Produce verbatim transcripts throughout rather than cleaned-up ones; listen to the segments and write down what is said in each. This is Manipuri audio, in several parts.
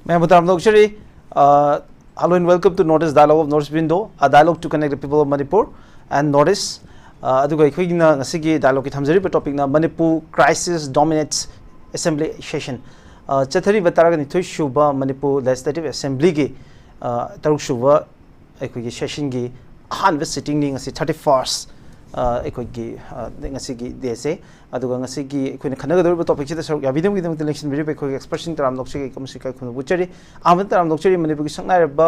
ꯃꯌꯥꯝꯕꯨ ꯇꯔꯥꯝꯅ ꯑꯣꯛꯆꯔꯤ꯫ Uh, hello and welcome to North East Dialogue of North East Window, a dialogue to connect the people of Manipur and North East. Uh, ꯑꯗꯨꯒ ꯑꯩꯈꯣꯏꯒꯤꯅ ꯉꯁꯤꯒꯤ dialogueꯀꯤ ꯊꯝꯖꯔꯤꯕ topicꯅ Manipur crisis dominates assembly session. Uh, ꯆꯠꯊꯔꯤꯕ ꯇꯔꯥꯒ ꯅꯤꯊꯣꯏ ꯁꯨꯕ ꯃꯅꯤꯄꯨꯔ Legislative Assemblyꯒꯤ uh, ꯇꯔꯨꯛ ꯁꯨꯕ ꯑꯩꯈꯣꯏꯒꯤ sessionꯒꯤ ꯑꯍꯥꯟꯕ sittingꯅꯤ ꯉꯁꯤ, thirty first ꯑꯩꯈꯣꯏꯒꯤ ꯑ, ꯉꯁꯤꯒꯤ dayꯁꯦ꯫ ꯑꯗꯨꯒ ꯉꯁꯤꯒꯤ ꯑꯩꯈꯣꯏꯅ ꯈꯟꯅꯒꯗꯧꯔꯤꯕ topicꯁꯤꯗ ꯁꯔꯨꯛ ꯌꯥꯕꯤꯅꯕꯒꯤꯗꯃꯛꯇ ꯂꯦꯡꯁꯤꯟꯕꯤꯔꯤꯕ ꯑꯩꯈꯣꯏꯒꯤ expertꯁꯤꯡ ꯇꯔꯥꯝꯅ ꯑꯣꯛꯆꯔꯤ, ꯑꯩ ꯀꯝꯁꯤ ꯀꯥꯏ ꯈꯨꯝꯅ ꯄꯨꯠꯆꯔꯤ꯫ ꯑꯍꯥꯟꯕꯗ ꯇꯔꯥꯝꯅ ꯑꯣꯛꯆꯔꯤ ꯃꯅꯤꯄꯨꯔꯒꯤ ꯁꯛꯅꯥꯏꯔꯕ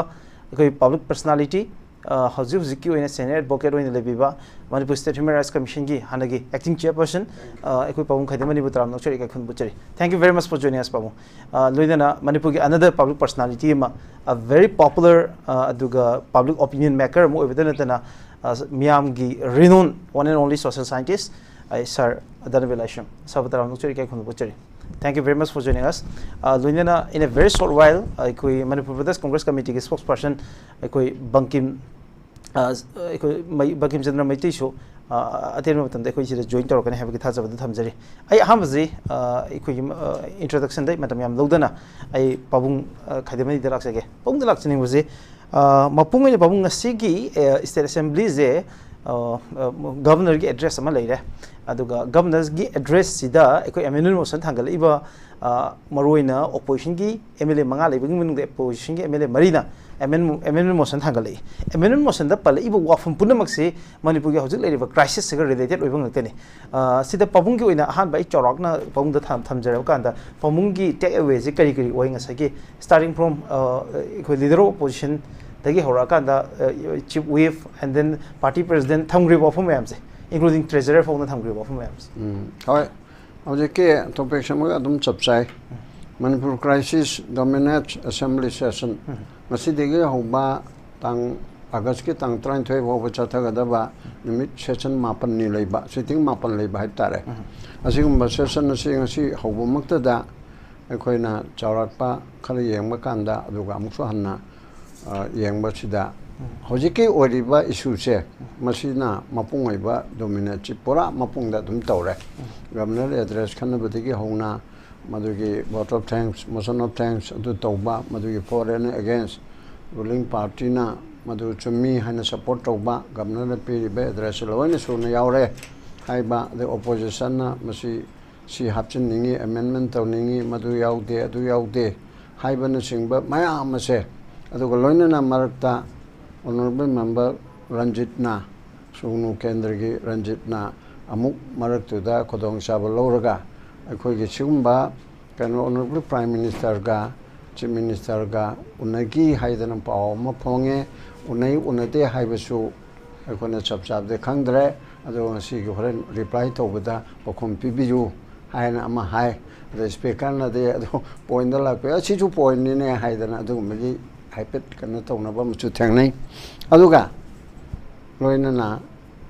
ꯑꯩꯈꯣꯏ public personality, ꯑ, ꯍꯧꯖꯤꯛ ꯍꯧꯖꯤꯛꯀꯤ ꯑꯣꯏꯅ senior advocate ꯑꯣꯏꯅ ꯂꯩꯕꯤꯕ Manipur State Human Rights Commissionꯒꯤ ꯍꯥꯟꯅꯒꯤ acting chairperson, ꯑ, ꯑꯩꯈꯣꯏ ꯄꯥꯕꯨꯡ ꯈꯥꯏꯗꯦꯝ ꯑꯅꯤꯕꯨ ꯇꯔꯥꯝꯅ ꯑꯣꯛꯆꯔꯤ, ꯏꯀꯥꯏ ꯈꯨꯝꯅ ꯄꯨꯠꯆꯔꯤ꯫ Thank you very much for joining us, ꯄꯥꯕꯨꯡ꯫ ꯑ, ꯂꯣꯏꯅꯅ ꯃꯅꯤꯄꯨꯔꯒꯤ another public personality ꯑꯃ, a very popular, ꯑ, ꯑꯗꯨꯒ public opinion maker ꯑꯃ ꯑꯣꯏꯕꯗ ꯅꯠꯇꯅ, ꯑ, ꯃꯤꯌꯥꯝꯒꯤ renowned one and only social scientist, ꯑꯩ Sir ꯙꯅꯕꯤꯔ ꯂꯥꯏꯁ꯭ꯔꯝ꯫ Sirꯕꯨ ꯇꯔꯥꯝꯅ ꯑꯣꯛꯆꯔꯤ, ꯏꯀꯥꯏ ꯈꯨꯝꯅ ꯄꯨꯠꯆꯔꯤ꯫ Thank you very much for joining us. ꯑ, ꯂꯣꯏꯅꯅ in a very short while ꯑꯩꯈꯣꯏ ꯃꯅꯤꯄꯨꯔ ꯄ꯭ꯔꯗꯦꯁ ꯀꯣꯡꯒ꯭ꯔꯦꯁ ꯀꯃꯤꯇꯤꯒꯤ spokesperson ꯑꯩꯈꯣꯏ ꯕꯪꯀꯤꯝ, ꯑ, ꯑꯩꯈꯣꯏ ꯃꯩ-, ꯕꯪꯀꯤꯝ ꯆꯟꯗ꯭ꯔ ꯃꯩꯇꯩꯁꯨ, ꯑ, ꯑꯇꯦꯟꯕ ꯃꯇꯝꯗ ꯑꯩꯈꯣꯏ ꯁꯤꯗ join ꯇꯧꯔꯛꯀꯅꯤ ꯍꯥꯏꯕꯒꯤ ꯊꯥꯖꯕꯗꯨ ꯊꯝꯖꯔꯤ꯫ ꯑꯩ ꯑꯍꯥꯟꯕꯁꯤ, ꯑ, ꯑꯩꯈꯣꯏꯒꯤ, ꯑ, introductionꯗ ꯃꯇꯝ ꯌꯥꯝ ꯂꯧꯗꯅ ꯑꯩ ꯄꯥꯕꯨꯡ, ꯑ, ꯈꯥꯏꯗꯦꯝ ꯑꯅꯤꯗ ꯂꯥꯛꯆꯒꯦ꯫ ꯄꯥꯕꯨꯡꯗ ꯂꯥꯛꯆꯅꯤꯡꯕꯁꯤ, ꯑ, ꯃꯄꯨꯡ ꯑꯣꯏꯅ ꯄꯥꯕꯨꯡ ꯉꯁꯤꯒꯤ, ꯑ, State Assemblyꯁꯦ, ꯑ, ꯑ, Governorꯒꯤ address ꯑꯃ ꯂꯩꯔꯦ꯫ ꯑꯗꯨꯒ Governorꯒꯤ addressꯁꯤꯗ ꯑꯩꯈꯣꯏ amendment motion ꯊꯥꯡꯒꯠꯂꯛꯏꯕ, ꯑ, ꯃꯔꯨꯑꯣꯏꯅ oppositionꯒꯤ MLA ꯃꯉꯥ ꯂꯩꯕꯒꯤ ꯃꯅꯨꯡꯗ oppositionꯒꯤ MLA ꯃꯔꯤꯅ amendment, amendment motion ꯊꯥꯡꯒꯠꯂꯛꯏ꯫ Amendment motionꯗ ꯄꯜꯂꯛꯏꯕ ꯋꯥꯐꯝ ꯄꯨꯝꯅꯃꯛꯁꯤ ꯃꯅꯤꯄꯨꯔꯒꯤ ꯍꯧꯖꯤꯛ ꯂꯩꯔꯤꯕ crisisꯁꯤꯒ related ꯑꯣꯏꯕ ꯉꯥꯛꯇꯅꯤ꯫ ꯑ, ꯁꯤꯗ ꯄꯥꯕꯨꯡꯒꯤ ꯑꯣꯏꯅ ꯑꯍꯥꯟꯕ ꯑꯩ ꯆꯥꯎꯔꯥꯛꯅ ꯄꯥꯕꯨꯡꯗ ꯊꯝ-, ꯊꯝꯖꯔꯕ ꯀꯥꯟꯗ ꯄꯥꯕꯨꯡꯒꯤ take awayꯁꯤ ꯀꯔꯤ ꯀꯔꯤ ꯑꯣꯏ? ꯉꯁꯥꯏꯒꯤ starting from, ꯑ, ꯑꯩꯈꯣꯏ leader of oppositionꯗꯒꯤ ꯍꯧꯔꯛꯑꯀꯥꯟꯗ, ꯑ, chief whip and then party president ꯊꯝꯈ꯭ꯔꯤꯕ ꯋꯥꯐꯝ ꯃꯌꯥꯝꯁꯦ, including treasurer ꯐꯥꯎꯅ ꯊꯝꯈ꯭ꯔꯤꯕ ꯋꯥꯐꯝ ꯃꯌꯥꯝꯁꯦ꯫ ꯎꯝ, ꯍꯣꯏ꯫ ꯍꯧꯖꯤꯛꯀꯤ topicꯁꯤꯃꯒ ꯑꯗꯨꯝ ꯆꯞ ꯆꯥꯏ꯫ Manipur crisis dominates assembly session꯫ ꯎꯝ꯫ ꯉꯁꯤꯗꯒꯤ ꯍꯧꯕ ꯇꯥꯡ, Augustꯀꯤ ꯇꯥꯡ ꯇꯔꯥꯅꯤꯊꯣꯏ ꯐꯥꯎꯕ ꯆꯠꯊꯒꯗꯕ ꯅꯨꯃꯤꯠ session ꯃꯥꯄꯟꯅꯤ ꯂꯩꯕ, sitting ꯃꯥꯄꯟ ꯂꯩꯕ ꯍꯥꯏꯕ ꯇꯥꯔꯦ꯫ ꯎꯝ꯫ ꯑꯁꯤꯒꯨꯝꯕ session ꯑꯁꯤ ꯉꯁꯤ ꯍꯧꯕꯃꯛꯇꯗ ꯑꯩꯈꯣꯏꯅ ꯆꯥꯎꯔꯥꯛꯄ ꯈꯔ ꯌꯦꯡꯕ ꯀꯥꯟꯗ, ꯑꯗꯨꯒ ꯑꯃꯨꯛꯁꯨ ꯍꯟꯅ ꯑ, ꯌꯦꯡꯕꯁꯤꯗ, ꯍꯧꯖꯤꯛꯀꯤ ꯑꯣꯏꯔꯤꯕ ꯏꯁꯨꯁꯦ, ꯃꯁꯤꯅ ꯃꯄꯨꯡ ꯑꯣꯏꯕ ꯗꯣꯃꯤꯅꯦꯠꯁꯤ ꯄꯨꯔꯥ ꯃꯄꯨꯡꯗ ꯑꯗꯨꯝ ꯇꯧꯔꯦ꯫ ꯒꯕꯔꯅꯔ ꯑꯦꯗ꯭ꯔꯦꯁ ꯈꯟꯅꯕꯗꯒꯤ ꯍꯧꯅ, ꯃꯗꯨꯒꯤ vote of thanks, motion of thanks ꯑꯗꯨ ꯇꯧꯕ, ꯃꯗꯨꯒꯤ for and against, ruling partyꯅ ꯃꯗꯨ ꯆꯨꯝꯃꯤ ꯍꯥꯏꯅ ꯁꯄꯣꯔꯠ ꯇꯧꯕ, ꯒꯕꯔꯅꯔꯅ ꯄꯤꯔꯤꯕ ꯑꯦꯗ꯭ꯔꯦꯁꯁꯤ ꯂꯣꯏꯅ ꯁꯨꯅ ꯌꯥꯎꯔꯦ ꯍꯥꯏꯕ, ꯑꯗꯩ ꯑꯣꯄꯣꯖꯤꯁꯟꯅ ꯃꯁꯤ ꯁꯤ ꯍꯥꯞꯆꯤꯟꯅꯤꯡꯉꯤ, ꯑꯦꯃꯦꯟꯃꯦꯟ ꯇꯧꯅꯤꯡꯉꯤ, ꯃꯗꯨ ꯌꯥꯎꯗꯦ, ꯑꯗꯨ ꯌꯥꯎꯗꯦ ꯍꯥꯏꯕꯅꯆꯤꯡꯕ ꯃꯌꯥꯝ ꯑꯁꯦ, ꯑꯗꯨꯒ ꯂꯣꯏꯅꯅ ꯃꯔꯛꯇ ꯑꯣꯅꯔꯦꯕꯜ ꯃꯦꯝꯕꯔ ꯔꯟꯖꯤꯠꯅ, ꯁꯨꯒꯅꯨ ꯀꯦꯟꯗ꯭ꯔꯒꯤ ꯔꯟꯖꯤꯠꯅ ꯑꯃꯨꯛ ꯃꯔꯛꯇꯨꯗ ꯈꯨꯗꯣꯡꯆꯥꯕ ꯂꯧꯔꯒ, ꯑꯩꯈꯣꯏꯒꯤ ꯁꯤꯒꯨꯝꯕ ꯀꯩꯅꯣ ꯑꯣꯅꯔꯦꯕꯜ ꯄ꯭ꯔꯥꯏꯝ ꯃꯤꯅꯤꯁꯇꯔꯒ ꯆꯤꯐ ꯃꯤꯅꯤꯁꯇꯔꯒ ꯎꯅꯈꯤ ꯍꯥꯏꯗꯅ ꯄꯥꯎ ꯑꯃ ꯐꯣꯡꯉꯦ꯫ ꯎꯅꯩ ꯎꯅꯗꯦ ꯍꯥꯏꯕꯁꯨ ꯑꯩꯈꯣꯏꯅ ꯆꯞ ꯆꯥꯕꯗꯤ ꯈꯪꯗ꯭ꯔꯦ꯫ ꯑꯗꯣ ꯉꯁꯤꯒꯤ ꯍꯣꯔꯦꯟ ꯔꯤꯄ꯭ꯂꯥꯏ ꯇꯧꯕꯗ ꯄꯥꯎꯈꯨꯝ ꯄꯤꯕꯤꯌꯨ ꯍꯥꯏꯅ ꯑꯃ ꯍꯥꯏ꯫ ꯑꯗ ꯏꯁꯄꯤꯀꯔꯅꯗꯤ ꯑꯗꯨ ꯄꯣꯏꯟꯗ ꯂꯥꯛꯄ ꯌꯥꯏ, "ꯁꯤꯁꯨ ꯄꯣꯏꯟꯅꯤꯅꯦ" ꯍꯥꯏꯗꯅ ꯑꯗꯨꯒꯨꯝꯕꯒꯤ ꯍꯥꯏꯐꯦꯠ ꯀꯩꯅꯣ ꯇꯧꯅꯕ ꯑꯃꯁꯨ ꯊꯦꯡꯅꯩ꯫ ꯑꯗꯨꯒ ꯂꯣꯏꯅꯅ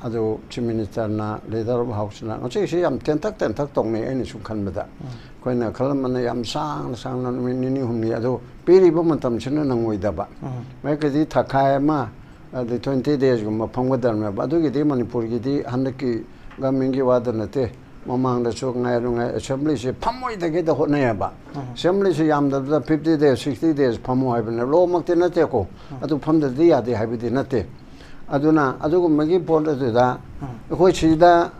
ꯑꯗꯨ ꯆꯤꯐ ꯃꯤꯅꯤꯁꯇꯔꯅ, ꯂꯤꯗꯔ ꯑꯣꯐ ꯍꯥꯎꯁꯅ, ꯉꯁꯤꯁꯤ ꯌꯥꯝ ꯇꯦꯟꯇꯛ ꯇꯦꯟꯇꯛ ꯇꯧꯅꯩ꯫ ꯑꯩꯅ ꯁꯨꯝ ꯈꯟꯕꯗ, ꯑꯩꯈꯣꯏꯅ ꯈꯜꯂꯝꯕꯅ ꯌꯥꯝ ꯁꯥꯡꯅ ꯁꯥꯡꯅ ꯅꯨꯃꯤꯠ ꯅꯤꯅꯤ ꯍꯨꯝꯅꯤ, ꯑꯗꯨ ꯄꯤꯔꯤꯕ ꯃꯇꯝꯁꯤꯅ ꯅꯪꯉꯣꯏꯗꯕ꯫ ꯃꯔꯛꯇꯗꯤ ꯊꯥꯈꯥꯏ ꯑꯃ, ꯑꯗꯩ ꯇ꯭ꯋꯦꯟꯇꯤ ꯗꯦꯖꯀꯨꯝꯕ ꯐꯝꯒꯗꯕꯅꯦꯕ꯫ ꯑꯗꯨꯒꯤꯗꯤ ꯃꯅꯤꯄꯨꯔꯒꯤꯗꯤ ꯍꯟꯗꯛꯀꯤ ꯒꯃꯦꯟꯒꯤ ꯋꯥꯗ ꯅꯠꯇꯦ, ꯃꯃꯥꯡꯗꯁꯨ ꯉꯥꯏꯔꯨ ꯉꯥꯏ ꯑꯦꯁꯦꯝꯕ꯭ꯂꯤꯁꯦ ꯐꯝꯃꯣꯏꯗꯒꯤꯗ ꯍꯣꯠꯅꯩꯌꯦꯕ꯫ ꯑꯦꯁꯦꯝꯕ꯭ꯂꯤꯁꯦ ꯌꯥꯝꯗꯕꯗ ꯐꯤꯐꯇꯤ ꯗꯦꯖ, ꯁꯤꯛꯁꯇꯤ ꯗꯦꯖ ꯐꯝꯃꯣ ꯍꯥꯏꯕꯅꯦ꯫ ꯂꯣꯃꯛꯇꯤ ꯅꯠꯇꯦꯀꯣ, ꯑꯗꯨ ꯐꯝꯗꯗꯤ ꯌꯥꯗꯦ ꯍꯥꯏꯕꯗꯤ ꯅꯠꯇꯦ꯫ ꯑꯗꯨꯅ ꯑꯗꯨꯒꯨꯝꯕꯒꯤ ꯄꯣꯠ ꯑꯗꯨꯗ ꯑꯩꯈꯣꯏ ꯁꯤꯗ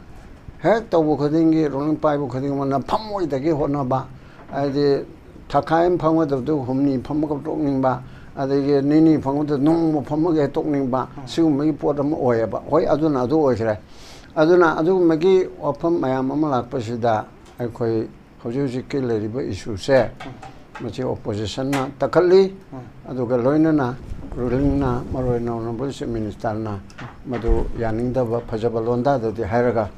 ꯍꯦꯛ ꯇꯧꯕ ꯈꯨꯗꯤꯡꯒꯤ, ꯔꯨꯂꯤꯡ ꯄꯥꯏꯕ ꯈꯨꯗꯤꯡꯃꯛꯅ ꯐꯝꯃꯣꯏꯗꯒꯤ ꯍꯣꯠꯅꯕ, ꯍꯥꯏꯗꯤ ꯊꯥꯈꯥꯏ ꯑꯃ ꯐꯝꯒꯗꯕꯗꯨ ꯍꯨꯝꯅꯤ ꯐꯝꯃꯒ ꯇꯣꯛꯅꯤꯡꯕ, ꯑꯗꯒꯤ ꯅꯤꯅꯤ ꯐꯝꯒꯗꯕꯗꯨ ꯅꯣꯡꯃ ꯐꯝꯃꯒ ꯍꯦꯛ ꯇꯣꯛꯅꯤꯡꯕ, ꯁꯤꯒꯨꯝꯕꯒꯤ ꯄꯣꯠ ꯑꯃ ꯑꯣꯏꯌꯦꯕ꯫ ꯍꯣꯏ, ꯑꯗꯨꯅ ꯑꯗꯨ ꯑꯣꯏꯈ꯭ꯔꯦ꯫ ꯑꯗꯨꯅ ꯑꯗꯨꯒꯨꯝꯕꯒꯤ ꯋꯥꯐꯝ ꯃꯌꯥꯝ ꯑꯃ ꯂꯥꯛꯄꯁꯤꯗ ꯑꯩꯈꯣꯏ ꯍꯧꯖꯤꯛ ꯍꯧꯖꯤꯛꯀꯤ ꯂꯩꯔꯤꯕ ꯏꯁꯨꯁꯦ, ꯃꯁꯤ ꯑꯣꯄꯣꯖꯤꯁꯟꯅ ꯇꯛꯈꯠꯂꯤ, ꯑꯗꯨꯒ ꯂꯣꯏꯅꯅ ꯔꯨꯂꯤꯡꯅ, ꯃꯔꯨ ꯑꯣꯏꯅ ꯑꯣꯅꯔꯦꯕꯜ ꯆꯤꯐ ꯃꯤꯅꯤꯁꯇꯔꯅ ꯃꯗꯨ ꯌꯥꯅꯤꯡꯗꯕ, ꯐꯖꯕ ꯂꯣꯟꯗꯥꯗꯗꯤ ꯍꯥꯏꯔꯒ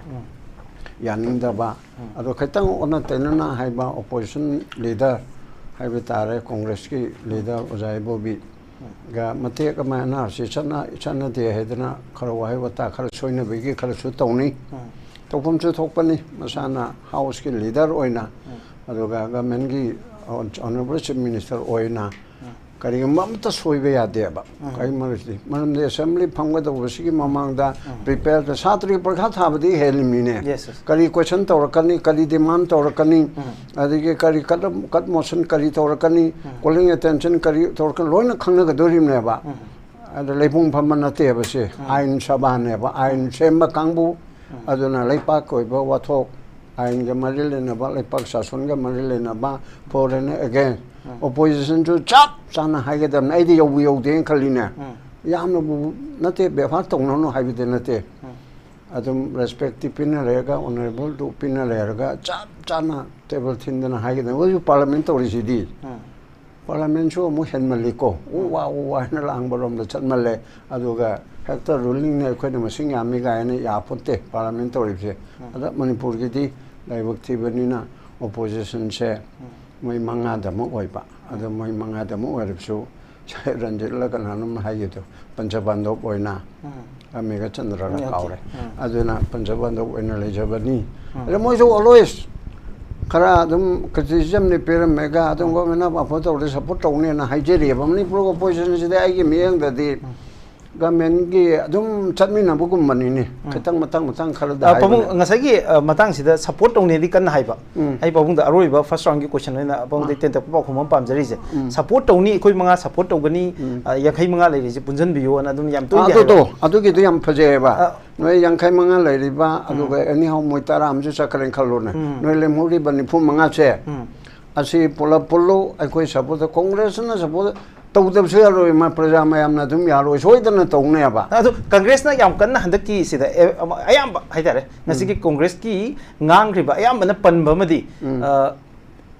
ꯌꯥꯅꯤꯡꯗꯕ, ꯑꯗꯣ ꯈꯤꯇꯪ ꯑꯣꯟꯅ ꯇꯩꯅꯅ ꯍꯥꯏꯕ ꯑꯣꯄꯣꯖꯤꯁꯟ ꯂꯤꯗꯔ ꯍꯥꯏꯕ ꯇꯥꯔꯦ, ꯀꯣꯡꯒ꯭ꯔꯦꯁꯀꯤ ꯂꯤꯗꯔ ꯑꯣꯖꯥ ꯏꯕꯣꯕꯤꯒ ꯃꯇꯦꯛ ꯑꯃ ꯑꯦꯟ ꯑꯥꯔ ꯁꯤ ꯆꯠꯅ, ꯆꯠꯅꯗꯦ ꯍꯥꯏꯗꯅ ꯈꯔ ꯋꯥꯍꯩ ꯋꯥꯇꯥ ꯈꯔ ꯁꯣꯏꯅꯕꯒꯤ ꯈꯔꯁꯨ ꯇꯧꯅꯩ꯫ ꯇꯧꯐꯝꯁꯨ ꯊꯣꯛꯄꯅꯤ, ꯃꯁꯥꯅ ꯍꯥꯎꯁꯀꯤ ꯂꯤꯗꯔ ꯑꯣꯏꯅ ꯑꯗꯨꯒ ꯒꯚꯔꯟꯃꯦꯟꯠꯀꯤ ꯑꯣꯅꯔꯦꯕꯜ ꯆꯤꯐ ꯃꯤꯅꯤꯁꯇꯔ ꯑꯣꯏꯅ ꯀꯔꯤꯒꯨꯝꯕ ꯑꯃꯠꯇ ꯁꯣꯏꯕ ꯌꯥꯗꯦꯕ꯫ ꯀꯔꯤ ꯃꯔꯝꯗꯤ, ꯃꯔꯝꯗꯤ ꯑꯦꯁꯦꯝꯕ꯭ꯂꯤ ꯐꯝꯒꯗꯧꯕꯁꯤꯒꯤ ꯃꯃꯥꯡꯗ ꯄ꯭ꯔꯤꯄꯦꯌꯔꯗ ꯁꯥꯇ꯭ꯔꯒꯤ ꯄꯔꯤꯈꯥ ꯊꯥꯕꯗꯤ ꯍꯦꯜꯂꯤꯃꯤꯅꯦ꯫ Yes, yes. ꯀꯔꯤ ꯀꯣꯏꯁꯟ ꯇꯧꯔꯛꯀꯅꯤ, ꯀꯔꯤ ꯗꯤꯃꯥꯟ ꯇꯧꯔꯛꯀꯅꯤ, ꯑꯗꯒꯤ ꯀꯔꯤ ꯀꯠ ꯀꯠ ꯃꯣꯁꯟ ꯀꯔꯤ ꯇꯧꯔꯛꯀꯅꯤ, ꯀꯣꯂꯤꯡ ꯑꯦꯇꯦꯟꯁꯟ ꯀꯔꯤ ꯇꯧꯔꯛꯀꯅꯤ, ꯂꯣꯏꯅ ꯈꯪꯅꯒꯗꯣꯔꯤꯕꯅꯦꯕ꯫ ꯑꯗ ꯂꯩꯄꯨꯡ ꯐꯝꯕ ꯅꯠꯇꯦꯕ ꯁꯤ꯫ ꯑꯥꯏꯟ ꯁꯚꯥꯅꯦꯕ, ꯑꯥꯏꯟ ꯁꯦꯝꯕ ꯀꯥꯡꯕꯨ꯫ ꯑꯗꯨꯅ ꯂꯩꯄꯥꯛꯀꯤ ꯑꯣꯏꯕ ꯋꯥꯊꯣꯛ, ꯑꯥꯏꯟꯒ ꯃꯔꯤ ꯂꯩꯅꯕ, ꯂꯩꯄꯥꯛ ꯁꯥꯁꯣꯟꯒ ꯃꯔꯤ ꯂꯩꯅꯕ, for and against, ꯑꯣꯄꯣꯖꯤꯁꯟꯁꯨ ꯆꯞ ꯆꯥꯅ ꯍꯥꯏꯒꯗꯕꯅꯤ꯫ ꯑꯩꯗꯤ ꯌꯧꯕ ꯌꯧꯗꯦꯅ ꯈꯜꯂꯤꯅꯦ꯫ ꯌꯥꯝꯅꯕꯨ ꯅꯠꯇꯦ, ꯕꯦꯕꯥꯔ ꯇꯧꯅꯅꯨ ꯍꯥꯏꯕꯗꯤ ꯅꯠꯇꯦ꯫ ꯑꯗꯨꯝ ꯔꯦꯁꯄꯦꯛꯇꯤ ꯄꯤꯅ ꯂꯩꯔꯒ, ꯑꯣꯅꯔꯦꯕꯜꯗꯨ ꯄꯤꯅ ꯂꯩꯔꯒ ꯆꯞ ꯆꯥꯅ ꯇꯦꯕꯜ ꯊꯤꯟꯗꯅ ꯍꯥꯏꯒꯗꯕꯅꯤ꯫ ꯍꯧꯖꯤꯛ ꯄꯥꯔꯂꯥꯃꯦꯟ ꯇꯧꯔꯤꯁꯤꯗꯤ꯫ ꯄꯥꯔꯂꯥꯃꯦꯟꯁꯨ ꯑꯃꯨꯛ ꯍꯦꯟꯃꯜꯂꯤꯀꯣ꯫ ꯎ ꯋꯥ, ꯎ ꯋꯥ ꯍꯥꯏꯅ ꯂꯥꯡꯕꯔꯣꯝꯗ ꯆꯠꯃꯜꯂꯦ꯫ ꯑꯗꯨꯒ ꯍꯦꯛꯇ ꯔꯨꯂꯤꯡꯅ ꯑꯩꯈꯣꯏꯅ ꯃꯁꯤꯡ ꯌꯥꯝꯃꯤ ꯀꯥꯏꯅ ꯌꯥꯄꯣꯠꯇꯦ ꯄꯥꯔꯂꯥꯃꯦꯟ ꯇꯧꯔꯤꯕꯁꯦ꯫ ꯑꯗ ꯃꯅꯤꯄꯨꯔꯒꯤꯗꯤ ꯂꯥꯏꯕꯛ ꯊꯤꯕꯅꯤꯅ ꯑꯣꯄꯣꯖꯤꯁꯟꯁꯦ ꯃꯣꯏ ꯃꯉꯥꯗꯃꯛ ꯑꯣꯏꯕ꯫ ꯑꯗꯣ ꯃꯣꯏ ꯃꯉꯥꯗꯃꯛ ꯑꯣꯏꯔꯕꯁꯨ ꯔꯟꯖꯤꯠꯂ ꯀꯅꯥꯅꯣꯝꯅ ꯍꯥꯏꯈꯤꯕꯗꯣ, ꯄꯟꯆ ꯄꯥꯟꯗꯣꯞ ꯑꯣꯏꯅ ꯃꯦꯘꯆꯟꯗ꯭ꯔꯅ ꯀꯥꯎꯔꯦ꯫ ꯑꯗꯨꯅ ꯄꯟꯆ ꯄꯥꯟꯗꯣꯞ ꯑꯣꯏꯅ ꯂꯩꯖꯕꯅꯤ꯫ ꯑꯗ ꯃꯣꯏꯁꯨ ꯑꯣꯜꯋꯦꯁ ꯈꯔ ꯑꯗꯨꯝ ꯀ꯭ꯔꯤꯇꯤꯁꯤꯖꯝꯗꯤ ꯄꯤꯔꯝꯃꯦꯒ, ꯑꯗꯨꯝ ꯒꯣꯔꯃꯦꯟ ꯑꯐꯕ ꯇꯧꯔꯗꯤ ꯁꯞꯄꯣꯔꯠ ꯇꯧꯅꯦꯅ ꯍꯥꯏꯖꯔꯤꯑꯕ꯫ ꯃꯅꯤꯄꯨꯔ ꯑꯣꯄꯣꯖꯤꯁꯟꯁꯤꯗꯤ ꯑꯩꯒꯤ ꯃꯤꯠꯌꯦꯡꯗꯗꯤ ꯒꯃꯦꯟꯒꯤ ꯑꯗꯨꯝ ꯆꯠꯃꯤꯟꯅꯕꯒꯨꯝꯕꯅꯤꯅꯦ꯫ ꯈꯤꯇꯪ ꯃꯇꯥꯡ ꯃꯇꯥꯡ ꯈꯔꯗ ꯑ, ꯄꯥꯕꯨꯡ, ꯍꯥꯏꯕꯅꯦ꯫ ꯉꯁꯥꯏꯒꯤ, ꯑ, ꯃꯇꯥꯡꯁꯤꯗ ꯁꯞꯄꯣꯔꯠ ꯇꯧꯅꯦꯗꯤ ꯀꯟꯅ ꯍꯥꯏꯕ꯫ ꯎꯝ꯫ ꯑꯩ ꯄꯥꯕꯨꯡꯗ ꯑꯔꯣꯏꯕ ꯐꯥꯔꯁ ꯔꯥꯎꯟꯒꯤ ꯀꯣꯏꯁꯟ ꯑꯣꯏꯅ ꯄꯥꯕꯨꯡꯗ ꯑꯥ꯫ ꯇꯦꯟꯇꯛꯄ ꯄꯥꯎꯈꯨꯝ ꯑꯃ ꯄꯥꯝꯖꯔꯤꯁꯦ꯫ ꯎꯝ꯫ ꯁꯞꯄꯣꯔꯠ ꯇꯧꯅꯤ, ꯑꯩꯈꯣꯏ ꯃꯉꯥ ꯁꯞꯄꯣꯔꯠ ꯇꯧꯒꯅꯤ, ꯎꯝ꯫ ꯑ, ꯌꯥꯡꯈꯩ ꯃꯉꯥ ꯂꯩꯔꯤꯁꯦ ꯄꯨꯟꯁꯤꯟꯕꯤꯌꯣꯅ ꯑꯗꯨꯝ ꯌꯥꯝ ꯇꯣꯏꯅ ꯑꯗꯨꯗꯣ, ꯍꯥꯏꯕ꯫ ꯑꯗꯨꯒꯤꯗꯣ ꯌꯥꯝ ꯐꯖꯩꯑꯕ꯫ ꯑ, ꯅꯣꯏ ꯌꯥꯡꯈꯩ ꯃꯉꯥ ꯂꯩꯔꯤꯕ, ꯑꯗꯨꯒ ꯑꯦꯅꯤꯍꯥꯎ ꯃꯣꯏ ꯇꯔꯥ ꯑꯃꯁꯨ ꯆꯠꯈ꯭ꯔꯦꯅ ꯈꯜꯂꯣꯅꯦ꯫ ꯎꯝ꯫ ꯅꯣꯏ ꯂꯦꯝꯍꯧꯔꯤꯕ ꯅꯤꯐꯨ ꯃꯉꯥꯁꯦ, ꯎꯝ꯫ ꯑꯁꯤ ꯄꯨꯂꯞ ꯄꯨꯜꯂꯨ, ꯑꯩꯈꯣꯏ ꯁꯞꯄꯣꯔꯠ, ꯀꯣꯡꯒ꯭ꯔꯦꯁꯅ ꯁꯞꯄꯣꯔꯠ ꯇꯧꯗꯕꯁꯨ ꯌꯥꯔꯣꯏ, ꯃꯥ ꯄ꯭ꯔꯖꯥ ꯃꯌꯥꯝꯅ ꯑꯗꯨꯝ ꯌꯥꯔꯣꯏ, ꯁꯣꯏꯗꯅ ꯇꯧꯅꯦꯕ꯫ ꯑꯗꯣ ꯀꯪꯒ꯭ꯔꯦꯁꯅ ꯌꯥꯝ ꯀꯟꯅ ꯍꯟꯗꯛꯀꯤ ꯁꯤꯗ, ꯑꯦ, ꯑꯌꯥꯝꯕ ꯍꯥꯏꯇꯥꯔꯦ, ꯉꯁꯤꯒꯤ ꯀꯣꯡꯒ꯭ꯔꯦꯁꯀꯤ ꯉꯥꯡꯈ꯭ꯔꯤꯕ ꯑꯌꯥꯝꯕꯅ ꯄꯟꯕ ꯑꯃꯗꯤ, ꯎꯝ꯫ ꯑ,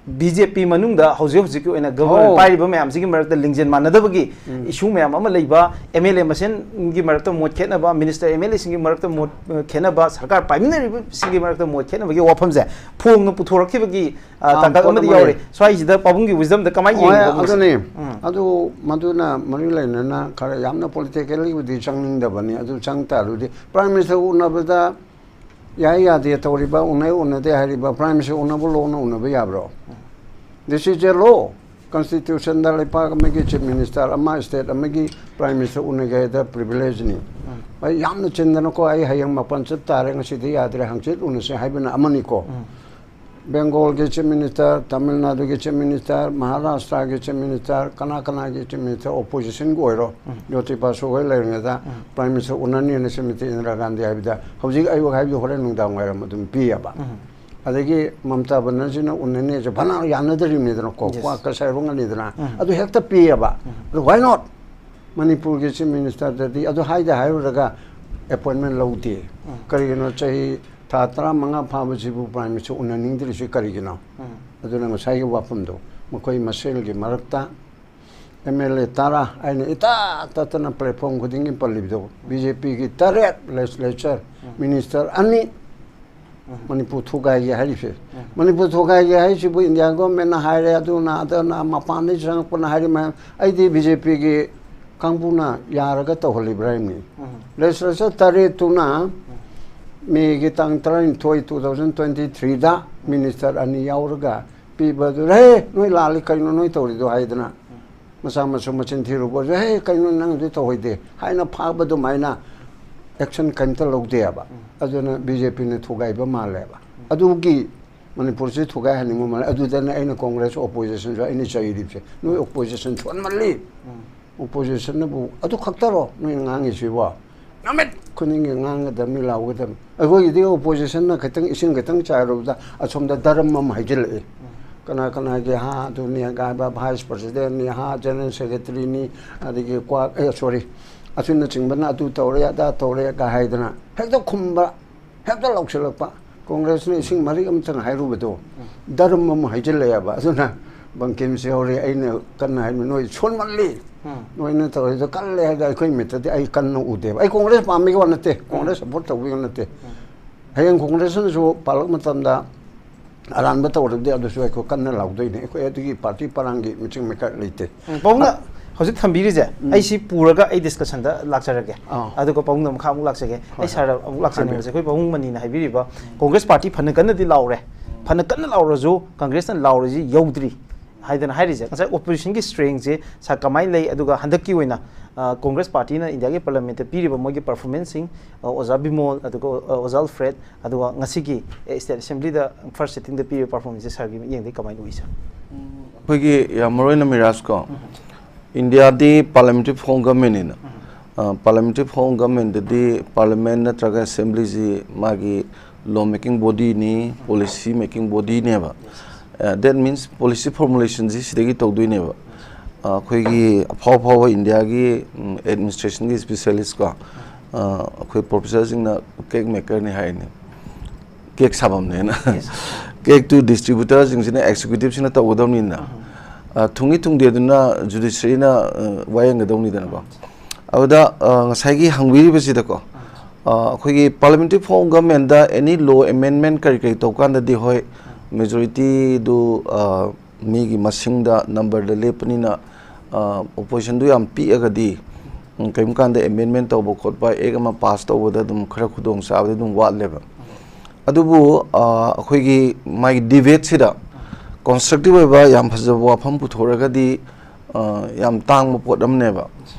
ꯕꯤ ꯖꯦ ꯄꯤ ꯃꯅꯨꯡꯗ ꯍꯧꯖꯤꯛ ꯍꯧꯖꯤꯛꯀꯤ ꯑꯣꯏꯅ ꯒꯚꯔꯟꯃꯦꯟꯠ ꯑꯣ꯫ ꯄꯥꯏꯔꯤꯕ ꯃꯌꯥꯝꯁꯤꯒꯤ ꯃꯔꯛꯇ ꯂꯤꯡꯖꯦꯜ ꯃꯥꯟꯅꯗꯕꯒꯤ ꯎꯝ꯫ ꯏꯁꯨ ꯃꯌꯥꯝ ꯑꯃ ꯂꯩꯕ, ꯑꯦꯝ ꯑꯦꯜ ꯑꯦ ꯃꯁꯦꯟꯒꯤ ꯃꯔꯛꯇ ꯃꯣꯠ ꯈꯦꯠꯅꯕ, ꯃꯤꯅꯤꯁꯇꯔ ꯑꯦꯝ ꯑꯦꯜ ꯑꯦꯁꯤꯡꯒꯤ ꯃꯔꯛꯇ ꯃꯣꯠ, ꯑ, ꯈꯦꯠꯅꯕ, ꯁꯔꯀꯥꯔ ꯄꯥꯏꯃꯤꯟꯅꯔꯤꯕꯁꯤꯡꯒꯤ ꯃꯔꯛꯇ ꯃꯣꯠ ꯈꯦꯠꯅꯕꯒꯤ ꯋꯥꯐꯝꯁꯦ ꯐꯣꯡꯅ ꯄꯨꯊꯣꯔꯛꯈꯤꯕꯒꯤ, ꯑ, ꯑꯥ, ꯇꯥꯡꯀꯛ ꯄꯣꯠ ꯑꯃꯗꯤ ꯑꯃ ꯂꯩ꯫ ꯌꯥꯎꯔꯤ꯫ ꯁ꯭ꯋꯥꯏꯁꯤꯗ ꯄꯥꯕꯨꯡꯒꯤ wisdomꯗ ꯀꯃꯥꯏꯅ ꯍꯣꯏ, ꯌꯦꯡꯉꯤ ꯄꯥꯕꯨꯡꯁꯦ? ꯑꯗꯨꯅꯤ꯫ ꯎꯝ꯫ ꯑꯗꯨ ꯃꯗꯨꯅ ꯃꯔꯤ ꯂꯩꯅꯅ ꯈꯔ ꯌꯥꯝꯅ ꯄꯣꯂꯤꯇꯤꯀꯦꯜꯂꯤꯕꯨꯗꯤ ꯆꯪꯅꯤꯡꯗꯕꯅꯤ, ꯑꯗꯨ ꯆꯪ ꯇꯥꯔꯗꯤ ꯄ꯭ꯔꯥꯏꯝ ꯃꯤꯅꯤꯁꯇꯔ ꯎꯅꯕꯗ ꯌꯥꯏ ꯌꯥꯗꯦ ꯇꯧꯔꯤꯕ, ꯎꯅꯩ ꯎꯅꯗꯦ ꯍꯥꯏꯔꯤꯕ, Prime Minister ꯎꯅꯕ ꯂꯣꯅ ꯎꯅꯕ ꯌꯥꯕ꯭ꯔꯣ? This is a law. Constitutionꯗ ꯂꯩꯄꯥꯛ ꯑꯃꯒꯤ Chief Minister ꯑꯃ, state ꯑꯃꯒꯤ Prime Minister ꯎꯅꯒꯦ ꯍꯥꯏꯗ privilegeꯅꯤ꯫ ꯑꯩ ꯌꯥꯝꯅ ꯆꯤꯟꯗꯅꯀꯣ, ꯑꯩ ꯍꯌꯦꯡ ꯃꯥꯄꯟ ꯆꯠ ꯇꯥꯔꯦ, ꯉꯁꯤꯗꯤ ꯌꯥꯗ꯭ꯔꯦ, ꯍꯪꯆꯤꯠ ꯎꯅꯁꯦ ꯍꯥꯏꯕꯅ ꯑꯃꯅꯤꯀꯣ꯫ Bengalꯒꯤ Chief Minister, Tamil Naduꯒꯤ Chief Minister, Maharashtraꯒꯤ Chief Minister, ꯀꯅꯥ ꯀꯅꯥꯒꯤ Chief Minister, oppositionꯒꯤ ꯑꯣꯏꯔꯣ, ꯖꯣꯇꯤ ꯕꯥꯁꯨ ꯍꯣꯏ ꯂꯩꯔꯤꯉꯩꯗ Prime Minister ꯎꯅꯅꯤꯅ ꯁ꯭ꯔꯤꯃꯇꯤ ꯏꯟꯗꯤꯔꯥ ꯒꯥꯟꯙꯤ ꯍꯥꯏꯕꯗ, ꯍꯧꯖꯤꯛ ꯑꯌꯨꯛ ꯍꯥꯏꯕꯗꯤ ꯍꯣꯔꯦꯟ ꯅꯨꯡꯗꯥꯡ ꯋꯥꯏꯔꯝ ꯑꯗꯨꯝ ꯄꯤꯌꯦꯕ꯫ ꯑꯗꯒꯤ ꯃꯃꯇꯥ ꯕꯅꯔꯖꯤꯅ ꯎꯅꯅꯤꯁꯦ ꯐꯅ ꯌꯥꯅꯗ꯭ꯔꯤꯕꯅꯤꯗꯅꯀꯣ, Yes. ꯀ꯭ꯋꯥ ꯀꯁꯥꯏꯔꯣꯡꯒꯅꯤꯗꯅ, ꯑꯗꯨ ꯍꯦꯛꯇ ꯄꯤꯌꯦꯕ꯫ ꯑꯗꯨ why not? ꯃꯅꯤꯄꯨꯔꯒꯤ Chief Ministerꯗꯗꯤ ꯑꯗꯨ ꯍꯥꯏꯗ ꯍꯥꯏꯔꯨꯔꯒ appointment ꯂꯧꯗꯦ꯫ ꯀꯔꯤꯒꯤꯅꯣ? ꯆꯍꯤ ꯊꯥ ꯇꯔꯥꯃꯉꯥ ꯐꯥꯕꯁꯤꯕꯨ Prime Minister ꯎꯅꯅꯤꯡꯗ꯭ꯔꯤꯁꯤ ꯀꯔꯤꯒꯤꯅꯣ? ꯑꯗꯨꯅ ꯉꯁꯥꯏꯒꯤ ꯋꯥꯐꯝꯗꯣ, ꯃꯈꯣꯏ ꯃꯁꯦꯜꯒꯤ ꯃꯔꯛꯇ MLA ꯇꯔꯥ, ꯑꯩꯅ ꯏꯇꯥ ꯇꯠꯇꯅ platform ꯈꯨꯗꯤꯡꯒꯤ ꯄꯜꯂꯤꯕꯗꯣ, BJPꯒꯤ ꯇꯔꯦꯠ legislature, Minister ꯑꯅꯤ, ꯃꯅꯤꯄꯨꯔ ꯊꯨꯒꯥꯏꯒꯦ ꯍꯥꯏꯔꯤꯁꯦ꯫ ꯃꯅꯤꯄꯨꯔ ꯊꯨꯒꯥꯏꯒꯦ ꯍꯥꯏꯔꯤꯁꯤꯕꯨ India governmentꯅ ꯍꯥꯏꯔꯦ, ꯑꯗꯨꯅ ꯑꯗꯨꯅ ꯃꯄꯥꯟꯗꯒꯤ ꯆꯪꯉꯛꯄꯅ ꯍꯥꯏꯔꯤ ꯃꯌꯥꯝ꯫ ꯑꯩꯗꯤ BJPꯒꯤ ꯀꯥꯡꯕꯨꯅ ꯌꯥꯔꯒ ꯇꯧꯍꯜꯂꯤꯕ꯭ꯔꯥ ꯍꯥꯏꯕꯅꯤ꯫ Legislature ꯇꯔꯦꯠꯇꯨꯅ Mayꯒꯤ ꯇꯥꯡ ꯇꯔꯥꯅꯤꯊꯣꯏ, two thousand twenty threeꯗ Minister ꯑꯅꯤ ꯌꯥꯎꯔꯒ ꯄꯤꯕꯗꯨ, "ꯍꯦ, ꯅꯣꯏ ꯂꯥꯜꯂꯤ, ꯀꯩꯅꯣ ꯅꯣꯏ ꯇꯧꯔꯤꯗꯣ?" ꯍꯥꯏꯗꯅ ꯃꯆꯥ ꯃꯁꯨ ꯃꯆꯤꯟ ꯊꯤꯔꯨꯕꯁꯨ, "ꯍꯦ, ꯀꯩꯅꯣ ꯅꯪꯗꯤ ꯇꯧꯍꯣꯏꯗꯦ" ꯍꯥꯏꯅ ꯐꯥꯕ ꯑꯗꯨꯃꯥꯏꯅ action ꯀꯔꯤꯝꯇ ꯂꯧꯗꯦꯕ꯫ ꯑꯗꯨꯅ BJPꯅ ꯊꯨꯒꯥꯏꯕ ꯃꯥꯜꯂꯦꯕ꯫ ꯑꯗꯨꯒꯤ ꯃꯅꯤꯄꯨꯔꯁꯤ ꯊꯨꯒꯥꯏꯍꯟꯅꯤꯡꯕ ꯃꯥꯜꯂꯦ꯫ ꯑꯗꯨꯗꯅ ꯑꯩꯅ Congress oppositionꯁꯨ ꯑꯩꯅ ꯆꯩꯔꯤꯕꯁꯦ, "ꯅꯣꯏ opposition ꯁꯣꯟꯃꯜꯂꯤ꯫ Oppositionꯅꯕꯨ ꯑꯗꯨ ꯈꯛꯇꯔꯣ ꯅꯣꯏ ꯉꯥꯡꯉꯤꯁꯤꯕꯣ? ꯅꯨꯃꯤꯠ ꯈꯨꯗꯤꯡꯒꯤ ꯉꯥꯡꯒꯗꯕꯅꯤ, ꯂꯥꯎꯒꯗꯕꯅꯤ꯫ ꯑꯩꯈꯣꯏꯒꯤꯗꯤ oppositionꯅ ꯈꯤꯇꯪ ꯏꯁꯤꯡ ꯈꯤꯇꯪ ꯆꯥꯏꯔꯨꯕꯗ ꯑꯁꯣꯝꯗ ꯙꯔꯝ ꯑꯃ ꯍꯩꯖꯤꯜꯂꯛꯏ꯫ ꯀꯅꯥ ꯀꯅꯥꯒꯤ ꯍꯥ ꯑꯗꯨꯅꯤ ꯀꯥꯏꯕ, Vice Presidentꯅꯤ, ꯍꯥ General Secretaryꯅꯤ, ꯑꯗꯒꯤ ꯀ꯭ꯋꯥꯛ, ꯑꯦ, sorry, ꯑꯁꯤꯅꯆꯤꯡꯕꯅ ꯑꯗꯨ ꯇꯧꯔꯦ, ꯑꯗꯥ ꯇꯧꯔꯦ ꯀꯥꯏ ꯍꯥꯏꯗꯅ ꯍꯦꯛꯇ ꯈꯨꯝꯕ, ꯍꯦꯛꯇ ꯂꯧꯁꯤꯜꯂꯛꯄ꯫ Congressꯅ ꯏꯁꯤꯡ ꯃꯔꯤꯛ ꯑꯃꯇꯪ ꯍꯥꯏꯔꯨꯕꯗꯣ ꯙꯔꯝ ꯑꯃ ꯍꯩꯖꯤꯜꯂꯛꯑꯦꯕ꯫ ꯑꯗꯨꯅ ꯕꯪꯀꯤꯝꯁꯤ ꯍꯧꯔꯦ, ꯑꯩꯅ ꯀꯟꯅ ꯍꯥꯏꯕ, "ꯅꯣꯏ ꯁꯣꯟꯃꯜꯂꯤ, ꯅꯣꯏꯅ ꯇꯧꯔꯤꯗꯣ ꯀꯜꯂꯦ" ꯍꯥꯏꯗ ꯑꯩꯈꯣꯏ ꯃꯤꯠꯇꯗꯤ ꯑꯩ ꯀꯟꯅ ꯎꯗꯦꯕ꯫ ꯑꯩ Congress ꯄꯥꯝꯕꯒꯤ ꯋꯥ ꯅꯠꯇꯦ, Congress support ꯇꯧꯕꯒꯤ ꯋꯥ ꯅꯠꯇꯦ꯫ ꯍꯌꯦꯡ Congressꯅꯁꯨ ꯄꯥꯜꯂꯛꯄ ꯃꯇꯝꯗ ꯑꯔꯥꯟꯕ ꯇꯧꯔꯕꯗꯤ ꯑꯗꯨꯁꯨ ꯑꯩꯈꯣꯏ ꯀꯟꯅ ꯂꯥꯎꯗꯣꯏꯅꯦ꯫ ꯑꯩꯈꯣꯏ ꯑꯗꯨꯒꯤ party ꯄꯔꯥꯡꯒꯤ ꯃꯤꯆꯪ ꯃꯤꯈꯥꯏ ꯂꯩꯇꯦ꯫ ꯄꯥꯕꯨꯡꯅ ꯍꯧꯖꯤꯛ ꯊꯝꯕꯤꯔꯤꯁꯦ, ꯎꯝ꯫ ꯑꯩ ꯁꯤ ꯄꯨꯔꯒ ꯑꯩ ꯗꯤꯁꯀꯁꯟꯗ ꯂꯥꯛꯆꯔꯒꯦ꯫ ꯑꯥ꯫ ꯑꯗꯨꯒ ꯄꯥꯕꯨꯡꯗ ꯃꯈꯥ ꯑꯃꯨꯛ ꯂꯥꯛꯆꯒꯦ꯫ ꯑꯩ ꯍꯣꯏ, ꯁꯥꯔ ꯑꯃꯨꯛ ꯂꯥꯛꯆꯅꯤꯡꯕꯁꯦ, ꯍꯥꯏꯕꯤꯌꯨ꯫ ꯑꯩꯈꯣꯏ ꯄꯥꯕꯨꯡ ꯃꯅꯤꯅ ꯍꯥꯏꯕꯤꯔꯤꯕ, ꯀꯣꯡꯒ꯭ꯔꯦꯁ ꯄꯥꯔꯇꯤ ꯐꯅ ꯀꯟꯅꯗꯤ ꯂꯥꯎꯔꯦ, ꯐꯅ ꯀꯟꯅ ꯂꯥꯎꯔꯁꯨ ꯀꯪꯒ꯭ꯔꯦꯁꯅ ꯂꯥꯎꯔꯤꯁꯤ ꯌꯧꯗ꯭ꯔꯤ ꯍꯥꯏꯗꯅ ꯍꯥꯏꯔꯤꯁꯦ꯫ ꯉꯁꯥꯏ ꯑꯣꯄꯣꯖꯤꯁꯟꯒꯤ ꯁ꯭ꯇ꯭ꯔꯦꯡꯁꯦ ꯁꯥꯔ ꯀꯃꯥꯏꯅ ꯂꯩ, ꯑꯗꯨꯒ ꯍꯟꯗꯛꯀꯤ ꯑꯣꯏꯅ, ꯑ, ꯀꯣꯡꯒ꯭ꯔꯦꯁ ꯄꯥꯔꯇꯤꯅ ꯏꯟꯗꯤꯌꯥꯒꯤ ꯄꯥꯔꯂꯤꯌꯥꯃꯦꯟꯠꯇ ꯄꯤꯔꯤꯕ ꯃꯣꯏꯒꯤ ꯄꯔꯐꯣꯔꯃꯦꯟꯁꯁꯤꯡ, ꯑ, ꯑꯣꯖꯥ ꯕꯤꯃꯣꯜ, ꯑꯗꯨꯒ, ꯑ, ꯑꯣꯖꯥ ꯑꯜꯐ꯭ꯔꯦꯗ, ꯑꯗꯨꯒ ꯉꯁꯤꯒꯤ ꯁ꯭ꯇꯦꯠ ꯑꯦꯁꯦꯝꯕ꯭ꯂꯤꯗ ꯐꯥꯔꯁ ꯁꯤꯠꯇꯤꯡꯗ ꯄꯤꯔꯤꯕ ꯄꯔꯐꯣꯔꯃꯦꯟꯁꯁꯦ ꯁꯥꯔꯒꯤ ꯃꯤꯠꯌꯦꯡꯗꯒꯤ ꯀꯃꯥꯏꯅ ꯎꯏ, ꯁꯥꯔ? ꯑꯩꯈꯣꯏꯒꯤ ꯌꯥꯝ ꯃꯔꯨ ꯑꯣꯏꯅ ꯃꯤꯔꯥꯖꯀꯣ, ꯏꯟꯗꯤꯌꯥꯗꯤ ꯄꯥꯔꯂꯤꯌꯥꯃꯦꯟꯇꯔꯤ ꯐꯣꯔꯝ ꯒꯃꯦꯟꯅꯤꯅ, ꯄꯥꯔꯂꯤꯌꯥꯃꯦꯟꯇꯔꯤ ꯐꯣꯔꯝ ꯒꯃꯦꯟꯗꯗꯤ ꯄꯥꯔꯂꯤꯌꯥꯃꯦꯟ ꯅꯠꯇ꯭ꯔꯒ ꯑꯦꯁꯦꯝꯕ꯭ꯂꯤꯁꯤ ꯃꯥꯒꯤ ꯂꯣ ꯃꯦꯀꯤꯡ ꯕꯣꯗꯤꯅꯤ, ꯄꯣꯂꯤꯁꯤ ꯃꯦꯀꯤꯡ ꯕꯣꯗꯤꯅꯦꯕ꯫ ꯗꯦꯠ ꯃꯤꯟꯁ ꯄꯣꯂꯤꯁꯤ ꯐꯣꯔꯃꯨꯂꯦꯁꯟꯁꯤ ꯁꯤꯗꯒꯤ ꯇꯧꯗꯣꯏꯅꯦꯕ꯫ ꯑ, ꯑꯩꯈꯣꯏꯒꯤ ꯑꯐꯥꯎ ꯑꯐꯥꯎꯕ ꯏꯟꯗꯤꯌꯥꯒꯤ, ꯎꯝ, ꯑꯦꯗꯃꯤꯅꯤꯁꯇ꯭ꯔꯦꯁꯟꯒꯤ ꯁ꯭ꯄꯦꯁꯤꯌꯦꯂꯤꯁꯀꯣ, ꯑ, ꯑꯩꯈꯣꯏ ꯄ꯭ꯔꯣꯐꯦꯁꯔꯁꯤꯡꯅ ꯀꯦꯛ ꯃꯦꯀꯔꯅꯤ ꯍꯥꯏꯔꯤꯅꯦ, ꯀꯦꯛ ꯁꯥꯐꯝꯅꯦꯅ꯫ ꯀꯦꯛꯇꯨ ꯗꯤꯁꯇ꯭ꯔꯤꯕ꯭ꯌꯨꯇꯔꯁꯤꯡꯁꯤꯅ, ꯑꯦꯛꯖꯤꯀ꯭ꯌꯨꯇꯤꯞꯁꯤꯅ ꯇꯧꯒꯗꯕꯅꯤꯅ, ꯑ, ꯊꯨꯡꯏ ꯊꯨꯡꯗꯦ ꯑꯗꯨꯅ ꯖꯨꯗꯤꯁꯔꯤꯅ, ꯑ, ꯋꯥꯌꯦꯡꯒꯗꯧꯅꯤꯗꯅꯀꯣ꯫ ꯑꯗꯨꯗ, ꯑ, ꯉꯁꯥꯏꯒꯤ ꯍꯪꯕꯤꯔꯤꯕꯁꯤꯗꯀꯣ, ꯑ, ꯑꯩꯈꯣꯏꯒꯤ ꯄꯥꯔꯂꯤꯌꯥꯃꯦꯟꯇꯔꯤ ꯐꯣꯔꯝ ꯒꯃꯦꯟꯗ ꯑꯦꯅꯤ ꯂꯣ ꯑꯦꯃꯦꯟꯃꯦꯟ ꯀꯔꯤ ꯀꯔꯤ ꯇꯧꯀꯥꯟꯗꯗꯤ ꯍꯣꯏ, ꯃꯦꯖꯣꯔꯤꯇꯤꯗꯨ, ꯑ, ꯃꯤꯒꯤ ꯃꯁꯤꯡꯗ ꯅꯝꯕꯔꯗ ꯂꯦꯞꯄꯅꯤꯅ, ꯑ, ꯑꯣꯄꯣꯖꯤꯁꯟꯗꯨ ꯌꯥꯝ ꯄꯤꯛꯑꯒꯗꯤ, ꯎꯝ, ꯀꯔꯤꯒꯨꯝꯕ ꯀꯥꯟꯗ ꯑꯦꯃꯦꯟꯃꯦꯟ ꯇꯧꯕ ꯈꯣꯠꯄ, ꯑꯦꯛ ꯑꯃ ꯄꯥꯁ ꯇꯧꯕꯗ ꯑꯗꯨꯝ ꯈꯔ ꯈꯨꯗꯣꯡ ꯆꯥꯕꯗꯤ ꯑꯗꯨꯝ ꯋꯥꯠꯂꯦꯕ꯫ ꯑꯗꯨꯕꯨ, ꯑ, ꯑꯩꯈꯣꯏꯒꯤ ꯃꯥꯒꯤ ꯗꯤꯕꯦꯠꯁꯤꯗ ꯀꯟꯁꯇ꯭ꯔꯛꯇꯤꯚ ꯑꯣꯏꯕ ꯌꯥꯝ ꯐꯖꯕ ꯋꯥꯐꯝ ꯄꯨꯊꯣꯔꯛꯑꯒꯗꯤ, ꯑ, ꯌꯥꯝ ꯇꯥꯡꯕ ꯄꯣꯠ ꯑꯃꯅꯦꯕ꯫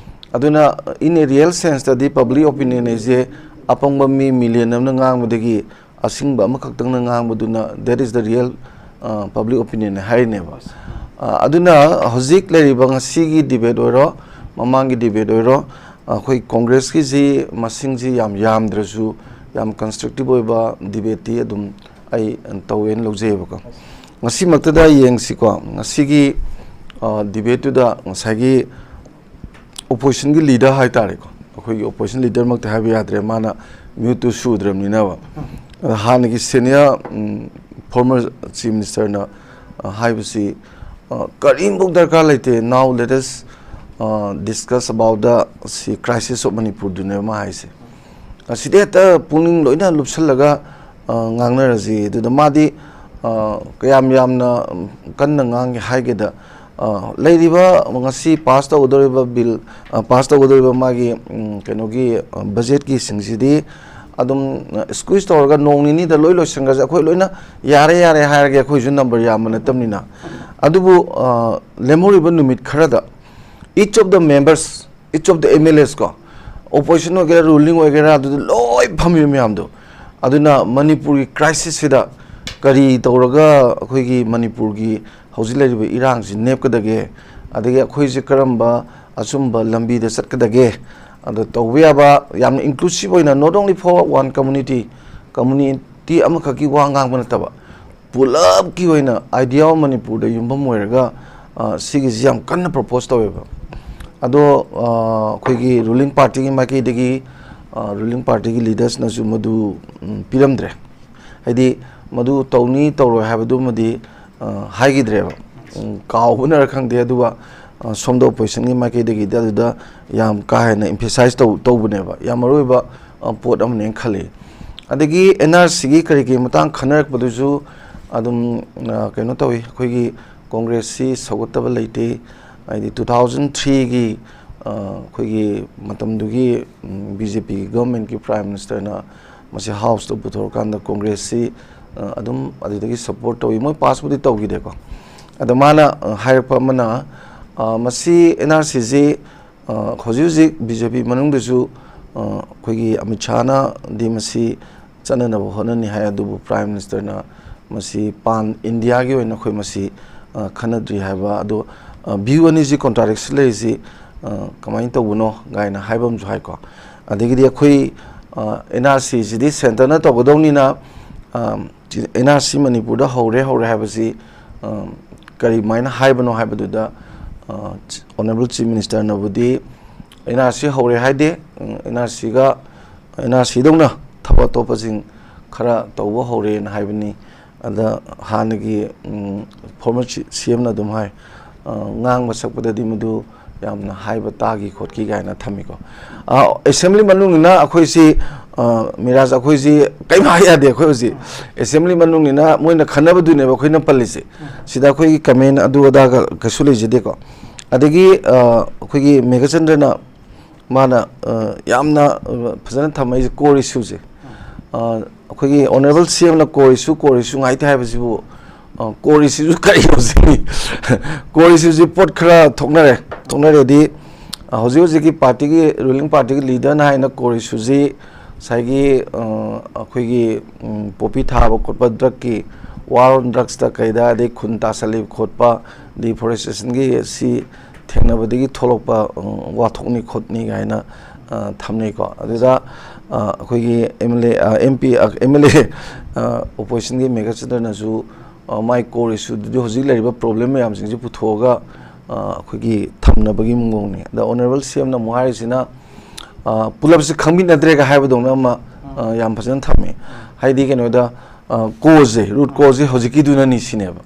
ꯑꯗꯨꯅ, in a real sense ꯇꯗꯤ ꯄꯕ꯭ꯂꯤꯛ ꯑꯣꯄꯤꯅꯤꯌꯟ ꯍꯥꯏꯁꯦ ꯑꯄꯪꯕ ꯃꯤ ꯃꯤꯂꯤꯌꯟ ꯑꯃꯅ ꯉꯥꯡꯕꯗꯒꯤ ꯑꯁꯤꯡꯕ ꯑꯃꯈꯛꯇꯪꯅ ꯉꯥꯡꯕꯗꯨꯅ, that is the real, ꯑ, public opinion ꯍꯥꯏꯔꯤꯅꯦꯕ꯫ ꯑ, ꯑꯗꯨꯅ ꯍꯧꯖꯤꯛ ꯂꯩꯔꯤꯕ ꯉꯁꯤꯒꯤ ꯗꯤꯕꯦꯠ ꯑꯣꯏꯔꯣ, ꯃꯃꯥꯡꯒꯤ ꯗꯤꯕꯦꯠ ꯑꯣꯏꯔꯣ, ꯑꯩꯈꯣꯏ ꯀꯣꯡꯒ꯭ꯔꯦꯁꯀꯤꯁꯤ ꯃꯁꯤꯡꯁꯤ ꯌꯥꯝ ꯌꯥꯝꯗ꯭ꯔꯁꯨ, ꯌꯥꯝ ꯀꯟꯁꯇ꯭ꯔꯛꯇꯤꯚ ꯑꯣꯏꯕ ꯗꯤꯕꯦꯠꯇꯤ ꯑꯗꯨꯝ ꯑꯩ ꯇꯧꯋꯦꯅ ꯂꯧꯖꯩꯑꯕꯀꯣ꯫ ꯉꯁꯤꯃꯛꯇꯗ ꯌꯦꯡꯁꯤꯀꯣ, ꯉꯁꯤꯒꯤ, ꯑ, ꯗꯤꯕꯦꯠꯇꯨꯗ ꯉꯁꯥꯏꯒꯤ ꯑꯣꯄꯣꯖꯤꯁꯟꯒꯤ ꯂꯤꯗꯔ ꯍꯥꯏꯇꯥꯔꯦꯀꯣ, ꯑꯩꯈꯣꯏꯒꯤ ꯑꯣꯄꯣꯖꯤꯁꯟ ꯂꯤꯗꯔꯃꯛꯇꯤ ꯍꯥꯏꯕ ꯌꯥꯗ꯭ꯔꯦ, ꯃꯥꯅ ꯃꯤꯍꯨꯠꯇꯨ ꯁꯨꯗ꯭ꯔꯕꯅꯤꯅꯕ꯫ ꯑꯗ ꯍꯥꯟꯅꯒꯤ ꯁꯦꯅꯤꯌꯔ, ꯎꯝ, ꯐꯣꯔꯃꯔ ꯆꯤꯐ ꯃꯤꯅꯤꯁꯇꯔꯅ, ꯑ, ꯍꯥꯏꯕꯁꯤ, ꯑ, ꯀꯔꯤꯝꯐꯥꯎ ꯗꯔꯀꯥꯔ ꯂꯩꯇꯦ, now let us, ꯑ, discuss about the ꯁꯤ crisis of ꯃꯅꯤꯄꯨꯔꯗꯨꯅꯦꯕ ꯃꯥ ꯍꯥꯏꯁꯦ꯫ ꯑꯁꯤꯗꯤ ꯍꯦꯛꯇ ꯄꯨꯛꯅꯤꯡ ꯂꯣꯏꯅ ꯂꯨꯞꯁꯜꯂꯒ, ꯑ, ꯉꯥꯡꯅꯔꯁꯤ꯫ ꯑꯗꯨꯗ ꯃꯥꯗꯤ, ꯑ, ꯀꯌꯥꯝ ꯌꯥꯝꯅ ꯀꯟꯅ ꯉꯥꯡꯒꯦ ꯍꯥꯏꯒꯦꯗ, ꯑ, ꯂꯩꯔꯤꯕ ꯉꯁꯤ ꯄꯥꯁ ꯇꯧꯒꯗꯧꯔꯤꯕ ꯕꯤꯜ, ꯑ, ꯄꯥꯁ ꯇꯧꯒꯗꯧꯔꯤꯕ ꯃꯥꯒꯤ, ꯎꯝ, ꯀꯩꯅꯣꯒꯤ, ꯑ, ꯕꯖꯦꯠꯀꯤ ꯁꯤꯡꯁꯤꯗꯤ ꯑꯗꯨꯝ, ꯑ, ꯁ꯭ꯀ꯭ꯋꯤꯖ ꯇꯧꯔꯒ ꯅꯣꯡ ꯅꯤꯅꯤꯗ ꯂꯣꯏ ꯂꯣꯏꯁꯤꯟꯈ꯭ꯔꯁꯦ, ꯑꯩꯈꯣꯏ ꯂꯣꯏꯅ ꯌꯥꯔꯦ ꯌꯥꯔꯦ ꯍꯥꯏꯔꯒꯦ, ꯑꯩꯈꯣꯏꯁꯨ ꯅꯝꯕꯔ ꯌꯥꯝꯕ ꯅꯠꯇꯕꯅꯤꯅ꯫ ꯑꯗꯨꯕꯨ, ꯑ, ꯂꯦꯝꯍꯧꯔꯤꯕ ꯅꯨꯃꯤꯠ ꯈꯔꯗ each of the members, each of the M L As ꯀꯣ, opposition ꯑꯣꯏꯒꯦꯔꯥ, ruling ꯑꯣꯏꯒꯦꯔꯥ, ꯑꯗꯨꯗ ꯂꯣꯏ ꯐꯝꯃꯤꯕ ꯃꯌꯥꯝꯗꯣ, ꯑꯗꯨꯅ ꯃꯅꯤꯄꯨꯔꯒꯤ crisis ꯁꯤꯗ ꯀꯔꯤ ꯇꯧꯔꯒ ꯑꯩꯈꯣꯏꯒꯤ ꯃꯅꯤꯄꯨꯔꯒꯤ ꯍꯧꯖꯤꯛ ꯂꯩꯔꯤꯕ ꯏꯔꯥꯡꯁꯤ ꯅꯦꯞꯀꯗꯒꯦ, ꯑꯗꯒꯤ ꯑꯩꯈꯣꯏꯁꯦ ꯀꯔꯝꯕ ꯑꯆꯨꯝꯕ ꯂꯝꯕꯤꯗ ꯆꯠꯀꯗꯒꯦ, ꯑꯗꯣ ꯇꯧꯕ ꯌꯥꯕ ꯌꯥꯝꯅ inclusive ꯑꯣꯏꯅ, not only for one community, community ꯑꯃꯈꯛꯀꯤ ꯋꯥ ꯉꯥꯡꯕ ꯅꯠꯇꯕ, ꯄꯨꯂꯞꯀꯤ ꯑꯣꯏꯅ idea of ꯃꯅꯤꯄꯨꯔꯗ ꯌꯨꯝꯐꯝ ꯑꯣꯏꯔꯒ, ꯑ, ꯁꯤꯒꯤꯁꯤ ꯌꯥꯝ ꯀꯟꯅ propose ꯇꯧꯋꯦꯕ꯫ ꯑꯗꯣ, ꯑ, ꯑꯩꯈꯣꯏꯒꯤ ruling party ꯒꯤ ꯃꯥꯏꯀꯩꯗꯒꯤ, ꯑ, ruling party ꯒꯤ leaders ꯅꯁꯨ ꯃꯗꯨ, ꯎꯝ, ꯄꯤꯔꯝꯗ꯭ꯔꯦ꯫ ꯍꯥꯏꯗꯤ, ꯃꯗꯨ ꯇꯧꯅꯤ ꯇꯧꯔꯣꯏ ꯍꯥꯏꯕꯗꯨꯃꯗꯤ, ꯑ, ꯍꯥꯏꯈꯤꯗ꯭ꯔꯦꯕ꯫ ꯎꯝ, ꯀꯥꯎꯕꯅꯔ ꯈꯪꯗꯦ, ꯑꯗꯨꯒ, ꯑ, ꯁꯣꯝꯗ opposition ꯒꯤ ꯃꯥꯏꯀꯩꯗꯒꯤꯗꯤ ꯑꯗꯨꯗ ꯌꯥꯝ ꯀꯥ ꯍꯦꯟꯅ emphasize ꯇꯧ-, ꯇꯧꯕꯅꯦꯕ꯫ ꯌꯥꯝ ꯃꯔꯨꯑꯣꯏꯕ, ꯑ, ꯄꯣꯠ ꯑꯃꯅꯦꯅ ꯈꯜꯂꯤ꯫ ꯑꯗꯒꯤ N R C ꯒꯤ ꯀꯔꯤ ꯀꯔꯤ ꯃꯇꯥꯡ ꯈꯟꯅꯔꯛꯄꯗꯨꯁꯨ ꯑꯗꯨꯝ, ꯑ, ꯀꯩꯅꯣ ꯇꯧꯋꯤ, ꯑꯩꯈꯣꯏꯒꯤ ꯀꯣꯡꯒ꯭ꯔꯦꯁꯁꯤ ꯁꯧꯒꯠꯇꯕ ꯂꯩꯇꯦ꯫ ꯍꯥꯏꯗꯤ two thousand three ꯒꯤ, ꯑ, ꯑꯩꯈꯣꯏꯒꯤ ꯃꯇꯝꯗꯨꯒꯤ, ꯎꯝ, B J P ꯒꯤ government ꯀꯤ Prime Minister ꯅ ꯃꯁꯤ House ꯇ ꯄꯨꯊꯣꯔꯀꯥꯟꯗ ꯀꯣꯡꯒ꯭ꯔꯦꯁꯁꯤ, ꯑ, ꯑꯗꯨꯝ ꯑꯗꯨꯗꯒꯤ support ꯇꯧꯋꯤ꯫ ꯃꯣꯏ pass ꯄꯨꯗꯤ ꯇꯧꯈꯤꯗꯦꯀꯣ꯫ ꯑꯗꯣ ꯃꯥꯅ, ꯑ, ꯍꯥꯏꯔꯛꯄ ꯑꯃꯅ, ꯑ, ꯃꯁꯤ N R C ꯁꯤ, ꯑ, ꯍꯧꯖꯤꯛ ꯍꯧꯖꯤꯛ B J P ꯃꯅꯨꯡꯗꯁꯨ, ꯑ, ꯑꯩꯈꯣꯏꯒꯤ ꯑꯃꯤꯠ ꯁꯥꯍꯅꯗꯤ ꯃꯁꯤ ꯆꯠꯅꯅꯕ ꯍꯣꯠꯅꯅꯤ ꯍꯥꯏ, ꯑꯗꯨꯕꯨ Prime Minister ꯅ ꯃꯁꯤ pan India ꯒꯤ ꯑꯣꯏꯅ ꯑꯩꯈꯣꯏ ꯃꯁꯤ, ꯑ, ꯈꯟꯅꯗ꯭ꯔꯤ ꯍꯥꯏꯕ꯫ ꯑꯗꯣ, ꯑ, view ꯑꯅꯤꯁꯤ contradiction ꯂꯩꯔꯤꯁꯤ, ꯑ, ꯀꯃꯥꯏꯅ ꯇꯧꯕꯅꯣ ꯀꯥꯏꯅ ꯍꯥꯏꯕ ꯑꯃꯁꯨ ꯍꯥꯏꯀꯣ꯫ ꯑꯗꯒꯤꯗꯤ ꯑꯩꯈꯣꯏ, ꯑ, N R C ꯁꯤꯗꯤ centre ꯅ ꯇꯧꯒꯗꯧꯅꯤꯅ, ꯑ, N R C ꯃꯅꯤꯄꯨꯔꯗ ꯍꯧꯔꯦ, ꯍꯧꯔꯦ ꯍꯥꯏꯕꯁꯤ, ꯑ, ꯀꯔꯤꯃꯥꯏꯅ ꯍꯥꯏꯕꯅꯣ ꯍꯥꯏꯕꯗꯨꯗ, ꯑ, Honourable Chief Minister ꯅꯕꯨꯗꯤ N R C ꯍꯧꯔꯦ ꯍꯥꯏꯗꯦ, ꯎꯝ, N R C ꯒ, N R C ꯗꯧꯅ ꯊꯕꯛ ꯑꯇꯣꯞꯄꯁꯤꯡ ꯈꯔ ꯇꯧꯕ ꯍꯧꯔꯦꯅ ꯍꯥꯏꯕꯅꯤ꯫ ꯑꯗ ꯍꯥꯟꯅꯒꯤ, ꯎꯝ, former C-, C M ꯅ ꯑꯗꯨꯝ ꯍꯥꯏ, ꯑ, ꯉꯥꯡꯕ ꯁꯛꯄꯗꯗꯤ ꯃꯗꯨ ꯌꯥꯝꯅ ꯍꯥꯏꯕ ꯇꯥꯈꯤ ꯈꯣꯠꯈꯤ ꯀꯥꯏꯅ ꯊꯝꯃꯤꯀꯣ꯫ ꯑ, assembly ꯃꯅꯨꯡꯗꯅ ꯑꯩꯈꯣꯏꯁꯤ, ꯑ, ꯃꯤꯔꯥꯖ, ꯑꯩꯈꯣꯏꯁꯤ ꯀꯔꯤꯝ ꯍꯥꯏ ꯌꯥꯗꯦ꯫ ꯑꯩꯈꯣꯏ ꯍꯧꯖꯤꯛ ꯑꯦꯁꯦꯝꯕ꯭ꯂꯤ ꯃꯅꯨꯡꯅꯤꯅ ꯃꯣꯏꯅ ꯈꯟꯅꯕꯗꯨꯅꯦꯕ ꯑꯩꯈꯣꯏꯅ ꯄꯜꯂꯤꯁꯦ꯫ ꯁꯤꯗ ꯑꯩꯈꯣꯏꯒꯤ ꯀꯃꯦꯟ ꯑꯗꯨ ꯑꯗꯥꯒ ꯀꯩꯁꯨ ꯂꯩꯖꯗꯦꯀꯣ꯫ ꯑꯗꯒꯤ, ꯑ, ꯑꯩꯈꯣꯏꯒꯤ ꯃꯦꯘꯆꯟꯗ꯭ꯔꯅ ꯃꯥꯅ, ꯑ, ꯌꯥꯝꯅ, ꯑ, ꯐꯖꯅ ꯊꯝꯃꯛꯏꯁꯦ core issue ꯁꯦ꯫ ꯑ, ꯑꯩꯈꯣꯏꯒꯤ ꯑꯣꯅꯔꯦꯕꯜ ꯁꯤ ꯑꯦꯝꯅ core issue, core issue ꯉꯥꯏꯇꯦ ꯍꯥꯏꯕꯁꯤꯕꯨ, ꯑ, core issue ꯁꯤꯁꯨ ꯀꯔꯤꯅꯣ ꯁꯤꯅꯤ? Core issue ꯁꯤ ꯄꯣꯠ ꯈꯔ ꯊꯣꯛꯅꯔꯦ꯫ ꯊꯣꯛꯅꯔꯦꯗꯤ, ꯑ, ꯍꯧꯖꯤꯛ ꯍꯧꯖꯤꯛꯀꯤ ꯄꯥꯔꯇꯤꯒꯤ, ꯔꯨꯂꯤꯡ ꯄꯥꯔꯇꯤꯒꯤ ꯂꯤꯗꯔꯅ ꯍꯥꯏꯅ core issue ꯁꯤ ꯉꯁꯥꯏꯒꯤ, ꯑ, ꯑꯩꯈꯣꯏꯒꯤ, ꯎꯝ, ꯄꯣꯄꯤ ꯊꯥꯕ ꯈꯣꯠꯄ, ꯗ꯭ꯔꯒꯀꯤ, war on drugs ꯇ ꯀꯩꯗ, ꯑꯗꯩ ꯈꯨꯟ ꯇꯥꯁꯜꯂꯤꯕ ꯈꯣꯠꯄ, deforestation ꯒꯤ ꯁꯤ ꯊꯦꯡꯅꯕꯗꯒꯤ ꯊꯣꯛꯂꯛꯄ, ꯎꯝ, ꯋꯥꯊꯣꯛꯅꯤ ꯈꯣꯠꯅꯤ ꯀꯥꯏꯅ, ꯑ, ꯊꯝꯅꯩꯀꯣ꯫ ꯑꯗꯨꯗ, ꯑ, ꯑꯩꯈꯣꯏꯒꯤ ꯑꯦꯝ ꯑꯦꯜ ꯑꯦ, ꯑ, ꯑꯦꯝ ꯄꯤ, ꯑ, ꯑꯦꯝ ꯑꯦꯜ ꯑꯦ, ꯑ, ꯑꯣꯄꯣꯖꯤꯁꯟꯒꯤ ꯃꯦꯘꯆꯟꯗ꯭ꯔꯅꯁꯨ, ꯑ, ꯃꯥꯏ core issue ꯗꯨꯗꯤ ꯍꯧꯖꯤꯛ ꯂꯩꯔꯤꯕ problem ꯃꯌꯥꯝꯁꯤꯡꯁꯤ ꯄꯨꯊꯣꯛꯑꯒ, ꯑ, ꯑꯩꯈꯣꯏꯒꯤ ꯊꯝꯅꯕꯒꯤ ꯃꯑꯣꯡꯅꯤ꯫ ꯑꯗ ꯑꯣꯅꯔꯦꯕꯜ ꯁꯤ ꯑꯦꯝꯅ ꯑꯃꯨꯛ ꯍꯥꯏꯔꯤꯁꯤꯅ, ꯑ, ꯄꯨꯂꯞꯁꯤ ꯈꯪꯃꯤꯟꯅꯗ꯭ꯔꯦꯒ ꯍꯥꯏꯕꯗꯧꯅ ꯑꯃ, ꯑ, ꯌꯥꯝ ꯐꯖꯅ ꯊꯝꯃꯤ꯫ ꯍꯥꯏꯗꯤ ꯀꯩꯅꯣꯗ, ꯑ, cause ꯁꯦ, root cause ꯁꯦ ꯍꯧꯖꯤꯛꯀꯤꯗꯨꯅꯅꯤ ꯁꯤꯅꯦꯕ꯫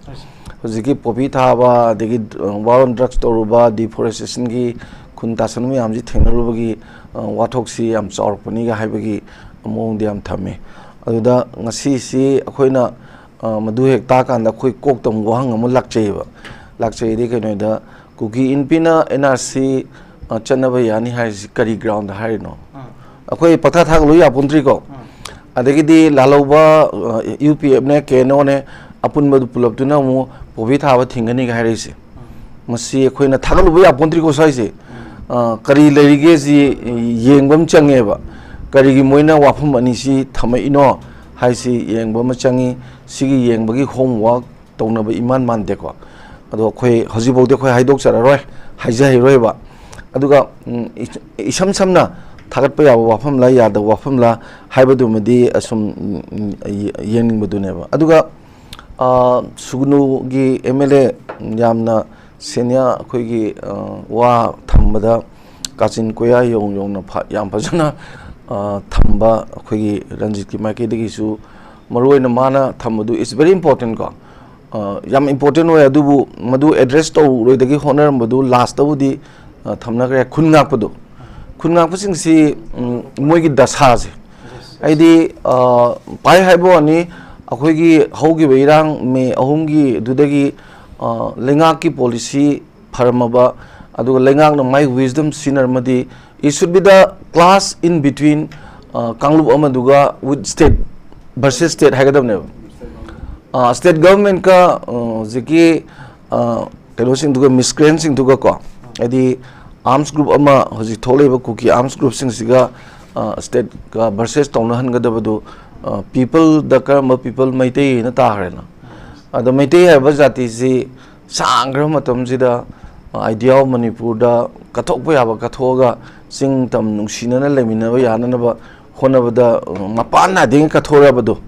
ꯍꯧꯖꯤꯛꯀꯤ ꯄꯣꯄꯤ ꯊꯥꯕ, ꯑꯗꯒꯤ, ꯑ, war on drugs ꯇꯧꯔꯨꯕ, deforestation ꯒꯤ ꯈꯨꯟ ꯇꯥꯁꯟꯕ ꯃꯌꯥꯝꯁꯤ ꯊꯦꯡꯅꯔꯨꯕꯒꯤ, ꯑ, ꯋꯥꯊꯣꯛꯁꯤ ꯌꯥꯝ ꯆꯥꯎꯔꯛꯄꯅꯤꯒ ꯍꯥꯏꯕꯒꯤ ꯃꯑꯣꯡꯗ ꯌꯥꯝ ꯊꯝꯃꯤ꯫ ꯑꯗꯨꯗ ꯉꯁꯤꯁꯤ ꯑꯩꯈꯣꯏꯅ, ꯑ, ꯃꯗꯨ ꯍꯦꯛ ꯇꯥꯀꯥꯟꯗ ꯑꯩꯈꯣꯏ ꯀꯣꯛꯇ ꯑꯃꯨꯛ ꯋꯥꯍꯪ ꯑꯃ ꯂꯥꯛꯆꯩꯌꯦꯕ꯫ ꯂꯥꯛꯆꯩꯗꯤ ꯀꯩꯅꯣꯗ, ꯀꯨꯀꯤ ꯏꯟꯄꯤꯅ ꯑꯦꯟ ꯑꯥꯔ ꯁꯤ, ꯑ, ꯆꯠꯅꯕ ꯌꯥꯅꯤ ꯍꯥꯏꯔꯤꯁꯤ ꯀꯔꯤ ground ꯗ ꯍꯥꯏꯔꯤꯅꯣ? ꯑꯥ꯫ ꯑꯩꯈꯣꯏ ꯄꯪꯊꯥ ꯊꯥꯒꯠꯂꯨ ꯌꯥꯄꯣꯟꯇ꯭ꯔꯤꯀꯣ꯫ ꯑꯥ꯫ ꯑꯗꯒꯤꯗꯤ ꯂꯥꯜꯍꯧꯕ, ꯑ, ꯌꯨ ꯄꯤ ꯑꯦꯐꯅꯦ, ꯀꯦ ꯑꯦꯟ ꯑꯣꯅꯦ, ꯑꯄꯨꯟꯕꯗꯨ ꯄꯨꯂꯞꯇꯨꯅ ꯑꯃꯨꯛ ꯄꯣꯄꯤ ꯊꯥꯕ ꯊꯤꯡꯒꯅꯤꯒ ꯍꯥꯏꯔꯛꯏꯁꯦ꯫ ꯑꯥ꯫ ꯃꯁꯤ ꯑꯩꯈꯣꯏꯅ ꯊꯥꯒꯠꯂꯨꯕ ꯌꯥꯄꯣꯟꯇ꯭ꯔꯤꯀꯣ ꯁ꯭ꯋꯥꯏꯁꯦ꯫ ꯑꯥ꯫ ꯑ, ꯀꯔꯤ ꯂꯩꯔꯤꯒꯦꯁꯤ ꯌꯦꯡꯕ ꯑꯃ ꯆꯪꯉꯦꯕ꯫ ꯀꯔꯤꯒꯤ ꯃꯣꯏꯅ ꯋꯥꯐꯝ ꯑꯅꯤꯁꯤ ꯊꯝꯃꯛꯏꯅꯣ ꯍꯥꯏꯁꯤ ꯌꯦꯡꯕ ꯑꯃ ꯆꯪꯉꯤ꯫ ꯁꯤꯒꯤ ꯌꯦꯡꯕꯒꯤ homework ꯇꯧꯅꯕ ꯏꯃꯥꯟ ꯃꯥꯟꯗꯦꯀꯣ꯫ ꯑꯗꯣ ꯑꯩꯈꯣꯏ ꯍꯧꯖꯤꯛꯐꯥꯎꯗꯤ ꯑꯩꯈꯣꯏ ꯍꯥꯏꯗꯣꯛꯆꯔꯔꯣꯏ, ꯍꯥꯏꯖꯍꯩꯔꯣꯏꯕ꯫ ꯑꯗꯨꯒ, ꯎꯝ, ꯏ-, ꯏꯁꯝ ꯁꯝꯅ ꯊꯥꯒꯠꯄ ꯌꯥꯕ ꯋꯥꯐꯝꯂ ꯌꯥꯗꯕ ꯋꯥꯐꯝꯂ ꯍꯥꯏꯕꯗꯨꯃꯗꯤ ꯑꯁꯨꯝ, ꯎꯝ, ꯎꯝ, ꯌꯦ-, ꯌꯦꯡꯅꯤꯡꯕꯗꯨꯅꯦꯕ꯫ ꯑꯗꯨꯒ, ꯑ, ꯁꯨꯒꯅꯨꯒꯤ ꯑꯦꯝ ꯑꯦꯜ ꯑꯦ ꯌꯥꯝꯅ senior ꯑꯩꯈꯣꯏꯒꯤ, ꯑ, ꯋꯥ ꯊꯝꯕꯗ ꯀꯥꯆꯤꯟ ꯀꯣꯌꯥ ꯌꯧ ꯌꯧꯅ ꯐ-, ꯌꯥꯝ ꯐꯖꯅ, ꯑ, ꯊꯝꯕ ꯑꯩꯈꯣꯏꯒꯤ ꯔꯟꯖꯤꯠꯀꯤ ꯃꯥꯏꯀꯩꯗꯒꯤꯁꯨ ꯃꯔꯨꯑꯣꯏꯅ ꯃꯥꯅ ꯊꯝꯕꯗꯨ is very important ꯀꯣ꯫ ꯑ, ꯌꯥꯝ important ꯑꯣꯏ, ꯑꯗꯨꯕꯨ ꯃꯗꯨ address ꯇꯧꯔꯣꯏꯗꯒꯤ ꯍꯣꯠꯅꯔꯝꯕꯗꯨ last ꯇꯕꯨꯗꯤ, ꯑ, ꯊꯝꯅꯈ꯭ꯔꯦ꯫ ꯈꯨꯟ ꯉꯥꯛꯄꯗꯣ, ꯈꯨꯟ ꯉꯥꯛꯄꯁꯤꯡꯁꯤ, ꯎꯝ, ꯃꯣꯏꯒꯤ ꯗꯁꯥꯁꯦ, ꯑꯩꯗꯤ, ꯑ, ꯄꯥꯏ ꯍꯥꯏꯕ ꯋꯥꯅꯤ, ꯑꯩꯈꯣꯏꯒꯤ ꯍꯧꯈꯤꯕ ꯏꯔꯥꯡ ꯃꯦ ꯑꯍꯨꯝꯒꯤ ꯑꯗꯨꯗꯒꯤ, ꯑ, ꯂꯩꯉꯥꯛꯀꯤ ꯄꯣꯂꯤꯁꯤ ꯐꯔꯝꯃꯕ, ꯑꯗꯨꯒ ꯂꯩꯉꯥꯛꯅ ꯃꯥꯏ wisdom ꯁꯤꯖꯤꯟꯅꯔꯝꯃꯗꯤ, it should be the clash in between, ꯑ, ꯀꯥꯡꯂꯨꯞ ꯑꯃꯗꯨꯒ with state versus state ꯍꯥꯏꯒꯗꯕꯅꯦꯕ꯫ ꯑ, state government ꯀ, ꯑ, ꯍꯧꯖꯤꯛꯀꯤ, ꯑ, ꯀꯩꯅꯣꯁꯤꯡꯗꯨꯒ, miscreant ꯁꯤꯡꯗꯨꯒ ꯀꯣ, ꯍꯥꯏꯗꯤ arms group ꯑꯃ ꯍꯧꯖꯤꯛ ꯊꯣꯛꯂꯛꯏꯕ ꯀꯨꯀꯤ arms group ꯁꯤꯡꯁꯤꯒ, ꯑ, state ꯀ versus ꯇꯧꯅꯍꯟꯒꯗꯕꯗꯨ, ꯑ, people ꯗ ꯀꯔꯝꯕ people? ꯃꯩꯇꯩ ꯍꯥꯏꯅ ꯇꯥꯈ꯭ꯔꯦꯅ꯫ ꯑꯗꯣ ꯃꯩꯇꯩ ꯍꯥꯏꯕ ꯖꯥꯇꯤꯁꯤ ꯁꯥꯡꯈ꯭ꯔꯕ ꯃꯇꯝꯁꯤꯗ, ꯑ, idea of ꯃꯅꯤꯄꯨꯔꯗ ꯀꯠꯊꯣꯛꯄ ꯌꯥꯕ ꯀꯠꯊꯣꯛꯑꯒ ꯆꯤꯡ ꯇꯝ ꯅꯨꯡꯁꯤꯅꯅ ꯂꯩꯃꯤꯟꯅꯕ ꯌꯥꯅꯅꯕ ꯍꯣꯠꯅꯕꯗ, ꯑ, ꯃꯄꯥꯟ ꯅꯥꯏꯗꯉꯩ ꯀꯠꯊꯣꯔꯛꯑꯕꯗꯣ,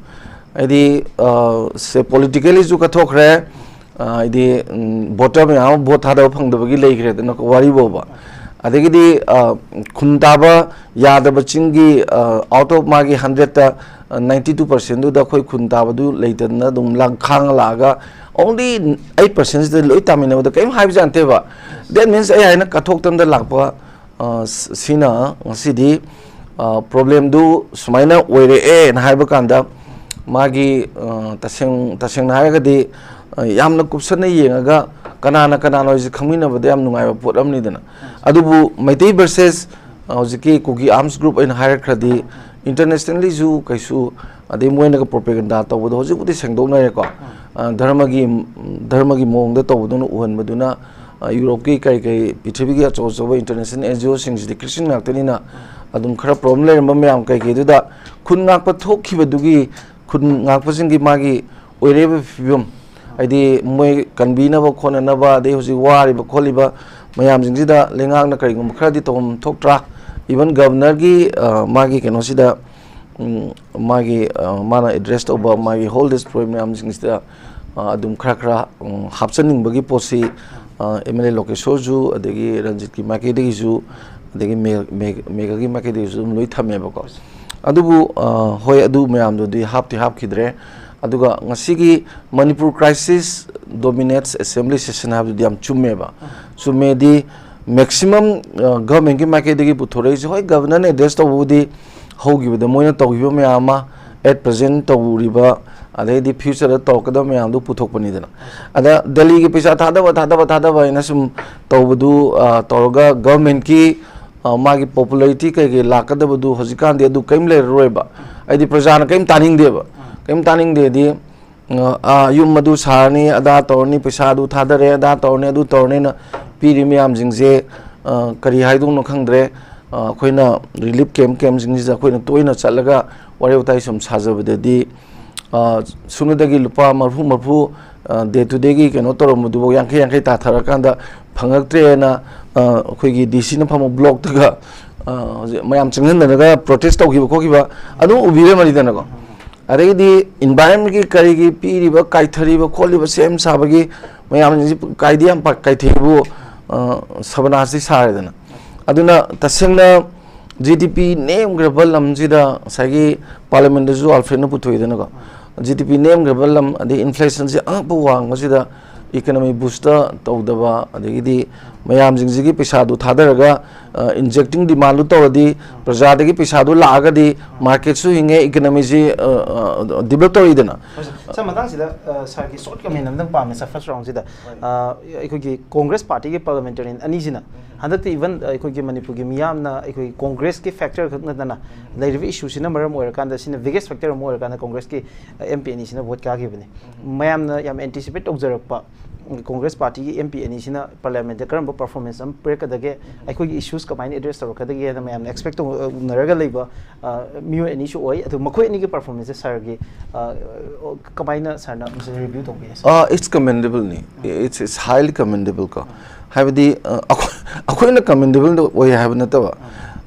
ꯍꯥꯏꯗꯤ, ꯑ, ꯁꯦ, politically ꯁꯨ ꯀꯠꯊꯣꯛꯈ꯭ꯔꯦ, ꯑ, ꯍꯥꯏꯗꯤ, ꯎꯝ, voter ꯃꯌꯥꯝ ꯑꯃ vote ꯊꯥꯗꯕ ꯐꯪꯗꯕꯒꯤ ꯂꯩꯈ꯭ꯔꯦꯗꯅꯀꯣ, ꯋꯥꯔꯤ ꯐꯥꯎꯕ꯫ ꯑꯗꯒꯤꯗꯤ, ꯑ, ꯈꯨꯟ ꯇꯥꯕ ꯌꯥꯗꯕ ꯆꯤꯡꯒꯤ, ꯑ, out of ꯃꯥꯒꯤ hundred ꯇ, ꯑ, ninety two percent ꯗꯨꯗ ꯑꯩꯈꯣꯏ ꯈꯨꯟ ꯇꯥꯕꯗꯨ ꯂꯩꯇꯗꯅ ꯑꯗꯨꯝ ꯂꯥꯡ-, ꯈꯥꯡꯉ ꯂꯥꯛꯑꯒ only eight percent ꯁꯤꯗ ꯂꯣꯏ ꯇꯥꯃꯤꯟꯅꯕꯗ ꯀꯔꯤꯝ ꯍꯥꯏꯕꯖꯥꯠ ꯅꯠꯇꯦꯕ꯫ That means ꯑꯩ ꯍꯥꯏꯅ ꯀꯠꯊꯣꯛꯇꯅ ꯂꯥꯛꯄ, ꯑ, ꯁ-, ꯁꯤꯅ ꯉꯁꯤꯗꯤ, ꯑ, problem ꯗꯨ ꯁꯨꯃꯥꯏꯅ ꯑꯣꯏꯔꯛꯑꯦꯅ ꯍꯥꯏꯕ ꯀꯥꯟꯗ ꯃꯥꯒꯤ, ꯑ, ꯇꯁꯦꯡ-, ꯇꯁꯦꯡꯅ ꯍꯥꯏꯔꯒꯗꯤ, ꯑ, ꯌꯥꯝꯅ ꯀꯨꯞꯁꯟꯅ ꯌꯦꯡꯉꯒ ꯀꯅꯥꯅ ꯀꯅꯥꯅꯣ ꯍꯥꯏꯁꯦ ꯈꯪꯃꯤꯟꯅꯕꯗ ꯌꯥꯝ ꯅꯨꯡꯉꯥꯏꯕ ꯄꯣꯠ ꯑꯃꯅꯤꯗꯅ꯫ ꯑꯗꯨꯕꯨ ꯃꯩꯇꯩ versus, ꯑ, ꯍꯧꯖꯤꯛꯀꯤ ꯀꯨꯀꯤ arms group ꯑꯩꯅ ꯍꯥꯏꯔꯛꯈ꯭ꯔꯗꯤ internationally ꯁꯨ ꯀꯩꯁꯨ, ꯑꯗꯩ ꯃꯣꯏꯅꯒ propaganda ꯇꯧꯕꯗꯣ ꯍꯧꯖꯤꯛꯄꯨꯗꯤ ꯁꯦꯡꯗꯣꯛꯅꯔꯦꯀꯣ꯫ ꯑ, ꯙꯔꯃꯒꯤ, ꯙꯔꯃꯒꯤ ꯃꯑꯣꯡꯗ ꯇꯧꯕꯗꯧꯅ ꯎꯍꯟꯕꯗꯨꯅ, ꯑ, ꯌꯨꯔꯣꯞꯀꯤ ꯀꯔꯤ ꯀꯔꯤ ꯄ꯭ꯔꯤꯊꯤꯕꯤꯒꯤ ꯑꯆꯧ ꯑꯆꯧꯕ international N G O ꯁꯤꯡꯁꯤꯗꯤ Christian ꯉꯥꯛꯇꯅꯤꯅ ꯑꯗꯨꯝ ꯈꯔ problem ꯂꯩꯔꯝꯕ ꯃꯌꯥꯝ ꯀꯩꯀꯩꯗꯨꯗ ꯈꯨꯟ ꯉꯥꯛꯄ ꯊꯣꯛꯈꯤꯕꯗꯨꯒꯤ ꯈꯨꯟ ꯉꯥꯛꯄꯁꯤꯡꯒꯤ ꯃꯥꯒꯤ ꯑꯣꯏꯔꯛꯏꯕ ꯐꯤꯕꯝ, ꯍꯥꯏꯗꯤ ꯃꯣꯏ ꯀꯟꯕꯤꯅꯕ ꯈꯣꯠꯅꯅꯕ, ꯑꯗꯩ ꯍꯧꯖꯤꯛ ꯋꯥꯔꯤꯕ ꯈꯣꯠꯂꯤꯕ ꯃꯌꯥꯝꯁꯤꯡꯁꯤꯗ ꯂꯩꯉꯥꯛꯅ ꯀꯔꯤꯒꯨꯝꯕ ꯈꯔꯗꯤ ꯇꯧꯐꯝ ꯊꯣꯛꯇ꯭ꯔꯥ? Even ꯒꯕꯔꯅꯔꯒꯤ, ꯑ, ꯃꯥꯒꯤ ꯀꯩꯅꯣꯁꯤꯗ, ꯎꯝ, ꯃꯥꯒꯤ, ꯑ, ꯃꯥꯅ address ꯇꯧꯕ ꯃꯥꯒꯤ whole district ꯃꯌꯥꯝꯁꯤꯡꯁꯤꯗ, ꯑ, ꯑꯗꯨꯝ ꯈꯔ ꯈꯔ, ꯎꯝ, ꯍꯥꯞꯆꯟꯅꯤꯡꯕꯒꯤ ꯄꯣꯠꯁꯤ, ꯑ, M L A ꯂꯣꯀꯦꯁꯣꯔꯁꯨ, ꯑꯗꯒꯤ ꯔꯟꯖꯤꯠꯀꯤ ꯃꯥꯏꯀꯩꯗꯒꯤꯁꯨ, ꯑꯗꯒꯤ ꯃꯦ-, ꯃꯦ-, ꯃꯦꯘꯒꯤ ꯃꯥꯏꯀꯩꯗꯒꯤꯁꯨ ꯑꯗꯨꯝ ꯂꯣꯏ ꯊꯝꯃꯦꯕꯀꯣ꯫ ꯑꯗꯨꯕꯨ, ꯑ, ꯍꯣꯏ, ꯑꯗꯨ ꯃꯌꯥꯝꯗꯨꯗꯤ ꯍꯥꯞꯇꯤ ꯍꯥꯞꯈꯤꯗ꯭ꯔꯦ꯫ ꯑꯗꯨꯒ ꯉꯁꯤꯒꯤ Manipur crisis dominates assembly session ꯍꯥꯏꯕꯗꯨꯗꯤ ꯌꯥꯝ ꯆꯨꯝꯃꯦꯕ꯫ ꯆꯨꯝꯃꯦꯗꯤ maximum, ꯑ, government ꯀꯤ ꯃꯥꯏꯀꯩꯗꯒꯤ ꯄꯨꯊꯣꯔꯛꯏꯁꯦ, ꯍꯣꯏ, ꯒꯕꯔꯅꯔꯅ address ꯇꯧꯕꯕꯨꯗꯤ ꯍꯧꯈꯤꯕꯗ ꯃꯣꯏꯅ ꯇꯧꯈꯤꯕ ꯃꯌꯥꯝ ꯑꯃ, at present ꯇꯧꯔꯤꯕ, ꯑꯗꯩꯗꯤ future ꯇꯧꯔꯛꯀꯗꯕ ꯃꯌꯥꯝꯗꯨ ꯄꯨꯊꯣꯛꯄꯅꯤꯗꯅ꯫ ꯑꯗ ꯗꯦꯜꯂꯤꯒꯤ ꯄꯩꯁꯥ ꯊꯥꯗꯕ, ꯊꯥꯗꯕ, ꯊꯥꯗꯕ ꯍꯥꯏꯅ ꯁꯨꯝ ꯇꯧꯕꯗꯨ, ꯑ, ꯇꯧꯔꯒ government ꯀꯤ, ꯑ, ꯃꯥꯒꯤ popularity ꯀꯩꯀꯩ ꯂꯥꯛꯀꯗꯕꯗꯨ ꯍꯧꯖꯤꯛꯀꯥꯟꯗꯤ ꯑꯗꯨ ꯀꯔꯤꯝ ꯂꯩꯔꯔꯣꯏꯕ꯫ ꯍꯥꯏꯗꯤ ꯄ꯭ꯔꯖꯥꯅ ꯀꯔꯤꯝ ꯇꯥꯅꯤꯡꯗꯦꯕ꯫ ꯀꯔꯤꯝ ꯇꯥꯅꯤꯡꯗꯦꯗꯤ, ꯑ, ꯑ, ꯌꯨꯝ ꯑꯗꯨ ꯁꯥꯔꯅꯤ, ꯑꯗꯥ ꯇꯧꯔꯅꯤ, ꯄꯩꯁꯥ ꯑꯗꯨ ꯊꯥꯗꯔꯦ, ꯑꯗꯥ ꯇꯧꯔꯅꯤ, ꯑꯗꯨ ꯇꯧꯔꯅꯤꯅ ꯄꯤꯔꯤ ꯃꯌꯥꯝꯁꯤꯡꯁꯦ, ꯑ, ꯀꯔꯤ ꯍꯥꯏꯗꯣꯏꯅꯣ ꯈꯪꯗ꯭ꯔꯦ꯫ ꯑ, ꯑꯩꯈꯣꯏꯅ relief camp, campꯁꯤꯡꯁꯤꯗ ꯑꯩꯈꯣꯏꯅ ꯇꯣꯏꯅ ꯆꯠꯂꯒ ꯋꯥꯔꯤ ꯋꯥꯇꯥꯏ ꯁꯨꯝ ꯁꯥꯖꯕꯗꯗꯤ, ꯑ, ꯁꯨꯞꯅꯗꯒꯤ ꯂꯨꯄꯥ ꯃꯔꯐꯨ, ꯃꯔꯐꯨ, ꯑ, day to dayꯒꯤ ꯀꯩꯅꯣ ꯇꯧꯔꯝꯕꯗꯨꯐꯥꯎ ꯌꯥꯡꯈꯩ, ꯌꯥꯡꯈꯩ ꯇꯥꯊꯔꯀꯥꯟꯗ ꯐꯪꯉꯛꯇ꯭ꯔꯦꯅ, ꯑ, ꯑꯩꯈꯣꯏꯒꯤ D Cꯅ ꯐꯝꯕ blockꯇꯒ, ꯑ, ꯍꯧꯖꯤꯛ ꯃꯌꯥꯝ ꯆꯪꯁꯤꯟꯗꯅꯒ protest ꯇꯧꯈꯤꯕ ꯈꯣꯠꯈꯤꯕ ꯑꯗꯨꯝ ꯎꯕꯤꯔꯝꯃꯅꯤꯗꯅꯀꯣ꯫ ꯑꯗꯒꯤꯗꯤ environmentꯀꯤ ꯀꯔꯤꯒꯤ ꯄꯤꯔꯤꯕ, ꯀꯥꯏꯊꯔꯤꯕ ꯈꯣꯠꯂꯤꯕ, ꯁꯦꯝ ꯁꯥꯕꯒꯤ ꯃꯌꯥꯝꯁꯤ ꯀꯥꯏꯗꯤ ꯌꯥꯝ ꯄ-, ꯀꯥꯏꯊꯩꯕꯨ, ꯑ, ꯁꯕꯅꯥꯁꯇꯤ ꯁꯥꯔꯦꯗꯅ꯫ ꯑꯗꯨꯅ ꯇꯁꯦꯡꯅ GDP ꯅꯦꯝꯈ꯭ꯔꯕ ꯂꯝꯁꯤꯗ ꯉꯁꯥꯏꯒꯤ parliamentꯇꯁꯨ ꯑꯜꯐ꯭ꯔꯦꯗꯅ ꯄꯨꯊꯣꯛꯏꯗꯅꯀꯣ, GDP ꯅꯦꯝꯈ꯭ꯔꯕ ꯂꯝ, ꯑꯗꯩ inflationꯁꯤ ꯑꯉꯛꯄ ꯋꯥꯡꯕꯁꯤꯗ economy boost ꯇꯧꯗꯕ, ꯑꯗꯒꯤꯗꯤ ꯃꯌꯥꯝꯁꯤꯡꯁꯤꯒꯤ ꯄꯩꯁꯥꯗꯨ ꯊꯥꯗꯔꯒ, ꯑ, injecting demandꯗꯨ ꯇꯧꯔꯗꯤ, ꯄ꯭ꯔꯖꯥꯗꯒꯤ ꯄꯩꯁꯥꯗꯨ ꯂꯥꯛꯑꯒꯗꯤ marketꯁꯨ ꯍꯤꯡꯉꯦ, economyꯁꯤ, ꯑ, ꯑ, develop ꯇꯧꯔꯛꯏꯗꯅ꯫ ꯍꯣꯏ, ꯁꯥꯔ, ꯃꯇꯥꯡꯁꯤꯗ, ꯑ, ꯁꯥꯔꯒꯤ short comment ꯑꯃꯇꯪ ꯄꯥꯝꯃꯦ, ꯁꯥꯔ, first roundꯁꯤꯗ꯫ ꯑ, ꯑꯩꯈꯣꯏꯒꯤ Congress partyꯒꯤ parliamentarian ꯑꯅꯤꯁꯤꯅ ꯍꯟꯗꯛꯇꯤ even ꯑꯩꯈꯣꯏꯒꯤ ꯃꯅꯤꯄꯨꯔꯒꯤ ꯃꯤꯌꯥꯝꯅ ꯑꯩꯈꯣꯏꯒꯤ Congressꯀꯤ factor ꯈꯛ ꯅꯠꯇꯅ ꯂꯩꯔꯤꯕ issueꯁꯤꯅ ꯃꯔꯝ ꯑꯣꯏꯔꯀꯥꯟꯗ, ꯁꯤꯅ biggest factor ꯑꯃ ꯑꯣꯏꯔꯀꯥꯟꯗ Congressꯀꯤ MP ꯑꯅꯤꯁꯤꯅ vote ꯀꯥꯈꯤꯕꯅꯤ꯫ ꯃꯌꯥꯝꯅ ꯌꯥꯝ anticipate ꯇꯧꯖꯔꯛꯄ Congress partyꯒꯤ MP ꯑꯅꯤꯁꯤꯅ parliamentꯇ ꯀꯔꯝꯕ performance ꯑꯃ ꯄꯤꯔꯛꯀꯗꯒꯦ, ꯑꯩꯈꯣꯏꯒꯤ issues ꯀꯃꯥꯏꯅ address ꯇꯧꯔꯛꯀꯗꯒꯦꯅ ꯃꯌꯥꯝꯅ expect ꯇꯧꯅꯔꯒ ꯂꯩꯕ, ꯑ, ꯃꯤꯑꯣꯏ ꯑꯅꯤꯁꯨ ꯑꯣꯏ꯫ ꯑꯗꯨ ꯃꯈꯣꯏ ꯑꯅꯤꯒꯤ performanceꯁꯦ ꯁꯥꯔꯒꯤ, ꯑ, ꯀꯃꯥꯏꯅ ꯁꯥꯔꯅ ꯃꯁꯤꯗ review ꯇꯧꯕꯤꯔꯦ, ꯁꯥꯔ? ꯑ, it's commendable ꯅꯤ꯫ It's, it's highly commendable ꯀꯣ꯫ ꯍꯥꯏꯕꯗꯤ, ꯑ, ꯑꯩꯈꯣꯏ-, ꯑꯩꯈꯣꯏꯅ commendable ꯑꯣꯏ ꯍꯥꯏꯕ ꯅꯠꯇꯕ,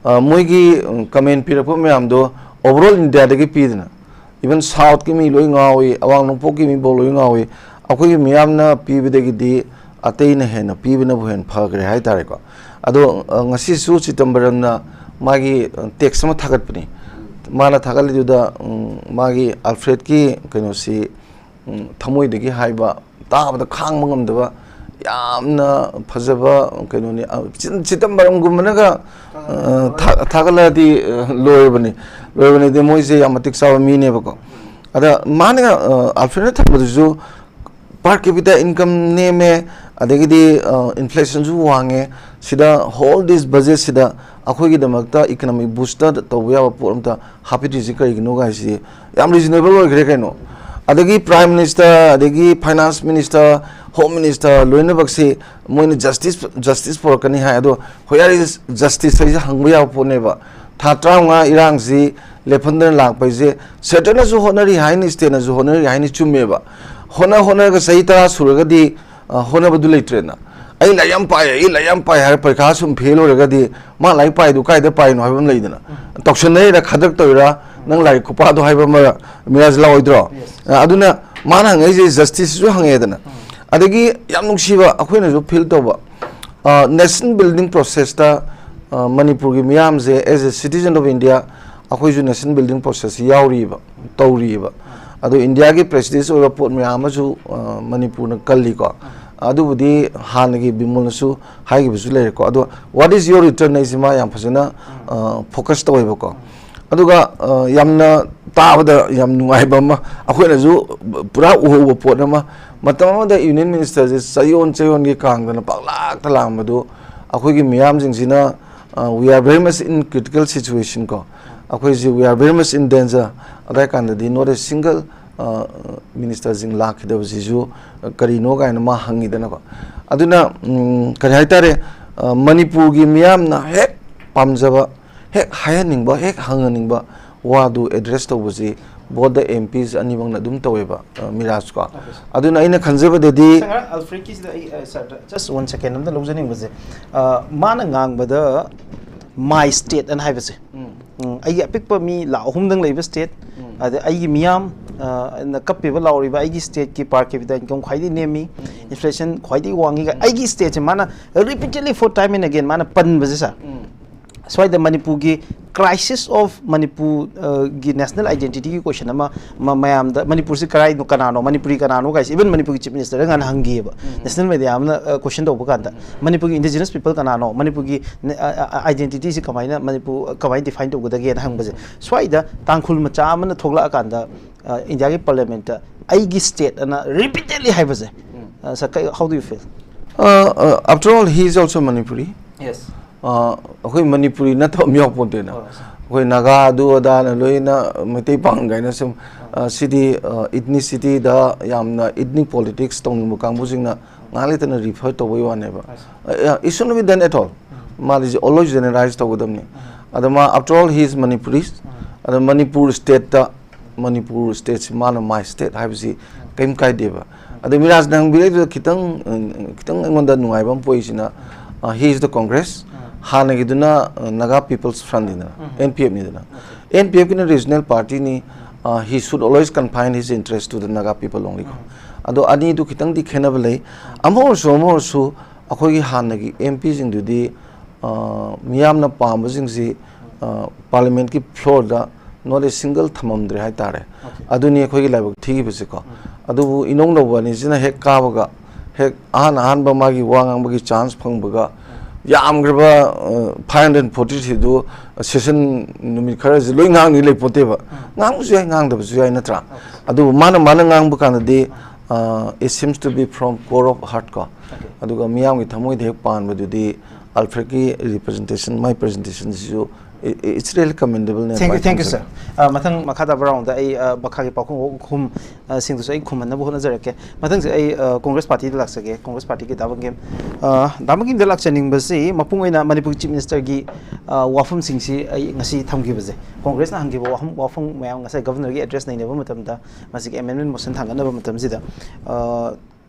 ꯑ, ꯃꯣꯏꯒꯤ, ꯎꯝ, comment ꯄꯤꯔꯛꯄ ꯃꯌꯥꯝꯗꯣ overall Indiaꯗꯒꯤ ꯄꯤꯗꯅ, even Southꯀꯤ ꯃꯤ ꯂꯣꯏ ꯉꯥꯎꯏ, ꯑꯋꯥꯡ ꯅꯣꯡꯄꯣꯛꯀꯤ ꯃꯤꯐꯥꯎ ꯂꯣꯏ ꯉꯥꯎꯏ꯫ ꯑꯩꯈꯣꯏꯒꯤ ꯃꯤꯌꯥꯝꯅ ꯄꯤꯕꯗꯒꯤꯗꯤ ꯑꯇꯩꯅ ꯍꯦꯟꯅ ꯄꯤꯕꯅꯕꯨ ꯍꯦꯟꯅ ꯐꯈ꯭ꯔꯦ ꯍꯥꯏ ꯇꯥꯔꯦꯀꯣ꯫ ꯑꯗꯣ, ꯑ, ꯉꯁꯤꯁꯨ ꯆꯤꯗꯝꯕꯔꯝꯅ ꯃꯥꯒꯤ, ꯑ, text ꯑꯃ ꯊꯥꯒꯠꯄꯅꯤ꯫ ꯃꯥꯅ ꯊꯥꯒꯠꯂꯤꯗꯨꯗ, ꯎꯝ, ꯃꯥꯒꯤ ꯑꯜꯐ꯭ꯔꯦꯗꯀꯤ ꯀꯩꯅꯣꯁꯤ, ꯎꯝ, ꯊꯃꯣꯏꯗꯒꯤ ꯍꯥꯏꯕ, ꯇꯥꯕꯗ ꯈꯥꯡꯕ ꯉꯝꯗꯕ ꯌꯥꯝꯅ ꯐꯖꯕ ꯀꯩꯅꯣꯅꯤ꯫ ꯑ, ꯆꯤ-, ꯆꯤꯗꯝꯕꯔꯝꯒꯨꯝꯕꯅꯒ, ꯑ, ꯊꯥ-, ꯊꯥꯒꯠꯂꯛꯑꯗꯤ, ꯑ, ꯂꯣꯏꯔꯕꯅꯤ꯫ ꯂꯣꯏꯔꯕꯅꯤꯗꯤ ꯃꯣꯏꯁꯦ ꯌꯥꯝ ꯃꯇꯤꯛ ꯆꯥꯕ ꯃꯤꯅꯦꯕꯀꯣ꯫ ꯑꯗ ꯃꯥꯅ, ꯑ, ꯑꯜꯐ꯭ꯔꯦꯗꯅ ꯊꯝꯕꯗꯨꯁꯨ per capita income ꯅꯦꯝꯃꯦ, ꯑꯗꯒꯤꯗꯤ, ꯑ, inflation ꯁꯨ ꯋꯥꯡꯉꯦ꯫ ꯁꯤꯗ whole this budget ꯁꯤꯗ ꯑꯩꯈꯣꯏꯒꯤꯗꯃꯛꯇ economic booster ꯇꯧꯕ ꯌꯥꯕ ꯄꯣꯠ ꯑꯝꯇ ꯍꯥꯞꯄꯤꯗ꯭ꯔꯤꯁꯤ ꯀꯔꯤꯒꯤꯅꯣ ꯍꯥꯏꯁꯤ ꯌꯥꯝ reasonable ꯑꯣꯏꯈ꯭ꯔꯦ ꯀꯩꯅꯣ꯫ ꯑꯗꯒꯤ Prime Minister, ꯑꯗꯒꯤ Finance Minister, Home Minister ꯂꯣꯏꯅꯃꯛꯁꯤ ꯃꯣꯏꯅ justice, justice ꯄꯨꯔꯛꯀꯅꯤ ꯍꯥꯏ꯫ ꯑꯗꯣ where is justice ꯍꯥꯏꯁꯦ ꯍꯪꯕ ꯌꯥꯕ ꯄꯣꯠꯅꯦꯕ꯫ ꯊꯥ ꯇꯔꯥꯃꯉꯥ ꯏꯔꯥꯡꯁꯤ ꯂꯦꯞꯍꯟꯗꯅ ꯂꯥꯛꯄ ꯍꯥꯏꯁꯦ centre ꯅꯁꯨ ꯍꯣꯠꯅꯔꯤ ꯍꯥꯏꯅꯤ, state ꯅꯁꯨ ꯍꯣꯠꯅꯔꯤ ꯍꯥꯏꯅꯤ, ꯆꯨꯝꯃꯦꯕ꯫ ꯍꯣꯠꯅ ꯍꯣꯠꯅꯔꯒ ꯆꯍꯤ ꯇꯔꯥ ꯁꯨꯔꯒꯗꯤ, ꯑ, ꯍꯣꯠꯅꯕꯗꯨ ꯂꯩꯇ꯭ꯔꯦꯅ꯫ "ꯑꯩ ꯂꯥꯏꯔꯤꯛ ꯌꯥꯝ ꯄꯥꯏ, ꯑꯩ ꯂꯥꯏꯔꯤꯛ ꯌꯥꯝ ꯄꯥꯏ" ꯍꯥꯏꯔ ꯄꯔꯤꯈꯥ ꯁꯨꯝ fail ꯑꯣꯏꯔꯒꯗꯤ ꯃꯥ ꯂꯥꯏꯔꯤꯛ ꯄꯥꯏꯗꯨ ꯀꯥꯏꯗ ꯄꯥꯏꯅꯣ ꯍꯥꯏꯕ ꯑꯃ ꯂꯩꯗꯅ꯫ ꯇꯧꯁꯟꯅꯩꯔ ꯈꯗ꯭ꯔꯛ ꯇꯧꯔꯤꯔꯥ, ꯅꯪ ꯂꯥꯏꯔꯤꯛ ꯈꯨꯄꯥꯗꯣ ꯍꯥꯏꯕ ꯑꯃ ꯃꯤꯔꯥꯖ ꯂꯥꯛꯑꯣꯏꯗ꯭ꯔꯣ? ꯑ, ꯑꯗꯨꯅ ꯃꯥꯅ ꯍꯪꯉꯛꯏꯁꯦ justice ꯁꯨ ꯍꯪꯉꯛꯑꯦꯗꯅ꯫ ꯑꯗꯒꯤ ꯌꯥꯝ ꯅꯨꯡꯁꯤꯕ ꯑꯩꯈꯣꯏꯅꯁꯨ feel ꯇꯧꯕ, ꯑ, nation building process ꯇ, ꯑ, ꯃꯅꯤꯄꯨꯔꯒꯤ ꯃꯤꯌꯥꯝꯁꯦ as a citizen of India ꯑꯩꯈꯣꯏꯁꯨ nation building process ꯁꯤ ꯌꯥꯎꯔꯤꯕ, ꯇꯧꯔꯤꯕ꯫ ꯑꯗꯣ ꯏꯟꯗꯤꯌꯥꯒꯤ prestige ꯑꯣꯏꯕ ꯄꯣꯠ ꯃꯌꯥꯝ ꯑꯃꯁꯨ, ꯑ, ꯃꯅꯤꯄꯨꯔꯅ ꯀꯜꯂꯤꯀꯣ꯫ ꯑꯗꯨꯕꯨꯗꯤ ꯍꯥꯟꯅꯒꯤ ꯕꯤꯃꯣꯜꯅꯁꯨ ꯍꯥꯏꯈꯤꯕꯁꯨ ꯂꯩꯔꯦꯀꯣ꯫ ꯑꯗꯣ what is your return ꯍꯥꯏꯁꯤ ꯃꯥ ꯌꯥꯝ ꯐꯖꯅ, ꯑ, focus ꯇꯧꯋꯦꯕꯀꯣ꯫ ꯑꯗꯨꯒ, ꯑ, ꯌꯥꯝꯅ ꯇꯥꯕꯗ ꯌꯥꯝ ꯅꯨꯡꯉꯥꯏꯕ ꯑꯃ, ꯑꯩꯈꯣꯏꯅꯁꯨ ꯄꯨꯔꯥ ꯎꯍꯧꯕ ꯄꯣꯠ ꯑꯃ, ꯃꯇꯝ ꯑꯃꯗ Union Minister ꯁꯦ ꯆꯌꯣꯟ ꯆꯌꯣꯟꯒꯤ ꯀꯥꯡꯗꯅ ꯄꯥꯛꯂꯥꯛꯇ ꯂꯥꯛꯑꯝꯕꯗꯨ ꯑꯩꯈꯣꯏꯒꯤ ꯃꯤꯌꯥꯝꯁꯤꯡꯁꯤꯅ, ꯑ, "We are very much in critical situation" ꯀꯣ, ꯑꯩꯈꯣꯏꯁꯤ "We are very much in danger" ꯑꯗꯥꯏ ꯀꯥꯟꯗꯗꯤ not a single, ꯑ, minister ꯁꯤꯡ ꯂꯥꯛꯈꯤꯗꯕꯁꯤꯁꯨ ꯀꯔꯤꯅꯣ ꯀꯥꯏꯅ ꯃꯥ ꯍꯪꯉꯤꯗꯅꯀꯣ꯫ ꯑꯗꯨꯅ, ꯎꯝ, ꯀꯔꯤ ꯍꯥꯏꯇꯥꯔꯦ, ꯑ, ꯃꯅꯤꯄꯨꯔꯒꯤ ꯃꯤꯌꯥꯝꯅ ꯍꯦꯛ ꯄꯥꯝꯖꯕ, ꯍꯦꯛ ꯍꯥꯏꯍꯟꯅꯤꯡꯕ, ꯍꯦꯛ ꯍꯪꯍꯟꯅꯤꯡꯕ ꯋꯥꯗꯨ address ꯇꯧꯕꯁꯤ both the M Ps ꯑꯅꯤꯃꯛꯅ ꯑꯗꯨꯝ ꯇꯧꯋꯦꯕ, ꯑ, ꯃꯤꯔꯥꯖ ꯀꯣ꯫ Okay, sir. ꯑꯗꯨꯅ ꯑꯩꯅ ꯈꯟꯖꯕꯗꯗꯤ ꯁꯥꯔ, ꯉꯔꯥꯡ ꯑꯜꯐ꯭ꯔꯦꯗꯀꯤꯁꯤꯗ ꯑꯩ, ꯑ, ꯁꯥꯔ, just one second ꯑꯝꯇ ꯂꯧꯖꯅꯤꯡꯕꯁꯦ, ꯑ, ꯃꯥꯅ ꯉꯥꯡꯕꯗ "my state" ꯑꯅ ꯍꯥꯏꯕꯁꯦ, ꯎꯝ, ꯑꯩꯒꯤ ꯑꯄꯤꯛꯄ ꯃꯤ ꯂꯥꯈ ꯑꯍꯨꯝꯗꯪ ꯂꯩꯕ state, ꯑꯗ ꯑꯩꯒꯤ ꯃꯤꯌꯥꯝ, ꯑ, ꯅ ꯀꯞꯄꯤꯕ ꯂꯥꯎꯔꯤꯕ ꯑꯩꯒꯤ state ꯀꯤ per capita income ꯈ꯭ꯋꯥꯏꯗꯒꯤ ꯅꯦꯝꯃꯤ, inflation ꯈ꯭ꯋꯥꯏꯗꯒꯤ ꯋꯥꯡꯉꯤꯒ ꯑꯩꯒꯤ state ꯁꯦ ꯃꯥꯅ repeatedly for time and again ꯃꯥꯅ ꯄꯟꯕꯁꯦ, ꯁꯥꯔ, ꯁ꯭ꯋꯥꯏꯗ ꯃꯅꯤꯄꯨꯔꯒꯤ crisis of ꯃꯅꯤꯄꯨꯔꯒꯤ national identityꯒꯤ question ꯑꯃ ꯃ- ꯃꯌꯥꯝꯗ, ꯃꯅꯤꯄꯨꯔꯁꯤ ꯀꯔꯥꯏꯅꯣ, ꯀꯅꯥꯅꯣ, ꯃꯅꯤꯄꯨꯔꯤ ꯀꯅꯥꯅꯣ ꯀꯥꯏꯁꯦ even ꯃꯅꯤꯄꯨꯔꯒꯤ chief ministerꯗ ꯉꯍꯥꯟ ꯍꯪꯈꯤꯑꯕ, national media ꯑꯃꯅ question ꯇꯧꯕ ꯀꯥꯟꯗ, ꯃꯅꯤꯄꯨꯔꯒꯤ indigenous people ꯀꯅꯥꯅꯣ, ꯃꯅꯤꯄꯨꯔꯒꯤ identityꯁꯤ ꯀꯃꯥꯏꯅ, ꯃꯅꯤꯄꯨꯔ ꯀꯃꯥꯏꯅ define ꯇꯧꯒꯗꯒꯦꯅ ꯍꯪꯕꯁꯦ, ꯁ꯭ꯋꯥꯏꯗ ꯇꯥꯡꯈꯨꯜ ꯃꯆꯥ ꯑꯃꯅ ꯊꯣꯛꯂꯛꯑꯀꯥꯟꯗ ꯏꯟꯗꯤꯌꯥꯒꯤ parliamentꯇ ꯑꯩꯒꯤ state ꯑꯅ repeatedly ꯍꯥꯏꯕꯁꯦ, how do you feel? Uh, uh, after all, he is also Manipuri. Yes. Uh, ꯑꯩꯈꯣꯏ ꯃꯅꯤꯄꯨꯔꯤ ꯅꯠꯇꯕ ꯑꯃ ꯌꯥꯎꯄꯣꯟꯇꯦꯅ, ꯑꯩꯈꯣꯏ ꯅꯥꯒꯥ ꯑꯗꯨ ꯑꯗꯥꯅ ꯂꯣꯏꯅ ꯃꯩꯇꯩ ꯄꯥꯡꯒꯥꯏꯅ ꯁꯨꯝ, uh, ꯁꯤꯗꯤ, uh, ethnicity ꯗ ꯌꯥꯝꯅ ethnic politics ꯇꯧꯅꯤꯡꯕ ꯀꯥꯡꯕꯨꯁꯤꯡꯅ ꯉꯥꯏꯍꯥꯛ ꯂꯩꯇꯅ refer ꯇꯧꯕꯩ ꯋꯥꯅꯦꯕ. It shouldn't be done at all. ꯃꯥꯗꯤ always generalize ꯇꯧꯒꯗꯕꯅꯤ. ꯑꯗ ꯃꯥ, after all, he is Manipuris. ꯑꯗ ꯃꯅꯤꯄꯨꯔ stateꯇ ꯃꯅꯤꯄꯨꯔ stateꯁꯤ ꯃꯥꯅ my state ꯍꯥꯏꯕꯁꯤ ꯀꯔꯤꯝ ꯀꯥꯏꯗꯦꯕ. ꯑꯗ ꯃꯤꯔꯥꯖꯅ ꯍꯪꯕꯤꯔꯛꯏꯗꯨꯗ ꯈꯤꯇꯪ, ꯈꯤꯇꯪ ꯑꯩꯉꯣꯟꯗ ꯅꯨꯡꯉꯥꯏꯕ ꯑꯃ ꯄꯣꯛꯏꯁꯤꯅ, he is the Congress, ꯍꯥꯟꯅꯒꯤꯗꯨꯅ Naga People's Frontꯅꯤꯗꯅ, NPFꯅꯤꯗꯅ. NPFꯀꯤꯅ regional partyꯅꯤ. He should always confine his interest to the Naga people only ꯀꯣ. ꯑꯗꯣ ꯑꯅꯤꯗꯨ ꯈꯤꯇꯪꯗꯤ ꯈꯦꯠꯅꯕ ꯂꯩ. ꯑꯃ ꯑꯣꯏꯔꯁꯨ ꯑꯃ ꯑꯣꯏꯔꯁꯨ ꯑꯩꯈꯣꯏꯒꯤ ꯍꯥꯟꯅꯒꯤ MPꯁꯤꯡꯗꯨꯗꯤ, ꯑ, ꯃꯤꯌꯥꯝꯅ ꯄꯥꯝꯕꯁꯤꯡꯁꯤ, ꯑ, parliamentꯀꯤ floorꯗ not a single ꯊꯝꯃꯝꯗ꯭ꯔꯦ ꯍꯥꯏꯇꯥꯔꯦ. ꯑꯗꯨꯅꯤ ꯑꯩꯈꯣꯏꯒꯤ ꯂꯥꯏꯕꯛ ꯊꯤꯈꯤꯕꯁꯦꯀꯣ. ꯑꯗꯨꯕꯨ ꯏꯅꯧ ꯅꯧꯕ ꯑꯅꯤꯁꯤꯅ ꯍꯦꯛ ꯀꯥꯕꯒ, ꯍꯦꯛ ꯑꯍꯥꯟ ꯑꯍꯥꯟꯕ ꯃꯥꯒꯤ ꯋꯥ ꯉꯥꯡꯕꯒꯤ chance ꯐꯪꯕꯒ, ꯌꯥꯝꯈ꯭ꯔꯕ, ꯑ, five hundred forty threeꯗꯨ session ꯅꯨꯃꯤꯠ ꯈꯔꯁꯤ ꯂꯣꯏ ꯉꯥꯡꯅꯤ ꯂꯩꯄꯣꯠꯇꯦꯕ. ꯉꯥꯡꯕꯁꯨ ꯌꯥꯏ, ꯉꯥꯡꯗꯕꯁꯨ ꯌꯥꯏ, ꯅꯠꯇ꯭ꯔꯥ? ꯑꯗꯨꯕꯨ ꯃꯥꯅ, ꯃꯥꯅ ꯉꯥꯡꯕ ꯀꯥꯟꯗꯗꯤ, ꯑ, it seems to be from core of heart ꯀꯣ. ꯑꯗꯨꯒ ꯃꯤꯌꯥꯝꯒꯤ ꯊꯃꯣꯏꯗ ꯍꯦꯛ ꯄꯥꯟꯕꯗꯨꯗꯤ ꯑꯜꯐ꯭ꯔꯦꯗꯀꯤ representation, my presentationꯁꯤꯁꯨ, i-, i-, it's really commendable ꯅꯦ. Thank you, my thank you, ꯊꯝꯖꯒꯦ꯫ Sir. ꯑ, ꯃꯊꯪ ꯃꯈꯥ ꯇꯥꯕ roundꯗ ꯑꯩ, ꯑ, ꯃꯈꯥꯒꯤ ꯄꯥꯎꯈꯨꯝ ꯑꯍꯨꯝ, ꯑ, ꯁꯤꯡꯗꯨꯁꯨ ꯑꯩ ꯈꯨꯝꯍꯟꯅꯕ ꯍꯣꯠꯅꯖꯔꯛꯀꯦ꯫ ꯃꯊꯪꯁꯦ ꯑꯩ, ꯑ, Congress partyꯗ ꯂꯥꯛꯆꯒꯦ, Congress partyꯒꯤ ꯗꯥ ꯕꯪꯒꯦꯝ꯫ ꯑ, ꯗꯥ ꯕꯪꯒꯦꯝꯗ ꯂꯥꯛꯆꯅꯤꯡꯕꯁꯤ ꯃꯄꯨꯡ ꯑꯣꯏꯅ ꯃꯅꯤꯄꯨꯔꯒꯤ chief ministerꯒꯤ, ꯑ, ꯋꯥꯐꯝꯁꯤꯡꯁꯤ ꯑꯩ ꯉꯁꯤ ꯊꯝꯈꯤꯕꯁꯦ, Congressꯅ ꯍꯪꯈꯤꯕ ꯋꯥꯐꯝ, ꯋꯥꯐꯝ ꯃꯌꯥꯝ ꯉꯁꯥꯏ Governorꯒꯤ address ꯅꯩꯅꯕ ꯃꯇꯝꯗ, ꯃꯁꯤꯒꯤ amendment motion ꯊꯥꯡꯒꯠꯅꯕ ꯃꯇꯝꯁꯤꯗ, ꯑ,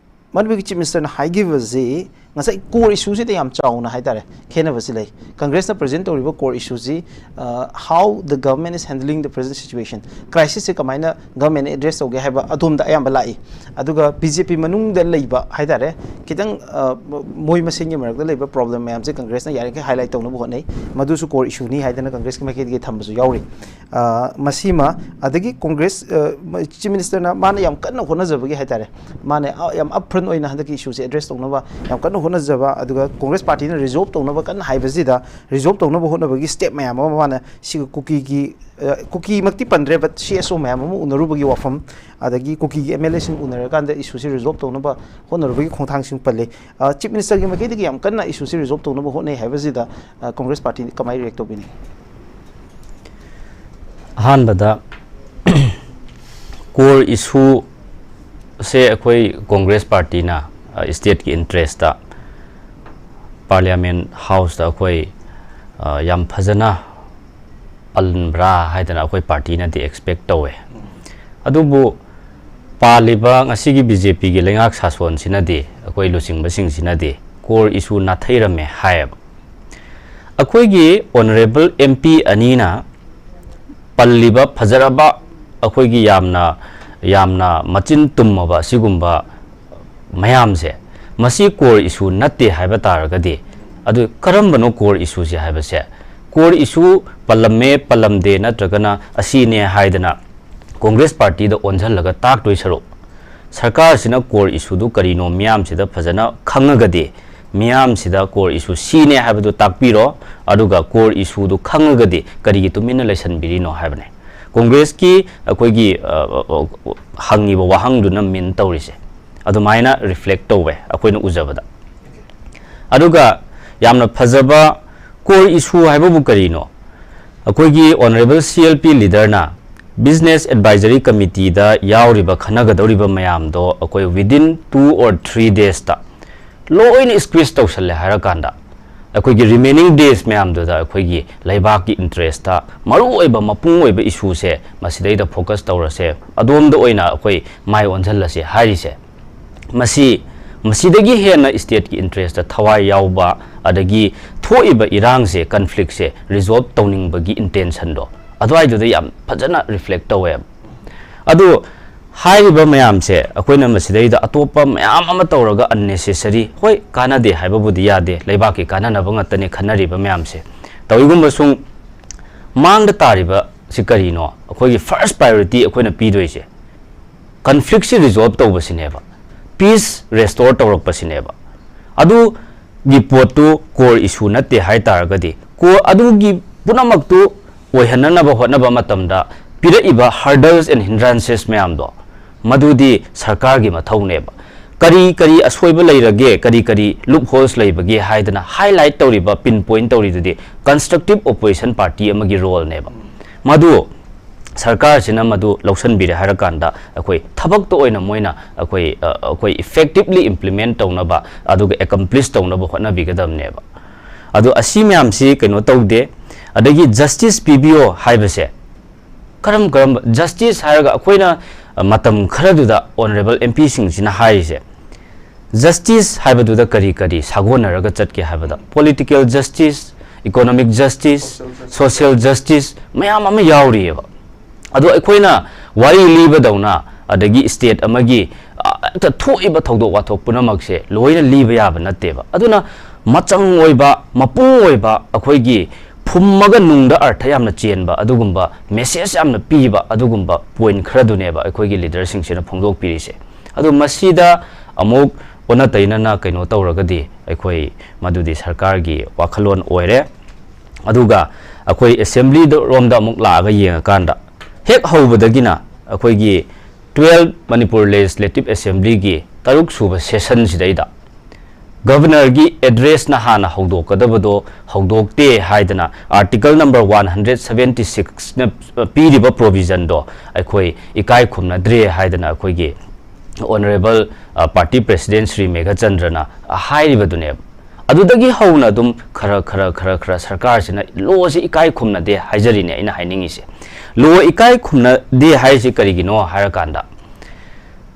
ꯃꯅꯤꯄꯨꯔꯒꯤ chief ministerꯅ ꯍꯥꯏꯈꯤꯕꯁꯤ ꯉꯁꯥꯏ core issue ꯁꯤꯗ ꯌꯥꯝ ꯆꯥꯎꯅ ꯍꯥꯏꯇꯥꯔꯦ ꯈꯦꯠꯅꯕꯁꯤ ꯂꯩ꯫ ꯀꯪꯒ꯭ꯔꯦꯁꯅ present ꯇꯧꯔꯤꯕ core issue ꯁꯤ, ꯑ, how the government is handling the present situation, crisis ꯁꯦ ꯀꯃꯥꯏꯅ government ꯅ address ꯇꯧꯒꯦ ꯍꯥꯏꯕ ꯑꯗꯣꯝꯗ ꯑꯌꯥꯝꯕ ꯂꯥꯛꯏ꯫ ꯑꯗꯨꯒ ꯕꯤ ꯖꯦ ꯄꯤ ꯃꯅꯨꯡꯗ ꯂꯩꯕ ꯍꯥꯏꯇꯥꯔꯦ, ꯈꯤꯇꯪ, ꯑ, ꯃꯣꯏ ꯃꯁꯦꯟꯒꯤ ꯃꯔꯛꯇ ꯂꯩꯕ problem ꯃꯌꯥꯝꯁꯦ ꯀꯪꯒ꯭ꯔꯦꯁꯅ ꯌꯥꯔꯤꯈꯩ highlight ꯇꯧꯅꯕ ꯍꯣꯠꯅꯩ꯫ ꯃꯗꯨꯁꯨ core issue ꯅꯤ ꯍꯥꯏꯗꯅ ꯀꯪꯒ꯭ꯔꯦꯁꯀꯤ ꯃꯥꯏꯀꯩꯗꯒꯤ ꯊꯝꯕꯁꯨ ꯌꯥꯎꯔꯤ꯫ ꯑ, ꯃꯁꯤꯃ, ꯑꯗꯒꯤ ꯀꯪꯒ꯭ꯔꯦꯁ, ꯑ, ꯃ-, Chief Minister ꯅ ꯃꯥꯅ ꯌꯥꯝ ꯀꯟꯅ ꯍꯣꯠꯅꯖꯕꯒꯤ ꯍꯥꯏꯇꯥꯔꯦ, ꯃꯥꯅ, ꯑ, ꯌꯥꯝ upfront ꯑꯣꯏꯅ ꯍꯟꯗꯛꯀꯤ issue ꯁꯦ address ꯇꯧꯅꯕ ꯌꯥꯝ ꯀꯟꯅ ꯍꯣꯠꯅꯖꯕ, ꯑꯗꯨꯒ ꯀꯪꯒ꯭ꯔꯦꯁ ꯄꯥꯔꯇꯤꯅ resolve ꯇꯧꯅꯕ ꯀꯟꯅ ꯍꯥꯏꯕꯁꯤꯗ, resolve ꯇꯧꯅꯕ ꯍꯣꯠꯅꯕꯒꯤ step ꯃꯌꯥꯝ ꯑꯃ ꯃꯥꯅ ꯁꯤ ꯀꯨꯀꯤꯒꯤ, ꯑ, ꯀꯨꯀꯤꯃꯛꯇꯤ ꯄꯟꯗ꯭ꯔꯦ, but C S O ꯃꯌꯥꯝ ꯑꯃ ꯎꯅꯔꯨꯕꯒꯤ ꯋꯥꯐꯝ, ꯑꯗꯒꯤ ꯀꯨꯀꯤꯒꯤ M L A ꯁꯤꯡ ꯎꯅꯔꯀꯥꯟꯗ issue ꯁꯤ resolve ꯇꯧꯅꯕ ꯍꯣꯠꯅꯔꯨꯕꯒꯤ ꯈꯣꯡꯊꯥꯡꯁꯤꯡ ꯄꯜꯂꯤ꯫ ꯑ, Chief Minister ꯒꯤ ꯃꯥꯏꯀꯩꯗꯒꯤ ꯌꯥꯝ ꯀꯟꯅ issue ꯁꯤ resolve ꯇꯧꯅꯕ ꯍꯣꯠꯅꯩ ꯍꯥꯏꯕꯁꯤꯗ, ꯑ, ꯀꯪꯒ꯭ꯔꯦꯁ ꯄꯥꯔꯇꯤ ꯀꯃꯥꯏꯅ react ꯇꯧꯕꯤꯅꯤ? ꯑꯍꯥꯟꯕꯗ, core issue ꯁꯦ ꯑꯩꯈꯣꯏ ꯀꯪꯒ꯭ꯔꯦꯁ ꯄꯥꯔꯇꯤꯅ, ꯑ, state ꯀꯤ interest ꯇ Parliament House ꯇ ꯑꯩꯈꯣꯏ, ꯑ, ꯌꯥꯝ ꯐꯖꯅ ꯄꯟꯕ꯭ꯔꯥ ꯍꯥꯏꯗꯅ ꯑꯩꯈꯣꯏ ꯄꯥꯔꯇꯤꯅꯗꯤ expect ꯇꯧꯋꯦ꯫ ꯑꯗꯨꯕꯨ ꯄꯥꯜꯂꯤꯕ ꯉꯁꯤꯒꯤ B J P ꯒꯤ ꯂꯩꯉꯥꯛ ꯁꯥꯁꯣꯟꯁꯤꯅꯗꯤ, ꯑꯩꯈꯣꯏ ꯂꯨꯆꯤꯡꯕꯁꯤꯡꯁꯤꯅꯗꯤ core issue ꯅꯥꯊꯩꯔꯝꯃꯦ ꯍꯥꯏꯌꯦꯕ꯫ ꯑꯩꯈꯣꯏꯒꯤ honourable M P ꯑꯅꯤꯅ ꯄꯜꯂꯤꯕ ꯐꯖꯔꯕ, ꯑꯩꯈꯣꯏꯒꯤ ꯌꯥꯝꯅ, ꯌꯥꯝꯅ ꯃꯆꯤꯟ ꯇꯨꯝꯃꯕ ꯑꯁꯤꯒꯨꯝꯕ ꯃꯌꯥꯝꯁꯦ, ꯃꯁꯤ core issue ꯅꯠꯇꯦ ꯍꯥꯏꯕ ꯇꯥꯔꯒꯗꯤ, ꯑꯗꯨ ꯀꯔꯝꯕꯅꯣ core issue ꯁꯦ ꯍꯥꯏꯕꯁꯦ? Core issue ꯄꯜꯂꯝꯃꯦ, ꯄꯜꯂꯝꯗꯦ, ꯅꯠꯇ꯭ꯔꯒꯅ ꯑꯁꯤꯅꯦ ꯍꯥꯏꯗꯅ ꯀꯪꯒ꯭ꯔꯦꯁ ꯄꯥꯔꯇꯤꯗ ꯑꯣꯟꯁꯤꯜꯂꯒ ꯇꯥꯛꯇꯣꯏ ꯁꯔꯨꯛ, ꯁꯔꯀꯥꯔꯁꯤꯅ core issue ꯗꯨ ꯀꯔꯤꯅꯣ ꯃꯤꯌꯥꯝꯁꯤꯗ ꯐꯖꯅ ꯈꯪꯉꯒꯗꯤ, ꯃꯤꯌꯥꯝꯁꯤꯗ core issue ꯁꯤꯅꯦ ꯍꯥꯏꯕꯗꯨ ꯇꯥꯛꯄꯤꯔꯣ, ꯑꯗꯨꯒ core issue ꯗꯨ ꯈꯪꯉꯒꯗꯤ ꯀꯔꯤꯒꯤ ꯇꯨꯃꯤꯟꯅ ꯂꯩꯁꯟꯕꯤꯔꯤꯅꯣ ꯍꯥꯏꯕꯅꯦ꯫ ꯀꯪꯒ꯭ꯔꯦꯁꯀꯤ ꯑꯩꯈꯣꯏꯒꯤ, ꯑ, ꯑ, ꯑ, ꯍꯪꯉꯤꯕ ꯋꯥꯍꯪꯗꯨꯅ mean ꯇꯧꯔꯤꯁꯦ ꯑꯗꯨꯃꯥꯏꯅ reflect ꯇꯧꯋꯦ ꯑꯩꯈꯣꯏꯅ ꯎꯖꯕꯗ꯫ ꯑꯗꯨꯒ ꯌꯥꯝꯅ ꯐꯖꯕ core issue ꯍꯥꯏꯕꯕꯨ ꯀꯔꯤꯅꯣ? ꯑꯩꯈꯣꯏꯒꯤ honourable C L P leader ꯅ Business Advisory Committee ꯗ ꯌꯥꯎꯔꯤꯕ, ꯈꯟꯅꯒꯗꯧꯔꯤꯕ ꯃꯌꯥꯝꯗꯣ ꯑꯩꯈꯣꯏ within two or three days ꯇ ꯂꯣꯏꯅ squeeze ꯇꯧꯁꯜꯂꯦ ꯍꯥꯏꯔꯀꯥꯟꯗ, ꯑꯩꯈꯣꯏꯒꯤ remaining days ꯃꯌꯥꯝꯗꯨꯗ ꯑꯩꯈꯣꯏꯒꯤ ꯂꯩꯕꯥꯛꯀꯤ interest ꯇ ꯃꯔꯨꯑꯣꯏꯕ, ꯃꯄꯨꯡ ꯑꯣꯏꯕ issue ꯁꯦ ꯃꯁꯤꯗꯩꯗ focus ꯇꯧꯔꯁꯦ, ꯑꯗꯣꯝꯗ ꯑꯣꯏꯅ ꯑꯩꯈꯣꯏ ꯃꯥꯏ ꯑꯣꯟꯁꯤꯜꯂꯁꯦ ꯍꯥꯏꯔꯤꯁꯦ, ꯃꯁꯤ ꯃꯁꯤꯗꯒꯤ ꯍꯦꯟꯅ stateꯀꯤ interestꯇ ꯊꯋꯥꯏ ꯌꯥꯎꯕ, ꯑꯗꯒꯤ ꯊꯣꯛꯏꯕ ꯏꯔꯥꯡꯁꯦ, conflictꯁꯦ resolve ꯇꯧꯅꯤꯡꯕꯒꯤ intentionꯗꯣ ꯑꯗꯨꯋꯥꯏꯗꯨꯗ ꯌꯥꯝ ꯐꯖꯅ reflect ꯇꯧꯋꯦꯕ꯫ ꯑꯗꯨ ꯍꯥꯏꯔꯤꯕ ꯃꯌꯥꯝꯁꯦ ꯑꯩꯈꯣꯏꯅ ꯃꯁꯤꯗꯩꯗ ꯑꯇꯣꯞꯄ ꯃꯌꯥꯝ ꯑꯃ ꯇꯧꯔꯒ unnecessary, ꯍꯣꯏ, ꯀꯥꯟꯅꯗꯦ ꯍꯥꯏꯕꯕꯨꯗꯤ ꯌꯥꯗꯦ, ꯂꯩꯕꯥꯛꯀꯤ ꯀꯥꯟꯅꯅꯕ ꯉꯥꯛꯇꯅꯦ ꯈꯟꯅꯔꯤꯕ ꯃꯌꯥꯝꯁꯦ꯫ ꯇꯧꯏꯒꯨꯝꯕꯁꯨꯡ ꯃꯥꯡꯗ ꯇꯥꯔꯤꯕ ꯁꯤ ꯀꯔꯤꯅꯣ? ꯑꯩꯈꯣꯏꯒꯤ first priority ꯑꯩꯈꯣꯏꯅ ꯄꯤꯗꯣꯏꯁꯦ conflictꯁꯤ resolve ꯇꯧꯕꯁꯤꯅꯦꯕ, peace restore ꯇꯧꯔꯛꯄꯁꯤꯅꯦꯕ꯫ ꯑꯗꯨꯒꯤ ꯄꯣꯠꯇꯨ core issue ꯅꯠꯇꯦ ꯍꯥꯏ ꯇꯥꯔꯒꯗꯤ, core ꯑꯗꯨꯒꯤ ꯄꯨꯝꯅꯃꯛꯇꯨ ꯑꯣꯏꯍꯟꯅꯅꯕ ꯍꯣꯠꯅꯕ ꯃꯇꯝꯗ ꯄꯤꯔꯛꯏꯕ hurdles and hindrances ꯃꯌꯥꯝꯗꯣ, ꯃꯗꯨꯗꯤ ꯁꯔꯀꯥꯔꯒꯤ ꯃꯊꯧꯅꯦꯕ꯫ ꯀꯔꯤ ꯀꯔꯤ ꯑꯁꯣꯏꯕ ꯂꯩꯔꯒꯦ, ꯀꯔꯤ ꯀꯔꯤ loopholes ꯂꯩꯕꯒꯦ ꯍꯥꯏꯗꯅ highlight ꯇꯧꯔꯤꯕ, pinpoint ꯇꯧꯔꯤꯗꯨꯗꯤ constructive opposition party ꯑꯃꯒꯤ roleꯅꯦꯕ꯫ ꯃꯗꯨ ꯁꯔꯀꯥꯔꯁꯤꯅ ꯃꯗꯨ ꯂꯧꯁꯤꯟꯕꯤꯔꯦ ꯍꯥꯏꯔꯀꯥꯟꯗ ꯑꯩꯈꯣꯏ ꯊꯕꯛꯇ ꯑꯣꯏꯅ ꯃꯣꯏꯅ ꯑꯩꯈꯣꯏ, ꯑ, ꯑꯩꯈꯣꯏ effectively implement ꯇꯧꯅꯕ, ꯑꯗꯨꯒ accomplish ꯇꯧꯅꯕ ꯍꯣꯠꯅꯕꯤꯒꯗꯕꯅꯦꯕ꯫ ꯑꯗꯣ ꯑꯁꯤ ꯃꯌꯥꯝꯁꯤ ꯀꯩꯅꯣ ꯇꯧꯗꯦ꯫ ꯑꯗꯒꯤ justice ꯄꯤꯕꯤꯌꯣ ꯍꯥꯏꯕꯁꯦ, ꯀꯔꯝ ꯀꯔꯝꯕ justice ꯍꯥꯏꯔꯒ ꯑꯩꯈꯣꯏꯅ, ꯑ, ꯃꯇꯝ ꯈꯔꯗꯨꯗ honourable MPꯁꯤꯡꯁꯤꯅ ꯍꯥꯏꯔꯤꯁꯦ, justice ꯍꯥꯏꯕꯗꯨꯗ ꯀꯔꯤ ꯀꯔꯤ ꯁꯥꯒꯣꯟꯅꯔꯒ ꯆꯠꯀꯦ ꯍꯥꯏꯕꯗ, political justice, economic justice, social justice ꯃꯌꯥꯝ ꯑꯃ ꯌꯥꯎꯔꯤꯑꯕ꯫ ꯑꯗꯣ ꯑꯩꯈꯣꯏꯅ ꯋꯥꯔꯤ ꯂꯤꯕꯗꯧꯅ, ꯑꯗꯒꯤ state ꯑꯃꯒꯤ, ꯑ, ꯍꯦꯛꯇ ꯊꯣꯛꯏꯕ ꯊꯧꯗꯣꯛ ꯋꯥꯊꯣꯛ ꯄꯨꯝꯅꯃꯛꯁꯦ ꯂꯣꯏꯅ ꯂꯤꯕ ꯌꯥꯕ ꯅꯠꯇꯦꯕ꯫ ꯑꯗꯨꯅ ꯃꯆꯪ ꯑꯣꯏꯕ, ꯃꯄꯨꯡ ꯑꯣꯏꯕ, ꯑꯩꯈꯣꯏꯒꯤ ꯐꯨꯝꯃꯒ ꯅꯨꯡꯗ ꯑꯔꯊ ꯌꯥꯝꯅ ꯆꯦꯟꯕ ꯑꯗꯨꯒꯨꯝꯕ, message ꯌꯥꯝꯅ ꯄꯤꯕ ꯑꯗꯨꯒꯨꯝꯕ point ꯈꯔꯗꯨꯅꯦꯕ ꯑꯩꯈꯣꯏꯒꯤ leaderꯁꯤꯡꯁꯤꯅ ꯐꯣꯡꯗꯣꯛꯄꯤꯔꯤꯁꯦ꯫ ꯑꯗꯨ ꯃꯁꯤꯗ ꯑꯃꯨꯛ ꯑꯣꯟꯅ ꯇꯩꯅꯅ ꯀꯩꯅꯣ ꯇꯧꯔꯒꯗꯤ ꯑꯩꯈꯣꯏ ꯃꯗꯨꯗꯤ ꯁꯔꯀꯥꯔꯒꯤ ꯋꯥꯈꯜꯂꯣꯟ ꯑꯣꯏꯔꯦ꯫ ꯑꯗꯨꯒ ꯑꯩꯈꯣꯏ assembly ꯔꯣꯝꯗ ꯑꯃꯨꯛ ꯂꯥꯛꯑꯒ ꯌꯦꯡꯉꯀꯥꯟꯗ, ꯍꯦꯛ ꯍꯧꯕꯗꯒꯤꯅ ꯑꯩꯈꯣꯏꯒꯤ twelve Manipur Legislative Assemblyꯒꯤ ꯇꯔꯨꯛ ꯁꯨꯕ sessionꯁꯤꯗꯩꯗ governorꯒꯤ addressꯅ ꯍꯥꯟꯅ ꯍꯧꯗꯣꯛꯀꯗꯕꯗꯣ ꯍꯧꯗꯣꯛꯇꯦ ꯍꯥꯏꯗꯅ article number one hundred seventy sixꯅ ꯄꯤꯔꯤꯕ provisionꯗꯣ ꯑꯩꯈꯣꯏ ꯏꯀꯥꯏ ꯈꯨꯝꯅꯗ꯭ꯔꯦ ꯍꯥꯏꯗꯅ ꯑꯩꯈꯣꯏꯒꯤ honourable, ꯑ, party president ꯁ꯭ꯔꯤ ꯃꯦꯘꯆꯟꯗ꯭ꯔꯅ ꯍꯥꯏꯔꯤꯕꯗꯨꯅꯦꯕ꯫ ꯑꯗꯨꯗꯒꯤ ꯍꯧꯅ ꯑꯗꯨꯝ ꯈꯔ ꯈꯔ ꯈꯔ ꯈꯔ ꯁꯔꯀꯥꯔꯁꯤꯅ lawꯁꯤ ꯏꯀꯥꯏ ꯈꯨꯝꯅꯗꯦ ꯍꯥꯏꯖꯔꯤꯅꯦ ꯑꯩꯅ ꯍꯥꯏꯅꯤꯡꯉꯤꯁꯦ꯫ Law ꯏꯀꯥꯏ ꯈꯨꯝꯅꯗꯦ ꯍꯥꯏꯔꯤꯁꯤ ꯀꯔꯤꯒꯤꯅꯣ ꯍꯥꯏꯔꯀꯥꯟꯗ,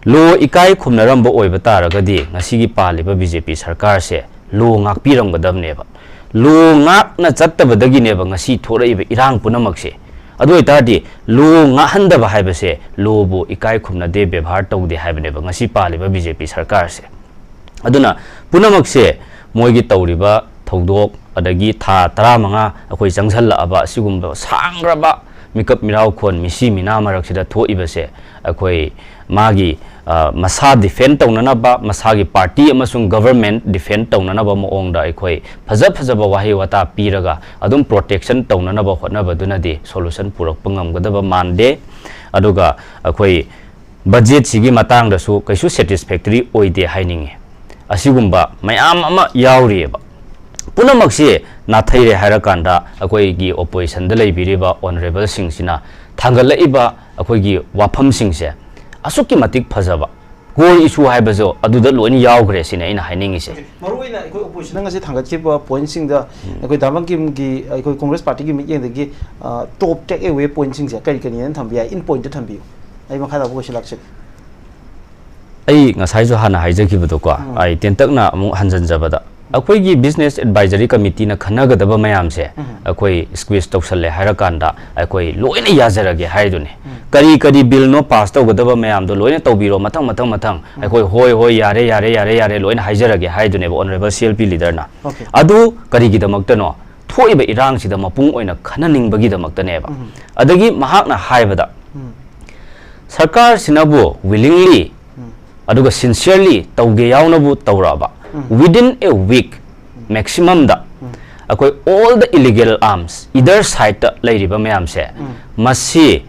ꯂꯣ ꯏꯀꯥꯏ ꯈꯨꯝꯅꯔꯝꯕ ꯑꯣꯏꯕ ꯇꯥꯔꯒꯗꯤ ꯉꯁꯤꯒꯤ ꯄꯥꯜꯂꯤꯕ ꯕꯤ ꯖꯦ ꯄꯤ ꯁꯔꯀꯥꯔꯁꯦ ꯂꯣ ꯉꯥꯛꯄꯤꯔꯝꯒꯗꯕꯅꯦꯕ꯫ ꯂꯣ ꯉꯥꯛꯅ ꯆꯠꯇꯕꯗꯒꯤꯅꯦꯕ ꯉꯁꯤ ꯊꯣꯛꯂꯛꯏꯕ ꯏꯔꯥꯡ ꯄꯨꯝꯅꯃꯛꯁꯦ꯫ ꯑꯗꯨ ꯑꯣꯏꯇꯥꯔꯗꯤ ꯂꯣ ꯉꯥꯛꯍꯟꯗꯕ ꯍꯥꯏꯕꯁꯦ ꯂꯣꯕꯨ ꯏꯀꯥꯏ ꯈꯨꯝꯅꯗꯦ, ꯕꯦꯕꯥꯔ ꯇꯧꯗꯦ ꯍꯥꯏꯕꯅꯦꯕ ꯉꯁꯤ ꯄꯥꯜꯂꯤꯕ ꯕꯤ ꯖꯦ ꯄꯤ ꯁꯔꯀꯥꯔꯁꯦ꯫ ꯑꯗꯨꯅ ꯄꯨꯝꯅꯃꯛꯁꯦ ꯃꯣꯏꯒꯤ ꯇꯧꯔꯤꯕ ꯊꯧꯗꯣꯛ, ꯑꯗꯒꯤ ꯊꯥ ꯇꯔꯥꯃꯉꯥ ꯑꯩꯈꯣꯏ ꯆꯪꯁꯜꯂꯛꯑꯕ ꯑꯁꯤꯒꯨꯝꯕ ꯁꯥꯡꯈ꯭ꯔꯕ ꯃꯤꯀꯞ ꯃꯤꯔꯥꯎꯈꯣꯟ ꯃꯤꯁꯤ ꯃꯤꯅꯥ ꯃꯔꯛꯁꯤꯗ ꯊꯣꯛꯏꯕꯁꯦ, ꯑꯩꯈꯣꯏ ꯃꯥꯒꯤ, ꯑ, ꯃꯁꯥ ꯗꯤꯐꯦꯟ ꯇꯧꯅꯅꯕ, ꯃꯁꯥꯒꯤ ꯄꯥꯔꯇꯤ ꯑꯃꯁꯨꯡ ꯒꯚꯔꯟꯃꯦꯟꯠ ꯗꯤꯐꯦꯟ ꯇꯧꯅꯅꯕ ꯃꯑꯣꯡꯗ ꯑꯩꯈꯣꯏ ꯐꯖ ꯐꯖꯕ ꯋꯥꯍꯩ ꯋꯥꯇꯥ ꯄꯤꯔꯒ ꯑꯗꯨꯝ ꯄ꯭ꯔꯣꯇꯦꯛꯁꯟ ꯇꯧꯅꯅꯕ ꯍꯣꯠꯅꯕꯗꯨꯅꯗꯤ ꯁꯣꯂꯨꯁꯟ ꯄꯨꯔꯛꯄ ꯉꯝꯒꯗꯕ ꯃꯥꯟꯗꯦ꯫ ꯑꯗꯨꯒ ꯑꯩꯈꯣꯏ ꯕꯖꯦꯠꯁꯤꯒꯤ ꯃꯇꯥꯡꯗꯁꯨ ꯀꯩꯁꯨ ꯁꯦꯇꯤꯁꯐꯦꯛꯇꯔꯤ ꯑꯣꯏꯗꯦ ꯍꯥꯏꯅꯤꯡꯉꯤ꯫ ꯑꯁꯤꯒꯨꯝꯕ ꯃꯌꯥꯝ ꯑꯃ ꯌꯥꯎꯔꯤꯑꯕ꯫ ꯄꯨꯝꯅꯃꯛꯁꯤ ꯅꯥꯊꯩꯔꯦ ꯍꯥꯏꯔꯀꯥꯟꯗ ꯑꯩꯈꯣꯏꯒꯤ ꯑꯣꯄꯣꯖꯤꯁꯟꯗ ꯂꯩꯕꯤꯔꯤꯕ ꯑꯣꯅꯔꯦꯕꯜꯁꯤꯡꯁꯤꯅ ꯊꯥꯡꯒꯠꯂꯛꯏꯕ ꯑꯩꯈꯣꯏꯒꯤ ꯋꯥꯐꯝꯁꯤꯡꯁꯦ ꯑꯁꯨꯛꯀꯤ ꯃꯇꯤꯛ ꯐꯖꯕ꯫ ꯀꯣꯔ ꯏꯁꯨ ꯍꯥꯏꯕꯁꯨ ꯑꯗꯨꯗ ꯂꯣꯏꯅ ꯌꯥꯎꯈ꯭ꯔꯦ ꯁꯤꯅꯦ ꯑꯩꯅ ꯍꯥꯏꯅꯤꯡꯉꯤꯁꯦ꯫ ꯃꯔꯨꯑꯣꯏꯅ ꯑꯩꯈꯣꯏ ꯑꯣꯄꯣꯖꯤꯁꯟꯅ ꯉꯁꯤ ꯊꯥꯡꯒꯠꯈꯤꯕ ꯄꯣꯏꯟꯠꯁꯤꯡꯗ ꯑꯩꯈꯣꯏ ꯗꯥ ꯕꯪꯀꯤꯝꯒꯤ, ꯑꯩꯈꯣꯏ ꯀꯣꯡꯒ꯭ꯔꯦꯁ ꯄꯥꯔꯇꯤꯒꯤ ꯃꯤꯠꯌꯦꯡꯗꯒꯤ, ꯑ, ꯇꯣꯞ ꯇꯦꯛ ꯑꯦꯋꯦ ꯄꯣꯏꯟꯠꯁꯤꯡꯁꯦ ꯀꯔꯤ ꯀꯔꯤꯅꯦꯅ ꯊꯝꯕ ꯌꯥꯏ? ꯏꯟ ꯄꯣꯏꯟꯠꯇ ꯊꯝꯕꯤꯌꯨ꯫ ꯑꯩ ꯃꯈꯥ ꯇꯥꯕ ꯀꯣꯏꯁꯟ ꯂꯥꯛꯆꯒꯦ꯫ ꯑꯩ ꯉꯁꯥꯏꯁꯨ ꯍꯥꯟꯅ ꯍꯥꯏꯖꯈꯤꯕꯗꯣꯀꯣ, ꯎꯝ꯫ ꯑꯩ ꯇꯦꯟꯇꯛꯅ ꯑꯃꯨꯛ ꯍꯟꯖꯤꯟꯖꯕꯗ, ꯑꯩꯈꯣꯏꯒꯤ ꯕꯤꯖꯤꯅꯦꯁ ꯑꯦꯗꯚꯥꯏꯖꯔꯤ ꯀꯃꯤꯇꯤꯅ ꯈꯟꯅꯒꯗꯕ ꯃꯌꯥꯝꯁꯦ ꯎꯝ꯫ ꯑꯩꯈꯣꯏ ꯁ꯭ꯀ꯭ꯋꯤꯁ ꯇꯧꯁꯜꯂꯦ ꯍꯥꯏꯔꯀꯥꯟꯗ ꯑꯩꯈꯣꯏ ꯂꯣꯏꯅ ꯌꯥꯖꯔꯒꯦ ꯍꯥꯏꯗꯨꯅꯦ꯫ ꯎꯝ꯫ ꯀꯔꯤ ꯀꯔꯤ ꯕꯤꯜꯅꯣ ꯄꯥꯁ ꯇꯧꯒꯗꯕ ꯃꯌꯥꯝꯗꯣ ꯂꯣꯏꯅ ꯇꯧꯕꯤꯔꯣ, ꯃꯊꯪ ꯃꯊꯪ ꯃꯊꯪ꯫ ꯎꯝ꯫ ꯑꯩꯈꯣꯏ ꯍꯣꯏ ꯍꯣꯏ, ꯌꯥꯔꯦ ꯌꯥꯔꯦ ꯌꯥꯔꯦ ꯌꯥꯔꯦ ꯂꯣꯏꯅ ꯍꯥꯏꯖꯔꯒꯦ ꯍꯥꯏꯗꯨꯅꯦꯕ ꯑꯣꯅꯔꯦꯕꯜ ꯁꯤ ꯑꯦꯜ ꯄꯤ ꯂꯤꯗꯔꯅ꯫ ꯑꯣꯀꯦ꯫ ꯑꯗꯨ ꯀꯔꯤꯒꯤꯗꯃꯛꯇꯅꯣ? ꯊꯣꯛꯏꯕ ꯏꯔꯥꯡꯁꯤꯗ ꯃꯄꯨꯡ ꯑꯣꯏꯅ ꯈꯟꯅꯅꯤꯡꯕꯒꯤꯗꯃꯛꯇꯅꯦꯕ꯫ ꯎꯝ꯫ ꯑꯗꯒꯤ ꯃꯍꯥꯛꯅ ꯍꯥꯏꯕꯗ, ꯎꯝ꯫ ꯁꯔꯀꯥꯔꯁꯤꯅꯕꯨ ꯋꯤꯂꯤꯡꯂꯤ ꯎꯝ꯫ ꯑꯗꯨꯒ ꯁꯤꯟꯁꯤꯌꯔꯂꯤ ꯇꯧꯒꯦ ꯌꯥꯎꯅꯕꯨ ꯇꯧꯔꯛꯑꯕ, ꯎꯝ꯫ Within a week, um. Maximum ꯗ ꯎꯝ꯫ ꯑꯩꯈꯣꯏ all the illegal arms either side ꯇ ꯂꯩꯔꯤꯕ ꯃꯌꯥꯝꯁꯦ, ꯎꯝ꯫ ꯃꯁꯤ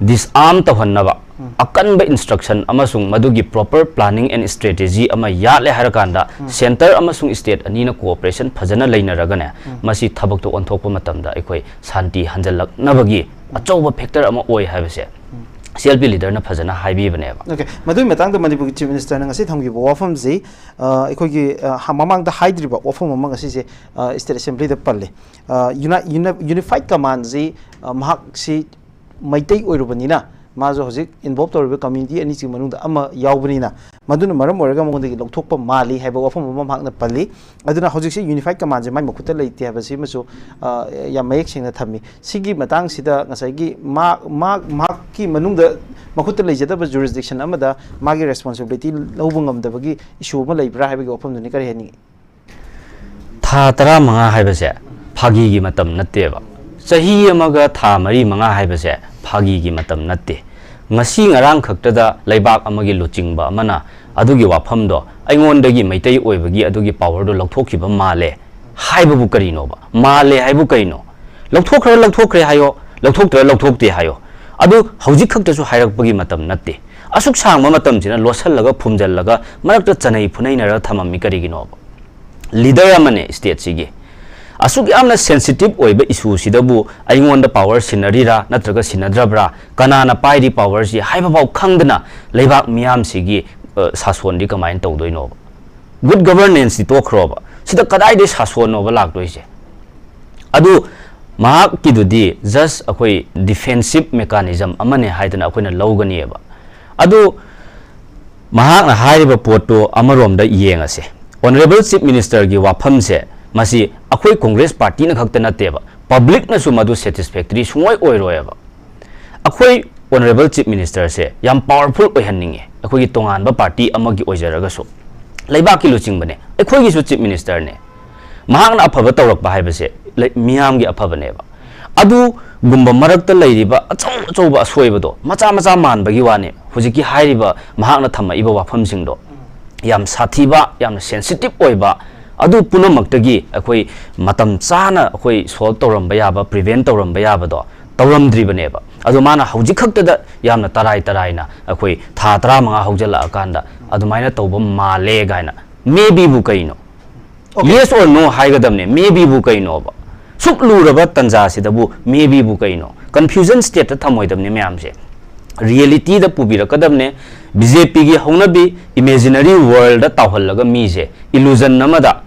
ꯗꯤꯁꯑꯥꯔꯝ ꯇꯧꯍꯟꯅꯕ ꯎꯝ꯫ ꯑꯀꯟꯕ ꯏꯟꯁꯇ꯭ꯔꯛꯁꯟ ꯑꯃꯁꯨꯡ ꯃꯗꯨꯒꯤ ꯄ꯭ꯔꯣꯄꯔ ꯄ꯭ꯂꯥꯅꯤꯡ ꯑꯦꯟ ꯁ꯭ꯇ꯭ꯔꯦꯇꯦꯖꯤ ꯑꯃ ꯌꯥꯠꯂꯦ ꯍꯥꯏꯔꯀꯥꯟꯗ, ꯎꯝ꯫ ꯁꯦꯟꯇꯔ ꯑꯃꯁꯨꯡ ꯁ꯭ꯇꯦꯠ ꯑꯅꯤꯅ ꯀꯣꯑꯣꯄꯔꯦꯁꯟ ꯐꯖꯅ ꯂꯩꯅꯔꯒꯅꯦ, ꯎꯝ꯫ ꯃꯁꯤ ꯊꯕꯛꯇ ꯑꯣꯟꯊꯣꯛꯄ ꯃꯇꯝꯗ ꯑꯩꯈꯣꯏ ꯁꯥꯟꯇꯤ ꯍꯟꯖꯜꯂꯛꯅꯕꯒꯤ ꯎꯝ꯫ ꯑꯆꯧꯕ ꯐꯦꯛꯇꯔ ꯑꯃ ꯑꯣꯏ ꯍꯥꯏꯕꯁꯦ ꯎꯝ꯫ ꯁꯤ ꯑꯦꯜ ꯄꯤ ꯂꯤꯗꯔꯅ ꯐꯖꯅ ꯍꯥꯏꯕꯤꯕꯅꯦꯕ꯫ ꯑꯣꯀꯦ, ꯃꯗꯨꯒꯤ ꯃꯇꯥꯡꯗ ꯃꯅꯤꯄꯨꯔꯒꯤ ꯆꯤꯐ ꯃꯤꯅꯤꯁꯇꯔꯅ ꯉꯁꯤ ꯊꯝꯈꯤꯕ ꯋꯥꯐꯝꯁꯤ, ꯑ, ꯑꯩꯈꯣꯏꯒꯤ, ꯑ, ꯍ-, ꯃꯃꯥꯡꯗ ꯍꯥꯏꯗ꯭ꯔꯤꯕ ꯋꯥꯐꯝ ꯑꯃ ꯉꯁꯤꯁꯦ, ꯑ, ꯁ꯭ꯇꯦꯠ ꯑꯦꯁꯦꯝꯕ꯭ꯂꯤꯗ ꯄꯜꯂꯤ꯫ ꯑ, ꯌꯨꯅꯥꯏ-, ꯌꯨꯅ-, ꯌꯨꯅꯤꯐꯥꯏꯠ ꯀꯃꯥꯟꯁꯤ, ꯑ, ꯃꯍꯥꯛꯁꯤ ꯃꯩꯇꯩ ꯑꯣꯏꯔꯨꯕꯅꯤꯅ ꯃꯥꯁꯨ ꯍꯧꯖꯤꯛ ꯏꯟꯚꯣꯜꯕ ꯇꯧꯔꯤꯕ ꯀꯝꯃ꯭ꯌꯨꯅꯤꯇꯤ ꯑꯅꯤꯁꯤꯒꯤ ꯃꯅꯨꯡꯗ ꯑꯃ ꯌꯥꯎꯕꯅꯤꯅ, ꯃꯗꯨꯅ ꯃꯔꯝ ꯑꯣꯏꯔꯒ ꯃꯉꯣꯟꯗꯒꯤ ꯂꯧꯊꯣꯛꯄ ꯃꯥꯜꯂꯤ ꯍꯥꯏꯕ ꯋꯥꯐꯝ ꯑꯃ ꯃꯍꯥꯛꯅ ꯄꯜꯂꯤ꯫ ꯑꯗꯨꯅ ꯍꯧꯖꯤꯛꯁꯦ ꯌꯨꯅꯤꯐꯥꯏꯠ ꯀꯃꯥꯟꯁꯦ ꯃꯥꯏ ꯃꯈꯨꯠꯇ ꯂꯩꯇꯦ ꯍꯥꯏꯕꯁꯤꯃꯁꯨ, ꯑ, ꯌꯥꯝ ꯃꯌꯦꯛ ꯁꯦꯡꯅ ꯊꯝꯃꯤ꯫ ꯁꯤꯒꯤ ꯃꯇꯥꯡꯁꯤꯗ ꯉꯁꯥꯏꯒꯤ ꯃꯥ-, ꯃꯥ-, ꯃꯍꯥꯛꯀꯤ ꯃꯅꯨꯡꯗ ꯃꯈꯨꯠꯇ ꯂꯩꯖꯗꯕ ꯖꯨꯔꯤꯁꯗꯤꯛꯁꯟ ꯑꯃꯗ ꯃꯥꯒꯤ ꯔꯦꯁꯄꯣꯟꯁꯤꯕꯤꯂꯤꯇꯤ ꯂꯧꯕ ꯉꯝꯗꯕꯒꯤ ꯏꯁꯨ ꯑꯃ ꯂꯩꯕ꯭ꯔꯥ ꯍꯥꯏꯕꯒꯤ ꯋꯥꯐꯝꯗꯨꯅꯤ꯫ ꯀꯔꯤ ꯍꯥꯏꯅꯤꯡꯉꯤ? ꯊꯥ ꯇꯔꯥꯃꯉꯥ ꯍꯥꯏꯕꯁꯦ ꯐꯥꯒꯤꯒꯤ ꯃꯇꯝ ꯅꯠꯇꯦꯕ꯫ ꯆꯍꯤ ꯑꯃꯒ ꯊꯥ ꯃꯔꯤ ꯃꯉꯥ ꯍꯥꯏꯕꯁꯦ ꯐꯥꯒꯤꯒꯤ ꯃꯇꯝ ꯅꯠꯇꯦ꯫ ꯉꯁꯤ ꯉꯔꯥꯡ ꯈꯛꯇꯗ ꯂꯩꯕꯥꯛ ꯑꯃꯒꯤ ꯂꯨꯆꯤꯡꯕ ꯑꯃꯅ ꯑꯗꯨꯒꯤ ꯋꯥꯐꯝꯗꯣ, ꯑꯩꯉꯣꯟꯗꯒꯤ ꯃꯩꯇꯩ ꯑꯣꯏꯕꯒꯤ ꯑꯗꯨꯒꯤ ꯄꯥꯋꯔꯗꯣ ꯂꯧꯊꯣꯛꯈꯤꯕ ꯃꯥꯜꯂꯦ ꯍꯥꯏꯕꯕꯨ ꯀꯔꯤꯅꯣꯕ? ꯃꯥꯜꯂꯦ ꯍꯥꯏꯕꯨ ꯀꯔꯤꯅꯣ? ꯂꯧꯊꯣꯛꯈ꯭ꯔ ꯂꯧꯊꯣꯛꯈ꯭ꯔꯦ ꯍꯥꯏꯌꯣ, ꯂꯧꯊꯣꯛꯇ꯭ꯔ ꯂꯧꯊꯣꯛꯇꯦ ꯍꯥꯏꯌꯣ꯫ ꯑꯗꯨ ꯍꯧꯖꯤꯛ ꯈꯛꯇꯁꯨ ꯍꯥꯏꯔꯛꯄꯒꯤ ꯃꯇꯝ ꯅꯠꯇꯦ꯫ ꯑꯁꯨꯛ ꯁꯥꯡꯕ ꯃꯇꯝꯁꯤꯅ ꯂꯣꯠꯁꯤꯜꯂꯒ ꯐꯨꯝꯖꯤꯜꯂꯒ ꯃꯔꯛꯇ ꯆꯅꯩ ꯐꯨꯅꯩꯅꯔꯒ ꯊꯝꯃꯝꯃꯤ ꯀꯔꯤꯒꯤꯅꯣꯕ? ꯂꯤꯗꯔ ꯑꯃꯅꯦ ꯁ꯭ꯇꯦꯠꯁꯤꯒꯤ꯫ ꯑꯁꯨꯛ ꯌꯥꯝꯅ ꯁꯦꯟꯁꯤꯇꯤꯚ ꯑꯣꯏꯕ ꯏꯁꯨꯁꯤꯗꯕꯨ ꯑꯩꯉꯣꯟꯗ ꯄꯥꯋꯔ ꯁꯤꯟꯅꯔꯤꯔꯥ ꯅꯠꯇ꯭ꯔꯒ ꯁꯤꯟꯅꯗ꯭ꯔꯕ꯭ꯔꯥ, ꯀꯅꯥꯅ ꯄꯥꯏꯔꯤ ꯄꯥꯋꯔꯁꯤ ꯍꯥꯏꯕꯐꯥꯎ ꯈꯪꯗꯅ ꯂꯩꯕꯥꯛ ꯃꯤꯌꯥꯝꯁꯤꯒꯤ, ꯑ, ꯁꯥꯁꯣꯟꯗꯤ ꯀꯃꯥꯏꯅ ꯇꯧꯗꯣꯏꯅꯣꯕ? ꯒꯨꯗ ꯒꯕꯔꯅꯦꯟꯁꯇꯤ ꯇꯣꯛꯈ꯭ꯔꯣꯕ, ꯁꯤꯗ ꯀꯗꯥꯏꯗꯩ ꯁꯥꯁꯣꯟꯅꯣꯕ ꯂꯥꯛꯇꯣꯏꯁꯦ? ꯑꯗꯨ ꯃꯍꯥꯛꯀꯤꯗꯨꯗꯤ ꯖꯁ ꯑꯩꯈꯣꯏ ꯗꯤꯐꯦꯟꯁꯤꯞ ꯃꯦꯀꯥꯅꯤꯖꯝ ꯑꯃꯅꯦ ꯍꯥꯏꯗꯅ ꯑꯩꯈꯣꯏꯅ ꯂꯧꯒꯅꯤꯕ꯫ ꯑꯗꯨ ꯃꯍꯥꯛꯅ ꯍꯥꯏꯔꯤꯕ ꯄꯣꯠꯇꯨ ꯑꯃꯔꯣꯝꯗ ꯌꯦꯡꯉꯁꯦ꯫ ꯑꯣꯅꯔꯦꯕꯜ ꯆꯤꯐ ꯃꯤꯅꯤꯁꯇꯔꯒꯤ ꯋꯥꯐꯝꯁꯦ, ꯃꯁꯤ ꯑꯩꯈꯣꯏ ꯀꯣꯡꯒ꯭ꯔꯦꯁ ꯄꯥꯔꯇꯤꯅ ꯈꯛꯇ ꯅꯠꯇꯦꯕ, ꯄꯕ꯭ꯂꯤꯛꯅꯁꯨ ꯃꯗꯨ ꯁꯦꯇꯤꯁꯐꯦꯛꯇꯔꯤ ꯁꯨꯡꯑꯣꯏ ꯑꯣꯏꯔꯣꯏꯕ꯫ ꯑꯩꯈꯣꯏ ꯑꯣꯅꯔꯦꯕꯜ ꯆꯤꯐ ꯃꯤꯅꯤꯁꯇꯔꯁꯦ ꯌꯥꯝ ꯄꯥꯋꯔꯐꯨꯜ ꯑꯣꯏꯍꯟꯅꯤꯡꯉꯦ, ꯑꯩꯈꯣꯏꯒꯤ ꯇꯣꯉꯥꯟꯕ ꯄꯥꯔꯇꯤ ꯑꯃꯒꯤ ꯑꯣꯏꯖꯔꯒꯁꯨ꯫ ꯂꯩꯕꯥꯛꯀꯤ ꯂꯨꯆꯤꯡꯕꯅꯦ, ꯑꯩꯈꯣꯏꯒꯤꯁꯨ ꯆꯤꯐ ꯃꯤꯅꯤꯁꯇꯔꯅꯦ꯫ ꯃꯍꯥꯛꯅ ꯑꯐꯕ ꯇꯧꯔꯛꯄ ꯍꯥꯏꯕꯁꯦ ꯂꯩ-, ꯃꯤꯌꯥꯝꯒꯤ ꯑꯐꯕꯅꯦꯕ꯫ ꯑꯗꯨꯒꯨꯝꯕ ꯃꯔꯛꯇ ꯂꯩꯔꯤꯕ ꯑꯆꯧ ꯑꯆꯧꯕ ꯑꯁꯣꯏꯕꯗꯣ ꯃꯆꯥ ꯃꯆꯥ ꯃꯥꯟꯕꯒꯤ ꯋꯥꯅꯦ꯫ ꯍꯧꯖꯤꯛꯀꯤ ꯍꯥꯏꯔꯤꯕ ꯃꯍꯥꯛꯅ ꯊꯝꯃꯛꯏꯕ ꯋꯥꯐꯝꯁꯤꯡꯗꯣ ꯌꯥꯝ ꯁꯥꯊꯤꯕ, ꯌꯥꯝꯅ ꯁꯦꯟꯁꯤꯇꯤꯚ ꯑꯣꯏꯕ, ꯑꯗꯨ ꯄꯨꯝꯅꯃꯛꯇꯒꯤ ꯑꯩꯈꯣꯏ ꯃꯇꯝ ꯆꯥꯅ ꯑꯩꯈꯣꯏ ꯁꯣꯜꯕ ꯇꯧꯔꯝꯕ ꯌꯥꯕ, ꯄ꯭ꯔꯤꯚꯦꯟ ꯇꯧꯔꯝꯕ ꯌꯥꯕꯗꯣ ꯇꯧꯔꯝꯗ꯭ꯔꯤꯕꯅꯦꯕ꯫ ꯑꯗꯣ ꯃꯥꯅ ꯍꯧꯖꯤꯛ ꯈꯛꯇꯗ ꯌꯥꯝꯅ ꯇꯔꯥꯏ ꯇꯔꯥꯏꯅ ꯑꯩꯈꯣꯏ ꯊꯥ ꯇꯔꯥꯃꯉꯥ ꯍꯧꯖꯤꯜꯂꯛꯑꯀꯥꯟꯗ ꯑꯗꯨꯃꯥꯏꯅ ꯇꯧꯕ ꯃꯥꯜꯂꯦ ꯀꯥꯏꯅ, maybe ꯕꯨ ꯀꯩꯅꯣ? Okay. Yes or no ꯍꯥꯏꯒꯗꯕꯅꯦ, maybe ꯕꯨ ꯀꯩꯅꯣꯕ? ꯁꯨꯛ ꯂꯨꯔꯕ ꯇꯟꯖꯥꯁꯤꯗꯕꯨ maybe ꯕꯨ ꯀꯩꯅꯣ? ꯀꯟꯐ꯭ꯌꯨꯖꯟ ꯁ꯭ꯇꯦꯠꯇ ꯊꯝꯃꯣꯏꯗꯕꯅꯦ ꯃꯌꯥꯝꯁꯦ, ꯔꯤꯌꯦꯂꯤꯇꯤꯗ ꯄꯨꯕꯤꯔꯛꯀꯗꯕꯅꯦ꯫ ꯕꯤ ꯖꯦ ꯄꯤꯒꯤ ꯍꯧꯅꯕꯤ ꯏꯃꯦꯖꯤꯅꯔꯤ ꯋꯥꯔꯜꯗ ꯇꯥꯎꯍꯜꯂꯒ ꯃꯤꯁꯦ ꯏꯂꯨꯖꯟ ꯑꯃꯗ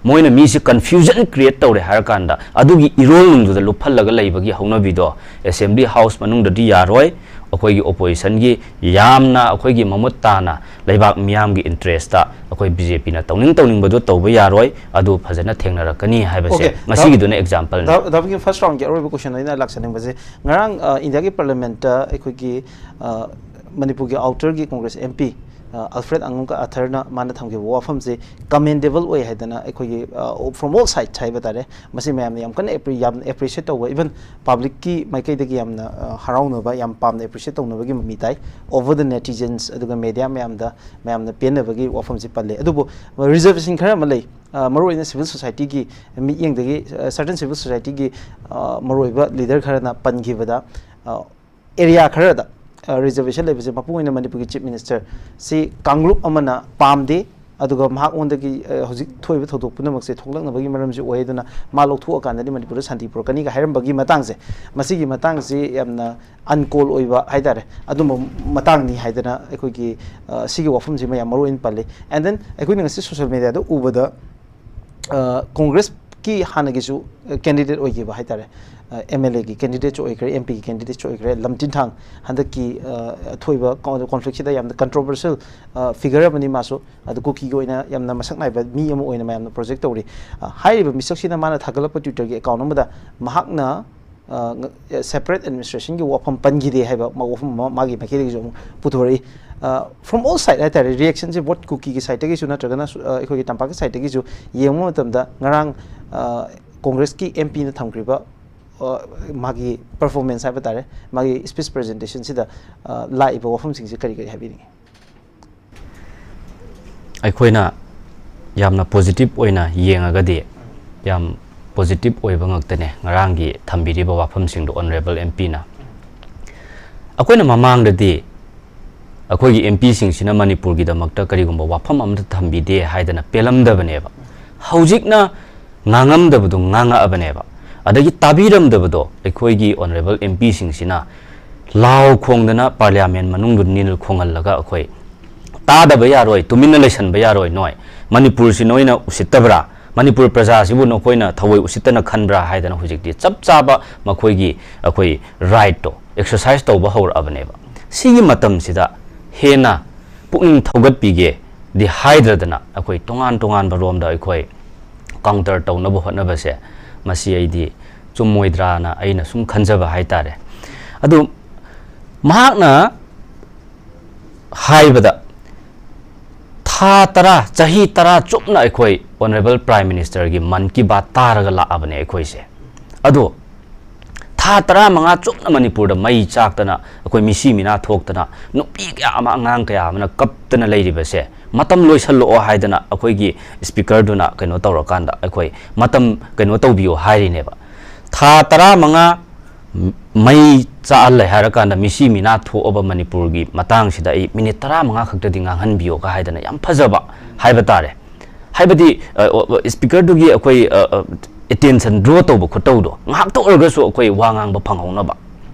ꯃꯣꯏꯅ ꯃꯤꯁꯦ ꯀꯟꯐ꯭ꯌꯨꯖꯟ ꯀ꯭ꯔꯤꯌꯦꯠ ꯇꯧꯔꯦ ꯍꯥꯏꯔꯀꯥꯟꯗ ꯑꯗꯨꯒꯤ ꯏꯔꯣꯜꯅꯨꯡꯗꯨꯗ ꯂꯨꯞꯍꯜꯂꯒ ꯂꯩꯕꯒꯤ ꯍꯧꯅꯕꯤꯗꯣ ꯑꯦꯁꯦꯝꯕ꯭ꯂꯤ ꯍꯥꯎꯁ ꯃꯅꯨꯡꯗꯗꯤ ꯌꯥꯔꯣꯏ꯫ ꯑꯩꯈꯣꯏꯒꯤ ꯑꯣꯄꯣꯖꯤꯁꯟꯒꯤ ꯌꯥꯝꯅ ꯑꯩꯈꯣꯏꯒꯤ ꯃꯃꯨꯠ ꯇꯥꯅ ꯂꯩꯕꯥꯛ ꯃꯤꯌꯥꯝꯒꯤ ꯏꯟꯇꯔꯦꯁꯇ ꯑꯩꯈꯣꯏ ꯕꯤ ꯖꯦ ꯄꯤꯅ ꯇꯧꯅꯤꯡ ꯇꯧꯅꯤꯡꯕꯗꯣ ꯇꯧꯕ ꯌꯥꯔꯣꯏ, ꯑꯗꯨ ꯐꯖꯅ ꯊꯦꯡꯅꯔꯛꯀꯅꯤ ꯍꯥꯏꯕꯁꯦ Okay. ꯉꯁꯤꯒꯤꯗꯨꯅ ꯑꯦꯛꯖꯥꯝꯄꯜꯅꯤ꯫ ꯗꯥ- ꯗꯥꯕꯤꯒꯤ ꯐꯥꯔꯁ ꯔꯥꯎꯟꯒꯤ ꯑꯔꯣꯏꯕ ꯀꯣꯏꯁꯟ ꯑꯩꯅ ꯂꯥꯛꯆꯅꯤꯡꯕꯁꯦ, ꯉꯔꯥꯡ ꯑ, ꯏꯟꯗꯤꯌꯥꯒꯤ ꯄꯥꯔꯂꯤꯌꯥꯃꯦꯟꯠꯇ ꯑꯩꯈꯣꯏꯒꯤ ꯑ, ꯃꯅꯤꯄꯨꯔꯒꯤ ꯑꯥꯎꯇꯔꯒꯤ ꯀꯣꯡꯒ꯭ꯔꯦꯁ ꯑꯦꯝ ꯄꯤ ꯑꯜꯐ꯭ꯔꯦꯗ ꯑꯉꯝꯀ ꯑꯊꯔꯅ ꯃꯥꯅ ꯊꯝꯈꯤꯕ ꯋꯥꯐꯝꯁꯦ ꯀꯃꯦꯟꯗꯦꯕꯜ ꯑꯣꯏ ꯍꯥꯏꯗꯅ ꯑꯩꯈꯣꯏꯒꯤ from all sides ꯍꯥꯏꯕ ꯇꯥꯔꯦ, ꯃꯁꯤ ꯃꯌꯥꯝꯅ ꯌꯥꯝ ꯀꯟꯅ ꯑꯦꯄ꯭ꯔꯤ- ꯌꯥꯝ ꯑꯦꯄ꯭ꯔꯤꯁꯤꯌꯦꯠ ꯇꯧꯕ, ꯏꯚꯟ ꯄꯥꯕ꯭ꯂꯤꯛꯀꯤ ꯃꯥꯏꯀꯩꯗꯒꯤ ꯌꯥꯝꯅ ꯑ, ꯍꯔꯥꯎꯅꯕ, ꯌꯥꯝ ꯄꯥꯝꯅ ꯑꯦꯄ꯭ꯔꯤꯁꯤꯌꯦꯠ ꯇꯧꯅꯕꯒꯤ ꯃꯃꯤ ꯇꯥꯏ꯫ Over the netizens ꯑꯗꯨꯒ ꯃꯦꯗꯤꯌꯥ ꯃꯌꯥꯝꯗ ꯃꯌꯥꯝꯅ ꯄꯦꯟꯅꯕꯒꯤ ꯋꯥꯐꯝꯁꯤ ꯄꯜꯂꯦ꯫ ꯑꯗꯨꯕꯨ ꯔꯤꯖꯔꯕꯦꯁꯟ ꯈꯔ ꯑꯃ ꯂꯩ, ꯑ, ꯃꯔꯨꯑꯣꯏꯅ ꯁꯤꯚꯤꯜ ꯁꯣꯁꯥꯏꯇꯤꯒꯤ ꯃꯤꯠꯌꯦꯡꯗꯒꯤ, ꯁꯔꯇꯟ ꯁꯤꯚꯤꯜ ꯁꯣꯁꯥꯏꯇꯤꯒꯤ ꯃꯔꯨꯑꯣꯏꯕ ꯂꯤꯗꯔ ꯈꯔꯅ ꯄꯟꯈꯤꯕꯗ, ꯑꯦꯔꯤꯌꯥ ꯈꯔꯗ ꯔꯤꯖꯔꯕꯦꯁꯟ ꯂꯩꯕꯁꯦ ꯃꯄꯨꯡ ꯑꯣꯏꯅ ꯃꯅꯤꯄꯨꯔꯒꯤ ꯆꯤꯐ ꯃꯤꯅꯤꯁꯇꯔ ꯁꯤ ꯀꯥꯡꯂꯨꯞ ꯑꯃꯅ ꯄꯥꯝꯗꯦ, ꯑꯗꯨꯒ ꯃꯍꯥꯛꯉꯣꯟꯗꯒꯤ, ꯑ, ꯍꯧꯖꯤꯛ ꯊꯣꯛꯏꯕ ꯊꯧꯗꯣꯛ ꯄꯨꯝꯅꯃꯛꯁꯦ ꯊꯣꯛꯂꯛꯅꯕꯒꯤ ꯃꯔꯝꯁꯤ ꯑꯣꯏ, ꯑꯗꯨꯅ ꯃꯥ ꯂꯧꯊꯣꯛꯑꯀꯥꯟꯗꯗꯤ ꯃꯅꯤꯄꯨꯔꯗ ꯁꯥꯟꯇꯤ ꯄꯨꯔꯛꯀꯅꯤꯒ ꯍꯥꯏꯔꯝꯕꯒꯤ ꯃꯇꯥꯡꯁꯦ, ꯃꯁꯤꯒꯤ ꯃꯇꯥꯡꯁꯤ ꯌꯥꯝꯅ ꯑꯟꯀꯣꯜ ꯑꯣꯏꯕ ꯍꯥꯏꯇꯥꯔꯦ, ꯑꯗꯨꯝꯕ ꯃꯇꯥꯡꯅꯤ ꯍꯥꯏꯗꯅ ꯑꯩꯈꯣꯏꯒꯤ, ꯑ, ꯁꯤꯒꯤ ꯋꯥꯐꯝꯁꯤ ꯃꯌꯥꯝ ꯃꯔꯨ ꯑꯣꯏꯅ ꯄꯜꯂꯤ꯫ And then ꯑꯩꯈꯣꯏꯅ ꯉꯁꯤ ꯁꯣꯁꯤꯌꯦꯜ ꯃꯦꯗꯤꯌꯥꯗ ꯎꯕꯗ, ꯑ, ꯀꯣꯡꯒ꯭ꯔꯦꯁꯀꯤ ꯍꯥꯟꯅꯒꯤꯁꯨ ꯀꯦꯟꯗꯤꯗꯦꯠ ꯑꯣꯏꯈꯤꯕ ꯍꯥꯏꯇꯥꯔꯦ, ꯑꯦꯝ ꯑꯦꯜ ꯑꯦꯒꯤ ꯀꯦꯟꯗꯤꯗꯦꯠꯁꯨ ꯑꯣꯏꯈ꯭ꯔꯦ, ꯑꯦꯝ ꯄꯤꯒꯤ ꯀꯦꯟꯗꯤꯗꯦꯠꯁꯨ ꯑꯣꯏꯈ꯭ꯔꯦ, ꯂꯝ ꯇꯤꯟꯊꯥꯡ, ꯍꯟꯗꯛꯀꯤ, ꯑ, ꯊꯣꯛꯏꯕ ꯀꯣꯟꯐ꯭ꯂꯤꯛꯁꯤꯗ ꯌꯥꯝꯅ ꯀꯟꯇ꯭ꯔꯣꯚꯔꯁꯤꯌꯦꯜ ꯐꯤꯒꯔ ꯑꯃꯅꯤ ꯃꯥꯁꯨ꯫ ꯑꯗꯨ ꯀꯨꯀꯤꯒꯤ ꯑꯣꯏꯅ ꯌꯥꯝꯅ ꯃꯁꯛ ꯅꯥꯏꯕ ꯃꯤ ꯑꯃ ꯑꯣꯏꯅ ꯃꯌꯥꯝꯅ ꯄ꯭ꯔꯣꯖꯦꯛ ꯇꯧꯔꯤ꯫ ꯑ, ꯍꯥꯏꯔꯤꯕ ꯃꯤꯁꯛꯁꯤꯅ ꯃꯥꯅ ꯊꯥꯒꯠꯂꯛꯄ ꯇ꯭ꯋꯤꯇꯔꯒꯤ ꯑꯦꯀꯥꯎꯟ ꯑꯃꯗ ꯃꯍꯥꯛꯅ, ꯑ, ꯉ-, ꯁꯦꯄꯔꯦꯠ ꯑꯦꯗꯃꯤꯅꯤꯁꯇ꯭ꯔꯦꯁꯟꯒꯤ ꯋꯥꯐꯝ ꯄꯟꯈꯤꯗꯦ ꯍꯥꯏꯕ ꯃ-, ꯋꯥꯐꯝ ꯑꯃ ꯃꯥꯒꯤ ꯃꯥꯏꯀꯩꯗꯒꯤꯁꯨ ꯑꯃꯨꯛ ꯄꯨꯊꯣꯔꯛꯏ꯫ ꯑ, from all side ꯍꯥꯏꯇꯥꯔꯦ, ꯔꯤꯌꯦꯛꯁꯟꯁꯦ ꯕꯣꯠ ꯀꯨꯀꯤꯒꯤ ꯁꯥꯏꯠꯇꯒꯤꯁꯨ ꯅꯠꯇ꯭ꯔꯒꯅ ꯁꯨ-, ꯑ, ꯑꯩꯈꯣꯏꯒꯤ ꯇꯝꯄꯥꯛꯀꯤ ꯁꯥꯏꯠꯇꯒꯤꯁꯨ ꯌꯦꯡꯕ ꯃꯇꯝꯗ ꯉꯔꯥꯡ, ꯑ, ꯀꯣꯡꯒ꯭ꯔꯦꯁꯀꯤ ꯑꯦꯝ ꯄꯤꯅ ꯊꯝꯈ꯭ꯔꯤꯕ, ꯑ, ꯃꯥꯒꯤ ꯄꯔꯐꯣꯔꯃꯦꯟꯁ ꯍꯥꯏꯕ ꯇꯥꯔꯦ, ꯃꯥꯒꯤ ꯁ꯭ꯄꯤꯆ ꯄ꯭ꯔꯖꯦꯟꯇꯦꯁꯟꯁꯤꯗ, ꯑ, ꯂꯥꯛꯏꯕ ꯋꯥꯐꯝꯁꯤꯡꯁꯤ ꯀꯔꯤ ꯀꯔꯤ ꯍꯥꯏꯕꯤꯅꯤꯡꯉꯤ? ꯑꯩꯈꯣꯏꯅ ꯌꯥꯝꯅ ꯄꯣꯖꯤꯇꯤꯚ ꯑꯣꯏꯅ ꯌꯦꯡꯉꯒꯗꯤ ꯌꯥꯝ ꯄꯣꯖꯤꯇꯤꯚ ꯑꯣꯏꯕ ꯉꯥꯛꯇꯅꯦ ꯉꯔꯥꯡꯒꯤ ꯊꯝꯕꯤꯔꯤꯕ ꯋꯥꯐꯝꯁꯤꯡꯗꯣ ꯑꯣꯅꯔꯦꯕꯜ ꯑꯦꯝ ꯄꯤꯅ꯫ ꯑꯩꯈꯣꯏꯅ ꯃꯃꯥꯡꯗꯗꯤ ꯑꯩꯈꯣꯏꯒꯤ ꯑꯦꯝ ꯄꯤꯁꯤꯡꯁꯤꯅ ꯃꯅꯤꯄꯨꯔꯒꯤꯗꯃꯛꯇ ꯀꯔꯤꯒꯨꯝꯕ ꯋꯥꯐꯝ ꯑꯃꯠꯇ ꯊꯝꯕꯤꯗꯦ ꯍꯥꯏꯗꯅ ꯄꯦꯜꯂꯝꯗꯕꯅꯦꯕ꯫ ꯍꯧꯖꯤꯛꯅ ꯉꯥꯡꯉꯝꯗꯕꯗꯣ ꯉꯥꯡꯉꯛꯑꯕꯅꯦꯕ꯫ ꯑꯗꯒꯤ ꯇꯥꯕꯤꯔꯝꯗꯕꯗꯣ ꯑꯩꯈꯣꯏꯒꯤ ꯑꯣꯅꯔꯦꯕꯜ ꯑꯦꯝ ꯄꯤꯁꯤꯡꯁꯤꯅ ꯂꯥꯎ ꯈꯣꯡꯗꯅ ꯄꯥꯔꯂꯤꯌꯥꯃꯦꯟ ꯃꯅꯨꯡꯗꯨ ꯅꯤꯜ ꯈꯣꯡꯍꯜꯂꯒ ꯑꯩꯈꯣꯏ ꯇꯥꯗꯕ ꯌꯥꯔꯣꯏ, ꯇꯨꯃꯤꯟꯅ ꯂꯩꯁꯟꯕ ꯌꯥꯔꯣꯏ, ꯅꯣꯏ ꯃꯅꯤꯄꯨꯔꯁꯤ ꯅꯣꯏꯅ ꯎꯁꯤꯠꯇꯕ꯭ꯔꯥ, ꯃꯅꯤꯄꯨꯔ ꯄ꯭ꯔꯖꯥꯁꯤꯕꯨ ꯅꯈꯣꯏꯅ ꯊꯑꯣꯏ ꯎꯁꯤꯠꯇꯅ ꯈꯟꯕ꯭ꯔꯥ ꯍꯥꯏꯗꯅ ꯍꯧꯖꯤꯛꯇꯤ ꯆꯞ ꯆꯥꯕ ꯃꯈꯣꯏꯒꯤ ꯑꯩꯈꯣꯏ ꯔꯥꯏꯠꯇꯣ ꯑꯦꯛꯁꯔꯁꯥꯏꯁ ꯇꯧꯕ ꯍꯧꯔꯛꯑꯕꯅꯦꯕ꯫ ꯁꯤꯒꯤ ꯃꯇꯝꯁꯤꯗ ꯍꯦꯟꯅ ꯄꯨꯛꯅꯤꯡ ꯊꯧꯒꯠꯄꯤꯒꯦꯗꯤ ꯍꯥꯏꯗ꯭ꯔꯗꯅ ꯑꯩꯈꯣꯏ ꯇꯣꯉꯥꯟ ꯇꯣꯉꯥꯟꯕ ꯔꯣꯝꯗ ꯑꯩꯈꯣꯏ ꯀꯥꯎꯟꯇꯔ ꯇꯧꯅꯕ ꯍꯣꯠꯅꯕꯁꯦ, ꯃꯁꯤ ꯑꯩꯗꯤ ꯆꯨꯝꯃꯣꯏꯗ꯭ꯔꯥꯅ ꯑꯩꯅ ꯁꯨꯝ ꯈꯟꯖꯕ ꯍꯥꯏꯇꯥꯔꯦ꯫ ꯑꯗꯨ ꯃꯍꯥꯛꯅ ꯍꯥꯏꯕꯗ, ꯊꯥ ꯇꯔꯥ, ꯆꯍꯤ ꯇꯔꯥ ꯆꯨꯞꯅ ꯑꯩꯈꯣꯏ ꯑꯣꯅꯔꯦꯕꯜ ꯄ꯭ꯔꯥꯏꯝ ꯃꯤꯅꯤꯁꯇꯔꯒꯤ ꯃꯟ ꯀꯤ ꯕꯥꯠ ꯇꯥꯔꯒ ꯂꯥꯛꯑꯕꯅꯦ ꯑꯩꯈꯣꯏꯁꯦ꯫ ꯑꯗꯣ ꯊꯥ ꯇꯔꯥꯃꯉꯥ ꯆꯨꯞꯅ ꯃꯅꯤꯄꯨꯔꯗ ꯃꯩ ꯆꯥꯛꯇꯅ, ꯑꯩꯈꯣꯏ ꯃꯤꯁꯤ ꯃꯤꯅꯥ ꯊꯣꯛꯇꯅ, ꯅꯨꯄꯤ ꯀꯌꯥ ꯑꯃ, ꯑꯉꯥꯡ ꯀꯌꯥ ꯑꯃꯅ ꯀꯞꯇꯅ ꯂꯩꯔꯤꯕꯁꯦ, ꯃꯇꯝ ꯂꯣꯏꯁꯜꯂꯛꯑꯣ ꯍꯥꯏꯗꯅ ꯑꯩꯈꯣꯏꯒꯤ ꯁ꯭ꯄꯤꯀꯔꯗꯨꯅ ꯀꯩꯅꯣ ꯇꯧꯔꯀꯥꯟꯗ, ꯑꯩꯈꯣꯏ ꯃꯇꯝ ꯀꯩꯅꯣ ꯇꯧꯕꯤꯌꯣ ꯍꯥꯏꯔꯤꯅꯦꯕ꯫ ꯊꯥ ꯇꯔꯥꯃꯉꯥ ꯃꯩ ꯆꯥꯛꯍꯜꯂꯦ ꯍꯥꯏꯔꯀꯥꯟꯗ, ꯃꯤꯁꯤ ꯃꯤꯅꯥ ꯊꯣꯛꯑꯕ ꯃꯅꯤꯄꯨꯔꯒꯤ ꯃꯇꯥꯡꯁꯤꯗ ꯑꯩ ꯃꯤꯅꯤꯠ ꯇꯔꯥꯃꯉꯥ ꯈꯛꯇꯗꯤ ꯉꯥꯡꯍꯟꯕꯤꯌꯣꯒ ꯍꯥꯏꯗꯅ, ꯌꯥꯝ ꯐꯖꯕ ꯍꯥꯏꯕ ꯇꯥꯔꯦ꯫ ꯍꯥꯏꯕꯗꯤ, ꯑ, ꯑ, ꯁ꯭ꯄꯤꯀꯔꯗꯨꯒꯤ ꯑꯩꯈꯣꯏ, ꯑ, ꯑ, ꯑꯦꯇꯦꯟꯁꯟ ꯗ꯭ꯔꯣ ꯇꯧꯕ ꯈꯣꯠꯇꯧꯗꯣ, ꯉꯥꯏꯍꯥꯛꯇ ꯑꯣꯏꯔꯒꯁꯨ ꯑꯩꯈꯣꯏ ꯋꯥ ꯉꯥꯡꯕ ꯐꯪꯍꯧꯅꯕ꯫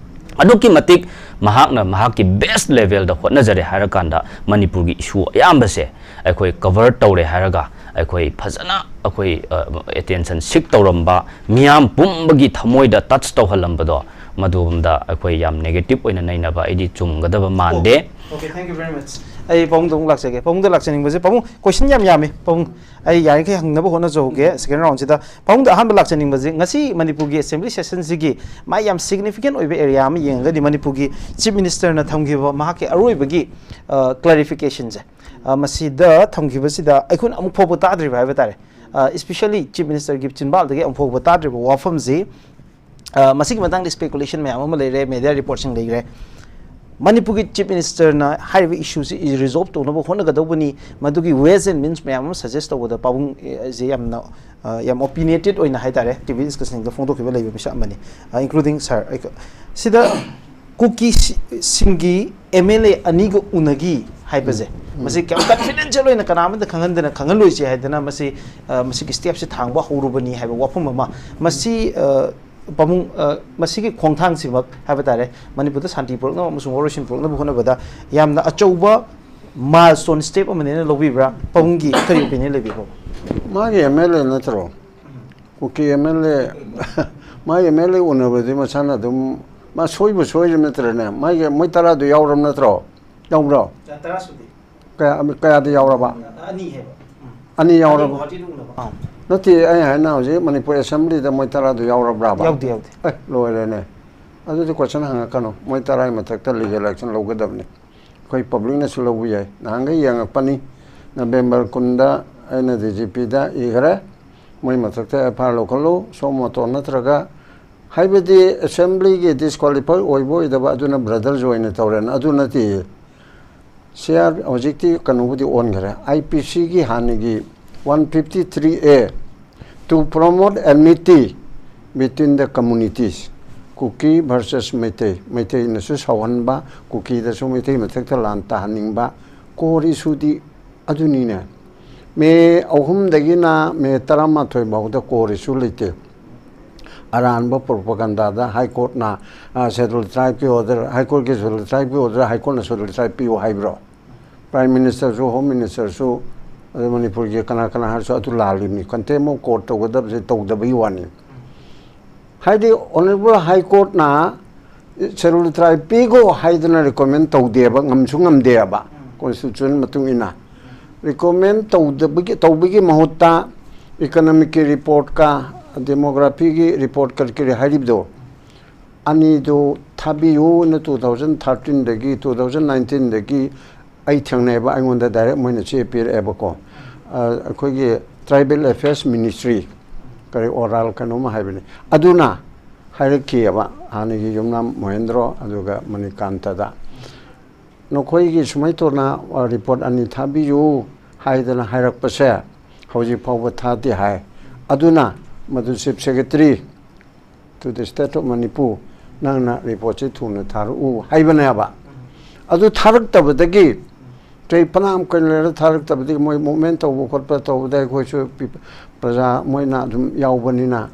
ꯑꯗꯨꯛꯀꯤ ꯃꯇꯤꯛ ꯃꯍꯥꯛꯅ ꯃꯍꯥꯛꯀꯤ ꯕꯦꯁ ꯂꯦꯚꯦꯜꯗ ꯍꯣꯠꯅꯖꯔꯦ ꯍꯥꯏꯔꯀꯥꯟꯗ, ꯃꯅꯤꯄꯨꯔꯒꯤ ꯏꯁꯨ ꯑꯌꯥꯝꯕꯁꯦ ꯑꯩꯈꯣꯏ ꯀꯚꯔ ꯇꯧꯔꯦ ꯍꯥꯏꯔꯒ, ꯑꯩꯈꯣꯏ ꯐꯖꯅ ꯑꯩꯈꯣꯏ, ꯑ, ꯑꯦꯇꯦꯟꯁꯟ ꯁꯤꯛ ꯇꯧꯔꯝꯕ, ꯃꯤꯌꯥꯝ ꯄꯨꯝꯕꯒꯤ ꯊꯃꯣꯏꯗ ꯇꯆ ꯇꯧꯍꯜꯂꯝꯕꯗꯣ, ꯃꯗꯨꯒꯨꯝꯗ ꯑꯩꯈꯣꯏ ꯌꯥꯝ ꯅꯦꯒꯦꯇꯤꯚ ꯑꯣꯏꯅ ꯅꯩꯅꯕ ꯑꯩꯗꯤ ꯆꯨꯝꯒꯗꯕ ꯃꯥꯟꯗꯦ꯫ Okay, thank you very much. ꯑꯩ ꯄꯥꯕꯨꯡꯗ ꯑꯃꯨꯛ ꯂꯥꯛꯆꯒꯦ꯫ ꯄꯥꯕꯨꯡꯗ ꯂꯥꯛꯆꯅꯤꯡꯕꯁꯦ, ꯄꯥꯕꯨꯡ, ꯀꯣꯏꯁꯟ ꯌꯥꯝ ꯌꯥꯝꯃꯤ꯫ ꯄꯥꯕꯨꯡ, ꯑꯩ ꯌꯥꯔꯤꯈꯩ ꯍꯪꯅꯕ ꯍꯣꯠꯅꯖꯍꯧꯒꯦ ꯁꯦꯀꯦꯟ ꯔꯥꯎꯟꯁꯤꯗ꯫ ꯄꯥꯕꯨꯡꯗ ꯑꯍꯥꯟꯕ ꯂꯥꯛꯆꯅꯤꯡꯕꯁꯦ, ꯉꯁꯤ ꯃꯅꯤꯄꯨꯔꯒꯤ ꯑꯦꯁꯦꯝꯕ꯭ꯂꯤ ꯁꯦꯁꯟꯁꯤꯒꯤ ꯃꯥꯏ ꯌꯥꯝ ꯁꯤꯒꯅꯤꯐꯤꯀꯦꯟ ꯑꯣꯏꯕ ꯑꯦꯔꯤꯌꯥ ꯑꯃ ꯌꯦꯡꯉꯒꯗꯤ, ꯃꯅꯤꯄꯨꯔꯒꯤ ꯆꯤꯐ ꯃꯤꯅꯤꯁꯇꯔꯅ ꯊꯝꯈꯤꯕ ꯃꯍꯥꯛꯀꯤ ꯑꯔꯣꯏꯕꯒꯤ, ꯑ, ꯀ꯭ꯂꯦꯔꯤꯐꯤꯀꯦꯁꯟꯁꯦ, ꯑ, ꯃꯁꯤꯗ ꯊꯝꯈꯤꯕꯁꯤꯗ ꯑꯩꯈꯣꯏꯅ ꯑꯃꯨꯛ ꯐꯥꯎꯕ ꯇꯥꯗ꯭ꯔꯤꯕ ꯍꯥꯏꯕ ꯇꯥꯔꯦ꯫ ꯑ, especially ꯆꯤꯐ ꯃꯤꯅꯤꯁꯇꯔꯒꯤ ꯆꯤꯟꯕꯥꯜꯗꯒꯤ ꯑꯃꯨꯛ ꯐꯥꯎꯕ ꯇꯥꯗ꯭ꯔꯤꯕ ꯋꯥꯐꯝꯁꯤ, ꯑ, ꯃꯁꯤꯒꯤ ꯃꯇꯥꯡꯗ ꯁ꯭ꯄꯦꯀꯨꯂꯦꯁꯟ ꯃꯌꯥꯝ ꯑꯃ ꯂꯩꯔꯦ, ꯃꯦꯗꯤꯌꯥ ꯔꯤꯄꯣꯔꯠꯁꯤꯡ ꯂꯩꯈ꯭ꯔꯦ꯫ ꯃꯅꯤꯄꯨꯔꯒꯤ ꯆꯤꯐ ꯃꯤꯅꯤꯁꯇꯔꯅ ꯍꯥꯏꯔꯤꯕ ꯏꯁꯨꯁꯤ ꯔꯤꯖꯣꯜꯕ ꯇꯧꯅꯕ ꯍꯣꯠꯅꯒꯗꯧꯕꯅꯤ, ꯃꯗꯨꯒꯤ ways and means ꯃꯌꯥꯝ ꯑꯃ ꯁꯖꯦꯁ ꯇꯧꯕꯗ ꯄꯥꯕꯨꯡ, ꯑ, ꯁꯦ ꯌꯥꯝꯅ, ꯑ, ꯌꯥꯝ ꯑꯣꯄꯤꯅꯤꯌꯦꯇꯦꯗ ꯑꯣꯏꯅ ꯍꯥꯏ ꯇꯥꯔꯦ, ꯇꯤ ꯚꯤ ꯗꯤꯁꯀꯁꯟꯗ ꯐꯣꯡꯗꯣꯛꯈꯤꯕ ꯂꯩꯕ ꯃꯤꯁꯛ ꯑꯃꯅꯤ, including sir꯫ ꯁꯤꯗ ꯀꯨꯀꯤꯁꯤꯡꯒꯤ ꯑꯦꯝ ꯑꯦꯜ ꯑꯦ ꯑꯅꯤꯒ ꯎꯅꯈꯤ ꯍꯥꯏꯕꯁꯦ, ꯃꯁꯤ ꯀꯌꯥꯝ ꯀꯟꯐꯤꯗꯦꯟꯁꯤꯌꯦꯜ ꯑꯣꯏꯅ ꯀꯅꯥ ꯑꯃꯗ ꯈꯪꯍꯟꯗꯅ, ꯈꯪꯍꯜꯂꯣꯏꯁꯦ ꯍꯥꯏꯗꯅ ꯃꯁꯤ, ꯑ, ꯃꯁꯤꯒꯤ ꯁ꯭ꯇꯦꯞꯁꯦ ꯊꯥꯡꯕ ꯍꯧꯔꯨꯕꯅꯤ ꯍꯥꯏꯕ ꯋꯥꯐꯝ ꯑꯃ, ꯃꯁꯤ, ꯑ, ꯄꯥꯕꯨꯡ, ꯑ, ꯃꯁꯤꯒꯤ ꯈꯣꯡꯊꯥꯡꯁꯤꯃꯛ ꯍꯥꯏꯕ ꯇꯥꯔꯦ, ꯃꯅꯤꯄꯨꯔꯗ ꯁꯥꯟꯇꯤ ꯄꯨꯔꯛꯅꯕ ꯑꯃꯁꯨꯡ ꯋꯥꯔꯣꯏꯁꯤꯟ ꯄꯨꯔꯛꯅꯕ ꯍꯣꯠꯅꯕꯗ ꯌꯥꯝꯅ ꯑꯆꯧꯕ ꯃꯥꯏꯜꯁ꯭ꯇꯣꯟ ꯁ꯭ꯇꯦꯞ ꯑꯃꯅꯦꯅ ꯂꯧꯕꯤꯕ꯭ꯔꯥ? ꯄꯥꯕꯨꯡꯒꯤ ꯀꯔꯤ ꯑꯣꯄꯤꯅꯤꯌꯟ ꯂꯩꯕꯤꯕ꯭ꯔꯣ? ꯃꯥꯒꯤ ꯑꯦꯝ ꯑꯦꯜ ꯑꯦ ꯅꯠꯇ꯭ꯔꯣ? ꯀꯨꯀꯤ ꯑꯦꯝ ꯑꯦꯜ ꯑꯦ, ꯃꯥꯒꯤ ꯑꯦꯝ ꯑꯦꯜ ꯑꯦ ꯎꯅꯕꯗꯤ ꯃꯁꯥꯅ ꯑꯗꯨꯝ ꯃꯥ ꯁꯣꯏꯕꯨ ꯁꯣꯏꯔꯤꯕ ꯅꯠꯇ꯭ꯔꯅꯦ? ꯃꯥꯒꯤ ꯃꯣꯏ ꯇꯔꯥꯗꯨ ꯌꯥꯎꯔꯕ ꯅꯠꯇ꯭ꯔꯣ? ꯌꯥꯎꯕ꯭ꯔꯣ? ꯇꯔꯥ ꯁꯨꯗꯦ꯫ ꯀꯌꯥ, ꯀꯌꯥꯗ ꯌꯥꯎꯔꯕ? ꯑꯅꯤ ꯍꯥꯏꯕ꯫ ꯎꯝ꯫ ꯑꯅꯤ ꯌꯥꯎꯔꯕ? ꯑꯅꯤ ꯒꯨꯋꯥꯍꯥꯇꯤꯗ ꯎꯅꯕ꯫ ꯑꯥ꯫ ꯅꯠꯇꯦ, ꯑꯩ ꯍꯥꯏꯅ ꯍꯧꯖꯤꯛ ꯃꯅꯤꯄꯨꯔ ꯑꯦꯁꯦꯝꯕ꯭ꯂꯤꯗ ꯃꯣꯏ ꯇꯔꯥꯗꯨ ꯌꯥꯎꯔꯕ꯭ꯔꯥꯕ? ꯌꯥꯎꯗꯦ, ꯌꯥꯎꯗꯦ꯫ ꯑꯦ, ꯂꯣꯏꯔꯦꯅꯦ꯫ ꯑꯗꯨꯗꯤ ꯀꯣꯏꯁꯟ ꯍꯪꯉꯛꯀꯅꯨ꯫ ꯃꯣꯏ ꯇꯔꯥꯒꯤ ꯃꯊꯛꯇ ꯂꯤꯒꯦꯜ ꯑꯦꯛꯁꯟ ꯂꯧꯒꯗꯕꯅꯤ꯫ ꯑꯩꯈꯣꯏ ꯄꯕ꯭ꯂꯤꯛꯅꯁꯨ ꯂꯧꯕ ꯌꯥꯏ꯫ ꯅꯍꯥꯟꯈꯩ ꯌꯦꯡꯉꯛꯄꯅꯤ꯫ ꯅꯕꯦꯝꯕꯔ ꯀꯨꯟꯗ ꯑꯩꯅ ꯗꯤ ꯖꯤ ꯄꯤꯗ ꯏꯈ꯭ꯔꯦ꯫ ꯃꯣꯏ ꯃꯊꯛꯇ ꯑꯦꯐ ꯑꯥꯏ ꯑꯥꯔ ꯂꯧꯈꯠꯂꯨ, ꯁꯣ ꯃꯣꯇꯣ ꯅꯠꯇ꯭ꯔꯒ, ꯍꯥꯏꯕꯗꯤ ꯑꯦꯁꯦꯝꯕ꯭ꯂꯤꯒꯤ ꯗꯤꯁꯀ꯭ꯋꯥꯂꯤꯐꯥꯏ ꯑꯣꯏꯕ ꯑꯣꯏꯗꯕ ꯑꯗꯨꯅ ꯕ꯭ꯔꯗꯔꯁ ꯑꯣꯏꯅ ꯇꯧꯔꯦꯅ, ꯑꯗꯨ ꯅꯠꯇꯦ꯫ ꯁꯤ ꯑꯥꯔ ꯍꯧꯖꯤꯛꯇꯤ ꯀꯩꯅꯣꯕꯨꯗꯤ ꯑꯣꯟꯈ꯭ꯔꯦ, ꯑꯥꯏ ꯄꯤ ꯁꯤꯒꯤ ꯍꯥꯟꯅꯒꯤ one fifty three A, to promote enmity between the communities, Kuki versus Meitei, ꯃꯩꯇꯩꯅꯁꯨ ꯁꯥꯎꯍꯟꯕ, ꯀꯨꯀꯤꯗꯁꯨ ꯃꯩꯇꯩ ꯃꯊꯛꯇ ꯂꯥꯟ ꯇꯥꯍꯟꯅꯤꯡꯕ, ꯀꯣꯔ ꯏꯁꯨꯗꯤ ꯑꯗꯨꯅꯤꯅꯦ꯫ ꯃꯦ ꯑꯍꯨꯝꯗꯒꯤꯅ ꯃꯦ ꯇꯔꯥꯃꯥꯊꯣꯏ ꯐꯥꯎꯗ ꯀꯣꯔ ꯏꯁꯨ ꯂꯩꯇꯦ꯫ ꯑꯔꯥꯟꯕ ꯄ꯭ꯔꯣꯄꯒꯟꯗꯥꯗ ꯍꯥꯏ ꯀꯣꯔꯠꯅ, ꯑ, ꯁꯦꯗꯨꯜ ꯇ꯭ꯔꯥꯏꯕꯀꯤ ꯑꯣꯔꯗꯔ, ꯍꯥꯏ ꯀꯣꯔꯠꯀꯤ ꯁꯦꯗꯨꯜ ꯇ꯭ꯔꯥꯏꯕꯀꯤ ꯑꯣꯔꯗꯔ ꯍꯥꯏ ꯀꯣꯔꯠꯅ ꯁꯦꯗꯨꯜ ꯇ꯭ꯔꯥꯏꯕ ꯄꯤꯌꯨ ꯍꯥꯏꯕ꯭ꯔꯣ? ꯄ꯭ꯔꯥꯏꯝ ꯃꯤꯅꯤꯁꯇꯔꯁꯨ, ꯍꯣꯝ ꯃꯤꯅꯤꯁꯇꯔꯁꯨ, ꯑꯗꯩ ꯃꯅꯤꯄꯨꯔꯒꯤ ꯀꯅꯥ ꯀꯅꯥ ꯍꯥꯏꯔꯁꯨ ꯑꯗꯨ ꯂꯥꯜꯂꯤꯕꯅꯤ꯫ ꯀꯟꯇꯦꯝ ꯑꯣꯐ ꯀꯣꯔꯠ ꯇꯧꯒꯗꯕꯁꯦ ꯇꯧꯗꯕꯒꯤ ꯋꯥꯅꯤ꯫ ꯍꯥꯏꯗꯤ ꯑꯣꯅꯔꯦꯕꯜ ꯍꯥꯏ ꯀꯣꯔꯠꯅ ꯁꯦꯗꯨꯜ ꯇ꯭ꯔꯥꯏꯕ ꯄꯤꯈꯣ ꯍꯥꯏꯗꯅ ꯔꯤꯀꯃꯦꯟ ꯇꯧꯗꯦꯕ, ꯉꯝꯁꯨ ꯉꯝꯗꯦꯕ꯫ ꯀꯣꯟꯁꯇꯤꯇ꯭ꯌꯨꯁꯟ ꯃꯇꯨꯡ ꯏꯟꯅ ꯔꯤꯀꯃꯦꯟ ꯇꯧꯗꯕꯒꯤ, ꯇꯧꯕꯒꯤ ꯃꯍꯨꯠꯇ ꯏꯀꯣꯅꯣꯃꯤꯛꯀꯤ ꯔꯤꯄꯣꯔꯠꯀ ꯗꯦꯃꯣꯒ꯭ꯔꯥꯐꯤꯒꯤ ꯔꯤꯄꯣꯔꯠ ꯀꯔꯤ ꯀꯔꯤ ꯍꯥꯏꯔꯤꯕꯗꯣ, ꯑꯅꯤꯗꯨ ꯊꯥꯕꯤꯌꯨꯅ ꯇꯨ ꯊꯥꯎꯖꯟ ꯊꯥꯔꯇꯤꯟꯗꯒꯤ, ꯇꯨ ꯊꯥꯎꯖꯟ ꯅꯥꯏꯟꯇꯤꯟꯗꯒꯤ ꯑꯩ ꯊꯦꯡꯅꯩꯑꯕ, ꯑꯩꯉꯣꯟꯗ ꯗꯥꯏꯔꯦꯛ ꯃꯣꯏꯅ ꯆꯦ ꯄꯤꯔꯛꯑꯦꯕꯀꯣ꯫ ꯑ, ꯑꯩꯈꯣꯏꯒꯤ ꯇ꯭ꯔꯥꯏꯕꯦꯜ ꯑꯦꯐꯤꯌꯔꯁ ꯃꯤꯅꯤꯁꯇ꯭ꯔꯤ, ꯀꯔꯤ ꯑꯣꯔꯥꯜ ꯀꯩꯅꯣꯝꯃ ꯍꯥꯏꯕꯅꯤ, ꯑꯗꯨꯅ ꯍꯥꯏꯔꯛꯈꯤꯑꯕ ꯍꯥꯟꯅꯒꯤ ꯌꯨꯝꯅꯥꯝ ꯃꯣꯍꯦꯟꯗ꯭ꯔꯣ ꯑꯗꯨꯒ ꯃꯅꯤꯀꯥꯟꯇꯗ, "ꯅꯈꯣꯏꯒꯤ ꯁꯨꯃꯥꯏꯅ ꯇꯧꯅ, ꯑ, ꯔꯤꯄꯣꯔꯠ ꯑꯅꯤ ꯊꯥꯕꯤꯌꯨ" ꯍꯥꯏꯗꯅ ꯍꯥꯏꯔꯛꯄꯁꯦ ꯍꯧꯖꯤꯛ ꯐꯥꯎꯕ ꯊꯥꯗꯦ ꯍꯥꯏ꯫ ꯑꯗꯨꯅ ꯃꯗꯨ chief secretary to the state of Manipur, ꯅꯪꯅ ꯔꯤꯄꯣꯔꯠꯁꯤ ꯊꯨꯅ ꯊꯥꯔꯛꯎ ꯍꯥꯏꯕꯅꯦꯕ꯫ ꯑꯗꯨ ꯊꯥꯔꯛꯇꯕꯗꯒꯤ, ꯆꯍꯤ ꯐꯅꯌꯥꯝ ꯀꯨꯏꯅ ꯂꯩꯔ ꯊꯥꯔꯛꯇꯕꯗꯒꯤ ꯃꯣꯏ ꯃꯨꯞꯃꯦꯟ ꯇꯧꯕ ꯈꯣꯠꯄ ꯇꯧꯕꯗ ꯑꯩꯈꯣꯏꯁꯨ ꯄꯤ-, ꯄ꯭ꯔꯖꯥ ꯃꯣꯏꯅ ꯑꯗꯨꯝ ꯌꯥꯎꯕꯅꯤꯅ,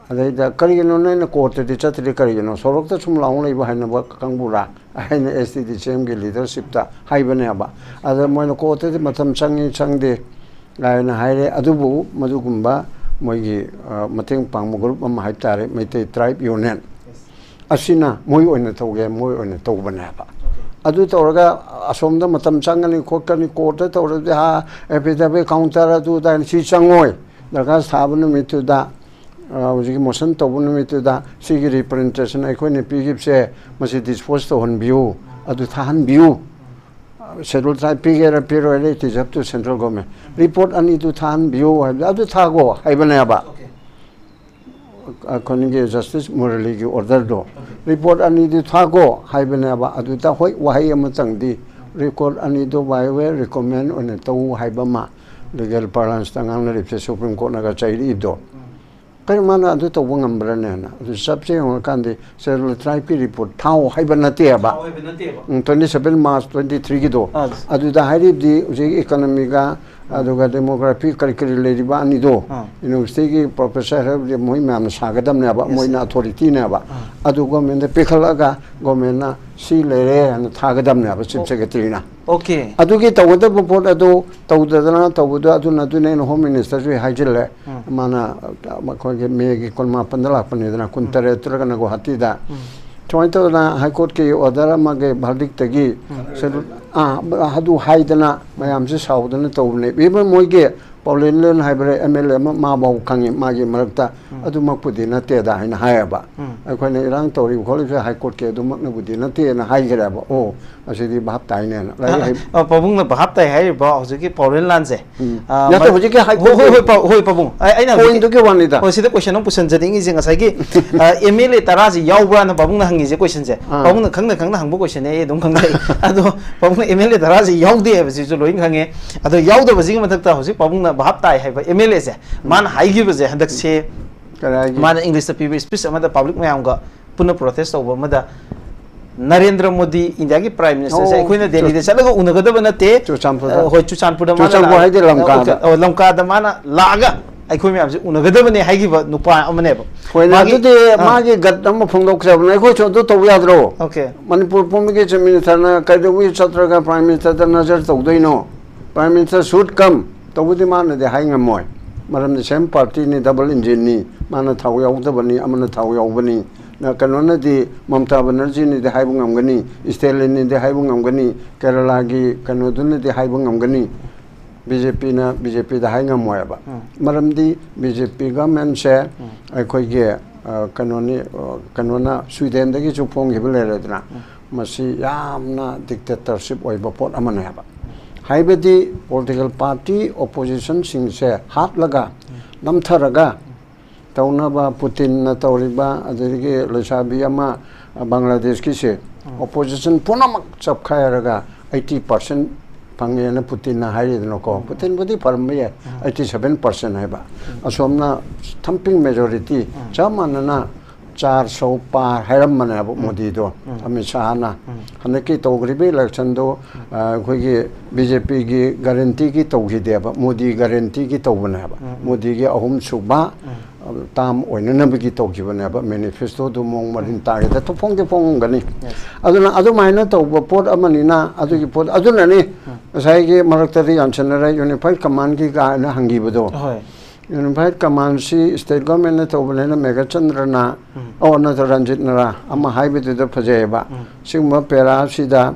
ꯑꯗꯩꯗ, "ꯀꯔꯤꯒꯤꯅꯣ ꯅꯣꯏꯅ ꯀꯣꯔꯠꯇꯗꯤ ꯆꯠꯇ꯭ꯔꯤ ꯀꯔꯤꯒꯤꯅꯣ? ꯁꯣꯔꯣꯛꯇ ꯁꯨꯝ ꯂꯥꯎ ꯂꯩꯕ ꯍꯩꯅꯕ ꯀꯥꯡꯕꯨꯔꯥ?" ꯍꯥꯏꯅ ꯑꯦꯁ ꯇꯤ ꯗꯤ ꯁꯤ ꯑꯦꯝꯒꯤ ꯂꯤꯗꯔꯁꯤꯞꯇ ꯍꯥꯏꯕꯅꯦꯕ꯫ ꯑꯗ ꯃꯣꯏꯅ ꯀꯣꯔꯠꯇꯗꯤ ꯃꯇꯝ ꯆꯪꯉꯤ ꯆꯪꯗꯦ ꯍꯥꯏꯅ ꯍꯥꯏꯔꯦ꯫ ꯑꯗꯨꯕꯨ ꯃꯗꯨꯒꯨꯝꯕ ꯃꯣꯏꯒꯤ, ꯑ, ꯃꯇꯦꯡ ꯄꯥꯡꯕ ꯒ꯭ꯔꯨꯞ ꯑꯃ ꯍꯥꯏꯕ ꯇꯥꯔꯦ, ꯃꯩꯇꯩ ꯇ꯭ꯔꯥꯏꯕ ꯌꯨꯅꯤꯌꯟ, ꯑꯁꯤꯅ ꯃꯣꯏ ꯑꯣꯏꯅ ꯇꯧꯒꯦ, ꯃꯣꯏ ꯑꯣꯏꯅ ꯇꯧꯕꯅꯦꯕ꯫ ꯑꯗꯨ ꯇꯧꯔꯒ ꯑꯁꯣꯝꯗ ꯃꯇꯝ ꯆꯪꯒꯅꯤ ꯈꯣꯠꯀꯅꯤ, ꯀꯣꯔꯠꯇ ꯇꯧꯔꯗꯤ ꯍꯥ, ꯑꯦꯐꯤꯗꯦꯚꯤꯠ ꯀꯥꯎꯟꯇꯔ ꯑꯗꯨ ꯑꯗꯥ ꯁꯤ ꯆꯪꯉꯣꯏ꯫ ꯗꯔꯈꯥꯁ ꯊꯥꯕ ꯅꯨꯃꯤꯠꯇꯨꯗ, ꯑ, ꯍꯧꯖꯤꯛꯀꯤ ꯃꯣꯁꯟ ꯇꯧꯕ ꯅꯨꯃꯤꯠꯇꯨꯗ ꯁꯤꯒꯤ ꯔꯤꯄ꯭ꯔꯖꯦꯟꯇꯦꯁꯟ ꯑꯩꯈꯣꯏꯅ ꯄꯤꯈꯤꯕꯁꯦ ꯃꯁꯤ ꯗꯤꯁꯄꯣꯖ ꯇꯧꯍꯟꯕꯤꯌꯨ, ꯑꯗꯨ ꯊꯥꯍꯟꯕꯤꯌꯨ꯫ ꯁꯦꯗꯨꯜ ꯇ꯭ꯔꯥꯏꯕ ꯄꯤꯒꯦꯔꯥ ꯄꯤꯔꯣꯏꯔꯥ, it is up to central government꯫ Report ꯑꯅꯤꯗꯨ ꯊꯥꯍꯟꯕꯤꯌꯨ ꯍꯥꯏꯕꯗ ꯑꯗꯨ ꯊꯥꯒꯣ ꯍꯥꯏꯕꯅꯦꯕ꯫ ꯑꯩꯈꯣꯏꯒꯤ ꯖꯁꯇꯤꯁ ꯃꯨꯔꯂꯤꯒꯤ ꯑꯣꯔꯗꯔꯗꯣ, ꯔꯤꯄꯣꯔꯠ ꯑꯅꯤꯗꯨ ꯊꯥꯒꯣ ꯍꯥꯏꯕꯅꯦꯕ꯫ ꯑꯗꯨꯗ ꯍꯣꯏ, ꯋꯥꯍꯩ ꯑꯃꯇꯪꯗꯤ, ꯔꯤꯄꯣꯔꯠ ꯑꯅꯤꯗꯨ by way recommend ꯑꯣꯏꯅ ꯇꯧ ꯍꯥꯏꯕ ꯑꯃ, ꯂꯤꯒꯦꯜ ꯄꯥꯔꯂꯥꯟꯁꯇ ꯉꯥꯡꯅꯔꯤꯕꯁꯦ ꯁꯨꯄ꯭ꯔꯤꯝ ꯀꯣꯔꯠꯅꯒ ꯆꯩꯔꯛꯏꯕꯗꯣ꯫ ꯀꯔꯤ ꯃꯥꯅ ꯑꯗꯨ ꯇꯧꯕ ꯉꯝꯕ꯭ꯔꯅꯦꯅ? ꯑꯗꯨ ꯆꯞꯁꯦ ꯌꯦꯡꯉꯀꯥꯟꯗ ꯁꯦꯗꯨꯜ ꯇ꯭ꯔꯥꯏꯕꯀꯤ ꯔꯤꯄꯣꯔꯠ ꯊꯥꯎ ꯍꯥꯏꯕ ꯅꯠꯇꯦꯕ꯫ ꯊꯥꯎ ꯍꯥꯏꯕ ꯅꯠꯇꯦꯕ꯫ ꯎꯝ, twenty seven March twenty three ꯒꯤꯗꯣ꯫ ꯑꯥ꯫ ꯑꯗꯨꯗ ꯍꯥꯏꯔꯤꯕꯗꯤ ꯍꯧꯖꯤꯛ ꯏꯀꯣꯅꯣꯃꯤꯒ ꯑꯗꯨꯒ ꯗꯦꯃꯣꯒ꯭ꯔꯥꯐꯤ ꯀꯔꯤ ꯀꯔꯤ ꯂꯩꯔꯤꯕ ꯑꯅꯤꯗꯣ, ꯑꯥ꯫ ꯌꯨꯅꯤꯚꯔꯁꯤꯇꯤꯒꯤ ꯄ꯭ꯔꯣꯐꯦꯁꯔ ꯍꯥꯏꯕꯗꯤ ꯃꯣꯏ ꯃꯌꯥꯝꯅ ꯁꯥꯒꯗꯕꯅꯦꯕ, ꯌꯦꯁ, ꯃꯣꯏꯅ ꯁꯔ꯫ ꯑꯣꯊꯣꯔꯤꯇꯤꯅꯦꯕ꯫ ꯑꯥ꯫ ꯑꯗꯨ ꯒꯣꯔꯃꯦꯟꯗ ꯄꯤꯈꯠꯂꯛꯑꯒ ꯒꯣꯔꯃꯦꯟꯅ ꯁꯤ ꯂꯩꯔꯦ ꯍꯥꯏꯅ ꯊꯥꯒꯗꯕꯅꯦꯕ ꯆꯤꯐ ꯑꯣ-, ꯁꯦꯀ꯭ꯔꯦꯇꯔꯤꯅ꯫ ꯑꯣꯀꯦ꯫ ꯑꯗꯨꯒꯤ ꯇꯧꯒꯗꯕ ꯄꯣꯠ ꯑꯗꯨ ꯇꯧꯗꯗꯅ ꯇꯧꯕꯗꯣ ꯑꯗꯨꯅ ꯑꯗꯨꯅꯦ ꯑꯩꯅ ꯍꯣꯝ ꯃꯤꯅꯤꯁꯇꯔꯁꯨ ꯍꯥꯏꯖꯤꯜꯂꯦ꯫ ꯎꯝ꯫ ꯃꯥꯅ, ꯑ, ꯑꯩꯈꯣꯏꯒꯤ ꯃꯦꯒꯤ ꯀꯨꯟꯃꯥꯄꯟꯗ ꯂꯥꯛꯄꯅꯤꯗꯅ, ꯎꯝ꯫ ꯀꯨꯟꯇꯔꯦꯠꯇꯔꯒꯅ ꯒꯨꯋꯥꯍꯥꯇꯤꯗ꯫ ꯎꯝ꯫ ꯁꯨꯃꯥꯏꯅ ꯇꯧꯗꯅ ꯍꯥꯏ ꯀꯣꯔꯠꯀꯤ ꯑꯣꯔꯗꯔ ꯑꯃꯒꯤ ꯚꯔꯗꯤꯛꯇꯒꯤ ꯎꯝ꯫ ꯁꯦꯗꯨꯜ, ꯑꯥ, ꯑꯗꯨ ꯍꯥꯏꯗꯅ ꯃꯌꯥꯝꯁꯦ ꯁꯥꯎꯗꯅ ꯇꯧꯕꯅꯦ꯫ ꯏꯚꯟ ꯃꯣꯏꯒꯤ ꯄꯥꯎꯂꯦꯟꯂꯦꯟ ꯍꯥꯏꯕ꯭ꯔꯥ, ꯑꯦꯝ ꯑꯦꯜ ꯑꯦ ꯑꯃ ꯃꯥꯐꯥꯎ ꯈꯪꯉꯤ, ꯃꯥꯒꯤ ꯃꯔꯛꯇ ꯎꯝ꯫ ꯑꯗꯨꯃꯛꯄꯨꯗꯤ ꯅꯠꯇꯦꯗ ꯍꯥꯏꯅ ꯍꯥꯏꯌꯦꯕ꯫ ꯎꯝ꯫ ꯑꯩꯈꯣꯏꯅ ꯏꯔꯥꯡ ꯇꯧꯔꯤꯕ ꯈꯣꯠꯂꯤꯕꯁꯦ ꯍꯥꯏ ꯀꯣꯔꯠꯀꯤ ꯑꯗꯨꯃꯛꯅꯕꯨꯗꯤ ꯅꯠꯇꯦꯅ ꯍꯥꯏꯈ꯭ꯔꯦꯕ꯫ ꯑꯣ, ꯑꯁꯤꯗꯤ ꯚꯥꯞ ꯇꯥꯏꯅꯦꯅ꯫ ꯂꯥꯏꯔꯤꯛ ꯍꯩ- ꯑ, ꯄꯥꯕꯨꯡꯅ ꯚꯥꯞ ꯇꯥꯏ ꯍꯥꯏꯔꯤꯕ ꯍꯧꯖꯤꯛꯀꯤ ꯄꯥꯎꯂꯦꯟ ꯂꯥꯟꯁꯦ? ꯎꯝ꯫ ꯑ, ꯅꯠꯇꯦ, ꯃ-, ꯍꯧꯖꯤꯛꯀꯤ ꯍꯥꯏ ꯍꯣꯏ, ꯍꯣꯏ, ꯀꯣꯔꯠꯀꯤ ꯍꯣꯏ, ꯄꯥ-, ꯍꯣꯏ, ꯄꯥꯕꯨꯡ꯫ ꯑꯩ, ꯑꯩꯅ ꯍꯧꯖꯤꯛꯀꯤ ꯄꯣꯏꯟꯗꯨꯒꯤ ꯋꯥꯅꯤꯗ꯫ ꯍꯣꯏ, ꯁꯤꯗ ꯀꯣꯏꯁꯟ ꯑꯃ ꯄꯨꯁꯟꯖꯅꯤꯡꯉꯤꯁꯦ ꯉꯁꯥꯏꯒꯤ, ꯑ, ꯑꯦꯝ ꯑꯦꯜ ꯑꯦ ꯇꯔꯥꯁꯤ ꯌꯥꯎꯕ꯭ꯔꯥꯅ ꯄꯥꯕꯨꯡꯅ ꯍꯪꯉꯤꯁꯦ ꯀꯣꯏꯁꯟꯁꯦ꯫ ꯑꯥ꯫ ꯄꯥꯕꯨꯡꯅ ꯈꯪꯅ ꯈꯪꯅ ꯍꯪꯕ ꯀꯣꯏꯁꯟꯅꯦ, ꯑꯩ ꯑꯗꯨꯝ ꯈꯪꯖꯩ꯫ ꯑꯗꯣ ꯄꯥꯕꯨꯡꯅ ꯑꯦꯝ ꯑꯦꯜ ꯑꯦ ꯇꯔꯥꯁꯤ ꯌꯥꯎꯗꯦ ꯍꯥꯏꯕꯁꯤꯁꯨ ꯂꯣꯏꯅ ꯈꯪꯉꯦ꯫ ꯑꯗꯣ ꯌꯥꯎꯗꯕꯁꯤꯒꯤ ꯃꯊꯛꯇ ꯍꯧꯖꯤꯛ ꯄꯥꯕꯨꯡꯅ ꯚꯥꯞ ꯇꯥꯏ ꯍꯥꯏꯕ ꯑꯦꯝ ꯑꯦꯜ ꯑꯦꯁꯦ, ꯎꯝ꯫ ꯃꯥꯅ ꯍꯥꯏꯈꯤꯕꯁꯦ ꯍꯟꯗꯛꯁꯦ ꯀꯔꯤ ꯍꯥꯏꯒꯦ? ꯃꯥꯅ ꯏꯪꯂꯤꯁꯇ ꯄꯤꯕ ꯁ꯭ꯄꯤꯆ ꯑꯃꯗ ꯄꯕ꯭ꯂꯤꯛ ꯃꯌꯥꯝꯒ ꯄꯨꯟꯅ ꯄ꯭ꯔꯣꯇꯦꯁ ꯇꯧꯕ ꯑꯃꯗ ꯅꯔꯦꯟꯗ꯭ꯔ ꯃꯣꯗꯤ, ꯏꯟꯗꯤꯌꯥꯒꯤ ꯄ꯭ꯔꯥꯏꯝ ꯃꯤꯅꯤꯁꯇꯔꯁꯦ ꯑꯣ, ꯑꯩꯈꯣꯏꯅ ꯗꯦꯜꯂꯤꯗ ꯆꯨ-, ꯆꯠꯂꯒ ꯎꯅꯒꯗꯕ ꯅꯠꯇꯦ꯫ ꯆꯨꯔꯆꯥꯟꯄꯨꯔꯗ꯫ ꯑ, ꯍꯣꯏ, ꯆꯨꯔꯆꯥꯟꯄꯨꯔꯗ ꯃꯥꯅ ꯆꯨꯔꯆꯥꯟꯄꯨꯔ ꯂꯥꯛ-, ꯍꯥꯏꯗꯤ ꯂꯝꯀꯥꯗ꯫ ꯑ, ꯑꯣꯀꯦ, ꯑ, ꯂꯝꯀꯥꯗ ꯃꯥꯅ ꯂꯥꯛꯑꯒ ꯑꯩꯈꯣꯏ ꯃꯌꯥꯝꯁꯦ ꯎꯅꯒꯗꯕꯅꯦ ꯍꯥꯏꯈꯤꯕ ꯅꯨꯄꯥ ꯑꯃꯅꯦꯕ꯫ ꯍꯣꯏꯅꯦ, ꯃꯥꯒꯤ, ꯑꯗꯨꯗꯤ ꯑꯥ꯫ ꯃꯥꯒꯤ ꯒꯠ ꯑꯃ ꯐꯣꯡꯗꯣꯛꯆꯕꯅꯦ꯫ ꯑꯩꯈꯣꯏꯁꯨ ꯑꯗꯨ ꯇꯧꯕ ꯌꯥꯗ꯭ꯔꯣ? ꯑꯣꯀꯦ꯫ ꯃꯅꯤꯄꯨꯔ ꯄꯨꯝꯕꯒꯤ ꯆꯤꯐ ꯃꯤꯅꯤꯁꯇꯔꯅ ꯀꯩꯗꯧꯕꯒꯤ ꯆꯠꯇ꯭ꯔꯒ ꯄ꯭ꯔꯥꯏꯝ ꯃꯤꯅꯤꯁꯇꯔꯗ ꯅꯖꯔ ꯇꯧꯗꯣꯏꯅꯣ? Prime Minister should come꯫ ꯇꯧꯕꯗꯤ ꯃꯥꯅꯗꯤ ꯍꯥꯏ ꯉꯝꯃꯣꯏ꯫ ꯃꯔꯝꯗꯤ ꯁꯦꯝ ꯄꯥꯔꯇꯤꯅꯤ, ꯗꯕꯜ ꯏꯟꯖꯤꯟꯅꯤ꯫ ꯃꯥꯅ ꯊꯥꯎ ꯌꯥꯎꯗꯕꯅꯤ, ꯑꯃꯅ ꯊꯥꯎ ꯌꯥꯎꯕꯅꯤ꯫ ꯀꯩꯅꯣꯅꯗꯤ, ꯃꯃꯇꯥ ꯕꯅꯔꯖꯤꯅꯗꯤ ꯍꯥꯏꯕ ꯉꯝꯒꯅꯤ, ꯁ꯭ꯇꯦꯂꯤꯟꯅꯗꯤ ꯍꯥꯏꯕ ꯉꯝꯒꯅꯤ, ꯀꯦꯔꯂꯥꯒꯤ ꯀꯩꯅꯣꯗꯨꯅꯗꯤ ꯍꯥꯏꯕ ꯉꯝꯒꯅꯤ, ꯕꯤ ꯖꯦ ꯄꯤꯅ ꯕꯤ ꯖꯦ ꯄꯤꯗ ꯍꯥꯏ ꯉꯝꯃꯣꯏꯕ꯫ ꯃꯔꯝꯗꯤ ꯕꯤ ꯖꯦ ꯄꯤ ꯒꯃꯦꯟꯁꯦ ꯑꯩꯈꯣꯏꯒꯤ, ꯑ, ꯀꯩꯅꯣꯅꯤ, ꯑ, ꯀꯩꯅꯣꯅ ꯁ꯭ꯋꯤꯗꯦꯟꯗꯒꯤꯁꯨ ꯐꯣꯡꯈꯤꯕ ꯂꯩꯔꯦꯗꯅ, ꯃꯁꯤ ꯌꯥꯝꯅ ꯗꯤꯛꯇꯦꯇꯔꯁꯤꯞ ꯑꯣꯏꯕ ꯄꯣꯠ ꯑꯃꯅꯦꯕ꯫ ꯍꯥꯏꯕꯗꯤ ꯄꯣꯂꯤꯇꯤꯀꯦꯜ ꯄꯥꯔꯇꯤ ꯑꯣꯄꯣꯖꯤꯁꯟꯁꯤꯡꯁꯦ ꯍꯥꯠꯂꯒ, ꯅꯝꯊꯔꯒ ꯇꯧꯅꯕ ꯄꯨꯇꯤꯟꯅ ꯇꯧꯔꯤꯕ, ꯑꯗꯨꯗꯒꯤ ꯂꯩꯁꯥꯕꯤ ꯑꯃ, ꯑ, ꯕꯪꯒ꯭ꯂꯥꯗꯦꯁꯀꯤꯁꯦ, ꯑꯣꯄꯣꯖꯤꯁꯟ ꯄꯨꯝꯅꯃꯛ ꯆꯞꯈꯥꯏꯔꯒ ꯑꯩꯠꯇꯤ ꯄꯥꯔꯁꯦꯟ ꯐꯪꯉꯦꯅ ꯄꯨꯇꯤꯟꯅ ꯍꯥꯏꯔꯤꯗꯅꯀꯣ꯫ ꯄꯨꯇꯤꯟꯕꯨꯗꯤ ꯐꯔꯝꯕ ꯌꯥꯏ, ꯑꯩꯠꯇꯤ ꯁꯚꯦꯟ ꯄꯥꯔꯁꯦꯟ ꯍꯥꯏꯕ꯫ ꯑꯁꯣꯝꯅ ꯊꯝꯄꯤꯡ ꯃꯦꯖꯣꯔꯤꯇꯤ ꯆꯞ ꯃꯥꯟꯅꯅ ꯆꯥꯔ ꯁꯧ ꯄꯥꯔ ꯍꯥꯏꯔꯝꯕꯅꯦꯕ ꯃꯣꯗꯤꯗꯣ, ꯑꯃꯤꯠ ꯁꯥꯍꯅ꯫ ꯍꯟꯗꯛꯀꯤ ꯇꯧꯈ꯭ꯔꯤꯕ ꯏꯂꯦꯛꯁꯟꯗꯣ, ꯑ, ꯑꯩꯈꯣꯏꯒꯤ ꯕꯤ ꯖꯦ ꯄꯤꯒꯤ ꯒꯥꯔꯦꯟꯇꯤꯒꯤ ꯇꯧꯈꯤꯗꯦꯕ, ꯃꯣꯗꯤ ꯒꯥꯔꯦꯟꯇꯤꯒꯤ ꯇꯧꯕꯅꯦꯕ꯫ ꯃꯣꯗꯤꯒꯤ ꯑꯍꯨꯝꯁꯨꯕ, ꯑ, ꯇꯥꯝ ꯑꯣꯏꯅꯅꯕꯒꯤ ꯇꯧꯈꯤꯕꯅꯦꯕ, ꯃꯦꯅꯤꯐꯦꯁꯇꯣꯗꯨ ꯃꯑꯣꯡ ꯃꯔꯤꯟ ꯇꯥꯒꯦꯗ ꯐꯣꯡꯗꯤ ꯐꯣꯡꯉꯝꯒꯅꯤ꯫ ꯑꯗꯨꯅ ꯑꯗꯨꯃꯥꯏꯅ ꯇꯧꯕ ꯄꯣꯠ ꯑꯃꯅꯤꯅ, ꯑꯗꯨꯒꯤ ꯄꯣꯠ ꯑꯗꯨꯅꯅꯤ ꯉꯁꯥꯏꯒꯤ ꯃꯔꯛꯇꯗꯤ ꯌꯥꯟꯁꯤꯟꯅꯔꯦ, ꯌꯨꯅꯤꯐꯥꯏꯠ ꯀꯃꯥꯟꯒꯤ ꯀꯥꯏꯅ ꯍꯪꯈꯤꯕꯗꯣ꯫ ꯌꯨꯅꯤꯐꯥꯏꯠ ꯀꯃꯥꯟꯁꯤ ꯁ꯭ꯇꯦꯠ ꯒꯣꯔꯃꯦꯟꯅ ꯇꯧꯕꯅꯤꯅ ꯃꯦꯘꯆꯟꯗ꯭ꯔꯅ, ꯑꯣ, ꯅꯠꯇ꯭ꯔ ꯔꯟꯖꯤꯠꯅꯔ ꯑꯃ ꯍꯥꯏꯕꯗꯨꯗ ꯐꯖꯩꯑꯕ꯫ ꯁꯤꯒꯨꯝꯕ ꯄꯦꯔꯥꯁꯤꯗ,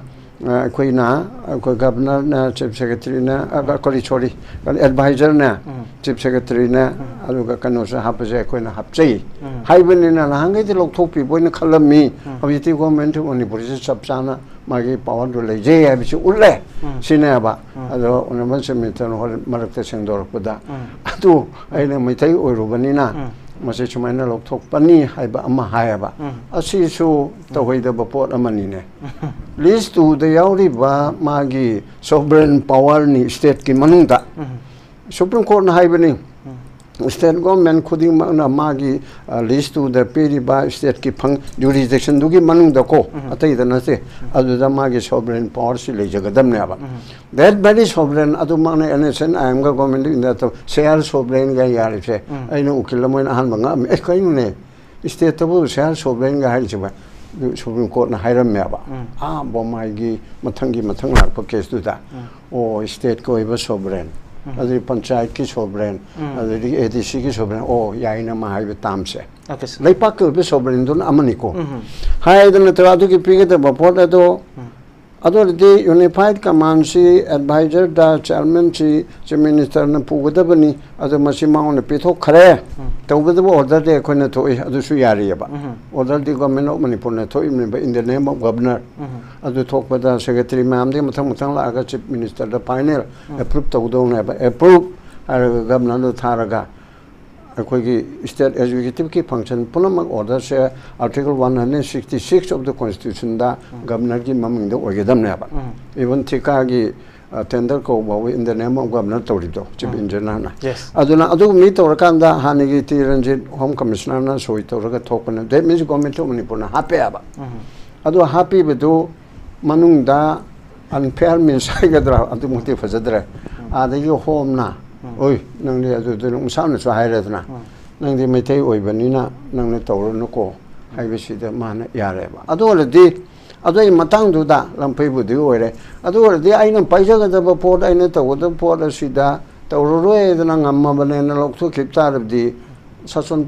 ꯑ, ꯑꯩꯈꯣꯏꯅ, ꯑꯩꯈꯣꯏ ꯒꯚꯔꯅꯔꯅ, ꯆꯤꯐ ꯁꯦꯀ꯭ꯔꯦꯇꯔꯤꯅ, ꯑ, ꯀꯔꯤ, ꯁꯣꯔꯤ, ꯑꯦꯗꯚꯥꯏꯖꯔꯅ, ꯆꯤꯐ ꯁꯦꯀ꯭ꯔꯦꯇꯔꯤꯅ, ꯑꯗꯨꯒ ꯀꯩꯅꯣꯁꯨ ꯍꯥꯞꯄꯁꯦ ꯑꯩꯈꯣꯏꯅ ꯍꯥꯞꯆꯩ ꯍꯥꯏꯕꯅꯤꯅ ꯅꯍꯥꯟꯈꯩꯗꯤ ꯂꯧꯊꯣꯛꯄꯤꯕ ꯑꯣꯏꯅ ꯈꯜꯂꯝꯃꯤ꯫ ꯍꯧꯖꯤꯛꯇꯤ ꯒꯣꯔꯃꯦꯟ ꯑꯣꯐ ꯃꯅꯤꯄꯨꯔꯁꯤ ꯆꯞ ꯆꯥꯅ ꯃꯥꯒꯤ ꯄꯋꯥꯔꯗꯨ ꯂꯩꯖꯩ ꯍꯥꯏꯕꯁꯤ ꯎꯠꯂꯦ꯫ ꯁꯤꯅꯦꯕ꯫ ꯑꯗꯣ ꯑꯣꯅꯔꯦꯕꯜ ꯆꯤꯐ ꯃꯤꯅꯤꯁꯇꯔꯅ ꯍꯣꯔꯦꯟ ꯃꯔꯛꯇ ꯁꯦꯡꯗꯣꯔꯛꯄꯗ, ꯑꯗꯨ ꯑꯩꯅ ꯃꯩꯇꯩ ꯑꯣꯏꯔꯨꯕꯅꯤꯅ ꯃꯁꯤ ꯁꯨꯃꯥꯏꯅ ꯂꯧꯊꯣꯛꯄꯅꯤ ꯍꯥꯏꯕ ꯑꯃ ꯍꯥꯏꯌꯦꯕ꯫ ꯑꯁꯤꯁꯨ ꯇꯧꯍꯩꯗꯕ ꯄꯣꯠ ꯑꯃꯅꯤꯅꯦ꯫ ꯂꯤꯁ ꯇꯨꯗ ꯌꯥꯎꯔꯤꯕ ꯃꯥꯒꯤ ꯁꯣꯚꯔꯦꯟ ꯄꯋꯥꯔꯅꯤ ꯁ꯭ꯇꯦꯠꯀꯤ ꯃꯅꯨꯡꯗ꯫ ꯁꯨꯄ꯭ꯔꯤꯝ ꯀꯣꯔꯠꯅ ꯍꯥꯏꯕꯅꯤ, ꯁ꯭ꯇꯦꯠ ꯒꯣꯔꯃꯦꯟ ꯈꯨꯗꯤꯡꯃꯛꯅ ꯃꯥꯒꯤ, ꯑ, ꯂꯤꯁ ꯇꯨꯗ ꯄꯤꯔꯤꯕ ꯁ꯭ꯇꯦꯠꯀꯤ ꯐꯪ-, ꯖꯨꯔꯤꯁꯗꯤꯛꯁꯟꯗꯨꯒꯤ ꯃꯅꯨꯡꯗꯀꯣ, ꯑꯇꯩꯗ ꯅꯠꯇꯦ, ꯑꯗꯨꯗ ꯃꯥꯒꯤ ꯁꯣꯚꯔꯦꯟ ꯄꯋꯥꯔꯁꯤ ꯂꯩꯖꯒꯗꯕꯅꯦꯕ꯫ That very sovereign ꯑꯗꯨꯃꯛꯅ ꯑꯦꯟ ꯑꯦꯁ ꯑꯦꯟ ꯑꯥꯏ ꯑꯦꯝꯒ ꯒꯣꯔꯃꯦꯟ ꯑꯣꯐ ꯏꯟꯗꯤꯌꯥꯗ ꯁꯦꯌꯔ ꯁꯣꯚꯔꯦꯟꯒ ꯌꯥꯔꯤꯁꯦ ꯑꯩꯅ ꯎꯀꯤꯜ ꯑꯃ ꯑꯣꯏꯅ ꯑꯍꯥꯟꯕ ꯉꯛꯑꯝꯃꯤ꯫ ꯑꯦ, ꯀꯩꯅꯣꯅꯦ, ꯁ꯭ꯇꯦꯠꯇꯕꯨ ꯁꯦꯌꯔ ꯁꯣꯚꯔꯦꯟꯒ ꯍꯥꯏꯔꯤꯁꯤꯕ? ꯑꯗꯨ ꯁꯨꯄ꯭ꯔꯤꯝ ꯀꯣꯔꯠꯅ ꯍꯥꯏꯔꯝꯃꯦꯕ꯫ ꯑꯥ, ꯕꯣꯝꯃꯥꯏꯒꯤ ꯃꯊꯪꯒꯤ ꯃꯊꯪ ꯂꯥꯛꯄ ꯀꯦꯁꯇꯨꯗ, ꯑꯣ, ꯁ꯭ꯇꯦꯠꯀꯤ ꯑꯣꯏꯕ ꯁꯣꯚꯔꯦꯟ, ꯑꯗꯨꯗꯤ ꯄꯟꯆꯥꯌꯠꯀꯤ sovereign, ꯑꯗꯨꯗꯒꯤ A D C ꯒꯤ sovereign, ꯑꯣ, ꯌꯥꯏꯅ ꯃꯥ ꯍꯥꯏꯕ termꯁꯦ꯫ Okay, sir. ꯂꯩꯄꯥꯛꯀꯤ ꯑꯣꯏꯕ sovereignꯗꯨꯅ ꯑꯃꯅꯤꯀꯣ꯫ ꯎꯝ. ꯍꯥꯏꯗꯅ ꯅꯠꯇ꯭ꯔꯒ ꯑꯗꯨꯒꯤ ꯄꯤꯒꯗꯕ ꯄꯣꯠ ꯑꯗꯣ, ꯑꯗꯨ ꯑꯣꯏꯔꯗꯤ unified commandꯁꯤ advisorꯗ chairmanꯁꯤ chief ministerꯅ ꯄꯨꯒꯗꯕꯅꯤ, ꯑꯗꯣ ꯃꯁꯤ ꯃꯉꯣꯟꯗ ꯄꯤꯊꯣꯛꯈ꯭ꯔꯦ꯫ ꯇꯧꯒꯗꯕ orderꯗꯤ ꯑꯩꯈꯣꯏꯅ ꯊꯣꯛꯏ, ꯑꯗꯨꯁꯨ ꯌꯥꯔꯤꯑꯕ꯫ Orderꯗꯤ Government of Manipurꯅ ꯊꯣꯛꯏꯕꯅꯦꯕ, in the name of governor꯫ ꯑꯗꯨ ꯊꯣꯛꯄꯗ secretary ꯃꯌꯥꯝꯗꯒꯤ ꯃꯊꯪ ꯃꯊꯪ ꯂꯥꯛꯑꯒ chief ministerꯗ final approve ꯇꯧꯗꯧꯅꯦꯕ꯫ Approve ꯍꯥꯏꯔꯒ governorꯗ ꯊꯥꯔꯒ ꯑꯩꯈꯣꯏꯒꯤ state executiveꯀꯤ function ꯄꯨꯝꯅꯃꯛ orderꯁꯦ article one hundred sixty six of the constitutionꯗ governorꯒꯤ ꯃꯃꯤꯡꯗ ꯑꯣꯏꯒꯗꯕꯅꯦꯕ꯫ Even ꯊꯤꯀꯥꯒꯤ, ꯑ, tender ꯀꯧꯕ ꯐꯥꯎꯕ in the name of governor ꯇꯧꯔꯤꯗꯣ, chief engineerꯅ꯫ Yes. ꯑꯗꯨꯅ ꯑꯗꯨꯒꯨꯝꯕ ꯇꯧꯔꯀꯥꯟꯗ ꯍꯥꯟꯅꯒꯤ ꯇꯤ ꯔꯟꯖꯤꯠ home commissionerꯅ ꯁꯣꯏ ꯇꯧꯔꯒ ꯊꯣꯛꯄꯅꯦ꯫ That means Government of Manipurꯅ ꯍꯥꯞꯄꯦ ꯍꯥꯏꯕ꯫ ꯑꯗꯨ ꯍꯥꯞꯄꯤꯕꯗꯨ ꯃꯅꯨꯡꯗ unfair means ꯍꯥꯏꯒꯗ꯭ꯔꯥ, ꯑꯗꯨꯃꯛꯇꯤ ꯐꯖꯗ꯭ꯔꯦ꯫ ꯑꯥꯗꯒꯤ homeꯅ, "ꯑꯣꯏ, ꯅꯪꯗꯤ ꯑꯗꯨꯗ ꯅꯪ ꯃꯁꯥꯅꯁꯨ ꯍꯥꯏꯔꯦꯗꯅ, ꯅꯪꯗꯤ ꯃꯩꯇꯩ ꯑꯣꯏꯕꯅꯤꯅ ꯅꯪꯅ ꯇꯧꯔꯅꯨꯀꯣ" ꯍꯥꯏꯕꯁꯤꯗ ꯃꯥꯅ ꯌꯥꯔꯦꯕ꯫ ꯑꯗꯨ ꯑꯣꯏꯔꯗꯤ ꯑꯗꯨꯒꯤ ꯃꯇꯥꯡꯗꯨꯗ ꯂꯝꯐꯩꯕꯨꯗꯤ ꯑꯣꯏꯔꯦ꯫ ꯑꯗꯨ ꯑꯣꯏꯔꯗꯤ ꯑꯩꯅ ꯄꯥꯏꯖꯒꯗꯕ ꯄꯣꯠ, ꯑꯩꯅ ꯇꯧꯒꯗꯕ ꯄꯣꯠ ꯑꯁꯤꯗ ꯇꯧꯔꯔꯣꯏꯗꯅ ꯉꯝꯃꯕꯅꯦꯅ ꯂꯧꯊꯣꯛꯈꯤꯕ ꯇꯥꯔꯕꯗꯤ ꯁꯥꯁꯟ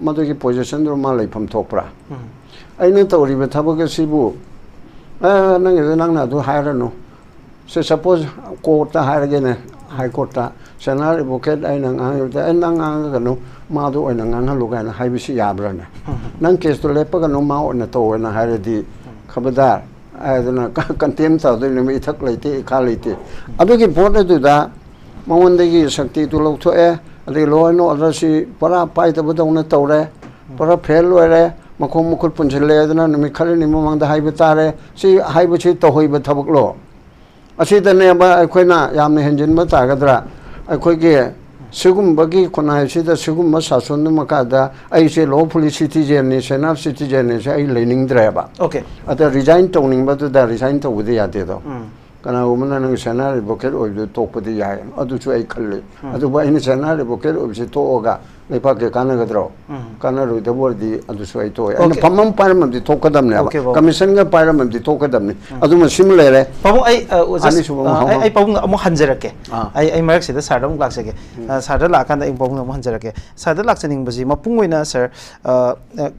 ꯃꯗꯨꯒꯤ positionꯗꯨ ꯃꯥ ꯂꯩꯐꯝ ꯊꯣꯛꯄ꯭ꯔꯥ? ꯑꯩꯅ ꯇꯧꯔꯤꯕ ꯊꯕꯛ ꯑꯁꯤꯕꯨ, "ꯑ, ꯅꯪꯒꯤꯗꯣ ꯅꯪꯅ ꯑꯗꯨ ꯍꯥꯏꯔꯅꯨ"꯫ ꯁꯦ, suppose courtꯇ ꯍꯥꯏꯔꯒꯦꯅꯦ, high courtꯇ, "Senior advocate ꯑꯩꯅ ꯉꯥꯡꯉꯤꯕꯗ, ꯑꯦ, ꯅꯪ ꯉꯥꯡꯉꯒꯅꯨ, ꯃꯥꯗꯣ ꯑꯣꯏꯅ ꯉꯥꯡꯍꯜꯂꯨ" ꯀꯥꯏꯅ ꯍꯥꯏꯕꯁꯤ ꯌꯥꯕ꯭ꯔꯥꯅꯦ? "ꯅꯪ caseꯇꯣ ꯂꯦꯞꯄꯒꯅꯨ, ꯃꯥ ꯑꯣꯏꯅ ꯇꯧꯑꯣꯅ" ꯍꯥꯏꯔꯗꯤ, ꯈꯕꯔꯗꯥꯔ ꯍꯥꯏꯗꯅ contempt ꯇꯧꯗꯣꯏꯅꯦ, ꯏꯊꯛ ꯂꯩꯇꯦ, ꯏꯈꯥ ꯂꯩꯇꯦ꯫ ꯑꯗꯨꯒꯤ ꯄꯣꯠ ꯑꯗꯨꯗ ꯃꯉꯣꯟꯗꯒꯤ ꯁꯛꯇꯤꯗꯨ ꯂꯧꯊꯣꯛꯑꯦ, ꯑꯗꯩ law and orderꯁꯤ ꯄꯨꯔꯥ ꯄꯥꯏꯗꯕꯗꯧꯅ ꯇꯧꯔꯦ, ꯄꯨꯔꯥ fail ꯑꯣꯏꯔꯦ, ꯃꯈꯣꯡ ꯃꯈꯨꯠ ꯄꯨꯟꯁꯤꯜꯂꯦ ꯑꯗꯨꯅ ꯅꯨꯃꯤꯠ ꯈꯔꯅꯤ ꯃꯃꯥꯡꯗ ꯍꯥꯏꯕ ꯇꯥꯔꯦ꯫ ꯁꯤ ꯍꯥꯏꯕꯁꯤ ꯇꯧꯍꯩꯕ ꯊꯕꯛꯂꯣ? ꯑꯁꯤꯗꯅꯦꯕ ꯑꯩꯈꯣꯏꯅ ꯌꯥꯝꯅ ꯍꯦꯟꯖꯤꯟꯕ ꯇꯥꯒꯗ꯭ꯔꯥ? ꯑꯩꯈꯣꯏꯒꯤ ꯁꯤꯒꯨꯝꯕꯒꯤ ꯈꯨꯟꯅꯥꯏꯁꯤꯗ ꯁꯤꯒꯨꯝꯕ ꯁꯥꯁꯟꯗꯨ ꯃꯈꯥꯗ ꯑꯩꯁꯦ lawfully citizenꯅꯤ, senior citizenꯅꯤ ꯁꯦ ꯑꯩ ꯂꯩꯅꯤꯡꯗ꯭ꯔꯦꯕ꯫ Okay. ꯑꯗ resign ꯇꯧꯅꯤꯡꯕꯗꯨꯗ resign ꯇꯧꯕꯗꯤ ꯌꯥꯗꯦꯗꯣ꯫ ꯀꯅꯥꯒꯨꯝꯕꯅ ꯅꯪ senior advocate ꯑꯣꯏꯕꯗꯨ ꯇꯣꯛꯄꯗꯤ ꯌꯥꯏ, ꯑꯗꯨꯁꯨ ꯑꯩ ꯈꯜꯂꯤ꯫ ꯑꯗꯨꯕꯨ ꯑꯩꯅ senior advocate ꯑꯣꯏꯕꯁꯤ ꯇꯣꯛꯑꯒ ꯂꯩꯄꯥꯛꯀꯤ ꯀꯥꯟꯅꯒꯗ꯭ꯔꯣ? ꯎꯝ꯫ ꯀꯥꯟꯅꯔꯣꯏꯗꯕ ꯑꯣꯏꯔꯗꯤ ꯑꯗꯨꯁꯨ ꯑꯩ ꯇꯣꯛꯑꯦ꯫ ꯑꯩꯅ Okay. ꯐꯝ ꯑꯃ ꯄꯥꯏꯔꯝꯃꯗꯤ ꯊꯣꯛꯀꯗꯕꯅꯦꯕ꯫ Okay, ꯕꯥꯕꯨ꯫ Commissionꯒ ꯄꯥꯏꯔꯝꯃꯗꯤ ꯊꯣꯛꯀꯗꯕꯅꯤ꯫ ꯑꯗꯨꯃ ꯁꯤꯃ ꯂꯩꯔꯦ꯫ ꯄꯥꯕꯨꯡ, ꯑꯩ, ꯑ, just, ꯑꯅꯤꯁꯨꯕ ꯑꯃ ꯑ, ꯑꯩ, ꯍꯪꯉꯣ꯫ ꯑꯩ ꯄꯥꯕꯨꯡ ꯑꯃꯨꯛ ꯍꯟꯖꯔꯛꯀꯦ꯫ ꯑꯥ꯫ ꯑꯩ, ꯑꯩ ꯃꯔꯛꯁꯤꯗ ꯁꯥꯔꯗ ꯑꯃꯨꯛ ꯂꯥꯛꯆꯒꯦ꯫ ꯑ, ꯁꯥꯔꯗ ꯂꯥꯛꯑꯀꯥꯟꯗ ꯑꯩ ꯄꯥꯕꯨꯡꯗ ꯑꯃꯨꯛ ꯍꯟꯖꯔꯛꯀꯦ꯫ ꯁꯥꯔꯗ ꯂꯥꯛꯆꯅꯤꯡꯕꯁꯤ ꯃꯄꯨꯡ ꯑꯣꯏꯅ, ꯁꯥꯔ, ꯑ, ꯑ,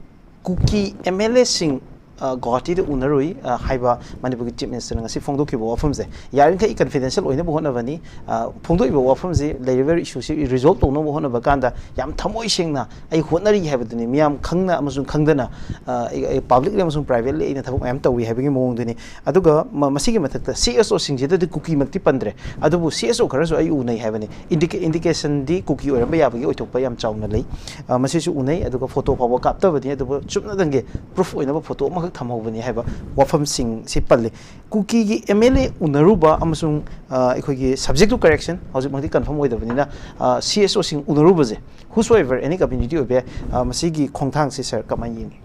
ꯀꯨꯀꯤ MLAꯁꯤꯡ, ꯑ, ꯒꯨꯋꯥꯍꯥꯇꯤꯗ ꯎꯅꯔꯨꯏ, ꯑ, ꯍꯥꯏꯕ ꯃꯅꯤꯄꯨꯔꯒꯤ Chief Ministerꯅ ꯉꯁꯤ ꯐꯣꯡꯗꯣꯛꯈꯤꯕ ꯋꯥꯐꯝꯁꯦ ꯌꯥꯔꯤꯈꯩ confidential ꯑꯣꯏꯅꯕ ꯍꯣꯠꯅꯕꯅꯤ꯫ ꯑ, ꯐꯣꯡꯗꯣꯛꯏꯕ ꯋꯥꯐꯝꯁꯤ, ꯂꯩꯔꯤꯕ issueꯁꯤ resolve ꯇꯧꯅꯕ ꯍꯣꯠꯅꯕ ꯀꯥꯟꯗ ꯌꯥꯝ ꯊꯃꯣꯏ ꯁꯦꯡꯅ ꯑꯩ ꯍꯣꯠꯅꯔꯤ ꯍꯥꯏꯕꯗꯨꯅꯤ꯫ ꯃꯤꯌꯥꯝ ꯈꯪꯅ ꯑꯃꯁꯨꯡ ꯈꯪꯗꯅ, ꯑ, ꯑꯩ, ꯑꯩ publicly ꯑꯃꯁꯨꯡ privately ꯑꯩꯅ ꯊꯕꯛ ꯃꯌꯥꯝ ꯇꯧꯏ ꯍꯥꯏꯕꯒꯤ ꯃꯑꯣꯡꯗꯨꯅꯤ꯫ ꯑꯗꯨꯒ ꯃ-, ꯃꯁꯤꯒꯤ ꯃꯊꯛꯇ CSOꯁꯤꯡꯁꯤꯗꯗꯤ ꯀꯨꯀꯤꯃꯛꯇꯤ ꯄꯟꯗ꯭ꯔꯦ, ꯑꯗꯨꯕꯨ CSO ꯈꯔꯁꯨ ꯑꯩ ꯎꯅꯩ ꯍꯥꯏꯕꯅꯤ꯫ Indica-, indicationꯗꯤ ꯀꯨꯀꯤ ꯑꯣꯏꯔꯝꯕ ꯌꯥꯕꯒꯤ ꯑꯣꯏꯊꯣꯛꯄ ꯌꯥꯝ ꯆꯥꯎꯅ ꯂꯩ꯫ ꯑ, ꯃꯁꯤꯁꯨ ꯎꯅꯩ꯫ ꯑꯗꯨꯒ photo ꯐꯥꯎꯕ ꯀꯥꯞꯇꯕꯅꯤ, ꯑꯗꯨꯕꯨ ꯆꯨꯞꯅꯗꯪꯒꯤ proof ꯑꯣꯏꯅꯕ photo ꯑꯃꯈꯛ ꯊꯝꯍꯧꯕꯅꯤ ꯍꯥꯏꯕ ꯋꯥꯐꯝꯁꯤꯡꯁꯤ ꯄꯜꯂꯤ꯫ ꯀꯨꯀꯤꯒꯤ MLA ꯎꯅꯔꯨꯕ ꯑꯃꯁꯨꯡ, ꯑ, ꯑꯩꯈꯣꯏꯒꯤ subject to correction, ꯍꯧꯖꯤꯛꯃꯛꯇꯤ confirm ꯑꯣꯏꯗꯕꯅꯤꯅ, ꯑ, CSOꯁꯤꯡ ꯎꯅꯔꯨꯕꯁꯦ, whosoever, any community ꯑꯣꯏꯕ ꯌꯥꯏ, ꯑ, ꯃꯁꯤꯒꯤ ꯈꯣꯡꯊꯥꯡꯁꯤ ꯁꯥꯔ ꯀꯃꯥꯏꯅ ꯌꯦꯡꯉꯤ?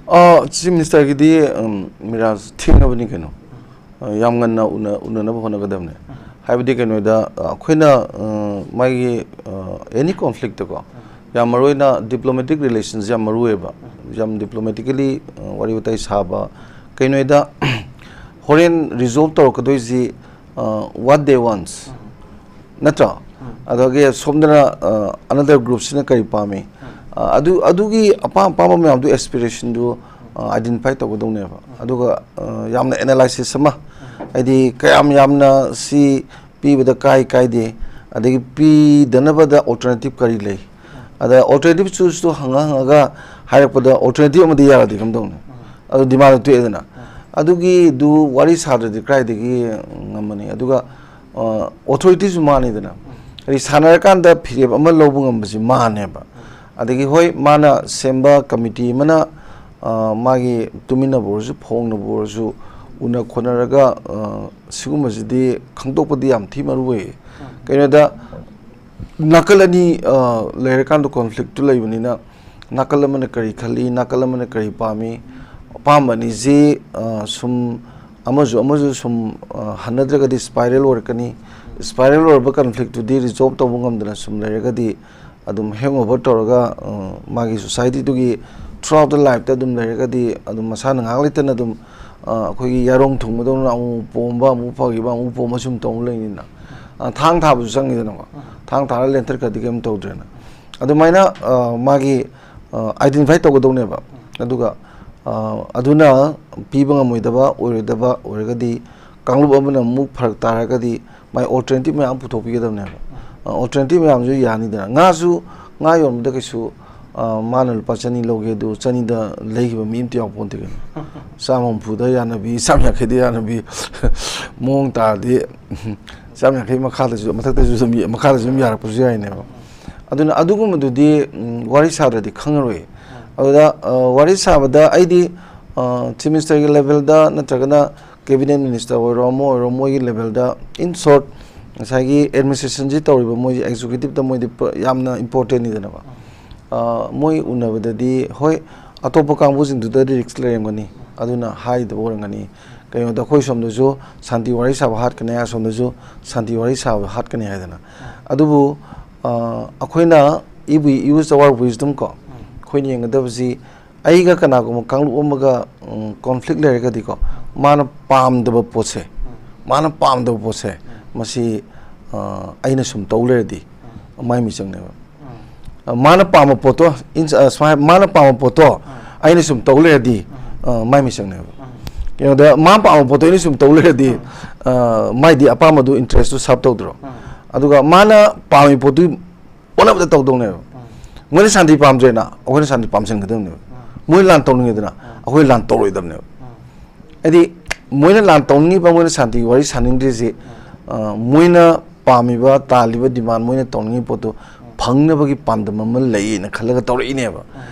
ꯑ, Chief Ministerꯒꯤꯗꯤ, ꯎꯝ, ꯃꯤꯔꯥꯖ ꯊꯦꯡꯅꯕꯅꯤ ꯀꯩꯅꯣ꯫ ꯑ, ꯌꯥꯝ ꯉꯟꯅ ꯎꯅ-, ꯎꯅꯅꯕ ꯍꯣꯠꯅꯒꯗꯕꯅꯦ꯫ ꯍꯥꯏꯕꯗꯤ ꯀꯩꯅꯣꯗ, ꯑ, ꯑꯩꯈꯣꯏꯅ, ꯑ, ꯃꯥꯒꯤ, ꯑ, any conflictꯀꯣ, ꯌꯥꯝ ꯃꯔꯨ ꯑꯣꯏꯅ diplomatic relations ꯌꯥꯝ ꯃꯔꯨ ꯑꯣꯏꯌꯦꯕ꯫ ꯌꯥꯝ diplomatically, ꯑ, ꯋꯥꯔꯤ ꯋꯥꯇꯥꯏ ꯁꯥꯕ꯫ ꯀꯩꯅꯣꯗ, ꯍꯣꯔꯦꯟ resolve ꯇꯧꯔꯛꯀꯗꯣꯏꯁꯤ, ꯑ, what they wants, ꯅꯠꯇ꯭ꯔꯣ? ꯑꯗꯒꯤ ꯁꯣꯝꯗꯅ, ꯑ, another groupꯁꯤꯅ ꯀꯔꯤ ꯄꯥꯝꯃꯤ? ꯑ, ꯑꯗꯨ, ꯑꯗꯨꯒꯤ ꯑꯄꯥꯝ ꯑꯄꯥꯝꯕ ꯃꯌꯥꯝꯗꯨ, aspirationꯗꯨ, ꯑ, identify ꯇꯧꯒꯗꯧꯅꯦꯕ꯫ ꯑꯗꯨꯒ, ꯑ, ꯌꯥꯝꯅ analysis ꯑꯃ, ꯍꯥꯏꯗꯤ ꯀꯌꯥꯝ ꯌꯥꯝꯅ ꯁꯤ ꯄꯤꯕꯗ ꯀꯥꯏ ꯀꯥꯏꯗꯦ, ꯑꯗꯒꯤ ꯄꯤꯗꯅꯕꯗ alternative ꯀꯔꯤ ꯂꯩ? ꯑꯗ alternative chooseꯇꯨ ꯍꯪꯉ ꯍꯪꯉꯒ ꯍꯥꯏꯔꯛꯄꯗ alternative ꯑꯃꯗꯤ ꯌꯥꯔꯗꯤ ꯀꯝꯗꯧꯅꯤ? ꯑꯗꯨ demandꯗꯨ ꯇꯣꯛꯑꯦꯗꯅ꯫ ꯑꯗꯨꯒꯤꯗꯨ ꯋꯥꯔꯤ ꯁꯥꯗ꯭ꯔꯗꯤ ꯀꯗꯥꯏꯗꯒꯤ ꯉꯝꯃꯅꯤ? ꯑꯗꯨꯒ, ꯑ, authorityꯁꯨ ꯃꯥꯅꯤꯗꯅ꯫ ꯍꯥꯏꯗꯤ ꯁꯥꯟꯅꯔꯀꯥꯟꯗ ꯐꯤꯔꯦꯞ ꯑꯃ ꯂꯧꯕ ꯉꯝꯕꯁꯤ ꯃꯥꯅꯦꯕ꯫ ꯑꯗꯒꯤ ꯍꯣꯏ, ꯃꯥꯅ ꯁꯦꯝꯕ committee ꯑꯃꯅ, ꯑ, ꯃꯥꯒꯤ ꯇꯨꯃꯤꯟꯅꯕ ꯑꯣꯏꯔꯁꯨ, ꯐꯣꯡꯅꯕ ꯑꯣꯏꯔꯁꯨ, ꯎꯅ ꯈꯣꯠꯅꯔꯒ, ꯑ, ꯁꯤꯒꯨꯝꯕꯁꯤꯗꯤ ꯈꯪꯗꯣꯛꯄꯗꯤ ꯌꯥꯝ ꯊꯤ ꯃꯔꯨ ꯑꯣꯏꯌꯦ꯫ ꯀꯩꯅꯣꯗ, ꯅꯥꯀꯜ ꯑꯅꯤ, ꯑ, ꯂꯩꯔꯀꯥꯟꯗ conflictꯇꯨ ꯂꯩꯕꯅꯤꯅ, ꯅꯥꯀꯜ ꯑꯃꯅ ꯀꯔꯤ ꯈꯜꯂꯤ, ꯅꯥꯀꯜ ꯑꯃꯅ ꯀꯔꯤ ꯄꯥꯝꯃꯤ, ꯑꯄꯥꯝꯕ ꯑꯅꯤꯁꯤ, ꯑ, ꯁꯨꯝ ꯑꯃꯁꯨ ꯑꯃꯁꯨ ꯁꯨꯝ, ꯑ, ꯍꯟꯅꯗ꯭ꯔꯒꯗꯤ spiral ꯑꯣꯏꯔꯛꯀꯅꯤ꯫ Spiral ꯑꯣꯏꯔꯕ conflictꯇꯨꯗꯤ resolve ꯇꯧꯕ ꯉꯝꯗꯅ ꯁꯨꯝ ꯂꯩꯔꯒꯗꯤ, ꯑꯗꯨꯝ hangover ꯇꯧꯔꯒ, ꯑ, ꯃꯥꯒꯤ society ꯗꯨꯒꯤ throughout the life ꯇ ꯑꯗꯨꯝ ꯂꯩꯔꯒꯗꯤ, ꯑꯗꯨꯝ ꯃꯁꯥꯅ ꯉꯥꯏꯍꯥꯛ ꯂꯩꯇꯅ ꯑꯗꯨꯝ, ꯑ, ꯑꯩꯈꯣꯏꯒꯤ ꯌꯥꯔꯣꯡ ꯊꯨꯡꯕꯗꯧꯅ ꯑꯃꯨꯛ ꯄꯣꯝꯕ, ꯑꯃꯨꯛ ꯐꯈꯤꯕ, ꯑꯃꯨꯛ ꯄꯣꯝꯕ ꯁꯨꯝ ꯇꯧ ꯂꯩꯅꯤꯅ꯫ ꯑ, ꯊꯥꯡ ꯊꯥꯕꯁꯨ ꯆꯪꯉꯤꯗꯅꯀꯣ꯫ ꯊꯥꯡ ꯊꯥꯔꯒ ꯂꯦꯟꯊꯠꯈ꯭ꯔꯗꯤ ꯀꯩꯝ ꯇꯧꯗ꯭ꯔꯦꯅ꯫ ꯑꯗꯨꯃꯥꯏꯅ, ꯑ, ꯃꯥꯒꯤ, ꯑ, identify ꯇꯧꯒꯗꯧꯅꯦꯕ꯫ ꯑꯗꯨꯒ, ꯑ, ꯑꯗꯨꯅ ꯄꯤꯕ ꯉꯝꯃꯣꯏꯗꯕ, ꯑꯣꯏꯔꯣꯏꯗꯕ ꯑꯣꯏꯔꯒꯗꯤ, ꯀꯥꯡꯂꯨꯞ ꯑꯃꯅ ꯑꯃꯨꯛ ꯐꯔꯛ ꯇꯥꯔꯒꯗꯤ, ꯃꯥꯏ alternative ꯃꯌꯥꯝ ꯄꯨꯊꯣꯛꯄꯤꯒꯗꯕꯅꯦꯕ꯫ ꯑ, alternative ꯃꯌꯥꯝꯁꯨ ꯌꯥꯅꯤꯗꯅ꯫ ꯉꯥꯁꯨ, ꯉꯥ ꯌꯣꯟꯕꯗ ꯀꯩꯁꯨ, ꯑ, ꯃꯥꯅ ꯂꯨꯄꯥ ꯆꯅꯤ ꯂꯧꯒꯦ, ꯑꯗꯨ ꯆꯅꯤꯗ ꯂꯩꯈꯤꯕ ꯃꯤ ꯑꯝꯇ ꯌꯥꯎ ꯄꯣꯟꯇꯦ ꯀꯩꯅꯣ꯫ ꯆꯥꯝꯃ ꯍꯨꯝꯐꯨꯗ ꯌꯥꯅꯕꯤ, ꯆꯥꯝ ꯌꯥꯡꯈꯩꯗ ꯌꯥꯅꯕꯤ, ꯃꯑꯣꯡ ꯇꯥꯔꯗꯤ ꯆꯥꯝ ꯌꯥꯡꯈꯩ ꯃꯈꯥꯗꯁꯨ, ꯃꯊꯛꯇꯁꯨ ꯑꯗꯨꯝ, ꯃꯈꯥꯗꯁꯨ ꯑꯗꯨꯝ ꯌꯥꯔꯛꯄꯁꯨ ꯌꯥꯏꯅꯦꯕ꯫ ꯑꯗꯨꯅ ꯑꯗꯨꯒꯨꯝꯕꯗꯨꯗꯤ, ꯎꯝ, ꯋꯥꯔꯤ ꯁꯥꯗ꯭ꯔꯗꯤ ꯈꯪꯉꯔꯣꯏ꯫ ꯑꯗꯨꯗ, ꯑ, ꯋꯥꯔꯤ ꯁꯥꯕꯗ ꯑꯩꯗꯤ, ꯑ, Chief Minister ꯒꯤ level ꯗ ꯅꯠꯇ꯭ꯔꯒꯅ Cabinet Minister ꯑꯣꯏꯔꯣ, ꯑꯃ ꯑꯣꯏꯔꯣ, ꯃꯣꯏꯒꯤ level ꯗ, in short, ꯉꯁꯥꯏꯒꯤ administration ꯁꯤ ꯇꯧꯔꯤꯕ ꯃꯣꯏꯒꯤ executive ꯇ ꯃꯣꯏꯗꯤ ꯄ-, ꯌꯥꯝꯅ important ꯅꯤꯗꯅꯀꯣ꯫ ꯑ, ꯃꯣꯏ ꯎꯅꯕꯗꯗꯤ, ꯍꯣꯏ, ꯑꯇꯣꯞꯄ ꯀꯥꯡꯕꯨꯁꯤꯡꯗꯨꯗꯗꯤ risk ꯂꯩꯔꯝꯒꯅꯤ, ꯑꯗꯨꯅ ꯍꯥꯏꯗꯕ ꯑꯣꯏꯔꯝꯒꯅꯤ꯫ ꯀꯩꯅꯣꯗ ꯑꯩꯈꯣꯏ ꯁꯣꯝꯗꯁꯨ ꯁꯥꯟꯇꯤ ꯋꯥꯔꯤ ꯁꯥꯕ ꯍꯥꯠꯀꯅꯤ ꯍꯥꯏ, ꯑꯁꯣꯝꯗꯁꯨ ꯁꯥꯟꯇꯤ ꯋꯥꯔꯤ ꯁꯥꯕ ꯍꯥꯠꯀꯅꯤ ꯍꯥꯏꯗꯅ꯫ ꯑꯗꯨꯕꯨ, ꯑ, ꯑꯩꯈꯣꯏꯅ, if we use our wisdom ꯀꯣ, ꯑꯩꯈꯣꯏꯅ ꯌꯦꯡꯒꯗꯕꯁꯤ, ꯑꯩꯒ ꯀꯅꯥꯒꯨꯝꯕ ꯀꯥꯡꯂꯨꯞ ꯑꯃꯒ, ꯎꯝ, conflict ꯂꯩꯔꯒꯗꯤꯀꯣ, ꯃꯥꯅ ꯄꯥꯝꯗꯕ ꯄꯣꯠꯁꯦ, ꯃꯥꯅ ꯄꯥꯝꯗꯕ ꯄꯣꯠꯁꯦ, ꯃꯁꯤ, ꯑ, ꯑꯩꯅ ꯁꯨꯝ ꯇꯧ ꯂꯩꯔꯗꯤ, ꯃꯥꯏ ꯃꯤꯆꯪꯅꯦꯕ꯫ ꯑ, ꯃꯥꯅ ꯄꯥꯝꯕ ꯄꯣꯠꯇꯣ, ꯏꯟ-, ꯑ, ꯁꯨꯃꯥꯏ-, ꯃꯥꯅ ꯄꯥꯝꯕ ꯄꯣꯠꯇꯣ ꯑꯩꯅ ꯁꯨꯝ ꯇꯧ ꯂꯩꯔꯗꯤ, ꯑ, ꯃꯥꯏ ꯃꯤꯆꯪꯅꯦꯕ꯫ ꯀꯩꯅꯣꯗ, ꯃꯥꯅ ꯄꯥꯝꯕ ꯄꯣꯠꯇꯣ ꯑꯩꯅ ꯁꯨꯝ ꯇꯧ ꯂꯩꯔꯗꯤ, ꯑ, ꯃꯥꯏꯗꯤ ꯑꯄꯥꯝꯕꯗꯨ, interest ꯇꯨ serve ꯇꯧꯗ꯭ꯔꯣ? ꯑꯗꯨꯒ ꯃꯥꯅ ꯄꯥꯝꯃꯤ ꯄꯣꯠꯇꯨ ꯑꯣꯟꯅꯕꯗ ꯇꯧꯗꯧꯅꯦꯕ꯫ ꯃꯣꯏꯅ ꯁꯥꯟꯇꯤ ꯄꯥꯝꯗ꯭ꯔꯦꯅ ꯑꯩꯈꯣꯏꯅ ꯁꯥꯟꯇꯤ ꯄꯥꯝꯁꯤꯟꯒꯗꯕꯅꯦꯕ꯫ ꯃꯣꯏꯅ ꯂꯥꯟ ꯇꯧꯅꯤꯡꯉꯦꯗꯅ ꯑꯩꯈꯣꯏ ꯂꯥꯟ ꯇꯧꯔꯣꯏꯗꯕꯅꯦꯕ꯫ ꯍꯥꯏꯗꯤ ꯃꯣꯏꯅ ꯂꯥꯟ ꯇꯧꯅꯤꯡꯉꯤꯕ, ꯃꯣꯏꯅ ꯁꯥꯟꯇꯤꯒꯤ ꯋꯥꯔꯤ ꯁꯥꯅꯤꯡꯗ꯭ꯔꯤꯁꯤ, ꯑ, ꯃꯣꯏꯅ ꯄꯥꯝꯃꯤꯕ, ꯇꯥꯜꯂꯤꯕ demand, ꯃꯣꯏꯅ ꯇꯧꯅꯤꯡꯉꯤꯕ ꯄꯣꯠꯇꯨ ꯐꯪꯅꯕꯒꯤ ꯄꯥꯟꯗꯝ ꯑꯃ ꯂꯩꯌꯦꯅ ꯈꯜꯂꯒ ꯇꯧꯔꯛꯏꯅꯦꯕ꯫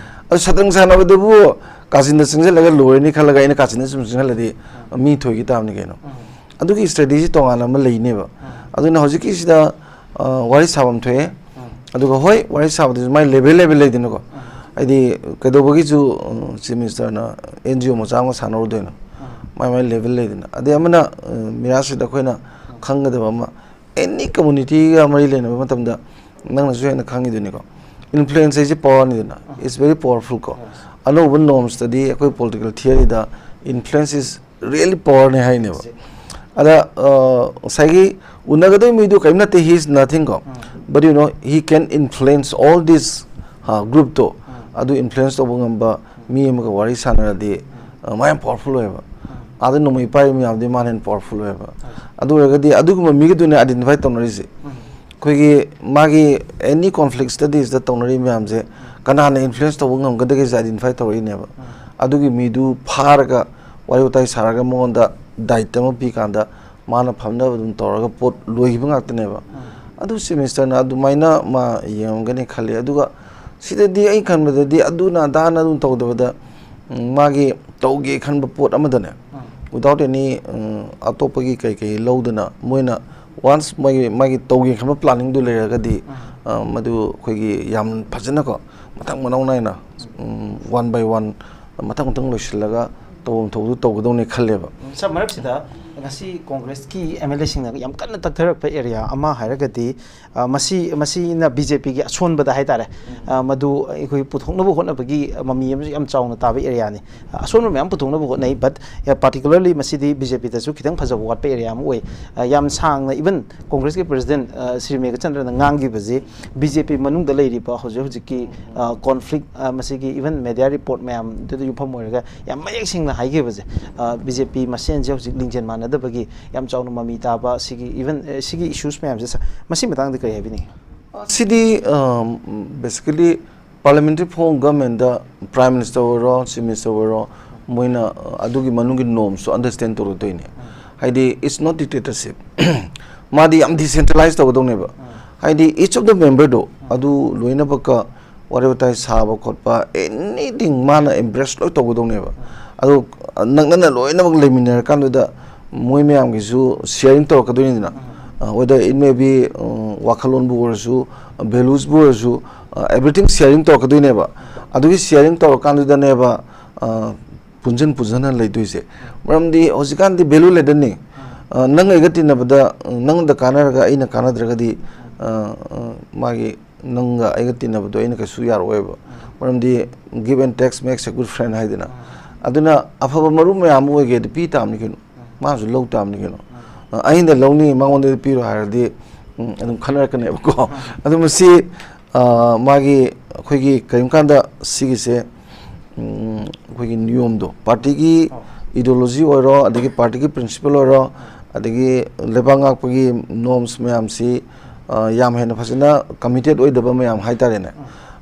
ꯑꯗꯨ ꯁꯇ꯭ꯔꯪ ꯁꯥꯟꯅꯕꯗꯕꯨ ꯀꯥꯆꯤꯟꯗ ꯆꯪꯁꯤꯜꯂꯒ ꯂꯣꯏꯔꯅꯤ ꯈꯜꯂꯒ ꯑꯩꯅ ꯀꯥꯆꯤꯟꯗ ꯁꯨꯝ ꯆꯪꯁꯤꯜꯂꯗꯤ ꯃꯤ ꯊꯣꯏꯈꯤ ꯇꯥꯕꯅꯤ ꯀꯩꯅꯣ꯫ ꯑꯗꯨꯒꯤ strategy ꯇꯣꯉꯥꯟꯅ ꯑꯃ ꯂꯩꯅꯦꯕ꯫ ꯑꯗꯨꯅ ꯍꯧꯖꯤꯛꯀꯤꯁꯤꯗ, ꯑ, ꯋꯥꯔꯤ ꯁꯥꯐꯝ ꯊꯣꯛꯑꯦ꯫ ꯑꯗꯨꯒ ꯍꯣꯏ, ꯋꯥꯔꯤ ꯁꯥꯕꯗꯁꯨ ꯃꯥꯏ level level ꯂꯩꯗꯅꯀꯣ꯫ ꯍꯥꯏꯗꯤ ꯀꯩꯗꯧꯕꯒꯤꯁꯨ, ꯑ, Chief Minister ꯅ N G O ꯃꯆꯥ ꯑꯃꯒ ꯁꯥꯟꯅꯔꯨꯗꯣꯏꯅꯣ? ꯃꯥꯏ ꯃꯥꯏ level ꯂꯩꯗꯅ꯫ ꯑꯗꯩ ꯑꯃꯅ, ꯑ, ꯃꯤꯔꯥꯁꯤꯗ ꯑꯩꯈꯣꯏꯅ ꯈꯪꯒꯗꯕ ꯑꯃ, any community ꯒ ꯃꯔꯤ ꯂꯩꯅꯕ ꯃꯇꯝꯗ ꯅꯪꯅꯁꯨ ꯍꯦꯟꯅ ꯈꯪꯉꯤꯗꯨꯅꯤꯀꯣ, ꯏꯟꯐ꯭ꯂꯨꯌꯦꯟꯁ ꯍꯥꯏꯁꯦ ꯄꯋꯥꯔꯅꯤꯗꯅ, it's very powerful ꯀꯣ꯫ ꯑꯅꯧꯕ ꯅꯣꯔꯝꯁꯇꯗꯤ ꯑꯩꯈꯣꯏ ꯄꯣꯂꯤꯇꯤꯀꯦꯜ ꯊꯤꯌꯔꯤꯗ ꯏꯟꯐ꯭ꯂꯨꯌꯦꯟꯁ ꯏꯁ ꯔꯤꯌꯦꯂꯤ ꯄꯋꯥꯔꯅꯤ ꯍꯥꯏꯅꯦꯕ꯫ ꯑꯗ ꯉꯁꯥꯏꯒꯤ ꯎꯅꯒꯗꯣꯏ ꯃꯤꯗꯨ ꯀꯔꯤꯝ ꯅꯠꯇꯦ, he is nothing ꯀꯣ, but you know he can influence all this ꯒ꯭ꯔꯨꯞꯇꯣ, ꯑꯗꯨ ꯏꯟꯐ꯭ꯂꯨꯌꯦꯟꯁ ꯇꯧꯕ ꯉꯝꯕ ꯃꯤ ꯑꯃꯒ ꯋꯥꯔꯤ ꯁꯥꯟꯅꯔꯗꯤ ꯃꯥ ꯌꯥꯝ ꯄꯋꯥꯔꯐꯨꯜ ꯑꯣꯏꯌꯦꯕ꯫ ꯑꯥꯗ ꯅꯣꯡꯃꯩ ꯄꯥꯏꯔꯤꯕ ꯃꯌꯥꯝꯗꯤ ꯃꯥꯅ ꯍꯦꯟꯅ ꯄꯋꯥꯔꯐꯨꯜ ꯑꯣꯏꯌꯦꯕ꯫ ꯑꯗꯨ ꯑꯣꯏꯔꯒꯗꯤ ꯑꯗꯨꯒꯨꯝꯕ ꯃꯤꯒꯗꯨꯅꯦ ꯑꯥꯏꯗꯦꯟꯇꯤꯐꯥꯏ ꯇꯧꯅꯔꯤꯁꯦ꯫ ꯑꯩꯈꯣꯏꯒꯤ ꯃꯥꯒꯤ ꯑꯦꯅꯤ ꯀꯣꯟꯐ꯭ꯂꯤꯛ ꯁ꯭ꯇꯗꯤꯁꯇ ꯇꯧꯅꯔꯤꯕ ꯃꯌꯥꯝꯁꯦ ꯀꯅꯥꯅ ꯏꯟꯐ꯭ꯂꯨꯌꯦꯟꯁ ꯇꯧꯕ ꯉꯝꯒꯗꯒꯦꯁꯦ ꯑꯥꯏꯗꯦꯟꯇꯤꯐꯥꯏ ꯇꯧꯔꯛꯏꯅꯦꯕ꯫ ꯑꯗꯨꯒꯤ ꯃꯤꯗꯨ ꯐꯥꯔꯒ ꯋꯥꯔꯤ ꯋꯥꯇꯥꯏ ꯁꯥꯔꯒ ꯃꯉꯣꯟꯗ ꯗꯥꯏꯠ ꯑꯃ ꯄꯤꯀꯥꯟꯗ ꯃꯥꯅ ꯐꯝꯅꯕ ꯑꯗꯨꯝ ꯇꯧꯔꯒ ꯄꯣꯠ ꯂꯣꯏꯈꯤꯕ ꯉꯥꯛꯇꯅꯦꯕ꯫ ꯑꯗꯨ ꯆꯤꯐ ꯃꯤꯅꯤꯁꯇꯔꯅ ꯑꯗꯨꯃꯥꯏꯅ ꯃꯥ ꯌꯦꯡꯉꯝꯒꯅꯤ ꯈꯜꯂꯤ꯫ ꯑꯗꯨꯒ ꯁꯤꯗꯗꯤ ꯑꯩ ꯈꯟꯕꯗꯗꯤ ꯑꯗꯨꯅ ꯑꯗꯥꯅ ꯑꯗꯨꯝ ꯇꯧꯗꯕꯗ, ꯎꯝ, ꯃꯥꯒꯤ ꯇꯧꯒꯦ ꯈꯟꯕ ꯄꯣꯠ ꯑꯃꯗꯅꯦ, without any, ꯎꯝ, ꯑꯇꯣꯞꯄꯒꯤ ꯀꯩ ꯀꯩ ꯂꯧꯗꯅ ꯃꯣꯏꯅ ꯋꯥꯟꯁ ꯃꯣꯏꯒꯤ, ꯃꯥꯒꯤ ꯇꯧꯒꯦ ꯈꯟꯕ ꯄ꯭ꯂꯥꯅꯤꯡꯗꯨ ꯂꯩꯔꯒꯗꯤ, ꯑ, ꯃꯗꯨ ꯑꯩꯈꯣꯏꯒꯤ ꯌꯥꯝ ꯐꯖꯅꯀꯣ ꯃꯊꯪ ꯃꯅꯥꯎ ꯅꯥꯏꯅ, ꯎꯝ, ꯋꯥꯟ ꯕꯥꯏ ꯋꯥꯟ ꯃꯊꯪ ꯃꯊꯪ ꯂꯣꯏꯁꯤꯜꯂꯒ ꯇꯧꯐꯝ ꯊꯣꯛꯄꯗꯨ ꯇꯧꯒꯗꯧꯅꯦ ꯈꯜꯂꯦꯕ꯫ ꯎꯝ, ꯁꯥꯔ, ꯃꯔꯛꯁꯤꯗ ꯉꯁꯤ ꯀꯣꯡꯒ꯭ꯔꯦꯁꯀꯤ ꯑꯦꯝ ꯑꯦꯜ ꯑꯦꯁꯤꯡꯅ ꯌꯥꯝ ꯀꯟꯅ ꯇꯛꯊꯔꯛꯄ ꯑꯦꯔꯤꯌꯥ ꯑꯃ ꯍꯥꯏꯔꯒꯗꯤ, ꯑ, ꯃꯁꯤ, ꯃꯁꯤꯅ ꯕꯤ ꯖꯦ ꯄꯤꯒꯤ ꯑꯁꯣꯟꯕꯗ ꯍꯥꯏꯇꯥꯔꯦ, ꯑ, ꯃꯗꯨ ꯑꯩꯈꯣꯏ ꯄꯨꯊꯣꯛꯅꯕ ꯍꯣꯠꯅꯕꯒꯤ ꯃꯃꯤ ꯑꯃꯁꯨ ꯌꯥꯝ ꯆꯥꯎꯅ ꯇꯥꯕ ꯑꯦꯔꯤꯌꯥꯅꯤ꯫ ꯑ, ꯑꯁꯣꯟꯕ ꯃꯌꯥꯝ ꯄꯨꯊꯣꯛꯅꯕ ꯍꯣꯠꯅꯩ, but, ꯑ, particularly ꯃꯁꯤꯗꯤ ꯕꯤ ꯖꯦ ꯄꯤꯗꯁꯨ ꯈꯤꯇꯪ ꯐꯖꯕ ꯋꯥꯠꯄ ꯑꯦꯔꯤꯌꯥ ꯑꯃ ꯑꯣꯏ꯫ ꯑ, ꯌꯥꯝ ꯁꯥꯡꯅ even ꯀꯣꯡꯒ꯭ꯔꯦꯁꯀꯤ ꯄ꯭ꯔꯁꯤꯗꯦꯟ, ꯑ, ꯁ꯭ꯔꯤ ꯃꯦꯘꯆꯟꯗ꯭ꯔꯅ ꯉꯥꯡꯈꯤꯕꯁꯤ ꯕꯤ ꯖꯦ ꯄꯤ ꯃꯅꯨꯡꯗ ꯂꯩꯔꯤꯕ ꯍꯧꯖꯤꯛ ꯍꯧꯖꯤꯛꯀꯤ, ꯑ, ꯀꯣꯟꯐ꯭ꯂꯤꯛ, ꯑ, ꯃꯁꯤꯒꯤ even ꯃꯦꯗꯤꯌꯥ ꯔꯤꯄꯣꯔꯠ ꯃꯌꯥꯝꯗꯨꯗ ꯌꯨꯝꯐꯝ ꯑꯣꯏꯔꯒ ꯌꯥꯝ ꯃꯌꯦꯛ ꯁꯦꯡꯅ ꯍꯥꯏꯈꯤꯕꯁꯦ, ꯑ, ꯕꯤ ꯖꯦ ꯄꯤ ꯃꯁꯦꯟꯁꯦ ꯍꯧꯖꯤꯛ ꯂꯤꯡꯖꯦꯜ ꯃꯥꯟꯅꯗꯕꯒꯤ ꯌꯥꯝ ꯆꯥꯎꯅ ꯃꯃꯤ ꯇꯥꯕ ꯁꯤꯒꯤ even, ꯑ, ꯁꯤꯒꯤ ꯏꯁꯨꯁ ꯃꯌꯥꯝꯁꯦ, ꯁ-, ꯃꯁꯤ ꯃꯇꯥꯡꯗ ꯀꯔꯤ ꯍꯥꯏꯕꯤꯅꯤꯡꯉꯤ? ꯁꯤꯗꯤ, ꯑ, basically parliamentary form of government the Prime Minister ꯑꯣꯏꯔꯣ, Chief Minister ꯑꯣꯏꯔꯣ, ꯃꯣꯏꯅ, ꯑ, ꯑꯗꯨꯒꯤ ꯃꯅꯨꯡꯒꯤ ꯅꯣꯔꯝꯁꯇꯣ ꯑꯟꯗꯔꯁ꯭ꯇꯦꯟ ꯇꯧꯔꯛꯇꯣꯏꯅꯦ꯫ ꯍꯥꯏꯗꯤ it's not dictatorship꯫ ꯃꯥꯗꯤ ꯌꯥꯝ ꯗꯤꯁꯦꯟꯇ꯭ꯔꯦꯂꯥꯏꯁ ꯇꯧꯒꯗꯧꯅꯦꯕ꯫ ꯍꯥꯏꯗꯤ each of the member ꯗꯣ ꯑꯗꯨ ꯂꯣꯏꯅꯃꯛꯀ ꯋꯥꯔꯤ ꯋꯥꯇꯥꯏ ꯁꯥꯕ ꯈꯣꯠꯄ, anything ꯃꯥꯅ ꯑꯦꯝꯕ꯭ꯔꯦꯁ ꯂꯣꯏ ꯇꯧꯒꯗꯧꯅꯦꯕ꯫ ꯑꯗꯣ ꯅꯛꯅꯅ ꯂꯣꯏꯅꯃꯛ ꯂꯩꯃꯤꯟꯅꯔꯀꯥꯟꯗꯨꯗ ꯃꯣꯏ ꯃꯌꯥꯝꯒꯤꯁꯨ ꯁꯤꯌꯥꯔꯤꯡ ꯇꯧꯔꯛꯀꯗꯣꯏꯅꯤꯗꯅ꯫ ꯑ, whether it may be, ꯎꯝ, ꯋꯥꯈꯜꯂꯣꯟꯕꯨ ꯑꯣꯏꯔꯁꯨ, ꯚꯦꯂꯨꯁꯕꯨ ꯑꯣꯏꯔꯁꯨ, ꯑ, everything ꯁꯤꯌꯥꯔꯤꯡ ꯇꯧꯔꯛꯀꯗꯣꯏꯅꯦꯕ꯫ ꯑꯗꯨꯒꯤ ꯁꯤꯌꯥꯔꯤꯡ ꯇꯧꯔꯀꯥꯟꯗꯨꯗꯅꯦꯕ, ꯑ, ꯄꯨꯟꯖꯟ ꯄꯨꯟꯖꯟꯅ ꯂꯩꯗꯣꯏꯁꯦ꯫ ꯃꯔꯝꯗꯤ ꯍꯧꯖꯤꯛꯀꯥꯟꯗꯤ ꯚꯦꯂꯨ ꯂꯦꯗꯟꯅꯤ꯫ ꯑ, ꯅꯪ ꯑꯩꯒ ꯇꯤꯟꯅꯕꯗ, ꯎꯝ, ꯅꯪꯗ ꯀꯥꯟꯅꯔꯒ ꯑꯩꯅ ꯀꯥꯟꯅꯗ꯭ꯔꯒꯗꯤ ꯑ, ꯑ, ꯃꯥꯒꯤ ꯅꯪꯒ ꯑꯩꯒ ꯇꯤꯟꯅꯕꯗꯣ ꯑꯩꯅ ꯀꯩꯁꯨ ꯌꯥꯔꯛꯑꯣꯏꯕ꯫ ꯃꯔꯝꯗꯤ give and takes makes a good friend ꯍꯥꯏꯗꯅ꯫ ꯑꯗꯨꯅ ꯑꯐꯕ ꯃꯔꯨꯞ ꯃꯌꯥꯝ ꯑꯃ ꯑꯣꯏꯒꯦꯗꯤ ꯄꯤ ꯇꯥꯕꯅꯤ ꯀꯩꯅꯣ꯫ ꯃꯥꯅꯁꯨ ꯂꯧ ꯇꯥꯕꯅꯤ ꯀꯩꯅꯣ꯫ ꯑ, ꯑꯩꯅ ꯂꯧꯅꯤ ꯃꯉꯣꯟꯗꯗꯤ ꯄꯤꯔꯣ ꯍꯥꯏꯔꯗꯤ, ꯎꯝ, ꯑꯗꯨꯝ ꯈꯟꯅꯔꯛꯀꯅꯦꯕꯀꯣ꯫ ꯑꯗꯨ ꯃꯁꯤ, ꯑ, ꯃꯥꯒꯤ ꯑꯩꯈꯣꯏꯒꯤ ꯀꯔꯤꯒꯨꯝꯕ ꯀꯥꯟꯗ ꯁꯤꯒꯤꯁꯦ, ꯎꯝ, ꯑꯩꯈꯣꯏꯒꯤ ꯅꯤꯌꯣꯝꯗꯣ, ꯄꯥꯔꯇꯤꯒꯤ ideology ꯑꯣꯏꯔꯣ, ꯑꯗꯒꯤ ꯄꯥꯔꯇꯤꯒꯤ principle ꯑꯣꯏꯔꯣ, ꯑꯗꯒꯤ ꯂꯩꯕꯥꯛ ꯉꯥꯛꯄꯒꯤ norms ꯃꯌꯥꯝꯁꯤ, ꯑ, ꯌꯥꯝ ꯍꯦꯟꯅ ꯐꯖꯅ committed ꯑꯣꯏꯗꯕ ꯃꯌꯥꯝ ꯍꯥꯏꯇꯥꯔꯦꯅꯦ꯫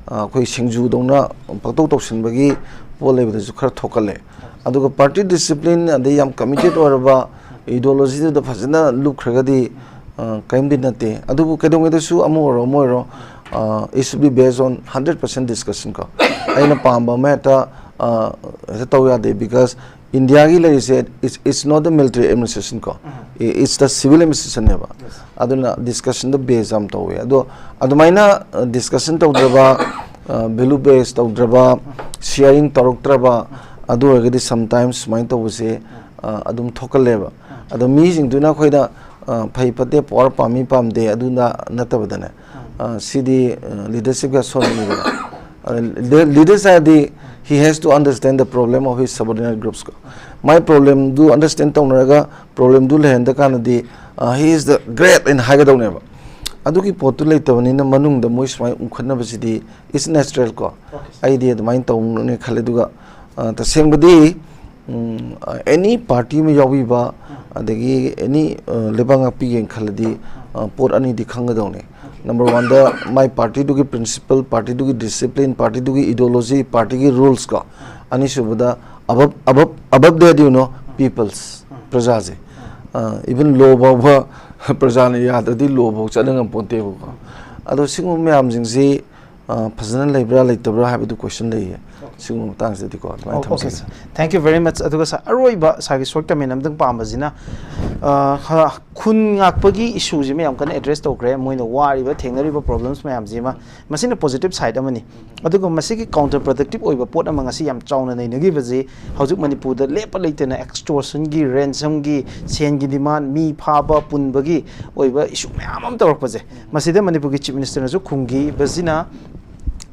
ꯑ, ꯑꯩꯈꯣꯏ ꯁꯤꯡꯖꯨꯗꯧꯅ ꯄꯪꯇꯧ ꯇꯧꯁꯤꯟꯕꯒꯤ ꯄꯣꯠ ꯂꯩꯕꯗꯁꯨ ꯈꯔ ꯊꯣꯛꯀꯜꯂꯦ꯫ ꯑꯗꯨꯒ party discipline ꯑꯗꯩ ꯌꯥꯝ committed ꯑꯣꯏꯔꯕ ideologyꯗꯨꯗ ꯐꯖꯅ ꯂꯨꯞꯈ꯭ꯔꯒꯗꯤ, ꯑ, ꯀꯔꯤꯝꯇ ꯅꯠꯇꯦ꯫ ꯑꯗꯨꯕꯨ ꯀꯩꯗꯧꯉꯩꯗꯁꯨ ꯑꯃ ꯑꯣꯏꯔꯣ ꯑꯃ ꯑꯣꯏꯔꯣ, ꯑ, it should be based on hundred percent discussion ꯀꯣ꯫ ꯑꯩꯅ ꯄꯥꯝꯕ ꯑꯃ ꯍꯦꯛꯇ, ꯑ, ꯍꯦꯛꯇ ꯇꯧ ꯌꯥꯗꯦ, because Indiaꯒꯤ ꯂꯩꯔꯤꯁꯦ, it's, it's not the military administration ꯀꯣ, it's the civil administrationꯅꯦꯕ꯫ ꯑꯗꯨꯅ discussionꯗ base ꯌꯥꯝ ꯇꯧꯋꯦ꯫ ꯑꯗꯣ ꯑꯗꯨꯃꯥꯏꯅ, ꯑ, discussion ꯇꯧꯗ꯭ꯔꯕ, ꯑ, value base ꯇꯧꯗ꯭ꯔꯕ, sharing ꯇꯧꯔꯛꯇ꯭ꯔꯕ, ꯑꯗꯨ ꯑꯣꯏꯔꯒꯗꯤ sometimes ꯁꯨꯃꯥꯏꯅ ꯇꯧꯕꯁꯦ, ꯑ, ꯑꯗꯨꯝ ꯊꯣꯛꯀꯜꯂꯦꯕ꯫ ꯑꯗꯣ ꯃꯤꯁꯤꯡꯗꯨꯅ ꯑꯩꯈꯣꯏꯗ, ꯑ, ꯐꯩ ꯐꯠꯇꯦ, power ꯄꯥꯝꯃꯤ ꯄꯥꯝꯗꯦ ꯑꯗꯨꯅ ꯅꯠꯇꯕꯗꯅꯦ, ꯑ, ꯁꯤꯗꯤ, ꯑ, leadershipꯀ ꯁꯣꯟꯕꯅꯤꯗꯅ꯫ ꯑ, leader-, leaders ꯍꯥꯏꯔꯗꯤ he has to understand the problem of his subordinate groups ꯀꯣ꯫ ꯃꯥꯏ problemꯗꯨ understand ꯇꯧꯅꯔꯒ problemꯗꯨ ꯂꯩꯍꯟꯗ ꯀꯥꯟꯗꯗꯤ, ꯑ, he is the great ꯍꯥꯏꯅ ꯍꯥꯏꯒꯗꯧꯅꯦꯕ꯫ ꯑꯗꯨꯒꯤ ꯄꯣꯠꯇꯨ ꯂꯩꯇꯕꯅꯤꯅ ꯃꯅꯨꯡꯗ ꯃꯣꯏ ꯁꯨꯃꯥꯏꯅ ꯎꯪꯈꯠꯅꯕꯁꯤꯗꯤ it's natural ꯀꯣ꯫ ꯑꯩꯗꯤ ꯑꯗꯨꯃꯥꯏꯅ ꯇꯧꯅꯤ ꯈꯜꯂꯦ꯫ ꯑꯗꯨꯒ, ꯑ, ꯇꯁꯦꯡꯕꯗꯤ, ꯎꯝ, ꯑ, any party ꯑꯃ ꯌꯥꯎꯕꯤꯕ, ꯑꯗꯒꯤ any, ꯑ, ꯂꯩꯕꯥꯛ ꯉꯥꯛꯄꯤꯒꯦꯅ ꯈꯜꯂꯗꯤ, ꯑ, ꯄꯣꯠ ꯑꯅꯤꯗꯤ ꯈꯪꯒꯗꯧꯅꯤ꯫ Number oneꯗ ꯃꯥꯏ partyꯗꯨꯒꯤ principle, partyꯗꯨꯒꯤ discipline, partyꯗꯨꯒꯤ ideology, partyꯒꯤ rules ꯀꯣ꯫ ꯑꯅꯤꯁꯨꯕꯗ above, above, above that, you know, peoples, ꯄ꯭ꯔꯖꯥꯁꯦ꯫ ꯑ, even law ꯐꯥꯎꯕ ꯄ꯭ꯔꯖꯥꯅ ꯌꯥꯗ꯭ꯔꯗꯤ law ꯐꯥꯎ ꯆꯠꯅ ꯉꯝꯄꯣꯟꯇꯦꯕꯀꯣ꯫ ꯑꯗꯣ ꯁꯤꯒꯨꯝꯕ ꯃꯌꯥꯝꯁꯤꯡꯁꯤ, ꯑ, ꯐꯖꯅ ꯂꯩꯕ꯭ꯔꯥ ꯂꯩꯇꯕ꯭ꯔꯥ ꯍꯥꯏꯕꯗꯨ question ꯂꯩꯌꯦ꯫ ꯁꯤꯒꯨꯝꯕ ꯃꯇꯥꯡꯁꯤꯗꯗꯤꯀꯣ ꯑꯗꯨꯃꯥꯏꯅ ꯑꯣꯀꯦ ꯊꯝꯖꯒꯦ꯫ ꯁꯥꯔ, ꯊꯦꯡꯛ ꯌꯨ ꯚꯦꯔꯤ ꯃꯆ꯫ ꯑꯗꯨꯒ ꯁꯥꯔ, ꯑꯔꯣꯏꯕ ꯁꯥꯔꯒꯤ ꯁꯣꯔꯠ ꯀꯃꯦꯟ ꯑꯃꯇꯪ ꯄꯥꯝꯕꯁꯤꯅ, ꯑ, ꯈ- ꯈꯨꯟ ꯉꯥꯛꯄꯒꯤ ꯏꯁꯨꯁꯤꯃ ꯌꯥꯝ ꯀꯟꯅ ꯑꯦꯗ꯭ꯔꯦꯁ ꯇꯧꯈ꯭ꯔꯦ꯫ ꯃꯣꯏꯅ ꯋꯥꯔꯤꯕ, ꯊꯦꯡꯅꯔꯤꯕ ꯄ꯭ꯔꯣꯕ꯭ꯂꯦꯝꯁ ꯃꯌꯥꯝꯁꯤꯃ, ꯃꯁꯤꯅ ꯄꯣꯖꯤꯇꯤꯚ ꯁꯥꯏꯠ ꯑꯃꯅꯤ꯫ ꯑꯗꯨꯒ ꯃꯁꯤꯒꯤ ꯀꯥꯎꯟꯇꯔ ꯄ꯭ꯔꯗꯛꯇꯤꯚ ꯑꯣꯏꯕ ꯄꯣꯠ ꯑꯃ ꯉꯁꯤ ꯌꯥꯝ ꯆꯥꯎꯅ ꯅꯩꯅꯈꯤꯕꯁꯤ, ꯍꯧꯖꯤꯛ ꯃꯅꯤꯄꯨꯔꯗ ꯂꯦꯞꯄ ꯂꯩꯇꯅ ꯑꯦꯛꯁꯇꯣꯔꯁꯟꯒꯤ, ꯔꯦꯟꯁꯝꯒꯤ, ꯁꯦꯟꯒꯤ ꯗꯤꯃꯥꯟ, ꯃꯤ ꯐꯥꯕ, ꯄꯨꯟꯕꯒꯤ ꯑꯣꯏꯕ ꯏꯁꯨ ꯃꯌꯥꯝ ꯑꯃ ꯇꯧꯔꯛꯄꯁꯦ, ꯃꯁꯤꯗ ꯃꯅꯤꯄꯨꯔꯒꯤ ꯆꯤꯐ ꯃꯤꯅꯤꯁꯇꯔꯅꯁꯨ ꯈꯨꯝꯈꯤꯕꯁꯤꯅ,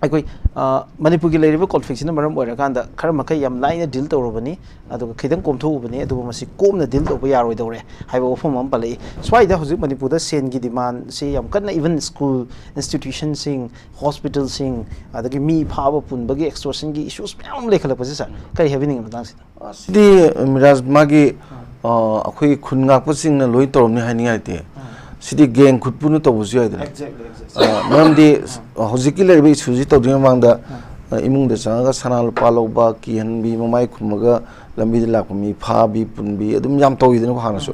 ꯑꯩꯈꯣꯏ, ꯑ, ꯃꯅꯤꯄꯨꯔꯒꯤ ꯂꯩꯔꯤꯕ ꯀꯣꯟꯐ꯭ꯂꯤꯛꯁꯤꯅ ꯃꯔꯝ ꯑꯣꯏꯔꯀꯥꯟꯗ ꯈꯔ ꯃꯈꯩ ꯌꯥꯝ ꯂꯥꯏꯅ ꯗꯤꯜ ꯇꯧꯔꯨꯕꯅꯤ, ꯑꯗꯨꯒ ꯈꯤꯇꯪ ꯀꯣꯝꯊꯣꯛꯎꯕꯅꯤ, ꯑꯗꯨꯕꯨ ꯃꯁꯤ ꯀꯣꯝꯅ ꯗꯤꯜ ꯇꯧꯕ ꯌꯥꯔꯣꯏꯗꯧꯔꯦ ꯍꯥꯏꯕ ꯋꯥꯐꯝ ꯑꯃ ꯄꯜꯂꯛꯏ꯫ ꯁ꯭ꯋꯥꯏꯗ ꯍꯧꯖꯤꯛ ꯃꯅꯤꯄꯨꯔꯗ ꯁꯦꯟꯒꯤ ꯗꯤꯃꯥꯟꯁꯤ ꯌꯥꯝ ꯀꯟꯅ, ꯏꯚꯟ ꯁ꯭ꯀꯨꯜ ꯏꯟꯁꯇꯤꯇ꯭ꯌꯨꯁꯟꯁꯤꯡ, ꯍꯣꯁꯄꯤꯇꯥꯜꯁꯤꯡ, ꯑꯗꯒꯤ ꯃꯤ ꯐꯥꯕ ꯄꯨꯟꯕꯒꯤ ꯑꯦꯛꯁꯇꯣꯔꯁꯟꯒꯤ ꯏꯁꯨꯁ ꯃꯌꯥꯝ ꯑꯃ ꯂꯩꯈꯠꯂꯛꯄꯁꯦ, ꯁꯥꯔ, ꯀꯔꯤ ꯍꯥꯏꯕꯤꯅꯤꯡꯉꯤ ꯃꯇꯥꯡꯁꯤꯗ? ꯁꯤꯗꯤ ꯃꯤꯔꯥꯖ ꯃꯥꯒꯤ, ꯑ, ꯑꯩꯈꯣꯏꯒꯤ ꯈꯨꯟ ꯉꯥꯛꯄꯁꯤꯡꯅ ꯂꯣꯏ ꯇꯧꯔꯝꯅꯤ ꯍꯥꯏꯅꯤꯡꯉꯥꯏ ꯂꯩꯇꯦ꯫ ꯁꯤꯗꯤ ꯒꯦꯡ ꯈꯨꯠꯄꯨꯅ ꯇꯧꯕꯁꯨ ꯌꯥꯏꯗꯅ꯫ ꯑ, ꯃꯔꯝꯗꯤ ꯍꯧꯖꯤꯛꯀꯤ ꯂꯩꯔꯤꯕ ꯏꯁꯨꯁꯤ ꯇꯧꯗ꯭ꯔꯤꯉꯩ ꯃꯃꯥꯡꯗ, ꯑ, ꯏꯃꯨꯡꯗ ꯆꯪꯉꯒ ꯁꯅꯥ ꯂꯨꯄꯥ ꯂꯧꯕ, ꯀꯤꯍꯟꯕꯤ, ꯃꯃꯥꯏ ꯈꯨꯝꯃꯒ ꯂꯝꯕꯤꯗ ꯂꯥꯛꯄ ꯃꯤ ꯐꯥꯕꯤ ꯄꯨꯟꯕꯤ ꯑꯗꯨꯝ ꯌꯥꯝ ꯇꯧꯋꯤꯗꯅꯀꯣ ꯍꯥꯟꯅꯁꯨ꯫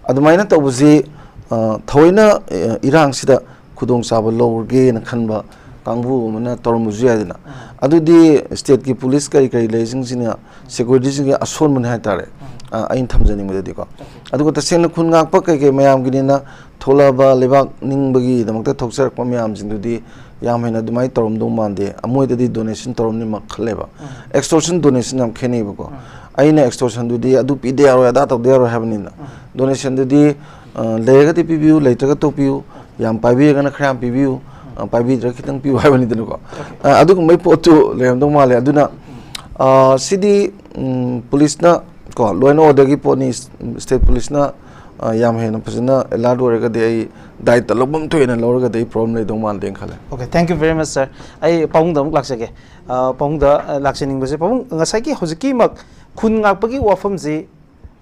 ꯑꯗꯨꯃꯥꯏꯅ ꯇꯧꯕꯁꯤ, ꯑ, ꯊꯑꯣꯏꯅ, ꯑ, ꯏꯔꯥꯡꯁꯤꯗ ꯈꯨꯗꯣꯡꯆꯥꯕ ꯂꯧꯔꯒꯦꯅ ꯈꯟꯕ ꯀꯥꯡꯕꯨ ꯑꯃꯅ ꯇꯧꯔꯝꯕꯁꯨ ꯌꯥꯏꯗꯅ꯫ ꯑꯗꯨꯗꯤ ꯁ꯭ꯇꯦꯠꯀꯤ ꯄꯨꯂꯤꯁ ꯀꯔꯤ ꯀꯔꯤ ꯂꯩꯁꯤꯡꯁꯤꯅ, ꯁꯦꯀ꯭ꯌꯨꯔꯤꯇꯤꯁꯤꯡꯒꯤ ꯑꯁꯣꯟꯕꯅꯤ ꯍꯥꯏꯇꯥꯔꯦ꯫ ꯑ, ꯑꯩꯅ ꯊꯝꯖꯅꯤꯡꯕꯗꯗꯤꯀꯣ꯫ ꯑꯗꯨꯒ ꯇꯁꯦꯡꯅ ꯈꯨꯟ ꯉꯥꯛꯄ ꯀꯩ ꯀꯩ ꯃꯌꯥꯝꯒꯤꯅꯤꯅ ꯊꯣꯛꯂꯛꯑꯕ ꯂꯩꯕꯥꯛ ꯅꯤꯡꯕꯒꯤꯗꯃꯛꯇ ꯊꯣꯛꯆꯔꯛꯄ ꯃꯌꯥꯝꯁꯤꯡꯗꯨꯗꯤ ꯌꯥꯝ ꯍꯦꯟꯅ ꯑꯗꯨꯃꯥꯏꯅ ꯇꯧꯔꯝꯗꯧ ꯃꯥꯟꯗꯦ꯫ ꯃꯣꯏꯗꯗꯤ ꯗꯣꯅꯦꯁꯟ ꯇꯧꯔꯝꯅꯤꯃꯛ ꯈꯜꯂꯦꯕ꯫ ꯑꯦꯛꯁꯇꯣꯔꯁꯟ ꯗꯣꯅꯦꯁꯟ ꯌꯥꯝ ꯈꯦꯠꯅꯩꯕꯀꯣ꯫ ꯑꯩꯅ ꯑꯦꯛꯁꯇꯣꯔꯁꯟꯗꯨꯗꯤ ꯑꯗꯨ ꯄꯤꯗ ꯌꯥꯔꯣꯏ, ꯑꯗꯥ ꯇꯧꯗ ꯌꯥꯔꯣꯏ ꯍꯥꯏꯕꯅꯤꯅ꯫ ꯗꯣꯅꯦꯁꯟꯗꯨꯗꯤ, ꯑ, ꯂꯩꯔꯒꯗꯤ ꯄꯤꯕꯤꯌꯨ, ꯂꯩꯇ꯭ꯔꯒ ꯇꯣꯛꯄꯤꯌꯨ, ꯌꯥꯝ ꯄꯥꯏꯕꯤꯔꯒꯅ ꯈꯔ ꯌꯥꯝ ꯄꯤꯕꯤꯌꯨ, ꯑ, ꯄꯥꯏꯕꯤꯗ꯭ꯔꯒ ꯈꯤꯇꯪ ꯄꯤꯌꯨ ꯍꯥꯏꯕꯅꯤꯗꯅꯀꯣ꯫ ꯑ, ꯑꯗꯨꯒꯨꯝꯕꯒꯤ ꯄꯣꯠꯇꯨ ꯂꯩꯔꯝꯗꯧ ꯃꯥꯜꯂꯦ꯫ ꯑꯗꯨꯅ, ꯑ, ꯁꯤꯗꯤ, ꯎꯝ, ꯄꯨꯂꯤꯁꯅ ꯀꯣ, ꯂꯣ ꯑꯦꯟ ꯑꯣꯔꯗꯔꯒꯤ ꯄꯣꯠꯅꯤ, ꯁ꯭ꯇꯦꯠ ꯄꯨꯂꯤꯁꯅ, ꯑ, ꯌꯥꯝ ꯍꯦꯟꯅ ꯐꯖꯅ ꯑꯦꯂꯥꯔꯠ ꯑꯣꯏꯔꯒꯗꯤ ꯑꯩ ꯗꯥꯏꯇ ꯂꯧꯐꯝ ꯊꯣꯛꯑꯦꯅ ꯂꯧꯔꯒꯗꯤ ꯑꯩ ꯄ꯭ꯔꯣꯕ꯭ꯂꯦꯝ ꯂꯩꯗꯧ ꯃꯥꯟꯗꯦꯅ ꯈꯜꯂꯦ꯫ ꯑꯣꯀꯦ, ꯊꯦꯡꯛ ꯌꯨ ꯚꯦꯔꯤ ꯃꯆ, ꯁꯥꯔ꯫ ꯑꯩ ꯄꯥꯕꯨꯡꯗ ꯑꯃꯨꯛ ꯂꯥꯛꯆꯒꯦ꯫ ꯑ, ꯄꯥꯕꯨꯡꯗ, ꯑ, ꯂꯥꯛꯆꯅꯤꯡꯕꯁꯦ, ꯄꯥꯕꯨꯡ, ꯉꯁꯥꯏꯒꯤ ꯍꯧꯖꯤꯛꯀꯤꯃꯛ ꯈꯨꯟ ꯉꯥꯛꯄꯒꯤ ꯋꯥꯐꯝꯁꯤ,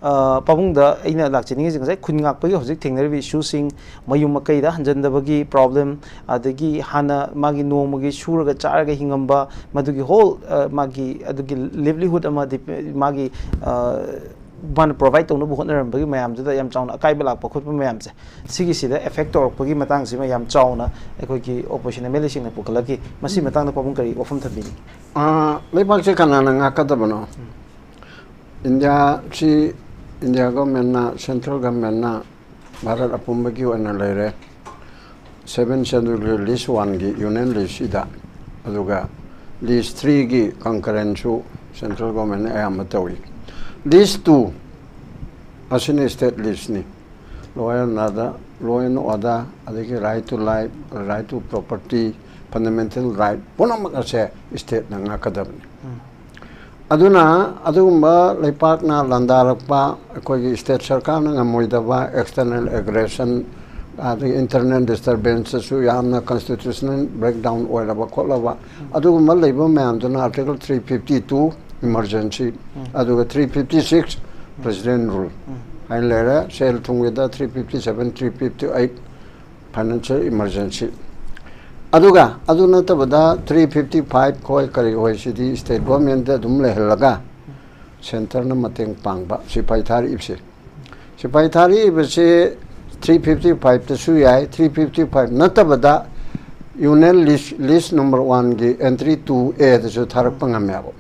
ꯑ, ꯄꯥꯕꯨꯡꯗ ꯑꯩꯅ ꯂꯥꯛꯆꯅꯤꯡꯉꯤꯁꯦ, ꯉꯁꯥꯏ ꯈꯨꯟ ꯉꯥꯛꯄꯒꯤ ꯍꯧꯖꯤꯛ ꯊꯦꯡꯅꯔꯤꯕ ꯏꯁꯨꯁꯤꯡ, ꯃꯌꯨꯝ ꯃꯀꯩꯗ ꯍꯟꯖꯟꯗꯕꯒꯤ ꯄ꯭ꯔꯣꯕ꯭ꯂꯦꯝ, ꯑꯗꯒꯤ ꯍꯥꯟꯅ ꯃꯥꯒꯤ ꯅꯣꯡꯃꯒꯤ ꯁꯨꯔꯒ ꯆꯥꯔꯒ ꯍꯤꯡꯉꯝꯕ, ꯃꯗꯨꯒꯤ ꯍꯣꯜ, ꯑ, ꯃꯥꯒꯤ ꯑꯗꯨꯒꯤ ꯂꯤꯚꯂꯤꯍꯨꯗ ꯑꯃ, ꯗꯤꯄ-, ꯃꯥꯒꯤ, ꯑ, ꯃꯥꯅ ꯄ꯭ꯔꯣꯚꯥꯏꯠ ꯇꯧꯅꯕ ꯍꯣꯠꯅꯔꯝꯕꯒꯤ ꯃꯌꯥꯝꯗꯨꯗ ꯌꯥꯝ ꯆꯥꯎꯅ ꯑꯀꯥꯏꯕ ꯂꯥꯛꯄ ꯈꯣꯠꯄ ꯃꯌꯥꯝꯁꯦ, ꯁꯤꯒꯤꯁꯤꯗ ꯑꯦꯐꯦꯛ ꯇꯧꯔꯛꯄꯒꯤ ꯃꯇꯥꯡꯁꯤꯃ ꯌꯥꯝ ꯆꯥꯎꯅ ꯑꯩꯈꯣꯏꯒꯤ ꯑꯣꯄꯣꯖꯤꯁꯟ ꯑꯦꯝ ꯑꯦꯜ ꯑꯦꯁꯤꯡꯅ ꯄꯨꯈꯠꯂꯛꯈꯤ꯫ ꯃꯁꯤ ꯃꯇꯥꯡꯗ ꯄꯥꯕꯨꯡ ꯀꯔꯤ ꯋꯥꯐꯝ ꯊꯝꯕꯤꯅꯤꯡꯉꯤ? ꯑꯥ, ꯂꯩꯕꯥꯛꯁꯦ ꯀꯅꯥꯅ ꯉꯥꯛꯀꯗꯕꯅꯣ? ꯏꯟꯗꯤꯌꯥꯁꯤ, ꯏꯟꯗꯤꯌꯥ ꯒꯣꯔꯃꯦꯟꯅ, ꯁꯦꯟꯇ꯭ꯔꯦꯜ ꯒꯣꯔꯃꯦꯟꯅ ꯚꯥꯔꯠ ꯑꯄꯨꯝꯕꯒꯤ ꯑꯣꯏꯅ ꯂꯩꯔꯦ꯫ ꯁꯦꯚꯦꯟ ꯁꯦꯗꯨꯜꯒꯤ ꯂꯤꯁ ꯋꯥꯟꯒꯤ ꯌꯨꯅꯤꯌꯟ ꯂꯤꯁꯁꯤꯗ, ꯑꯗꯨꯒ ꯂꯤꯁ ꯊ꯭ꯔꯤꯒꯤ ꯀꯟꯀꯔꯦꯟꯁꯨ ꯁꯦꯟꯇ꯭ꯔꯦꯜ ꯒꯣꯔꯃꯦꯟꯅ ꯑꯌꯥꯝꯕ ꯇꯧꯏ꯫ ꯂꯤꯁ ꯇꯨ ꯑꯁꯤꯅ state ꯂꯤꯁꯅꯤ꯫ Law and order, law and order, ꯑꯗꯒꯤ right to life, right to property, fundamental right ꯄꯨꯝꯅꯃꯛ ꯑꯁꯦ ꯁ꯭ꯇꯦꯠꯅ ꯉꯥꯛꯀꯗꯕꯅꯤ꯫ ꯑꯗꯨꯅ ꯑꯗꯨꯒꯨꯝꯕ ꯂꯩꯄꯥꯛꯅ ꯂꯥꯟꯗꯥꯔꯛꯄ, ꯑꯩꯈꯣꯏꯒꯤ ꯁ꯭ꯇꯦꯠ ꯁꯔꯀꯥꯔꯅ ꯉꯝꯃꯣꯏꯗꯕ external aggression, ꯑꯗꯒꯤ internal disturbanceꯇꯁꯨ ꯌꯥꯝꯅ constitutional breakdown ꯑꯣꯏꯔꯕ ꯈꯣꯠꯂꯕ ꯑꯗꯨꯒꯨꯝꯕ ꯂꯩꯕ ꯃꯌꯥꯝꯗꯨꯅ Article three fifty two emergency, ꯑꯗꯨꯒ three fifty six president rule ꯍꯥꯏꯅ ꯂꯩꯔꯦ꯫ ꯁꯦꯜ ꯊꯨꯝꯒꯤꯗ three fifty seven, three fifty eight financial emergency꯫ ꯑꯗꯨꯒ ꯑꯗꯨ ꯅꯠꯇꯕꯗ three fifty five ꯈꯣꯏ ꯀꯔꯤ ꯈꯣꯏ ꯁꯤꯗꯤ ꯁ꯭ꯇꯦꯠ ꯒꯣꯔꯃꯦꯟꯗ ꯑꯗꯨꯝ ꯂꯩꯍꯜꯂꯒ ꯁꯦꯟꯇꯔꯅ ꯃꯇꯦꯡ ꯄꯥꯡꯕ, ꯁꯤꯐꯥꯏ ꯊꯥꯔꯛꯏꯕꯁꯦ꯫ ꯁꯤꯐꯥꯏ ꯊꯥꯔꯛꯏꯕꯁꯦ three fifty fiveꯇꯁꯨ ꯌꯥꯏ, three fifty five ꯅꯠꯇꯕꯗ ꯌꯨꯅꯤꯌꯟ ꯂꯤꯁ, ꯂꯤꯁ ꯅꯝꯕꯔ ꯋꯥꯟꯒꯤ entry two Aꯗꯁꯨ ꯊꯥꯔꯛꯄ ꯉꯝꯃꯦꯕ꯫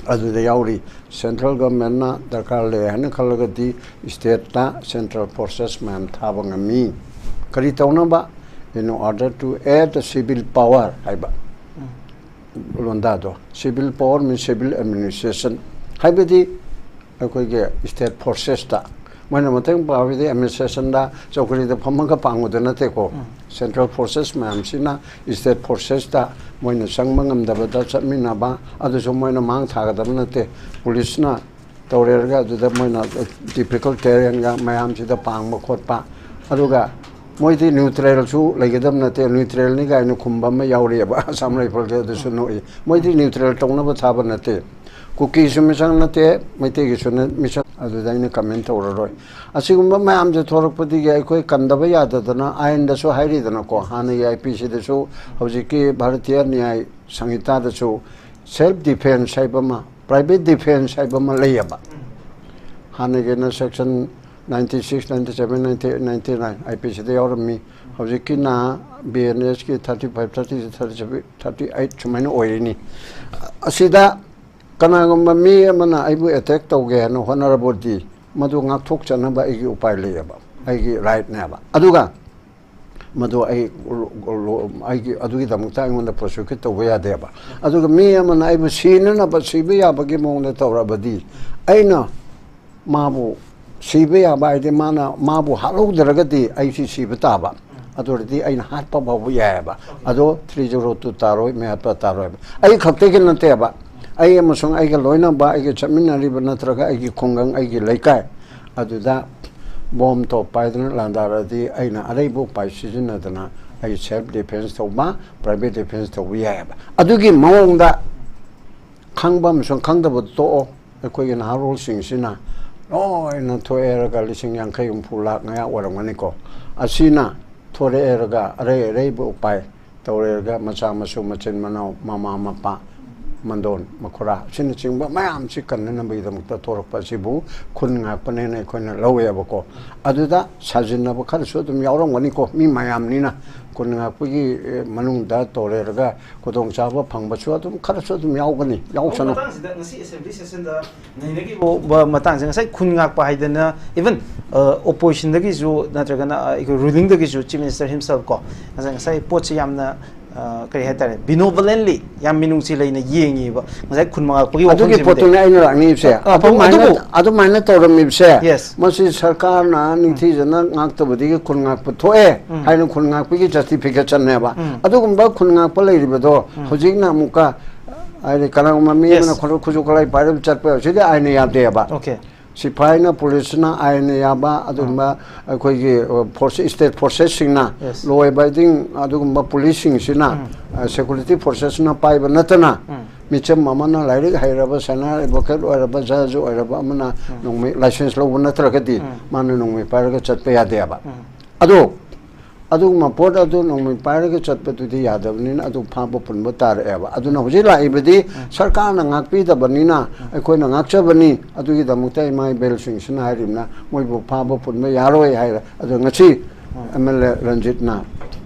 ꯑꯗꯨꯗ ꯌꯥꯎꯔꯤ, ꯁꯦꯟꯇ꯭ꯔꯦꯜ ꯒꯣꯔꯃꯦꯟꯅ ꯗꯔꯀꯥꯔ ꯂꯩ ꯍꯥꯏꯅ ꯈꯜꯂꯒꯗꯤ ꯁ꯭ꯇꯦꯠꯇ ꯁꯦꯟꯇ꯭ꯔꯦꯜ ꯐꯣꯔꯁꯦꯁ ꯃꯌꯥꯝ ꯊꯥꯕ ꯉꯝꯃꯤ꯫ ꯀꯔꯤ ꯇꯧꯅꯕ? In order to add the civil power ꯍꯥꯏꯕ ꯂꯣꯟꯗꯥꯗꯣ꯫ Civil power means civil administration, ꯍꯥꯏꯕꯗꯤ ꯑꯩꯈꯣꯏꯒꯤ ꯁ꯭ꯇꯦꯠ ꯐꯣꯔꯁꯦꯁꯇ ꯃꯣꯏꯅ ꯃꯇꯦꯡ ꯄꯥꯡꯕꯗꯤ ꯑꯦꯗꯃꯤꯅꯤꯁꯇ꯭ꯔꯦꯁꯟꯗ ꯆꯧꯀ꯭ꯔꯤꯗ ꯐꯝꯃꯒ ꯄꯥꯡꯕꯗꯨ ꯅꯠꯇꯦꯀꯣ꯫ ꯁꯦꯟꯇ꯭ꯔꯦꯜ ꯐꯣꯔꯁꯦꯁ ꯃꯌꯥꯝꯁꯤꯅ ꯁ꯭ꯇꯦꯠ ꯐꯣꯔꯁꯦꯁꯇ ꯃꯣꯏꯅ ꯆꯪꯕ ꯉꯝꯗꯕꯗ ꯆꯠꯃꯤꯟꯅꯕ, ꯑꯗꯨꯁꯨ ꯃꯣꯏꯅ ꯃꯥꯡ ꯊꯥꯒꯗꯕ ꯅꯠꯇꯦ꯫ ꯄꯨꯂꯤꯁꯅ ꯇꯧꯔꯦꯔꯒ ꯑꯗꯨꯗ ꯃꯣꯏꯅ difficult terrainꯒ ꯃꯌꯥꯝꯁꯤꯗ ꯄꯥꯡꯕ ꯈꯣꯠꯄ, ꯑꯗꯨꯒ ꯃꯣꯏꯗꯤ ꯅ꯭ꯌꯨꯇ꯭ꯔꯦꯜꯁꯨ ꯂꯩꯒꯗꯕ ꯅꯠꯇꯦ, ꯅ꯭ꯌꯨꯇ꯭ꯔꯦꯜꯅꯤ ꯀꯥꯏꯅ ꯈꯨꯝꯕ ꯑꯃ ꯌꯥꯎꯔꯤꯑꯕ ꯑꯁꯥꯝ ꯔꯥꯏꯐꯜꯒꯤ, ꯑꯗꯨꯁꯨ ꯅꯣꯛꯏ꯫ ꯃꯣꯏꯗꯤ ꯅ꯭ꯌꯨꯇ꯭ꯔꯦꯜ ꯇꯧꯅꯕ ꯊꯥꯕ ꯅꯠꯇꯦ, ꯀꯨꯀꯤꯁꯨ ꯃꯤꯆꯪ ꯅꯠꯇꯦ, ꯃꯩꯇꯩꯒꯤꯁꯨ ꯅ-, ꯃꯤꯆꯪ, ꯑꯗꯨꯗ ꯑꯩꯅ ꯀꯃꯦꯟ ꯇꯧꯔꯔꯣꯏ꯫ ꯑꯁꯤꯒꯨꯝꯕ ꯃꯌꯥꯝꯁꯦ ꯊꯣꯔꯛꯄꯗꯒꯤ ꯑꯩꯈꯣꯏ ꯀꯟꯗꯕ ꯌꯥꯗꯗꯅ ꯑꯥꯏꯟꯗꯁꯨ ꯍꯥꯏꯔꯤꯗꯅꯀꯣ, ꯍꯥꯟꯅꯒꯤ ꯑꯥꯏ ꯄꯤ ꯁꯤꯗꯁꯨ, ꯍꯧꯖꯤꯛꯀꯤ ꯚꯥꯔꯇꯤꯌ ꯅ꯭ꯌꯥꯏ ꯁꯪꯍꯤꯇꯥꯗꯁꯨ self defence ꯍꯥꯏꯕ ꯑꯃ, private defence ꯍꯥꯏꯕ ꯑꯃ ꯂꯩꯌꯦꯕ꯫ ꯍꯥꯟꯅꯒꯤꯅ section ninety six, ninety seven, ninety eight, ninety nine I P C the ꯌꯥꯎꯔꯝꯃꯤ꯫ ꯍꯧꯖꯤꯛꯀꯤꯅ B N S ꯀꯤ thirty five, thirty six, thirty seven, thirty eight ꯁꯨꯃꯥꯏꯅ ꯑꯣꯏꯔꯤꯅꯤ꯫ ꯑꯁꯤꯗ ꯀꯅꯥꯒꯨꯝꯕ ꯃꯤ ꯑꯃꯅ ꯑꯩꯕꯨ attack ꯇꯧꯒꯦ ꯍꯥꯏꯅ ꯍꯣꯠꯅꯔꯕꯗꯤ, ꯃꯗꯨ ꯉꯥꯛꯊꯣꯛꯆꯅꯕ ꯑꯩꯒꯤ ꯎꯄꯥꯏ ꯂꯩꯌꯦꯕ, ꯑꯩꯒꯤ right ꯅꯦꯕ꯫ ꯑꯗꯨꯒ ꯃꯗꯨ ꯑꯩ, ꯑꯩꯒꯤ, ꯑꯗꯨꯒꯤꯗꯃꯛꯇ ꯑꯩꯉꯣꯟꯗ prosecute ꯇꯧꯕ ꯌꯥꯗꯦꯕ꯫ ꯑꯗꯨꯒ ꯃꯤ ꯑꯃꯅ ꯑꯩꯕꯨ ꯁꯤꯅꯅꯕ, ꯁꯤꯕ ꯌꯥꯕꯒꯤ ꯃꯑꯣꯡꯗ ꯇꯧꯔꯕꯗꯤ, ꯑꯩꯅ ꯃꯥꯕꯨ ꯁꯤꯕ ꯌꯥꯕ ꯍꯥꯏꯗꯤ, ꯃꯥꯅ, ꯃꯥꯕꯨ ꯍꯥꯠꯍꯧꯗ꯭ꯔꯒꯗꯤ ꯑꯩꯁꯤ ꯁꯤꯕ ꯇꯥꯕ꯫ ꯑꯗꯨ ꯑꯣꯏꯔꯗꯤ ꯑꯩꯅ ꯍꯥꯠꯄ ꯐꯥꯎꯕ ꯌꯥꯏꯑꯕ꯫ ꯑꯗꯣ three zero two ꯇꯥꯔꯣꯏ, ꯃꯌꯥꯠꯄ ꯇꯥꯔꯣꯏꯕ꯫ ꯑꯩ ꯈꯛꯇꯒꯤ ꯅꯠꯇꯦꯕ, ꯑꯩ ꯑꯃꯁꯨꯡ ꯑꯩꯒ ꯂꯣꯏꯅꯕ, ꯑꯩꯒ ꯆꯠꯃꯤꯟꯅꯔꯤꯕ ꯅꯠꯇ꯭ꯔꯒ ꯑꯩꯒꯤ ꯈꯨꯡꯒꯪ, ꯑꯩꯒꯤ ꯂꯩꯀꯥꯏ ꯑꯗꯨꯗ ꯕꯣꯝ ꯇꯣꯞ ꯄꯥꯏꯗꯨꯅ ꯂꯥꯟꯗꯥꯔꯛꯑꯗꯤ, ꯑꯩꯅ ꯑꯔꯩꯕ ꯎꯄꯥꯏ ꯁꯤꯖꯤꯟꯅꯗꯅ ꯑꯩ self defence ꯇꯧꯕ, private defence ꯇꯧꯕ ꯌꯥꯏꯑꯕ꯫ ꯑꯗꯨꯒꯤ ꯃꯑꯣꯡꯗ ꯈꯪꯕ ꯑꯃꯁꯨꯡ ꯈꯪꯗꯕ ꯇꯣꯛꯑꯣ꯫ ꯑꯩꯈꯣꯏꯒꯤ ꯅꯍꯥꯔꯣꯜꯁꯤꯡꯁꯤꯅ ꯂꯣꯏꯅ ꯊꯣꯛꯑꯦꯔꯒ ꯂꯤꯁꯤꯡ ꯌꯥꯡꯈꯩ, ꯍꯨꯝꯐꯨ, ꯂꯥꯛ ꯃꯌꯥ ꯑꯣꯏꯔꯝꯒꯅꯤꯀꯣ꯫ ꯑꯁꯤꯅ ꯊꯣꯔꯛꯑꯦꯔꯒ ꯑꯔꯩ ꯑꯔꯩꯕ ꯎꯄꯥꯏ ꯇꯧꯔꯦꯔꯒ ꯃꯆꯥ ꯃꯁꯨ, ꯃꯆꯤꯟ ꯃꯅꯥꯎ, ꯃꯃꯥ ꯃꯄꯥ, ꯃꯟꯗꯣꯟ ꯃꯈꯨꯔꯥ ꯑꯁꯤꯅꯆꯤꯡꯕ ꯃꯌꯥꯝꯁꯤ ꯀꯟꯅꯅꯕꯒꯤꯗꯃꯛꯇ ꯊꯣꯔꯛꯄ ꯑꯁꯤꯕꯨ ꯈꯨꯟ ꯉꯥꯛꯄꯅꯦꯅ ꯑꯩꯈꯣꯏꯅ ꯂꯧꯋꯦꯕꯀꯣ꯫ ꯑꯗꯨꯗ ꯁꯥꯖꯤꯟꯅꯕ ꯈꯔꯁꯨ ꯑꯗꯨꯝ ꯌꯥꯎꯔꯝꯒꯅꯤꯀꯣ, ꯃꯤ ꯃꯌꯥꯝꯅꯤꯅ꯫ ꯈꯨꯟ ꯉꯥꯛꯄꯒꯤ, ꯑꯦ, ꯃꯅꯨꯡꯗ ꯇꯧꯔꯦꯔꯒ ꯈꯨꯗꯣꯡꯆꯥꯕ ꯐꯪꯕꯁꯨ ꯑꯗꯨꯝ ꯈꯔꯁꯨ ꯑꯗꯨꯝ ꯌꯥꯎꯒꯅꯤ, ꯌꯥꯎꯁꯅꯨ꯫ ꯃꯇꯥꯡꯁꯤꯗ ꯉꯁꯤ assembly session ꯗ ꯅꯩꯅꯈꯤꯕ ꯃꯇꯥꯡꯁꯦ, ꯉꯁꯥꯏ ꯈꯨꯟ ꯉꯥꯛꯄ ꯍꯥꯏꯗꯅ, even, ꯑ, opposition ꯗꯒꯤꯁꯨ ꯅꯠꯇ꯭ꯔꯒꯅ, ꯑ, ꯑꯩꯈꯣꯏ ruling ꯗꯒꯤꯁꯨ Chief Minister himself ꯀꯣ, ꯉꯁꯥꯏ, ꯉꯁꯥꯏ ꯄꯣꯠꯁꯤ ꯌꯥꯝꯅ, ꯑ, ꯀꯔꯤ ꯍꯥꯏꯇꯥꯔꯦ, benevolently, ꯌꯥꯝ ꯃꯤꯅꯨꯡꯁꯤ ꯂꯩꯅ ꯌꯦꯡꯉꯤꯕ ꯉꯁꯥꯏ ꯈꯨꯟ ꯉꯥꯛꯄꯒꯤ ꯑꯗꯨꯒꯤ ꯋꯥꯐꯝꯁꯤꯃꯗꯤ꯫ ꯄꯣꯠꯇꯨꯅꯦ ꯑꯩꯅ ꯂꯥꯛꯅꯤꯡꯉꯤꯁꯦ꯫ ꯑ, ꯑꯗꯨ-, ꯑꯗꯨꯃꯥꯏꯅ, ꯑꯗꯨꯕꯨ ꯑꯗꯨꯃꯥꯏꯅ ꯇꯧꯔꯝꯃꯤꯕꯁꯦ, Yes. ꯃꯁꯤ ꯁꯔꯀꯥꯔꯅ ꯅꯤꯡꯊꯤꯖꯅ ꯉꯥꯛꯇꯕꯗꯒꯤ ꯈꯨꯟ ꯉꯥꯛꯄ ꯊꯣꯛꯑꯦ ꯎꯝ꯫ ꯍꯥꯏꯅ ꯈꯨꯟ ꯉꯥꯛꯄꯒꯤ justification ꯅꯦꯕ꯫ ꯎꯝ꯫ ꯑꯗꯨꯒꯨꯝꯕ ꯈꯨꯟ ꯉꯥꯛꯄ ꯂꯩꯔꯤꯕꯗꯣ ꯎꯝ꯫ ꯍꯧꯖꯤꯛꯅ ꯑꯃꯨꯛꯀ, ꯍꯥꯏꯗꯤ, ꯀꯅꯥꯒꯨꯝꯕ ꯃꯤ Yes. ꯑꯃꯅ ꯈꯨꯠ-, ꯈꯨꯠꯁꯨ ꯈꯨꯠꯂꯥꯏ ꯄꯥꯏꯔꯒ ꯆꯠꯄ ꯁꯤꯗꯤ ꯑꯥꯏꯟꯅ ꯌꯥꯗꯦꯕ꯫ Okay. ꯁꯤꯐꯥꯏꯅ, ꯄꯨꯂꯤꯁꯅ ꯑꯥꯏꯟꯅ ꯌꯥꯕ ꯑꯗꯨꯒꯨꯝꯕ ꯑꯩꯈꯣꯏꯒꯤ, ꯑ, force, state forces ꯁꯤꯡꯅ, Yes. law abiding ꯑꯗꯨꯒꯨꯝꯕ ꯄꯨꯂꯤꯁꯁꯤꯡꯁꯤꯅ, ꯎꯝ꯫ ꯑ, security forces ꯅ ꯄꯥꯏꯕ ꯅꯠꯇꯅ, ꯎꯝ꯫ ꯃꯤꯆꯝ ꯑꯃꯅ ꯂꯥꯏꯔꯤꯛ ꯍꯩꯔꯕ, senior advocate ꯑꯣꯏꯔꯕ, judge ꯑꯣꯏꯔꯕ ꯑꯃꯅ ꯎꯝ꯫ ꯅꯣꯡꯃꯩ license ꯂꯧꯕ ꯅꯠꯇ꯭ꯔꯒꯗꯤ ꯎꯝ꯫ ꯃꯥꯅ ꯅꯣꯡꯃꯩ ꯄꯥꯏꯔꯒ ꯆꯠꯄ ꯌꯥꯗꯦꯕ꯫ ꯎꯝ꯫ ꯑꯗꯣ ꯑꯗꯨꯒꯨꯝꯕ ꯄꯣꯠ ꯑꯗꯨ ꯅꯣꯡꯃꯩ ꯄꯥꯏꯔꯒ ꯆꯠꯄꯗꯨꯗꯤ ꯌꯥꯗꯕꯅꯤꯅ ꯑꯗꯨ ꯐꯥꯕ ꯄꯨꯟꯕ ꯇꯥꯔꯛꯑꯦꯕ꯫ ꯑꯗꯨꯅ ꯍꯧꯖꯤꯛ ꯂꯥꯛꯏꯕꯗꯤ ꯁꯔꯀꯥꯔꯅ ꯉꯥꯛꯄꯤꯗꯕꯅꯤꯅ ꯑꯩꯈꯣꯏꯅ ꯉꯥꯛꯆꯕꯅꯤ꯫ ꯑꯗꯨꯒꯤꯗꯃꯛꯇ ꯏꯃꯥ ꯏꯕꯦꯜꯁꯤꯡꯁꯤꯅ ꯍꯥꯏꯔꯤꯕꯅ ꯃꯣꯏꯕꯨ ꯐꯥꯕ ꯄꯨꯟꯕ ꯌꯥꯔꯣꯏ ꯍꯥꯏꯔꯦ꯫ ꯑꯗꯣ ꯉꯁꯤ ꯑꯦꯝ ꯑꯦꯜ ꯑꯦ ꯔꯟꯖꯤꯠꯅ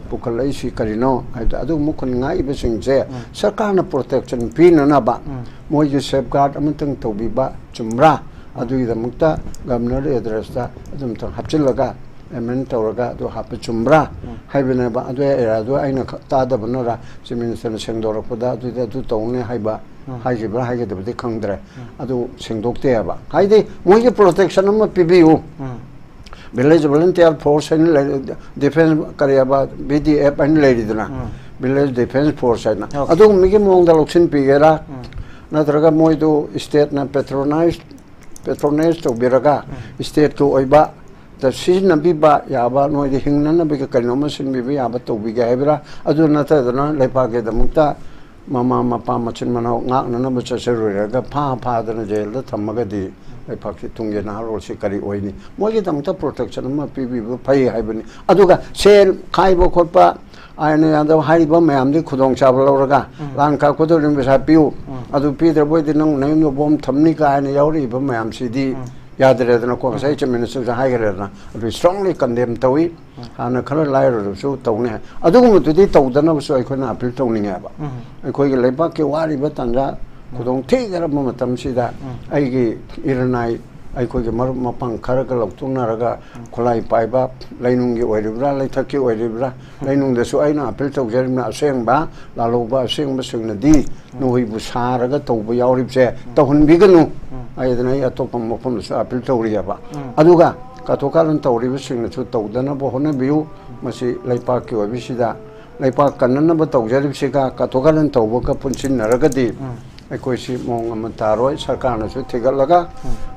ꯄꯨꯈꯠꯂꯛꯏꯁꯤ ꯀꯔꯤꯅꯣ ꯍꯥꯏꯕꯗ ꯑꯗꯨꯒꯨꯝꯕ ꯈꯨꯟ ꯉꯥꯛꯏꯕꯁꯤꯡꯁꯦ ꯁꯔꯀꯥꯔꯅ ꯄ꯭ꯔꯣꯇꯦꯛꯁꯟ ꯄꯤꯅꯅꯕ ꯃꯣꯏꯒꯤ ꯁꯦꯐ ꯒꯥꯔꯗ ꯑꯃꯇꯪ ꯇꯧꯕꯤꯕ ꯆꯨꯝꯕ꯭ꯔꯥ? ꯑꯗꯨꯒꯤꯗꯃꯛꯇ ꯒꯕꯔꯅꯔ ꯑꯦꯗ꯭ꯔꯦꯁꯇ ꯑꯗꯨꯝꯇꯪ ꯍꯥꯞꯆꯤꯜꯂꯒ ꯑꯦꯃꯦꯟ ꯇꯧꯔꯒ ꯑꯗꯨ ꯍꯥꯞꯄ ꯆꯨꯝꯕ꯭ꯔꯥ ꯍꯥꯏꯕꯅꯦꯕ꯫ ꯑꯗꯨ ꯑꯦꯔꯤꯌꯥꯗꯨ ꯑꯩꯅ ꯈ-, ꯇꯥꯗꯕꯅꯔ ꯆꯤꯐ ꯃꯤꯅꯤꯁꯇꯔꯅ ꯁꯦꯡꯗꯣꯔꯛꯄꯗ ꯑꯗꯨꯗꯤ ꯑꯗꯨ ꯇꯧꯅꯤ ꯍꯥꯏꯕ ꯍꯥꯏꯈꯤꯕ꯭ꯔꯥ ꯍꯥꯏꯒꯗꯕꯗꯤ ꯈꯪꯗ꯭ꯔꯦ꯫ ꯑꯗꯨ ꯁꯦꯡꯗꯣꯛꯇꯦ ꯍꯥꯏꯕ꯫ ꯍꯥꯏꯗꯤ ꯃꯣꯏꯒꯤ ꯄ꯭ꯔꯣꯇꯦꯛꯁꯟ ꯑꯃ ꯄꯤꯕꯤꯌꯨ꯫ ꯚꯤꯂꯦꯖ ꯚꯣꯂꯨꯟꯇꯤꯌꯔ ꯐꯣꯔꯁ ꯍꯥꯏꯅ ꯂꯩ, ꯗꯤꯐꯦꯟꯁ ꯀꯔꯤ ꯍꯥꯏꯕ, ꯚꯤ ꯗꯤ ꯑꯦꯐ ꯍꯥꯏꯅ ꯂꯩꯔꯤꯗꯅ, ꯚꯤꯂꯦꯖ ꯗꯤꯐꯦꯟꯁ ꯐꯣꯔꯁ ꯍꯥꯏꯅ, ꯑꯣꯀꯦ꯫ ꯑꯗꯨꯒꯨꯝꯕꯒꯤ ꯃꯑꯣꯡꯗ ꯂꯧꯁꯤꯟꯕꯤꯒꯦꯔꯥ? ꯅꯠꯇ꯭ꯔꯒ ꯃꯣꯏꯗꯨ ꯁ꯭ꯇꯦꯠꯅ ꯄꯦꯇ꯭ꯔꯣꯅꯥꯏꯖ, ꯄꯦꯇ꯭ꯔꯣꯅꯥꯏꯖ ꯇꯧꯕꯤꯔꯒ ꯁ꯭ꯇꯦꯠꯀꯤ ꯑꯣꯏꯕ ꯗ ꯁꯤꯖꯤꯟꯅꯕꯤꯕ ꯌꯥꯕ, ꯅꯣꯏꯗ ꯍꯤꯡꯅꯅꯕꯒꯤ ꯀꯩꯅꯣꯝꯃ ꯁꯤꯟꯕꯤꯕ ꯌꯥꯕ ꯇꯧꯕꯤꯒꯦ ꯍꯥꯏꯕ꯭ꯔꯥ? ꯑꯗꯨ ꯅꯠꯇꯗꯅ ꯂꯩꯕꯥꯛꯀꯤꯗꯃꯛꯇ ꯃꯃꯥ ꯃꯄꯥ ꯃꯆꯤꯟ ꯃꯅꯥꯎ ꯉꯥꯛꯅꯅꯕ ꯆꯠꯆꯔꯨꯔꯒ ꯐꯥ ꯐꯥꯗꯅ ꯖꯦꯜꯗ ꯊꯝꯃꯒꯗꯤ ꯂꯩꯕꯥꯛꯀꯤ ꯇꯨꯡꯒꯤ ꯅꯍꯥꯔꯣꯜꯁꯤ ꯀꯔꯤ ꯑꯣꯏꯅꯤ? ꯃꯣꯏꯒꯤꯗꯃꯛꯇ ꯄ꯭ꯔꯣꯇꯦꯛꯁꯟ ꯑꯃ ꯄꯤꯕꯤꯕ ꯐꯩ ꯍꯥꯏꯕꯅꯤ꯫ ꯑꯗꯨꯒ ꯁꯦꯜ ꯈꯥꯏꯕ ꯈꯣꯠꯄ, ꯑꯥꯏꯅ ꯌꯥꯗꯕ ꯍꯥꯏꯔꯤꯕ ꯃꯌꯥꯝꯗꯤ ꯈꯨꯗꯣꯡꯆꯥꯕ ꯂꯧꯔꯒ ꯂꯥꯟ ꯀꯥꯞꯀꯗꯧꯔꯤꯕ ꯄꯩꯁꯥ ꯄꯤꯌꯨ, ꯑꯗꯨ ꯄꯤꯗ꯭ꯔꯕ ꯑꯣꯏꯗꯤ ꯅꯪ ꯅꯌꯨꯝꯗ ꯕꯣꯝ ꯊꯝꯅꯤ ꯀꯥꯏꯅ ꯌꯥꯎꯔꯛꯏꯕ ꯃꯌꯥꯝꯁꯤꯗꯤ ꯌꯥꯗ꯭ꯔꯦꯗꯅꯀꯣ꯫ ꯉꯁꯥꯏ ꯆꯤꯐ ꯃꯤꯅꯤꯁꯇꯔꯁꯨ ꯍꯥꯏꯈ꯭ꯔꯦꯗꯅ, ꯑꯗꯨ strongly condemn ꯇꯧꯏ꯫ ꯍꯥꯟꯅ ꯈꯔ ꯂꯥꯏꯔꯔꯁꯨ ꯇꯧꯅꯤ ꯍꯥꯏ꯫ ꯑꯗꯨꯒꯨꯝꯕꯗꯨꯗꯤ ꯇꯧꯗꯅꯕꯁꯨ ꯑꯩꯈꯣꯏꯅ ꯑꯄꯤꯜ ꯇꯧꯅꯤꯡꯉꯦꯕ꯫ ꯑꯩꯈꯣꯏꯒꯤ ꯂꯩꯕꯥꯛꯀꯤ ꯋꯥꯔꯤꯕ ꯇꯥꯟꯖꯥ ꯈꯨꯗꯣꯡ ꯊꯤꯈ꯭ꯔꯕ ꯃꯇꯝꯁꯤꯗ ꯑꯩꯒꯤ ꯏꯔꯅꯥꯏ, ꯑꯩꯈꯣꯏꯒꯤ ꯃꯔꯨꯞ ꯃꯄꯥꯡ ꯈꯔꯒ ꯂꯧꯊꯣꯛꯅꯔꯒ ꯈꯨꯠꯂꯥꯏ ꯄꯥꯏꯕ, ꯂꯩꯅꯨꯡꯒꯤ ꯑꯣꯏꯔꯤꯕ꯭ꯔꯥ, ꯂꯩꯊꯛꯀꯤ ꯑꯣꯏꯔꯤꯕ꯭ꯔꯥ, ꯂꯩꯅꯨꯡꯗꯁꯨ ꯑꯩꯅ ꯑꯄꯤꯜ ꯇꯧꯖꯔꯤꯕꯅ ꯑꯁꯦꯡꯕ ꯂꯥꯜꯍꯧꯕ ꯑꯁꯦꯡꯕꯁꯤꯡꯅꯗꯤ ꯅꯈꯣꯏꯕꯨ ꯁꯥꯔꯒ ꯇꯧꯕ ꯌꯥꯎꯔꯤꯕꯁꯦ ꯇꯧꯍꯟꯕꯤꯒꯅꯨ ꯍꯥꯏꯗꯅ ꯑꯩ ꯑꯇꯣꯞꯄ ꯃꯐꯝꯗꯁꯨ ꯑꯄꯤꯜ ꯇꯧꯔꯤꯑꯕ꯫ ꯑꯗꯨꯒ ꯀꯥꯊꯣꯛ ꯀꯥꯔꯟ ꯇꯧꯔꯤꯕꯁꯤꯡꯅꯁꯨ ꯇꯧꯗꯅꯕ ꯍꯣꯠꯅꯕꯤꯌꯨ꯫ ꯃꯁꯤ ꯂꯩꯄꯥꯛꯀꯤ ꯑꯣꯏꯕꯁꯤꯗ ꯂꯩꯄꯥꯛ ꯀꯟꯅꯅꯕ ꯇꯧꯖꯔꯤꯕꯁꯤꯒ ꯀꯥꯊꯣꯛ ꯀꯥꯔꯟ ꯇꯧꯕꯒ ꯄꯨꯟꯁꯤꯟꯅꯔꯒꯗꯤ ꯑꯩꯈꯣꯏꯁꯤ ꯃꯑꯣꯡ ꯑꯃ ꯇꯥꯔꯣꯏ꯫ ꯁꯔꯀꯥꯔꯅꯁꯨ ꯊꯤꯒꯠꯂꯒ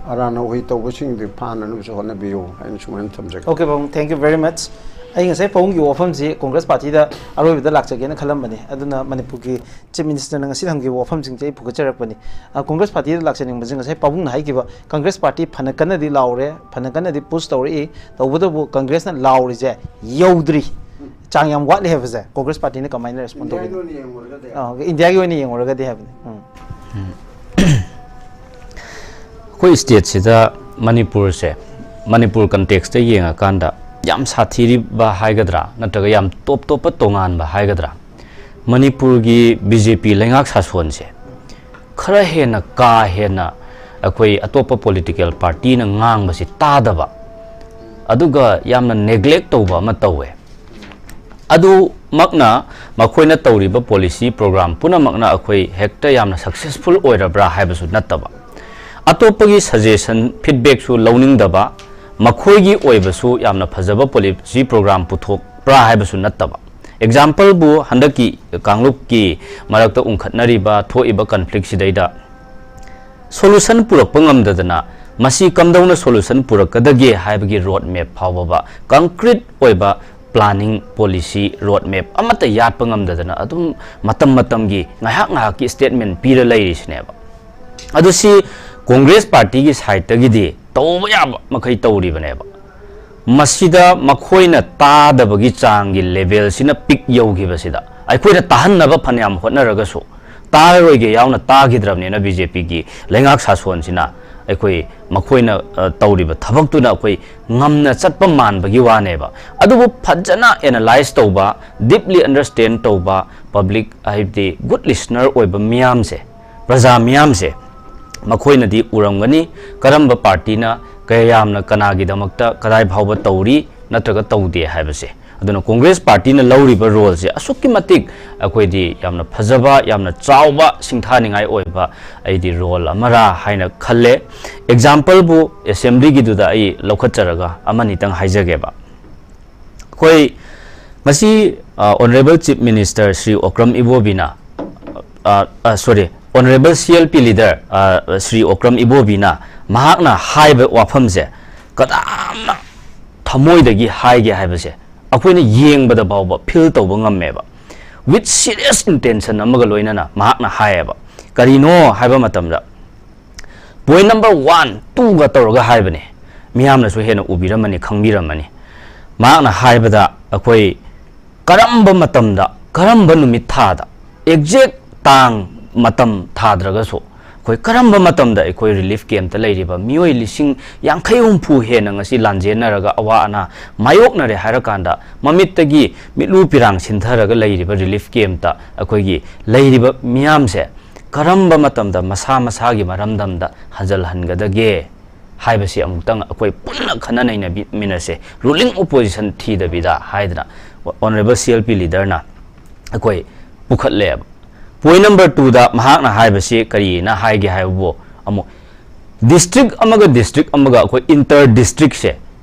ꯑꯔꯥꯟ ꯑꯍꯣꯏ ꯇꯧꯕꯁꯤꯡꯗꯨ ꯐꯥꯅꯅꯕꯁꯨ ꯍꯣꯠꯅꯕꯤꯌꯨ ꯍꯥꯏꯅ ꯁꯨꯃꯥꯏꯅ ꯊꯝꯖꯒꯦ꯫ Okay, ꯄꯥꯕꯨꯡ, thank you very much꯫ ꯑꯩ ꯉꯁꯥꯏ ꯄꯥꯕꯨꯡꯒꯤ ꯋꯥꯐꯝꯁꯤ ꯀꯣꯡꯒ꯭ꯔꯦꯁ ꯄꯥꯔꯇꯤꯗ ꯑꯔꯣꯏꯕꯗ ꯂꯥꯛꯆꯒꯦꯅ ꯈꯜꯂꯝꯕꯅꯤ꯫ ꯑꯗꯨꯅ ꯃꯅꯤꯄꯨꯔꯒꯤ ꯆꯤꯐ ꯃꯤꯅꯤꯁꯇꯔꯅ ꯉꯁꯤ ꯊꯝꯈꯤꯕ ꯋꯥꯐꯝꯁꯤꯡꯁꯦ ꯑꯩ ꯄꯨꯒꯠꯆꯔꯛꯄꯅꯤ꯫ ꯑ, ꯀꯣꯡꯒ꯭ꯔꯦꯁ ꯄꯥꯔꯇꯤꯗ ꯂꯥꯛꯆꯅꯤꯡꯕꯁꯦ ꯉꯁꯥꯏ ꯄꯥꯕꯨꯡꯅ ꯍꯥꯏꯈꯤꯕ, ꯀꯣꯡꯒ꯭ꯔꯦꯁ ꯄꯥꯔꯇꯤ ꯐꯅ ꯀꯟꯅꯗꯤ ꯂꯥꯎꯔꯦ, ꯐꯅ ꯀꯟꯅꯗꯤ ꯄꯨꯁ ꯇꯧꯔꯛꯏ, ꯇꯧꯕꯇꯕꯨ ꯀꯣꯡꯒ꯭ꯔꯦꯁꯅ ꯂꯥꯎꯔꯤꯁꯦ ꯌꯧꯗ꯭ꯔꯤ, ꯆꯥꯡ ꯌꯥꯝ ꯋꯥꯠꯂꯤ ꯍꯥꯏꯕꯁꯦ ꯀꯣꯡꯒ꯭ꯔꯦꯁ ꯄꯥꯔꯇꯤꯅ ꯀꯃꯥꯏꯅ ꯔꯦꯁꯄꯣꯟ ꯇꯧꯒꯅꯤ? ꯏꯟꯗꯤꯌꯥꯒꯤ ꯑꯣꯏꯅ ꯌꯦꯡꯉꯨꯔꯒꯗꯤ ꯑ, ꯏꯟꯗꯤꯌꯥꯒꯤ ꯑꯣꯏꯅ ꯌꯦꯡꯉꯨꯔꯒꯗꯤ ꯍꯥꯏꯕꯅꯤ꯫ ꯎꯝ꯫ ꯑꯩꯈꯣꯏ ꯁ꯭ꯇꯦꯠꯁꯤꯗ ꯃꯅꯤꯄꯨꯔꯁꯦ, ꯃꯅꯤꯄꯨꯔ ꯀꯟꯇꯦꯛꯁꯇ ꯌꯦꯡꯉꯀꯥꯟꯗ ꯌꯥꯝ ꯁꯥꯊꯤꯔꯤꯕ ꯍꯥꯏꯒꯗ꯭ꯔꯥ, ꯅꯠꯇ꯭ꯔꯒ ꯌꯥꯝ ꯇꯣꯞ ꯇꯣꯞꯄ ꯇꯣꯉꯥꯟꯕ ꯍꯥꯏꯒꯗ꯭ꯔꯥ, ꯃꯅꯤꯄꯨꯔꯒꯤ ꯕꯤ ꯖꯦ ꯄꯤ ꯂꯩꯉꯥꯛ ꯁꯥꯁꯣꯟꯁꯦ ꯈꯔ ꯍꯦꯟꯅ ꯀꯥ ꯍꯦꯟꯅ ꯑꯩꯈꯣꯏ ꯑꯇꯣꯞꯄ ꯄꯣꯂꯤꯇꯤꯀꯦꯜ ꯄꯥꯔꯇꯤꯅ ꯉꯥꯡꯕꯁꯤ ꯇꯥꯗꯕ, ꯑꯗꯨꯒ ꯌꯥꯝꯅ ꯅꯦꯒ꯭ꯂꯦꯛ ꯇꯧꯕ ꯑꯃ ꯇꯧꯋꯦ꯫ ꯑꯗꯨꯃꯛꯅ ꯃꯈꯣꯏꯅ ꯇꯧꯔꯤꯕ ꯄꯣꯂꯤꯁꯤ ꯄ꯭ꯔꯣꯒ꯭ꯔꯥꯝ ꯄꯨꯝꯅꯃꯛꯅ ꯑꯩꯈꯣꯏ ꯍꯦꯛꯇ ꯌꯥꯝꯅ ꯁꯛꯁꯦꯁꯐꯨꯜ ꯑꯣꯏꯔꯕ꯭ꯔꯥ ꯍꯥꯏꯕꯁꯨ ꯅꯠꯇꯕ, ꯑꯇꯣꯞꯄꯒꯤ ꯁꯖꯦꯁꯟ, ꯐꯤꯗꯕꯦꯛꯁꯨ ꯂꯧꯅꯤꯡꯗꯕ, ꯃꯈꯣꯏꯒꯤ ꯑꯣꯏꯕꯁꯨ ꯌꯥꯝꯅ ꯐꯖꯕ ꯄꯣꯂꯤꯁꯤ ꯄ꯭ꯔꯣꯒ꯭ꯔꯥꯝ ꯄꯨꯊꯣꯛꯄ꯭ꯔꯥ ꯍꯥꯏꯕꯁꯨ ꯅꯠꯇꯕ꯫ ꯑꯦꯛꯖꯥꯝꯄꯜꯕꯨ, ꯍꯟꯗꯛꯀꯤ ꯀꯥꯡꯂꯨꯞꯀꯤ ꯃꯔꯛꯇ ꯎꯡꯈꯠꯅꯔꯤꯕ, ꯊꯣꯛꯏꯕ ꯀꯟꯐ꯭ꯂꯤꯛꯁꯤꯗꯩꯗ ꯁꯣꯂꯨꯁꯟ ꯄꯨꯔꯛꯄ ꯉꯝꯗꯗꯅ, ꯃꯁꯤ ꯀꯝꯗꯧꯅ ꯁꯣꯂꯨꯁꯟ ꯄꯨꯔꯛꯀꯗꯒꯦ ꯍꯥꯏꯕꯒꯤ ꯔꯣꯗ ꯃꯦꯞ ꯐꯥꯎꯕ, ꯀꯪꯀ꯭ꯔꯤꯠ ꯑꯣꯏꯕ ꯄ꯭ꯂꯥꯅꯤꯡ, ꯄꯣꯂꯤꯁꯤ, ꯔꯣꯗ ꯃꯦꯞ ꯑꯃꯠꯇ ꯌꯥꯠꯄ ꯉꯝꯗꯗꯅ ꯑꯗꯨꯝ ꯃꯇꯝ ꯃꯇꯝꯒꯤ, ꯉꯥꯏꯍꯥꯛ ꯉꯥꯏꯍꯥꯛꯀꯤ ꯁ꯭ꯇꯦꯠꯃꯦꯟ ꯄꯤꯔ ꯂꯩꯔꯤꯁꯤꯅꯦꯕ꯫ ꯑꯗꯨ ꯁꯤ ꯀꯣꯡꯒ꯭ꯔꯦꯁ ꯄꯥꯔꯇꯤꯒꯤ ꯁꯥꯏꯠꯇꯒꯤꯗꯤ ꯇꯧꯕ ꯌꯥꯕ ꯃꯈꯩ ꯇꯧꯔꯤꯕꯅꯦꯕ꯫ ꯃꯁꯤꯗ ꯃꯈꯣꯏꯅ ꯇꯥꯗꯕꯒꯤ ꯆꯥꯡꯒꯤ ꯂꯦꯚꯦꯜꯁꯤꯅ ꯄꯤꯛ ꯌꯧꯈꯤꯕꯁꯤꯗ, ꯑꯩꯈꯣꯏꯅ ꯇꯥꯍꯟꯅꯕ ꯐꯅꯌꯥꯝ ꯍꯣꯠꯅꯔꯒꯁꯨ, ꯇꯥꯔꯔꯣꯏꯒꯦ ꯌꯥꯎꯅ ꯇꯥꯈꯤꯗ꯭ꯔꯕꯅꯤꯅ, ꯕꯤ ꯖꯦ ꯄꯤꯒꯤ ꯂꯩꯉꯥꯛ ꯁꯥꯁꯣꯟꯁꯤꯅ ꯑꯩꯈꯣꯏ, ꯃꯈꯣꯏꯅ, ꯑ, ꯇꯧꯔꯤꯕ ꯊꯕꯛꯇꯨꯅ ꯑꯩꯈꯣꯏ ꯉꯝꯅ ꯆꯠꯄ ꯃꯥꯟꯕꯒꯤ ꯋꯥꯅꯦꯕ꯫ ꯑꯗꯨꯕꯨ ꯐꯖꯅ ꯑꯦꯅꯥꯂꯥꯏꯁ ꯇꯧꯕ, ꯗꯤꯞꯂꯤ ꯑꯟꯗꯔꯁ꯭ꯇꯦꯟ ꯇꯧꯕ, ꯄꯕ꯭ꯂꯤꯛ, ꯍꯥꯏꯕꯗꯤ ꯒꯨꯗ ꯂꯤꯁꯅꯔ ꯑꯣꯏꯕ ꯃꯤꯌꯥꯝꯁꯦ, ꯄ꯭ꯔꯖꯥ ꯃꯤꯌꯥꯝꯁꯦ, ꯃꯈꯣꯏꯅꯗꯤ ꯎꯔꯝꯒꯅꯤ ꯀꯔꯝꯕ ꯄꯥꯔꯇꯤꯅ ꯀꯌꯥ ꯌꯥꯝꯅ ꯀꯅꯥꯒꯤꯗꯃꯛꯇ ꯀꯗꯥꯏ ꯐꯥꯎꯕ ꯇꯧꯔꯤ ꯅꯠꯇ꯭ꯔꯒ ꯇꯧꯗꯦ ꯍꯥꯏꯕꯁꯦ꯫ ꯑꯗꯨꯅ ꯀꯣꯡꯒ꯭ꯔꯦꯁ ꯄꯥꯔꯇꯤꯅ ꯂꯧꯔꯤꯕ ꯔꯣꯜꯁꯦ ꯑꯁꯨꯛꯀꯤ ꯃꯇꯤꯛ ꯑꯩꯈꯣꯏꯗꯤ ꯌꯥꯝꯅ ꯐꯖꯕ, ꯌꯥꯝꯅ ꯆꯥꯎꯕ, ꯁꯤꯡꯊꯥꯅꯤꯡꯉꯥꯏ ꯑꯣꯏꯕ ꯑꯩꯗꯤ ꯔꯣꯜ ꯑꯃꯔꯥ ꯍꯥꯏꯅ ꯈꯜꯂꯦ꯫ ꯑꯦꯛꯖꯥꯝꯄꯜꯕꯨ ꯑꯦꯁꯦꯝꯕ꯭ꯂꯤꯒꯤꯗꯨꯗ ꯑꯩ ꯂꯧꯈꯠꯆꯔꯒ ꯑꯃꯅꯤꯇꯪ ꯍꯥꯏꯖꯒꯦꯕ꯫ ꯑꯩꯈꯣꯏ ꯉꯁꯤ, ꯑ, honourable chief minister Shri Okram ꯏꯕꯣꯕꯤꯅ, ꯑ, ꯑ, sorry, honourable C L P leader, ꯑ, ꯁ꯭ꯔꯤ ꯑꯣꯀ꯭ꯔꯝ ꯏꯕꯣꯕꯤꯅ ꯃꯍꯥꯛꯅ ꯍꯥꯏꯕ ꯋꯥꯐꯝꯁꯦ ꯀꯗꯥꯝꯅ ꯊꯃꯣꯏꯗꯒꯤ ꯍꯥꯏꯒꯦ ꯍꯥꯏꯕꯁꯦ ꯑꯩꯈꯣꯏꯅ ꯌꯦꯡꯕꯗ ꯐꯥꯎꯕ ꯐꯤꯜ ꯇꯧꯕ ꯉꯝꯃꯦꯕ꯫ ꯋꯤꯠ ꯁꯤꯔꯤꯌꯁ ꯏꯟꯇꯦꯟꯁꯟ ꯑꯃꯒ ꯂꯣꯏꯅꯅ ꯃꯍꯥꯛꯅ ꯍꯥꯏꯌꯦꯕ꯫ ꯀꯔꯤꯅꯣ ꯍꯥꯏꯕ ꯃꯇꯝꯗ, ꯄꯣꯏꯟ ꯅꯝꯕꯔ ꯋꯥꯟ ꯇꯨꯒ ꯇꯧꯔꯒ ꯍꯥꯏꯕꯅꯦ꯫ ꯃꯤꯌꯥꯝꯅꯁꯨ ꯍꯦꯟꯅ ꯎꯕꯤꯔꯝꯃꯅꯤ, ꯈꯪꯕꯤꯔꯝꯃꯅꯤ꯫ ꯃꯍꯥꯛꯅ ꯍꯥꯏꯕꯗ, ꯑꯩꯈꯣꯏ ꯀꯔꯝꯕ ꯃꯇꯝꯗ, ꯀꯔꯝꯕ ꯅꯨꯃꯤꯠ ꯊꯥꯗ, ꯑꯦꯛꯖꯦꯛ ꯇꯥꯡ, ꯃꯇꯝ ꯊꯥꯗ꯭ꯔꯒꯁꯨ, ꯑꯩꯈꯣꯏ ꯀꯔꯝꯕ ꯃꯇꯝꯗ ꯑꯩꯈꯣꯏ ꯔꯤꯂꯤꯐ ꯀꯦꯝꯞꯇ ꯂꯩꯔꯤꯕ ꯃꯤꯑꯣꯏ ꯂꯤꯁꯤꯡ ꯌꯥꯡꯈꯩ ꯍꯨꯝꯐꯨ ꯍꯦꯟꯅ ꯉꯁꯤ ꯂꯥꯟꯖꯦꯟꯅꯔꯒ ꯑꯋꯥ ꯑꯅꯥ ꯃꯥꯌꯣꯛꯅꯔꯦ ꯍꯥꯏꯔꯀꯥꯟꯗ, ꯃꯃꯤꯠꯇꯒꯤ ꯃꯤꯠꯂꯨ ꯄꯤꯔꯥꯡ ꯁꯤꯟꯊꯔꯒ ꯂꯩꯔꯤꯕ ꯔꯤꯂꯤꯐ ꯀꯦꯝꯞꯇ ꯑꯩꯈꯣꯏꯒꯤ ꯂꯩꯔꯤꯕ ꯃꯤꯌꯥꯝꯁꯦ ꯀꯔꯝꯕ ꯃꯇꯝꯗ ꯃꯁꯥ ꯃꯁꯥꯒꯤ ꯃꯔꯝꯗꯝꯗ ꯍꯟꯖꯜꯍꯟꯒꯗꯒꯦ ꯍꯥꯏꯕꯁꯤ ꯑꯃꯨꯛꯇꯪ ꯑꯩꯈꯣꯏ ꯄꯨꯟꯅ ꯈꯟꯅ ꯅꯩꯅꯕꯤꯃꯤꯟꯅꯁꯦ, ꯔꯨꯂꯤꯡ ꯑꯣꯄꯣꯖꯤꯁꯟ ꯊꯤꯗꯕꯤꯗ ꯍꯥꯏꯗꯅ ꯑꯣꯅꯔꯦꯕꯜ ꯁꯤ ꯑꯦꯜ ꯄꯤ ꯂꯤꯗꯔꯅ ꯑꯩꯈꯣꯏ ꯄꯨꯈꯠꯂꯦꯕ꯫ ꯄꯣꯏꯟ ꯅꯝꯕꯔ ꯇꯨꯗ ꯃꯍꯥꯛꯅ ꯍꯥꯏꯕꯁꯤ ꯀꯔꯤꯅ ꯍꯥꯏꯒꯦ ꯍꯥꯏꯕꯕꯨ, ꯑꯃꯨꯛ ꯗꯤꯁꯇ꯭ꯔꯤꯛ ꯑꯃꯒ ꯗꯤꯁꯇ꯭ꯔꯤꯛ ꯑꯃꯒ ꯑꯩꯈꯣꯏ ꯏꯟꯇꯔ ꯗꯤꯁꯇ꯭ꯔꯤꯛꯁꯦ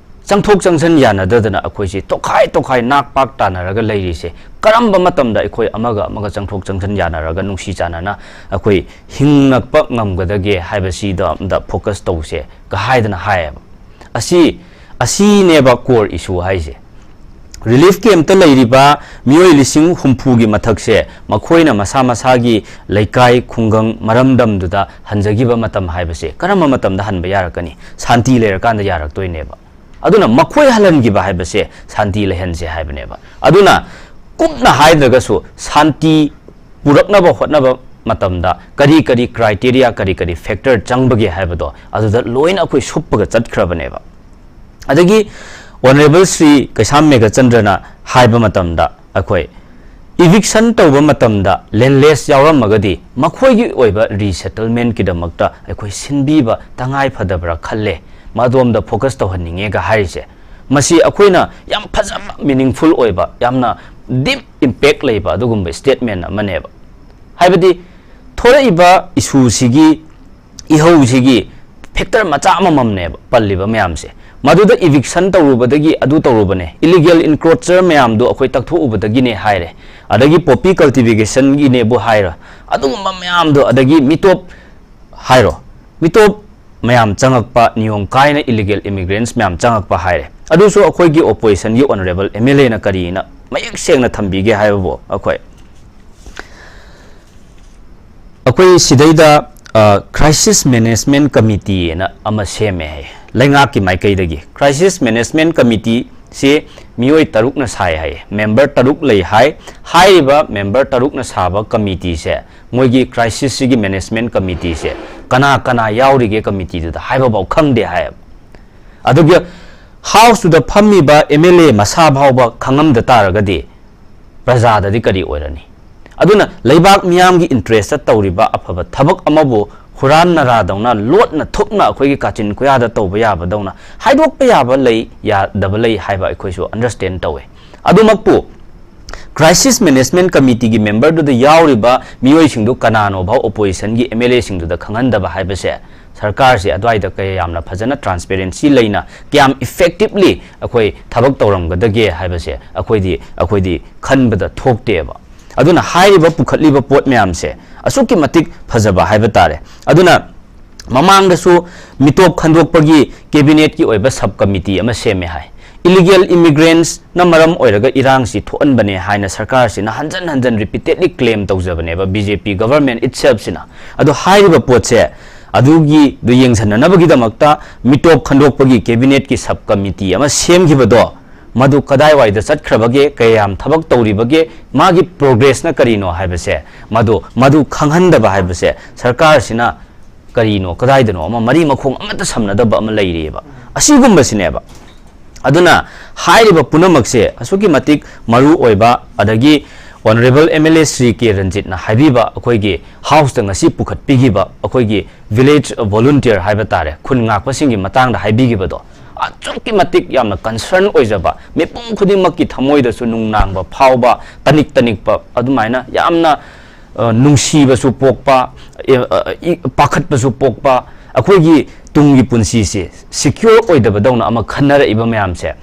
ꯆꯪꯊꯣꯛ ꯆꯪꯁꯤꯟ ꯌꯥꯅꯗꯗꯅ ꯑꯩꯈꯣꯏꯁꯤ ꯇꯣꯈꯥꯏ ꯇꯣꯈꯥꯏ ꯅꯥꯛ ꯄꯥꯛ ꯇꯥꯅꯔꯒ ꯂꯩꯔꯤꯁꯦ ꯀꯔꯝꯕ ꯃꯇꯝꯗ ꯑꯩꯈꯣꯏ ꯑꯃꯒ ꯑꯃꯒ ꯆꯪꯊꯣꯛ ꯆꯪꯁꯤꯟ ꯌꯥꯅꯔꯒ ꯅꯨꯡꯁꯤ ꯆꯥꯟꯅꯅ ꯑꯩꯈꯣꯏ ꯍꯤꯡꯉꯛꯄ ꯉꯝꯒꯗꯒꯦ ꯍꯥꯏꯕꯁꯤꯗ ꯑꯝꯇ ꯐꯣꯀꯁ ꯇꯧꯁꯦ ꯀ ꯍꯥꯏꯗꯅ ꯍꯥꯏꯌꯦꯕ꯫ ꯑꯁꯤ, ꯑꯁꯤꯅꯦꯕ ꯀꯣꯔ ꯏꯁꯨ ꯍꯥꯏꯁꯦ꯫ ꯔꯤꯂꯤꯐ ꯀꯦꯝꯞꯇ ꯂꯩꯔꯤꯕ ꯃꯤꯑꯣꯏ ꯂꯤꯁꯤꯡ ꯍꯨꯝꯐꯨꯒꯤ ꯃꯊꯛꯁꯦ ꯃꯈꯣꯏꯅ ꯃꯁꯥ ꯃꯁꯥꯒꯤ ꯂꯩꯀꯥꯏ, ꯈꯨꯡꯒꯪ, ꯃꯔꯝꯗꯝꯗꯨꯗ ꯍꯟꯖꯈꯤꯕ ꯃꯇꯝ ꯍꯥꯏꯕꯁꯦ ꯀꯔꯝꯕ ꯃꯇꯝꯗ ꯍꯟꯕ ꯌꯥꯔꯛꯀꯅꯤ? ꯁꯥꯟꯇꯤ ꯂꯩꯔꯀꯥꯟꯗ ꯌꯥꯔꯛꯇꯣꯏꯅꯦꯕ꯫ ꯑꯗꯨꯅ ꯃꯈꯣꯏ ꯍꯜꯍꯟꯈꯤꯕ ꯍꯥꯏꯕꯁꯦ ꯁꯥꯟꯇꯤ ꯂꯩꯍꯟꯁꯦ ꯍꯥꯏꯕꯅꯦꯕ꯫ ꯑꯗꯨꯅ ꯀꯨꯞꯅ ꯍꯥꯏꯗ꯭ꯔꯒꯁꯨ ꯁꯥꯟꯇꯤ ꯄꯨꯔꯛꯅꯕ ꯍꯣꯠꯅꯕ ꯃꯇꯝꯗ ꯀꯔꯤ ꯀꯔꯤ ꯀ꯭ꯔꯥꯏꯇꯦꯔꯤꯌꯥ, ꯀꯔꯤ ꯀꯔꯤ ꯐꯦꯛꯇꯔ ꯆꯪꯕꯒꯦ ꯍꯥꯏꯕꯗꯣ ꯑꯗꯨꯗ ꯂꯣꯏꯅ ꯑꯩꯈꯣꯏ ꯁꯨꯞꯄꯒ ꯆꯠꯈ꯭ꯔꯕꯅꯦꯕ꯫ ꯑꯗꯒꯤ ꯑꯣꯅꯔꯦꯕꯜ ꯁ꯭ꯔꯤ ꯀꯩꯁꯥꯝ ꯃꯦꯘꯆꯟꯗ꯭ꯔꯅ ꯍꯥꯏꯕ ꯃꯇꯝꯗ, ꯑꯩꯈꯣꯏ ꯏꯚꯤꯛꯁꯟ ꯇꯧꯕ ꯃꯇꯝꯗ ꯂꯦꯟꯂꯦꯁ ꯌꯥꯎꯔꯝꯃꯒꯗꯤ ꯃꯈꯣꯏꯒꯤ ꯑꯣꯏꯕ ꯔꯤꯁꯦꯇꯜꯃꯦꯟꯠꯀꯤꯗꯃꯛꯇ ꯑꯩꯈꯣꯏ ꯁꯤꯟꯕꯤꯕ ꯇꯉꯥꯏ ꯐꯗꯕ꯭ꯔꯥ ꯈꯜꯂꯦ, ꯃꯗꯣꯝꯗ ꯐꯣꯀꯁ ꯇꯧꯍꯟꯅꯤꯡꯉꯦꯒ ꯍꯥꯏꯔꯤꯁꯦ, ꯃꯁꯤ ꯑꯩꯈꯣꯏꯅ ꯌꯥꯝ ꯐꯖꯕ, ꯃꯤꯅꯤꯡꯐꯨꯜ ꯑꯣꯏꯕ, ꯌꯥꯝꯅ ꯗꯤꯞ ꯏꯝꯄꯦꯛ ꯂꯩꯕ ꯑꯗꯨꯒꯨꯝꯕ ꯁ꯭ꯇꯦꯠꯃꯦꯟ ꯑꯃꯅꯦꯕ꯫ ꯍꯥꯏꯕꯗꯤ ꯊꯣꯔꯛꯏꯕ ꯏꯁꯨꯁꯤꯒꯤ, ꯏꯍꯧꯁꯤꯒꯤ ꯐꯦꯛꯇꯔ ꯃꯆꯥ ꯑꯃꯃꯝꯅꯦꯕ ꯄꯜꯂꯤꯕ ꯃꯌꯥꯝꯁꯦ꯫ ꯃꯗꯨꯗ ꯏꯚꯤꯛꯁꯟ ꯇꯧꯔꯨꯕꯗꯒꯤ ꯑꯗꯨ ꯇꯧꯔꯨꯕꯅꯦ, ꯏꯂꯤꯒꯦꯜ ꯏꯟꯀ꯭ꯔꯣꯆꯔ ꯃꯌꯥꯝꯗꯣ ꯑꯩꯈꯣꯏ ꯇꯛꯊꯣꯛꯎꯕꯗꯒꯤꯅꯦ ꯍꯥꯏꯔꯦ, ꯑꯗꯒꯤ ꯄꯣꯄꯤ ꯀꯜꯇꯤꯚꯦꯁꯟꯒꯤꯅꯦꯕꯨ ꯍꯥꯏꯔꯣ, ꯑꯗꯨꯒꯨꯝꯕ ꯃꯌꯥꯝꯗꯣ, ꯑꯗꯒꯤ ꯃꯤꯇꯣꯞ ꯍꯥꯏꯔꯣ, ꯃꯤꯇꯣꯞ ꯃꯌꯥꯝ ꯆꯪꯉꯛꯄ, ꯅꯤꯌꯣꯝ ꯀꯥꯏꯅ ꯏꯂꯤꯒꯦꯜ ꯏꯃꯤꯒ꯭ꯔꯦꯟꯠꯁ ꯃꯌꯥꯝ ꯆꯪꯉꯛꯄ ꯍꯥꯏꯔꯦ꯫ ꯑꯗꯨꯁꯨ ꯑꯩꯈꯣꯏꯒꯤ oppositionꯒꯤ honourable MLAꯅ ꯀꯔꯤꯅ ꯃꯌꯦꯛ ꯁꯦꯡꯅ ꯊꯝꯕꯤꯒꯦ ꯍꯥꯏꯕꯕꯨ, ꯑꯩꯈꯣꯏ ꯑꯩꯈꯣꯏ ꯁꯤꯗꯩꯗ crisis management committeeꯅ ꯑꯃ ꯁꯦꯝꯃꯦ ꯍꯥꯏ꯫ ꯂꯩꯉꯥꯛꯀꯤ ꯃꯥꯏꯀꯩꯗꯒꯤ crisis management committeeꯁꯤ ꯃꯤꯑꯣꯏ ꯇꯔꯨꯛꯅ ꯁꯥꯏ ꯍꯥꯏ, member ꯇꯔꯨꯛ ꯂꯩ ꯍꯥꯏ꯫ ꯍꯥꯏꯔꯤꯕ member ꯇꯔꯨꯛꯅ ꯁꯥꯕ committeeꯁꯦ, ꯃꯣꯏꯒꯤ crisisꯁꯤꯒꯤ management committeeꯁꯦ ꯀꯅꯥ ꯀꯅꯥ ꯌꯥꯎꯔꯤꯒꯦ committeeꯗꯨꯗ ꯍꯥꯏꯕꯐꯥꯎ ꯈꯪꯗꯦ ꯍꯥꯏꯌꯦꯕ꯫ ꯑꯗꯨꯒ Houseꯇꯨꯗ ꯐꯝꯃꯤꯕ MLA ꯃꯁꯥ ꯐꯥꯎꯕ ꯈꯪꯉꯝꯗ ꯇꯥꯔꯒꯗꯤ ꯄ꯭ꯔꯖꯥꯗꯗꯤ ꯀꯔꯤ ꯑꯣꯏꯔꯅꯤ? ꯑꯗꯨꯅ ꯂꯩꯕꯥꯛ ꯃꯤꯌꯥꯝꯒꯤ interestꯇ ꯇꯧꯔꯤꯕ ꯑꯐꯕ ꯊꯕꯛ ꯑꯃꯕꯨ ꯍꯨꯔꯥꯟ ꯅꯔꯥꯗꯧꯅ ꯂꯣꯠꯅ ꯊꯨꯞꯅ ꯑꯩꯈꯣꯏꯒꯤ ꯀꯥꯆꯤꯟ ꯀꯣꯌꯥꯗ ꯇꯧꯕ ꯌꯥꯕꯗꯧꯅ ꯍꯥꯏꯗꯣꯛꯄ ꯌꯥꯕ ꯂꯩ, ꯌꯥꯗꯕ ꯂꯩ ꯍꯥꯏꯕ ꯑꯩꯈꯣꯏꯁꯨ understand ꯇꯧꯋꯦ꯫ ꯑꯗꯨꯃꯛꯄꯨ crisis management committeeꯒꯤ memberꯗꯨꯗ ꯌꯥꯎꯔꯤꯕ ꯃꯤꯑꯣꯏꯁꯤꯡꯗꯨ ꯀꯅꯥꯅꯣ ꯐꯥꯎ oppositionꯒꯤ MLAꯁꯤꯡꯗꯨꯗ ꯈꯪꯍꯟꯗꯕ ꯍꯥꯏꯕꯁꯦ ꯁꯔꯀꯥꯔꯁꯦ ꯑꯗꯨꯋꯥꯏꯗ ꯀꯌꯥ ꯌꯥꯝꯅ ꯐꯖꯅ transparency ꯂꯩꯅ, ꯀꯌꯥꯝ effectively ꯑꯩꯈꯣꯏ ꯊꯕꯛ ꯇꯧꯔꯝꯒꯗꯒꯦ ꯍꯥꯏꯕꯁꯦ ꯑꯩꯈꯣꯏꯗꯤ, ꯑꯩꯈꯣꯏꯗꯤ ꯈꯟꯕꯗ ꯊꯣꯛꯇꯦꯕ꯫ ꯑꯗꯨꯅ ꯍꯥꯏꯔꯤꯕ ꯄꯨꯈꯠꯂꯤꯕ ꯄꯣꯠ ꯃꯌꯥꯝꯁꯦ ꯑꯁꯨꯛꯀꯤ ꯃꯇꯤꯛ ꯐꯖꯕ ꯍꯥꯏꯕ ꯇꯥꯔꯦ꯫ ꯑꯗꯨꯅ ꯃꯃꯥꯡꯗꯁꯨ ꯃꯤꯇꯣꯞ ꯈꯟꯗꯣꯛꯄꯒꯤ cabinetꯀꯤ ꯑꯣꯏꯕ sub committee ꯑꯃ ꯁꯦꯝꯃꯦ ꯍꯥꯏ꯫ Illegal immigrants ꯅ ꯃꯔꯝ ꯑꯣꯏꯔꯒ ꯏꯔꯥꯡꯁꯤ ꯊꯣꯛꯍꯟꯕꯅꯦ ꯍꯥꯏꯅ ꯁꯔꯀꯥꯔꯁꯤꯅ ꯍꯟꯖꯟ ꯍꯟꯖꯟ repeatedly claim ꯇꯧꯖꯕꯅꯦꯕ BJP government itselfꯁꯤꯅ꯫ ꯑꯗꯣ ꯍꯥꯏꯔꯤꯕ ꯄꯣꯠꯁꯦ ꯑꯗꯨꯒꯤꯗꯨ ꯌꯦꯡꯁꯤꯟꯅꯅꯕꯒꯤꯗꯃꯛꯇ ꯃꯤꯇꯣꯞ ꯈꯟꯗꯣꯛꯄꯒꯤ cabinetꯀꯤ sub committee ꯑꯃ ꯁꯦꯝꯈꯤꯕꯗꯣ, ꯃꯗꯨ ꯀꯗꯥꯏꯋꯥꯏꯗ ꯆꯠꯈ꯭ꯔꯕꯒꯦ, ꯀꯌꯥꯝ ꯊꯕꯛ ꯇꯧꯔꯤꯕꯒꯦ, ꯃꯥꯒꯤ progressꯅ ꯀꯔꯤꯅꯣ ꯍꯥꯏꯕꯁꯦ, ꯃꯗꯨ, ꯃꯗꯨ ꯈꯪꯍꯟꯗꯕ ꯍꯥꯏꯕꯁꯦ ꯁꯔꯀꯥꯔꯁꯤꯅ ꯀꯔꯤꯅꯣ, ꯀꯗꯥꯏꯗꯅꯣ ꯑꯃ ꯃꯔꯤ ꯃꯈꯣꯡ ꯑꯃꯠꯇ ꯁꯝꯅꯗꯕ ꯑꯃ ꯂꯩꯔꯤꯑꯕ꯫ ꯑꯁꯤꯒꯨꯝꯕꯁꯤꯅꯦꯕ꯫ ꯑꯗꯨꯅ ꯍꯥꯏꯔꯤꯕ ꯄꯨꯝꯅꯃꯛꯁꯦ ꯑꯁꯨꯛꯀꯤ ꯃꯇꯤꯛ ꯃꯔꯨ ꯑꯣꯏꯕ, ꯑꯗꯒꯤ honourable MLA ꯁ꯭ꯔꯤ ꯀꯦ ꯔꯟꯖꯤꯠꯅ ꯍꯥꯏꯕꯤꯕ, ꯑꯩꯈꯣꯏꯒꯤ Houseꯇ ꯉꯁꯤ ꯄꯨꯈꯠꯄꯤꯈꯤꯕ ꯑꯩꯈꯣꯏꯒꯤ village volunteer ꯍꯥꯏꯕ ꯇꯥꯔꯦ, ꯈꯨꯟ ꯉꯥꯛꯄꯁꯤꯡꯒꯤ ꯃꯇꯥꯡꯗ ꯍꯥꯏꯕꯤꯈꯤꯕꯗꯣ ꯑꯁꯨꯛꯀꯤ ꯃꯇꯤꯛ ꯌꯥꯝꯅ concern ꯑꯣꯏꯖꯕ, ꯃꯤꯄꯨꯝ ꯈꯨꯗꯤꯡꯃꯛꯀꯤ ꯊꯃꯣꯏꯗꯁꯨ ꯅꯨꯡꯅꯥꯡꯕ ꯐꯥꯎꯕ, ꯇꯅꯤꯛ ꯇꯅꯤꯛꯄ, ꯑꯗꯨꯃꯥꯏꯅ ꯌꯥꯝꯅ ꯑ, ꯅꯨꯡꯁꯤꯕꯁꯨ ꯄꯣꯛꯄ, ꯑ, ꯑ, ꯏ-, ꯄꯥꯈꯠꯄꯁꯨ ꯄꯣꯛꯄ, ꯑꯩꯈꯣꯏꯒꯤ ꯇꯨꯡꯒꯤ ꯄꯨꯟꯁꯤꯁꯦ secure ꯑꯣꯏꯗꯕꯗꯧꯅ ꯑꯃ ꯈꯟꯅꯔꯛꯏꯕ ꯃꯌꯥꯝꯁꯦ,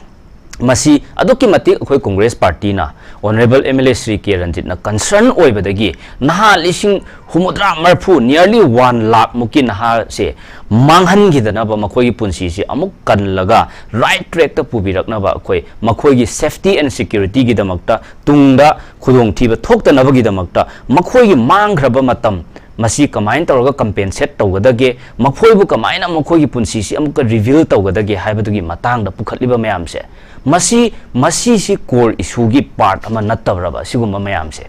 ꯃꯁꯤ ꯑꯗꯨꯛꯀꯤ ꯃꯇꯤꯛ ꯑꯩꯈꯣꯏ Congress partyꯅ Honourable M L A Shri K Ranjitꯅ concern ꯑꯣꯏꯕꯗꯒꯤ ꯅꯍꯥ ꯂꯤꯁꯤꯡ ꯍꯨꯝꯐꯨꯇꯔꯥ ꯃꯔꯤꯐꯨ, nearly one lakh ꯃꯨꯛꯀꯤ ꯅꯍꯥꯁꯦ ꯃꯥꯡꯍꯟꯈꯤꯗꯅꯕ, ꯃꯈꯣꯏꯒꯤ ꯄꯨꯟꯁꯤꯁꯤ ꯑꯃꯨꯛ ꯀꯜꯂꯒ right trackꯇ ꯄꯨꯕꯤꯔꯛꯅꯕ, ꯑꯩꯈꯣꯏ ꯃꯈꯣꯏꯒꯤ safety and securityꯒꯤꯗꯃꯛꯇ, ꯇꯨꯡꯗ ꯈꯨꯗꯣꯡꯊꯤꯕ ꯊꯣꯛꯇꯅꯕꯒꯤꯗꯃꯛꯇ, ꯃꯈꯣꯏꯒꯤ ꯃꯥꯡꯈ꯭ꯔꯕ ꯃꯇꯝ ꯃꯁꯤ ꯀꯃꯥꯏꯅ ꯇꯧꯔꯒ compensate ꯇꯧꯒꯗꯒꯦ, ꯃꯈꯣꯏꯕꯨ ꯀꯃꯥꯏꯅ ꯃꯈꯣꯏꯒꯤ ꯄꯨꯟꯁꯤꯁꯤ ꯑꯃꯨꯛꯀ rebuild ꯇꯧꯒꯗꯒꯦ ꯍꯥꯏꯕꯗꯨꯒꯤ ꯃꯇꯥꯡꯗ ꯄꯨꯈꯠꯂꯤꯕ ꯃꯌꯥꯝꯁꯦ, ꯃꯁꯤ, ꯃꯁꯤꯁꯤ core issueꯒꯤ part ꯑꯃ ꯅꯠꯇꯕ꯭ꯔꯕ ꯑꯁꯤꯒꯨꯝꯕ ꯃꯌꯥꯝꯁꯦ?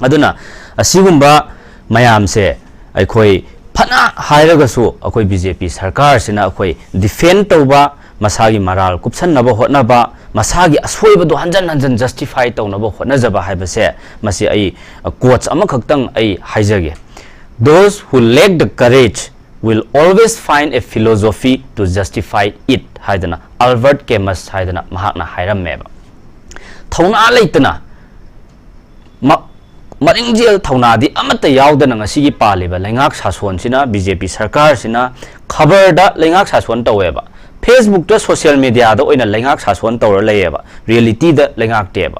ꯑꯗꯨꯅ ꯑꯁꯤꯒꯨꯝꯕ ꯃꯌꯥꯝꯁꯦ ꯑꯩꯈꯣꯏ ꯐꯅ ꯍꯥꯏꯔꯒꯁꯨ, ꯑꯩꯈꯣꯏ B J P ꯁꯔꯀꯥꯔꯁꯤꯅ ꯑꯩꯈꯣꯏ defend ꯇꯧꯕ, ꯃꯁꯥꯒꯤ ꯃꯔꯥꯜ ꯀꯨꯞꯁꯟꯅꯕ ꯍꯣꯠꯅꯕ, ꯃꯁꯥꯒꯤ ꯑꯁꯣꯏꯕꯗꯣ ꯍꯟꯖꯟ ꯍꯟꯖꯟ justify ꯇꯧꯅꯕ ꯍꯣꯠꯅꯖꯕ ꯍꯥꯏꯕꯁꯦ, ꯃꯁꯤ ꯑꯩ, ꯑ, quotes ꯑꯃꯈꯛꯇꯪ ꯑꯩ ꯍꯥꯏꯖꯒꯦ: "Those who lack the courage will always find a philosophy to justify it" ꯍꯥꯏꯗꯅ Albert Camus ꯍꯥꯏꯗꯅ ꯃꯍꯥꯛꯅ ꯍꯥꯏꯔꯝꯃꯦꯕ꯫ ꯊꯧꯅꯥ ꯂꯩꯇꯅ, ꯃ-, ꯃꯔꯤꯡꯖꯦꯜ ꯊꯧꯅꯥꯗꯤ ꯑꯃꯠꯇ ꯌꯥꯎꯗꯅ ꯉꯁꯤꯒꯤ ꯄꯥꯜꯂꯤꯕ ꯂꯩꯉꯥꯛ ꯁꯥꯁꯣꯟꯁꯤꯅ, B J P ꯁꯔꯀꯥꯔꯁꯤꯅ ꯈꯕꯔꯗ ꯂꯩꯉꯥꯛ ꯁꯥꯁꯣꯟ ꯇꯧꯋꯦꯕ, Facebookꯇ, social mediaꯗ ꯑꯣꯏꯅ ꯂꯩꯉꯥꯛ ꯁꯥꯁꯣꯟ ꯇꯧꯔ ꯂꯩꯌꯦꯕ, realityꯗ ꯂꯩꯉꯥꯛꯇꯦꯕ꯫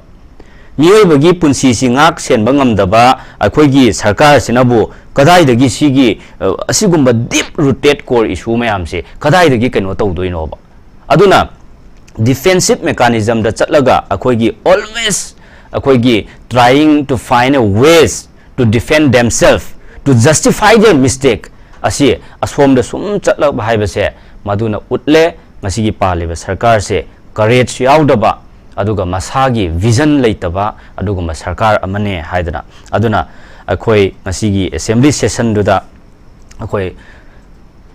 ꯃꯤꯑꯣꯏꯕꯒꯤ ꯄꯨꯟꯁꯤꯁꯤ ꯉꯥꯛ ꯁꯦꯟꯕ ꯉꯝꯗꯕ ꯑꯩꯈꯣꯏꯒꯤ ꯁꯔꯀꯥꯔꯁꯤꯅꯕꯨ ꯀꯗꯥꯏꯗꯒꯤ ꯁꯤꯒꯤ, ꯑ, ꯑꯁꯤꯒꯨꯝꯕ deep rooted core issue ꯃꯌꯥꯝꯁꯦ ꯀꯗꯥꯏꯗꯒꯤ ꯀꯩꯅꯣ ꯇꯧꯗꯣꯏꯅꯣꯕ? ꯑꯗꯨꯅ defensive mechanismꯗ ꯆꯠꯂꯒ ꯑꯩꯈꯣꯏꯒꯤ always ꯑꯩꯈꯣꯏꯒꯤ trying to find a ways to defend themselves, to justify their mistake ꯑꯁꯤ ꯑꯁꯣꯝꯗ ꯁꯨꯝ ꯆꯠꯂꯕ ꯍꯥꯏꯕꯁꯦ, ꯃꯗꯨꯅ ꯎꯠꯂꯦ ꯉꯁꯤꯒꯤ ꯄꯥꯜꯂꯤꯕ ꯁꯔꯀꯥꯔꯁꯦ courage ꯌꯥꯎꯗꯕ, ꯑꯗꯨꯒ ꯃꯁꯥꯒꯤ vision ꯂꯩꯇꯕ ꯑꯗꯨꯒꯨꯝꯕ ꯁꯔꯀꯥꯔ ꯑꯃꯅꯦ ꯍꯥꯏꯗꯅ꯫ ꯑꯗꯨꯅ ꯑꯩꯈꯣꯏ ꯉꯁꯤꯒꯤ assembly sessionꯗꯨꯗ ꯑꯩꯈꯣꯏ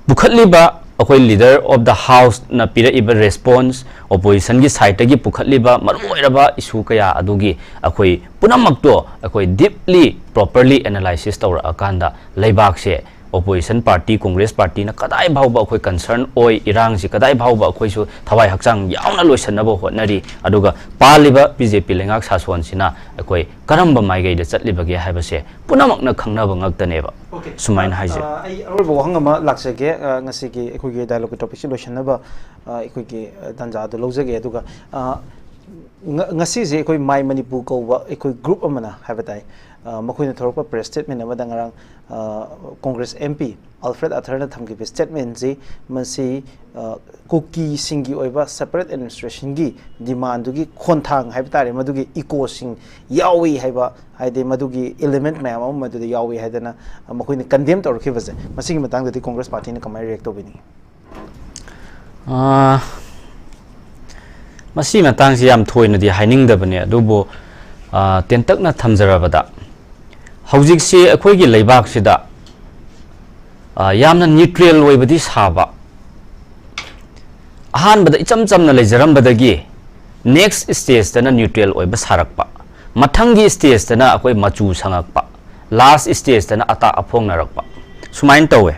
ꯄꯨꯈꯠꯂꯤꯕ, ꯑꯩꯈꯣꯏ leader of the houseꯅ ꯄꯤꯔꯛꯏꯕ response, oppositionꯒꯤ sideꯇꯒꯤ ꯄꯨꯈꯠꯂꯤꯕ ꯃꯔꯨꯑꯣꯏꯔꯕ issue ꯀꯌꯥ ꯑꯗꯨꯒꯤ ꯑꯩꯈꯣꯏ ꯄꯨꯝꯅꯃꯛꯇꯣ ꯑꯩꯈꯣꯏ deeply, properly analysis ꯇꯧꯔꯛꯑꯀꯥꯟꯗ ꯂꯩꯕꯥꯛꯁꯦ opposition party, Congress partyꯅ ꯀꯗꯥꯏ ꯐꯥꯎꯕ ꯑꯩꯈꯣꯏ concern ꯑꯣꯏ, ꯏꯔꯥꯡꯁꯤ ꯀꯗꯥꯏ ꯐꯥꯎꯕ ꯑꯩꯈꯣꯏꯁꯨ ꯊꯋꯥꯏ ꯍꯛꯆꯥꯡ ꯌꯥꯎꯅ ꯂꯣꯏꯁꯤꯟꯅꯕ ꯍꯣꯠꯅꯔꯤ, ꯑꯗꯨꯒ ꯄꯥꯜꯂꯤꯕ B J P ꯂꯩꯉꯥꯛ ꯁꯥꯁꯣꯟꯁꯤꯅ ꯑꯩꯈꯣꯏ ꯀꯔꯝꯕ ꯃꯥꯏꯀꯩꯗ ꯆꯠꯂꯤꯕꯒꯦ ꯍꯥꯏꯕꯁꯦ ꯄꯨꯝꯅꯃꯛꯅ ꯈꯪꯅꯕ ꯉꯛꯇꯅꯦꯕ꯫ Okay. ꯁꯨꯃꯥꯏꯅ ꯍꯥꯏꯖꯩ꯫ ꯑ, ꯑꯩ ꯑꯔꯣꯏꯕ ꯋꯥꯍꯪ ꯑꯃ ꯂꯥꯛꯆꯒꯦ꯫ ꯑ, ꯉꯁꯤꯒꯤ ꯑꯩꯈꯣꯏꯒꯤ dialogueꯀꯤ topicꯁꯤ ꯂꯣꯏꯁꯤꯟꯅꯕ, ꯑ, ꯑꯩꯈꯣꯏꯒꯤ, ꯑ, ꯇꯥꯟꯖꯥ ꯑꯗꯨ ꯂꯧꯖꯒꯦ꯫ ꯑꯗꯨꯒ, ꯑ, ꯉ-, ꯉꯁꯤꯁꯦ ꯑꯩꯈꯣꯏ ꯃꯥꯏ ꯃꯅꯤꯄꯨꯔ ꯀꯧꯕ ꯑꯩꯈꯣꯏ ꯒ꯭ꯔꯨꯞ ꯑꯃꯅ ꯍꯥꯏꯕ ꯇꯥꯏ, ꯑ, ꯃꯈꯣꯏꯅ ꯊꯣꯔꯛꯄ ꯄ꯭ꯔꯦꯁ ꯁ꯭ꯇꯦꯠꯃꯦꯟ ꯑꯃꯗ ꯉꯔꯥꯡ, ꯑ, ꯀꯣꯡꯒ꯭ꯔꯦꯁ ꯑꯦꯝ ꯄꯤ ꯑꯜꯐ꯭ꯔꯦꯗ ꯑꯊꯔꯅ ꯊꯝꯈꯤꯕ ꯁ꯭ꯇꯦꯠꯃꯦꯟꯁꯤ, ꯃꯁꯤ, ꯑ, ꯀꯨꯀꯤꯁꯤꯡꯒꯤ ꯑꯣꯏꯕ ꯁꯦꯄꯔꯦꯠ ꯑꯦꯗꯃꯤꯅꯤꯁꯇ꯭ꯔꯦꯁꯟꯒꯤ ꯗꯤꯃꯥꯟꯗꯨꯒꯤ ꯈꯣꯟꯊꯥꯡ ꯍꯥꯏꯕ ꯇꯥꯔꯦ, ꯃꯗꯨꯒꯤ ꯏꯀꯣꯁꯤꯡ ꯌꯥꯎꯏ ꯍꯥꯏꯕ, ꯍꯥꯏꯗꯤ ꯃꯗꯨꯒꯤ ꯏꯂꯤꯃꯦꯟꯠ ꯃꯌꯥꯝ ꯑꯃ ꯃꯗꯨꯗ ꯌꯥꯎꯏ ꯍꯥꯏꯗꯅ ꯃꯈꯣꯏꯅ ꯀꯟꯗꯦꯝ ꯇꯧꯔꯛꯈꯤꯕꯁꯦ, ꯃꯁꯤꯒꯤ ꯃꯇꯥꯡꯗꯗꯤ ꯀꯣꯡꯒ꯭ꯔꯦꯁ ꯄꯥꯔꯇꯤꯅ ꯀꯃꯥꯏꯅ ꯔꯤꯌꯦꯛ ꯇꯧꯕꯤꯅꯤꯡꯉꯤ? ꯑꯥ, ꯃꯁꯤ ꯃꯇꯥꯡꯁꯤ ꯌꯥꯝ ꯊꯣꯏꯅꯗꯤ ꯍꯥꯏꯅꯤꯡꯗꯕꯅꯤ, ꯑꯗꯨꯕꯨ, ꯑꯥ, ꯇꯦꯟꯇꯛꯅ ꯊꯝꯖꯔꯕꯗ, ꯍꯧꯖꯤꯛꯁꯤ ꯑꯩꯈꯣꯏꯒꯤ ꯂꯩꯕꯥꯛꯁꯤꯗ, ꯑꯥ, ꯌꯥꯝꯅ ꯅ꯭ꯌꯨꯇ꯭ꯔꯦꯜ ꯑꯣꯏꯕꯗꯤ ꯁꯥꯕ, ꯑꯍꯥꯟꯕꯗ ꯏꯆꯝ ꯆꯝꯅ ꯂꯩꯖꯔꯝꯕꯗꯒꯤ ꯅꯦꯛꯁ ꯁ꯭ꯇꯦꯖꯇꯅ ꯅ꯭ꯌꯨꯇ꯭ꯔꯦꯜ ꯑꯣꯏꯕ ꯁꯥꯔꯛꯄ, ꯃꯊꯪꯒꯤ ꯁ꯭ꯇꯦꯖꯇꯅ ꯑꯩꯈꯣꯏ ꯃꯆꯨ ꯁꯪꯉꯛꯄ, ꯂꯥꯁ ꯁ꯭ꯇꯦꯖꯇꯅ ꯑꯇꯥꯛ ꯑꯐꯣꯡꯅꯔꯛꯄ, ꯁꯨꯃꯥꯏꯅ ꯇꯧꯋꯦ꯫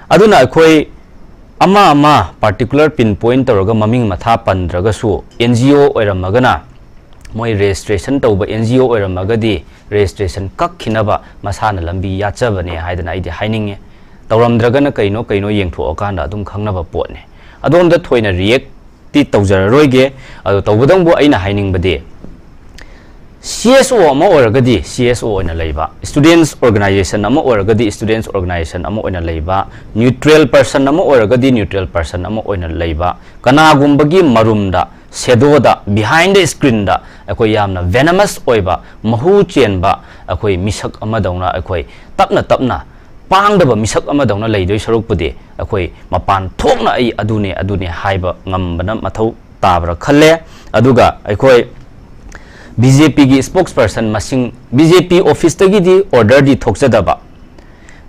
ꯑꯗꯨꯅ ꯑꯩꯈꯣꯏ ꯑꯃ ꯑꯃ ꯄꯥꯔꯇꯤꯀꯨꯂꯔ ꯄꯤꯟ ꯄꯣꯏꯟ ꯇꯧꯔꯒ ꯃꯃꯤꯡ ꯃꯊꯥ ꯄꯟꯗ꯭ꯔꯒꯁꯨ, ꯑꯦꯟ ꯖꯤ ꯑꯣ ꯑꯣꯏꯔꯝꯃꯒꯅ ꯃꯣꯏ ꯔꯦꯖꯤꯁꯇ꯭ꯔꯦꯁꯟ ꯇꯧꯕ ꯑꯦꯟ ꯖꯤ ꯑꯣ ꯑꯣꯏꯔꯝꯃꯒꯗꯤ ꯔꯦꯖꯤꯁꯇ꯭ꯔꯦꯁꯟ ꯀꯛꯈꯤꯅꯕ ꯃꯁꯥꯅ ꯂꯝꯕꯤ ꯌꯥꯠꯆꯕꯅꯦ ꯍꯥꯏꯗꯅ ꯑꯩꯗꯤ ꯍꯥꯏꯅꯤꯡꯉꯦ꯫ ꯇꯧꯔꯝꯗ꯭ꯔꯒꯅ ꯀꯩꯅꯣ ꯀꯩꯅꯣ ꯌꯦꯡꯊꯣꯛꯑꯀꯥꯟꯗ ꯑꯗꯨꯝ ꯈꯪꯅꯕ ꯄꯣꯠꯅꯦ꯫ ꯑꯗꯣꯝꯗ ꯊꯣꯏꯅ ꯔꯤꯌꯦꯛꯇꯤ ꯇꯧꯖꯔꯔꯣꯏꯒꯦ꯫ ꯑꯗꯣ ꯇꯧꯕꯇꯕꯨ ꯑꯩꯅ ꯍꯥꯏꯅꯤꯡꯕꯗꯤ, ꯁꯤ ꯑꯦꯁ ꯑꯣ ꯑꯃ ꯑꯣꯏꯔꯒꯗꯤ ꯁꯤ ꯑꯦꯁ ꯑꯣ ꯑꯣꯏꯅ ꯂꯩꯕ, ꯁ꯭ꯇꯨꯗꯦꯟꯠꯁ ꯑꯣꯔꯒꯅꯥꯏꯖꯦꯁꯟ ꯑꯃ ꯑꯣꯏꯔꯒꯗꯤ ꯁ꯭ꯇꯨꯗꯦꯟꯠꯁ ꯑꯣꯔꯒꯅꯥꯏꯖꯦꯁꯟ ꯑꯃ ꯑꯣꯏꯅ ꯂꯩꯕ, ꯅ꯭ꯌꯨꯇ꯭ꯔꯦꯜ ꯄꯔꯁꯟ ꯑꯃ ꯑꯣꯏꯔꯒꯗꯤ ꯅ꯭ꯌꯨꯇ꯭ꯔꯦꯜ ꯄꯔꯁꯟ ꯑꯃ ꯑꯣꯏꯅ ꯂꯩꯕ, ꯀꯅꯥꯒꯨꯝꯕꯒꯤ ꯃꯔꯨꯝꯗ, ꯁꯦꯗꯣꯗ, ꯕꯤꯍꯥꯏꯟ ꯗ ꯁ꯭ꯀ꯭ꯔꯤꯟꯗ ꯑꯩꯈꯣꯏ ꯌꯥꯝꯅ ꯚꯦꯅꯃꯁ ꯑꯣꯏꯕ, ꯃꯍꯨ ꯆꯦꯟꯕ ꯑꯩꯈꯣꯏ ꯃꯤꯁꯛ ꯑꯃꯗꯧꯅ, ꯑꯩꯈꯣꯏ ꯇꯞꯅ ꯇꯞꯅ ꯄꯥꯡꯗꯕ ꯃꯤꯁꯛ ꯑꯃꯗꯧꯅ ꯂꯩꯗꯣꯏ ꯁꯔꯨꯛꯄꯨꯗꯤ, ꯑꯩꯈꯣꯏ ꯃꯄꯥꯟ ꯊꯣꯛꯅ ꯑꯩ ꯑꯗꯨꯅꯦ, ꯑꯗꯨꯅꯦ ꯍꯥꯏꯕ ꯉꯝꯕꯅ ꯃꯊꯧ ꯇꯥꯕ꯭ꯔꯥ ꯈꯜꯂꯦ꯫ ꯑꯗꯨꯒ ꯑꯩꯈꯣꯏ ꯕꯤ ꯖꯦ ꯄꯤꯒꯤ ꯁ꯭ꯄꯣꯛꯁ ꯄꯔꯁꯟ ꯃꯁꯤꯡ, ꯕꯤ ꯖꯦ ꯄꯤ ꯑꯣꯐꯤꯁꯇꯒꯤꯗꯤ ꯑꯣꯔꯗꯔꯗꯤ ꯊꯣꯛꯆꯗꯕ,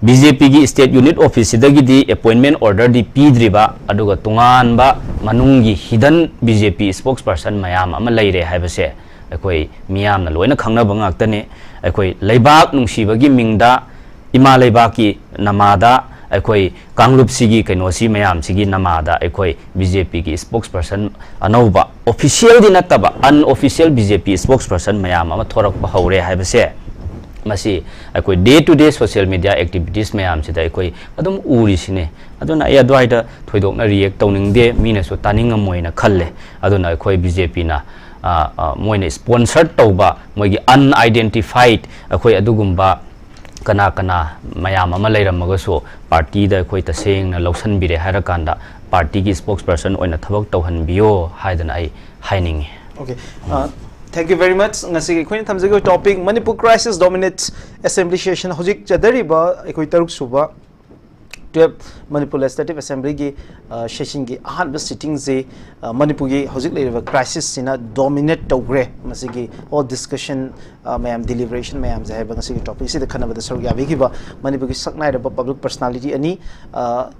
ꯕꯤ ꯖꯦ ꯄꯤꯒꯤ ꯁ꯭ꯇꯦꯠ ꯌꯨꯅꯤꯠ ꯑꯣꯐꯤꯁꯁꯤꯗꯒꯤꯗꯤ ꯑꯦꯄꯣꯏꯟꯃꯦꯟꯠ ꯑꯣꯔꯗꯔꯗꯤ ꯄꯤꯗ꯭ꯔꯤꯕ, ꯑꯗꯨꯒ ꯇꯣꯉꯥꯟꯕ ꯃꯅꯨꯡꯒꯤ ꯍꯤꯗꯟ ꯕꯤ ꯖꯦ ꯄꯤ ꯁ꯭ꯄꯣꯛꯁ ꯄꯔꯁꯟ ꯃꯌꯥꯝ ꯑꯃ ꯂꯩꯔꯦ ꯍꯥꯏꯕꯁꯦ ꯑꯩꯈꯣꯏ ꯃꯤꯌꯥꯝꯅ ꯂꯣꯏꯅ ꯈꯪꯅꯕ ꯉꯥꯛꯇꯅꯤ꯫ ꯑꯩꯈꯣꯏ ꯂꯩꯕꯥꯛ ꯅꯨꯡꯁꯤꯕꯒꯤ ꯃꯤꯡꯗ, ꯏꯃꯥ ꯂꯩꯕꯥꯛꯀꯤ ꯅꯃꯥꯗ, ꯑꯩꯈꯣꯏ ꯀꯥꯡꯂꯨꯞꯁꯤꯒꯤ ꯀꯩꯅꯣꯁꯤ ꯃꯌꯥꯝꯁꯤꯒꯤ ꯅꯃꯥꯗ ꯑꯩꯈꯣꯏ ꯕꯤ ꯖꯦ ꯄꯤꯒꯤ ꯁ꯭ꯄꯣꯛꯁ ꯄꯔꯁꯟ ꯑꯅꯧꯕ, ꯑꯣꯐꯤꯁꯤꯌꯦꯜꯗꯤ ꯅꯠꯇꯕ, ꯑꯟꯑꯣꯐꯤꯁꯤꯌꯦꯜ ꯕꯤ ꯖꯦ ꯄꯤ ꯁ꯭ꯄꯣꯛꯁ ꯄꯔꯁꯟ ꯃꯌꯥꯝ ꯑꯃ ꯊꯣꯔꯛꯄ ꯍꯧꯔꯦ ꯍꯥꯏꯕꯁꯦ ꯃꯁꯤ ꯑꯩꯈꯣꯏ day to day social media activities ꯃꯌꯥꯝꯁꯤꯗ ꯑꯩꯈꯣꯏ ꯑꯗꯨꯝ ꯎꯔꯤꯁꯤꯅꯦ꯫ ꯑꯗꯨꯅ ꯑꯩ ꯑꯗꯨꯋꯥꯏꯗ ꯊꯣꯏꯗꯣꯛꯅ react ꯇꯧꯅꯤꯡꯗꯦ, ꯃꯤꯅꯁꯨ ꯇꯥꯅꯤꯡꯉꯝꯃꯣꯏꯅ ꯈꯜꯂꯦ꯫ ꯑꯗꯨꯅ ꯑꯩꯈꯣꯏ BJPꯅ, ꯑ, ꯑ, ꯃꯣꯏꯅ sponsor ꯇꯧꯕ ꯃꯣꯏꯒꯤ unidentified ꯑꯩꯈꯣꯏ ꯑꯗꯨꯒꯨꯝꯕ ꯀꯅꯥ ꯀꯅꯥ ꯃꯌꯥꯝ ꯑꯃ ꯂꯩꯔꯝꯃꯒꯁꯨ, partyꯗ ꯑꯩꯈꯣꯏ ꯇꯁꯦꯡꯅ ꯂꯧꯁꯤꯟꯕꯤꯔꯦ ꯍꯥꯏꯔꯀꯥꯟꯗ, partyꯒꯤ spokesperson ꯑꯣꯏꯅ ꯊꯕꯛ ꯇꯧꯍꯟꯕꯤꯌꯣ ꯍꯥꯏꯗꯅ ꯑꯩ ꯍꯥꯏꯅꯤꯡꯉꯤ꯫ Okay. Uh, thank you very much. ꯉꯁꯤꯒꯤ ꯑꯩꯈꯣꯏꯅ ꯊꯝꯖꯒꯤꯕ topic, Manipur crisis dominates assembly session. ꯍꯧꯖꯤꯛ ꯆꯠꯊꯔꯤꯕ ꯑꯩꯈꯣꯏ ꯇꯔꯨꯛ ꯁꯨꯕ twelve Manipur Legislative Assemblyꯒꯤ, uh, sessionꯒꯤ ꯑꯍꯥꯟꯕ sittingꯁꯤ, uh, ꯃꯅꯤꯄꯨꯔꯒꯤ ꯍꯧꯖꯤꯛ ꯂꯩꯔꯤꯕ crisisꯁꯤꯅ dominate ꯇꯧꯈ꯭ꯔꯦ꯫ ꯃꯁꯤꯒꯤ whole discussion, uh, ꯃꯌꯥꯝ, deliberation ꯃꯌꯥꯝꯁꯦ ꯍꯥꯏꯕ ꯉꯁꯤꯒꯤ topicꯁꯤꯗ ꯈꯟꯅꯕꯗ ꯁꯔꯨꯛ ꯌꯥꯕꯤꯈꯤꯕ ꯃꯅꯤꯄꯨꯔꯒꯤ ꯁꯛꯅꯥꯏꯔꯕ public personality ꯑꯅꯤ, uh,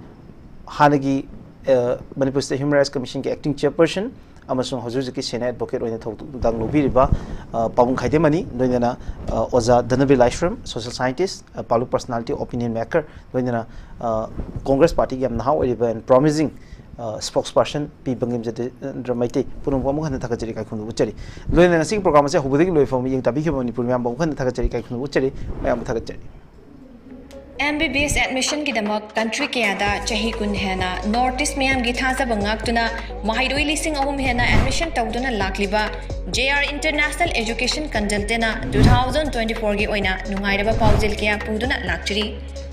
ꯍꯥꯟꯅꯒꯤ, uh, Manipur State Human Rights Commissionꯒꯤ acting chairperson ꯑꯃꯁꯨꯡ ꯍꯧꯖꯤꯛ ꯍꯧꯖꯤꯛꯀꯤ senior advocate ꯑꯣꯏꯅ ꯊꯧꯗꯥꯡ ꯂꯧꯕꯤꯔꯤꯕ, ꯑ, ꯄꯥꯕꯨꯡ ꯈꯥꯏꯗꯦꯝ ꯑꯅꯤ, ꯂꯣꯏꯅꯅ, ꯑ, ꯑꯣꯖꯥ ꯙꯅꯕꯤꯔ ꯂꯥꯏꯁ꯭ꯔꯝ, social scientist, ꯑ, public personality, opinion maker, ꯂꯣꯏꯅꯅ, ꯑ, Congress partyꯒꯤ ꯌꯥꯝ ꯅꯍꯥ ꯑꯣꯏꯔꯤꯕ and promising, ꯑ, spokesperson ꯄꯤ ꯕꯪꯒꯤꯝ ꯖꯇꯤꯟꯗ꯭ꯔ ꯃꯩꯇꯩ, ꯄꯨꯝꯅꯃꯛꯄꯨ ꯑꯃꯨꯛ ꯍꯟꯅ ꯊꯥꯒꯠꯆꯔꯤ, ꯏꯀꯥꯏ ꯈꯨꯝꯅꯕ ꯎꯠꯆꯔꯤ꯫ ꯂꯣꯏꯅꯅ ꯉꯁꯤꯒꯤ programꯁꯦ ꯍꯧꯕꯗꯒꯤ ꯂꯣꯏꯕ ꯐꯥꯎꯕ ꯌꯦꯡ ꯇꯥꯕꯤꯈꯤꯕ ꯃꯅꯤꯄꯨꯔ ꯃꯤꯌꯥꯝꯕꯨ ꯑꯃꯨꯛ ꯍꯟꯅ ꯊꯥꯒꯠꯆꯔꯤ, ꯏꯀꯥꯏ ꯈꯨꯝꯅꯕ ꯎꯠꯆꯔꯤ, ꯃꯌꯥꯝꯕꯨ ꯊꯥꯒꯠꯆꯔꯤ꯫ MBBS admissionꯒꯤꯗꯃꯛ country ꯀꯌꯥꯗ ꯆꯍꯤ ꯀꯨꯟ ꯍꯦꯟꯅ North East ꯃꯤꯌꯥꯝꯒꯤ ꯊꯥꯖꯕ ꯉꯥꯛꯇꯨꯅ ꯃꯍꯩꯔꯣꯏ ꯂꯤꯁꯤꯡ ꯑꯍꯨꯝ ꯍꯦꯟꯅ admission ꯇꯧꯗꯨꯅ ꯂꯥꯛꯂꯤꯕ JR International Education Consultantꯅ two thousand twenty fourꯒꯤ ꯑꯣꯏꯅ ꯅꯨꯡꯉꯥꯏꯔꯕ ꯄꯥꯎꯖꯦꯜ ꯀꯌꯥ ꯄꯨꯗꯨꯅ ꯂꯥꯛꯆꯔꯤ꯫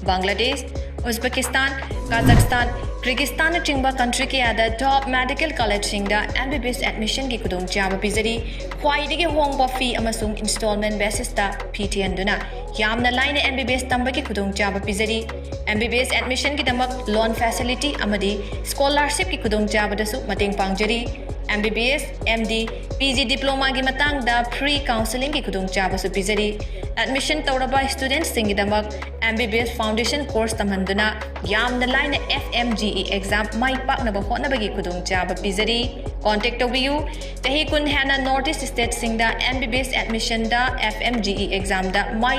ꯕꯪꯒ꯭ꯂꯥꯗꯦꯁ, ꯎꯖꯕꯦꯀꯤꯁꯇꯥꯟ, ꯀꯥꯖꯥꯛꯁꯇꯥꯟ, ꯀ꯭ꯔꯤꯒꯤꯁꯇꯥꯟꯅꯆꯤꯡꯕ country ꯀꯌꯥꯗ top medical collegeꯁꯤꯡꯗ MBBS admissionꯒꯤ ꯈꯨꯗꯣꯡꯆꯥꯕ ꯄꯤꯖꯔꯤ꯫ ꯈ꯭ꯋꯥꯏꯗꯒꯤ ꯍꯣꯡꯕ fee ꯑꯃꯁꯨꯡ installment basisꯇ ꯐꯤ ꯊꯤꯍꯟꯗꯨꯅ ꯌꯥꯝꯅ ꯂꯥꯏꯅ MBBS ꯇꯝꯕꯒꯤ ꯈꯨꯗꯣꯡꯆꯥꯕ ꯄꯤꯖꯔꯤ꯫ MBBS admissionꯒꯤꯗꯃꯛ loan facility ꯑꯃꯗꯤ scholarshipꯀꯤ ꯈꯨꯗꯣꯡꯆꯥꯕꯗꯁꯨ ꯃꯇꯦꯡ ꯄꯥꯡꯖꯔꯤ꯫ MBBS, MD, PG diplomaꯒꯤ ꯃꯇꯥꯡꯗ free counsellingꯒꯤ ꯈꯨꯗꯣꯡꯆꯥꯕꯁꯨ ꯄꯤꯖꯔꯤ꯫ Admission ꯇꯧꯔꯕ studentꯁꯤꯡꯒꯤꯗꯃꯛ MBBS foundation course ꯇꯝꯍꯟꯗꯨꯅ ꯌꯥꯝꯅ ꯂꯥꯏꯅ FMGE exam ꯃꯥꯏ ꯄꯥꯛꯅꯕ ꯍꯣꯠꯅꯕꯒꯤ ꯈꯨꯗꯣꯡꯆꯥꯕ ꯄꯤꯖꯔꯤ꯫ Contact ꯇꯧꯕꯤꯌꯨ꯫ ꯆꯍꯤ ꯀꯨꯟ ꯍꯦꯟꯅ North East stateꯁꯤꯡꯗ MBBS admissionꯗ FMGE examꯗ ꯃꯥꯏ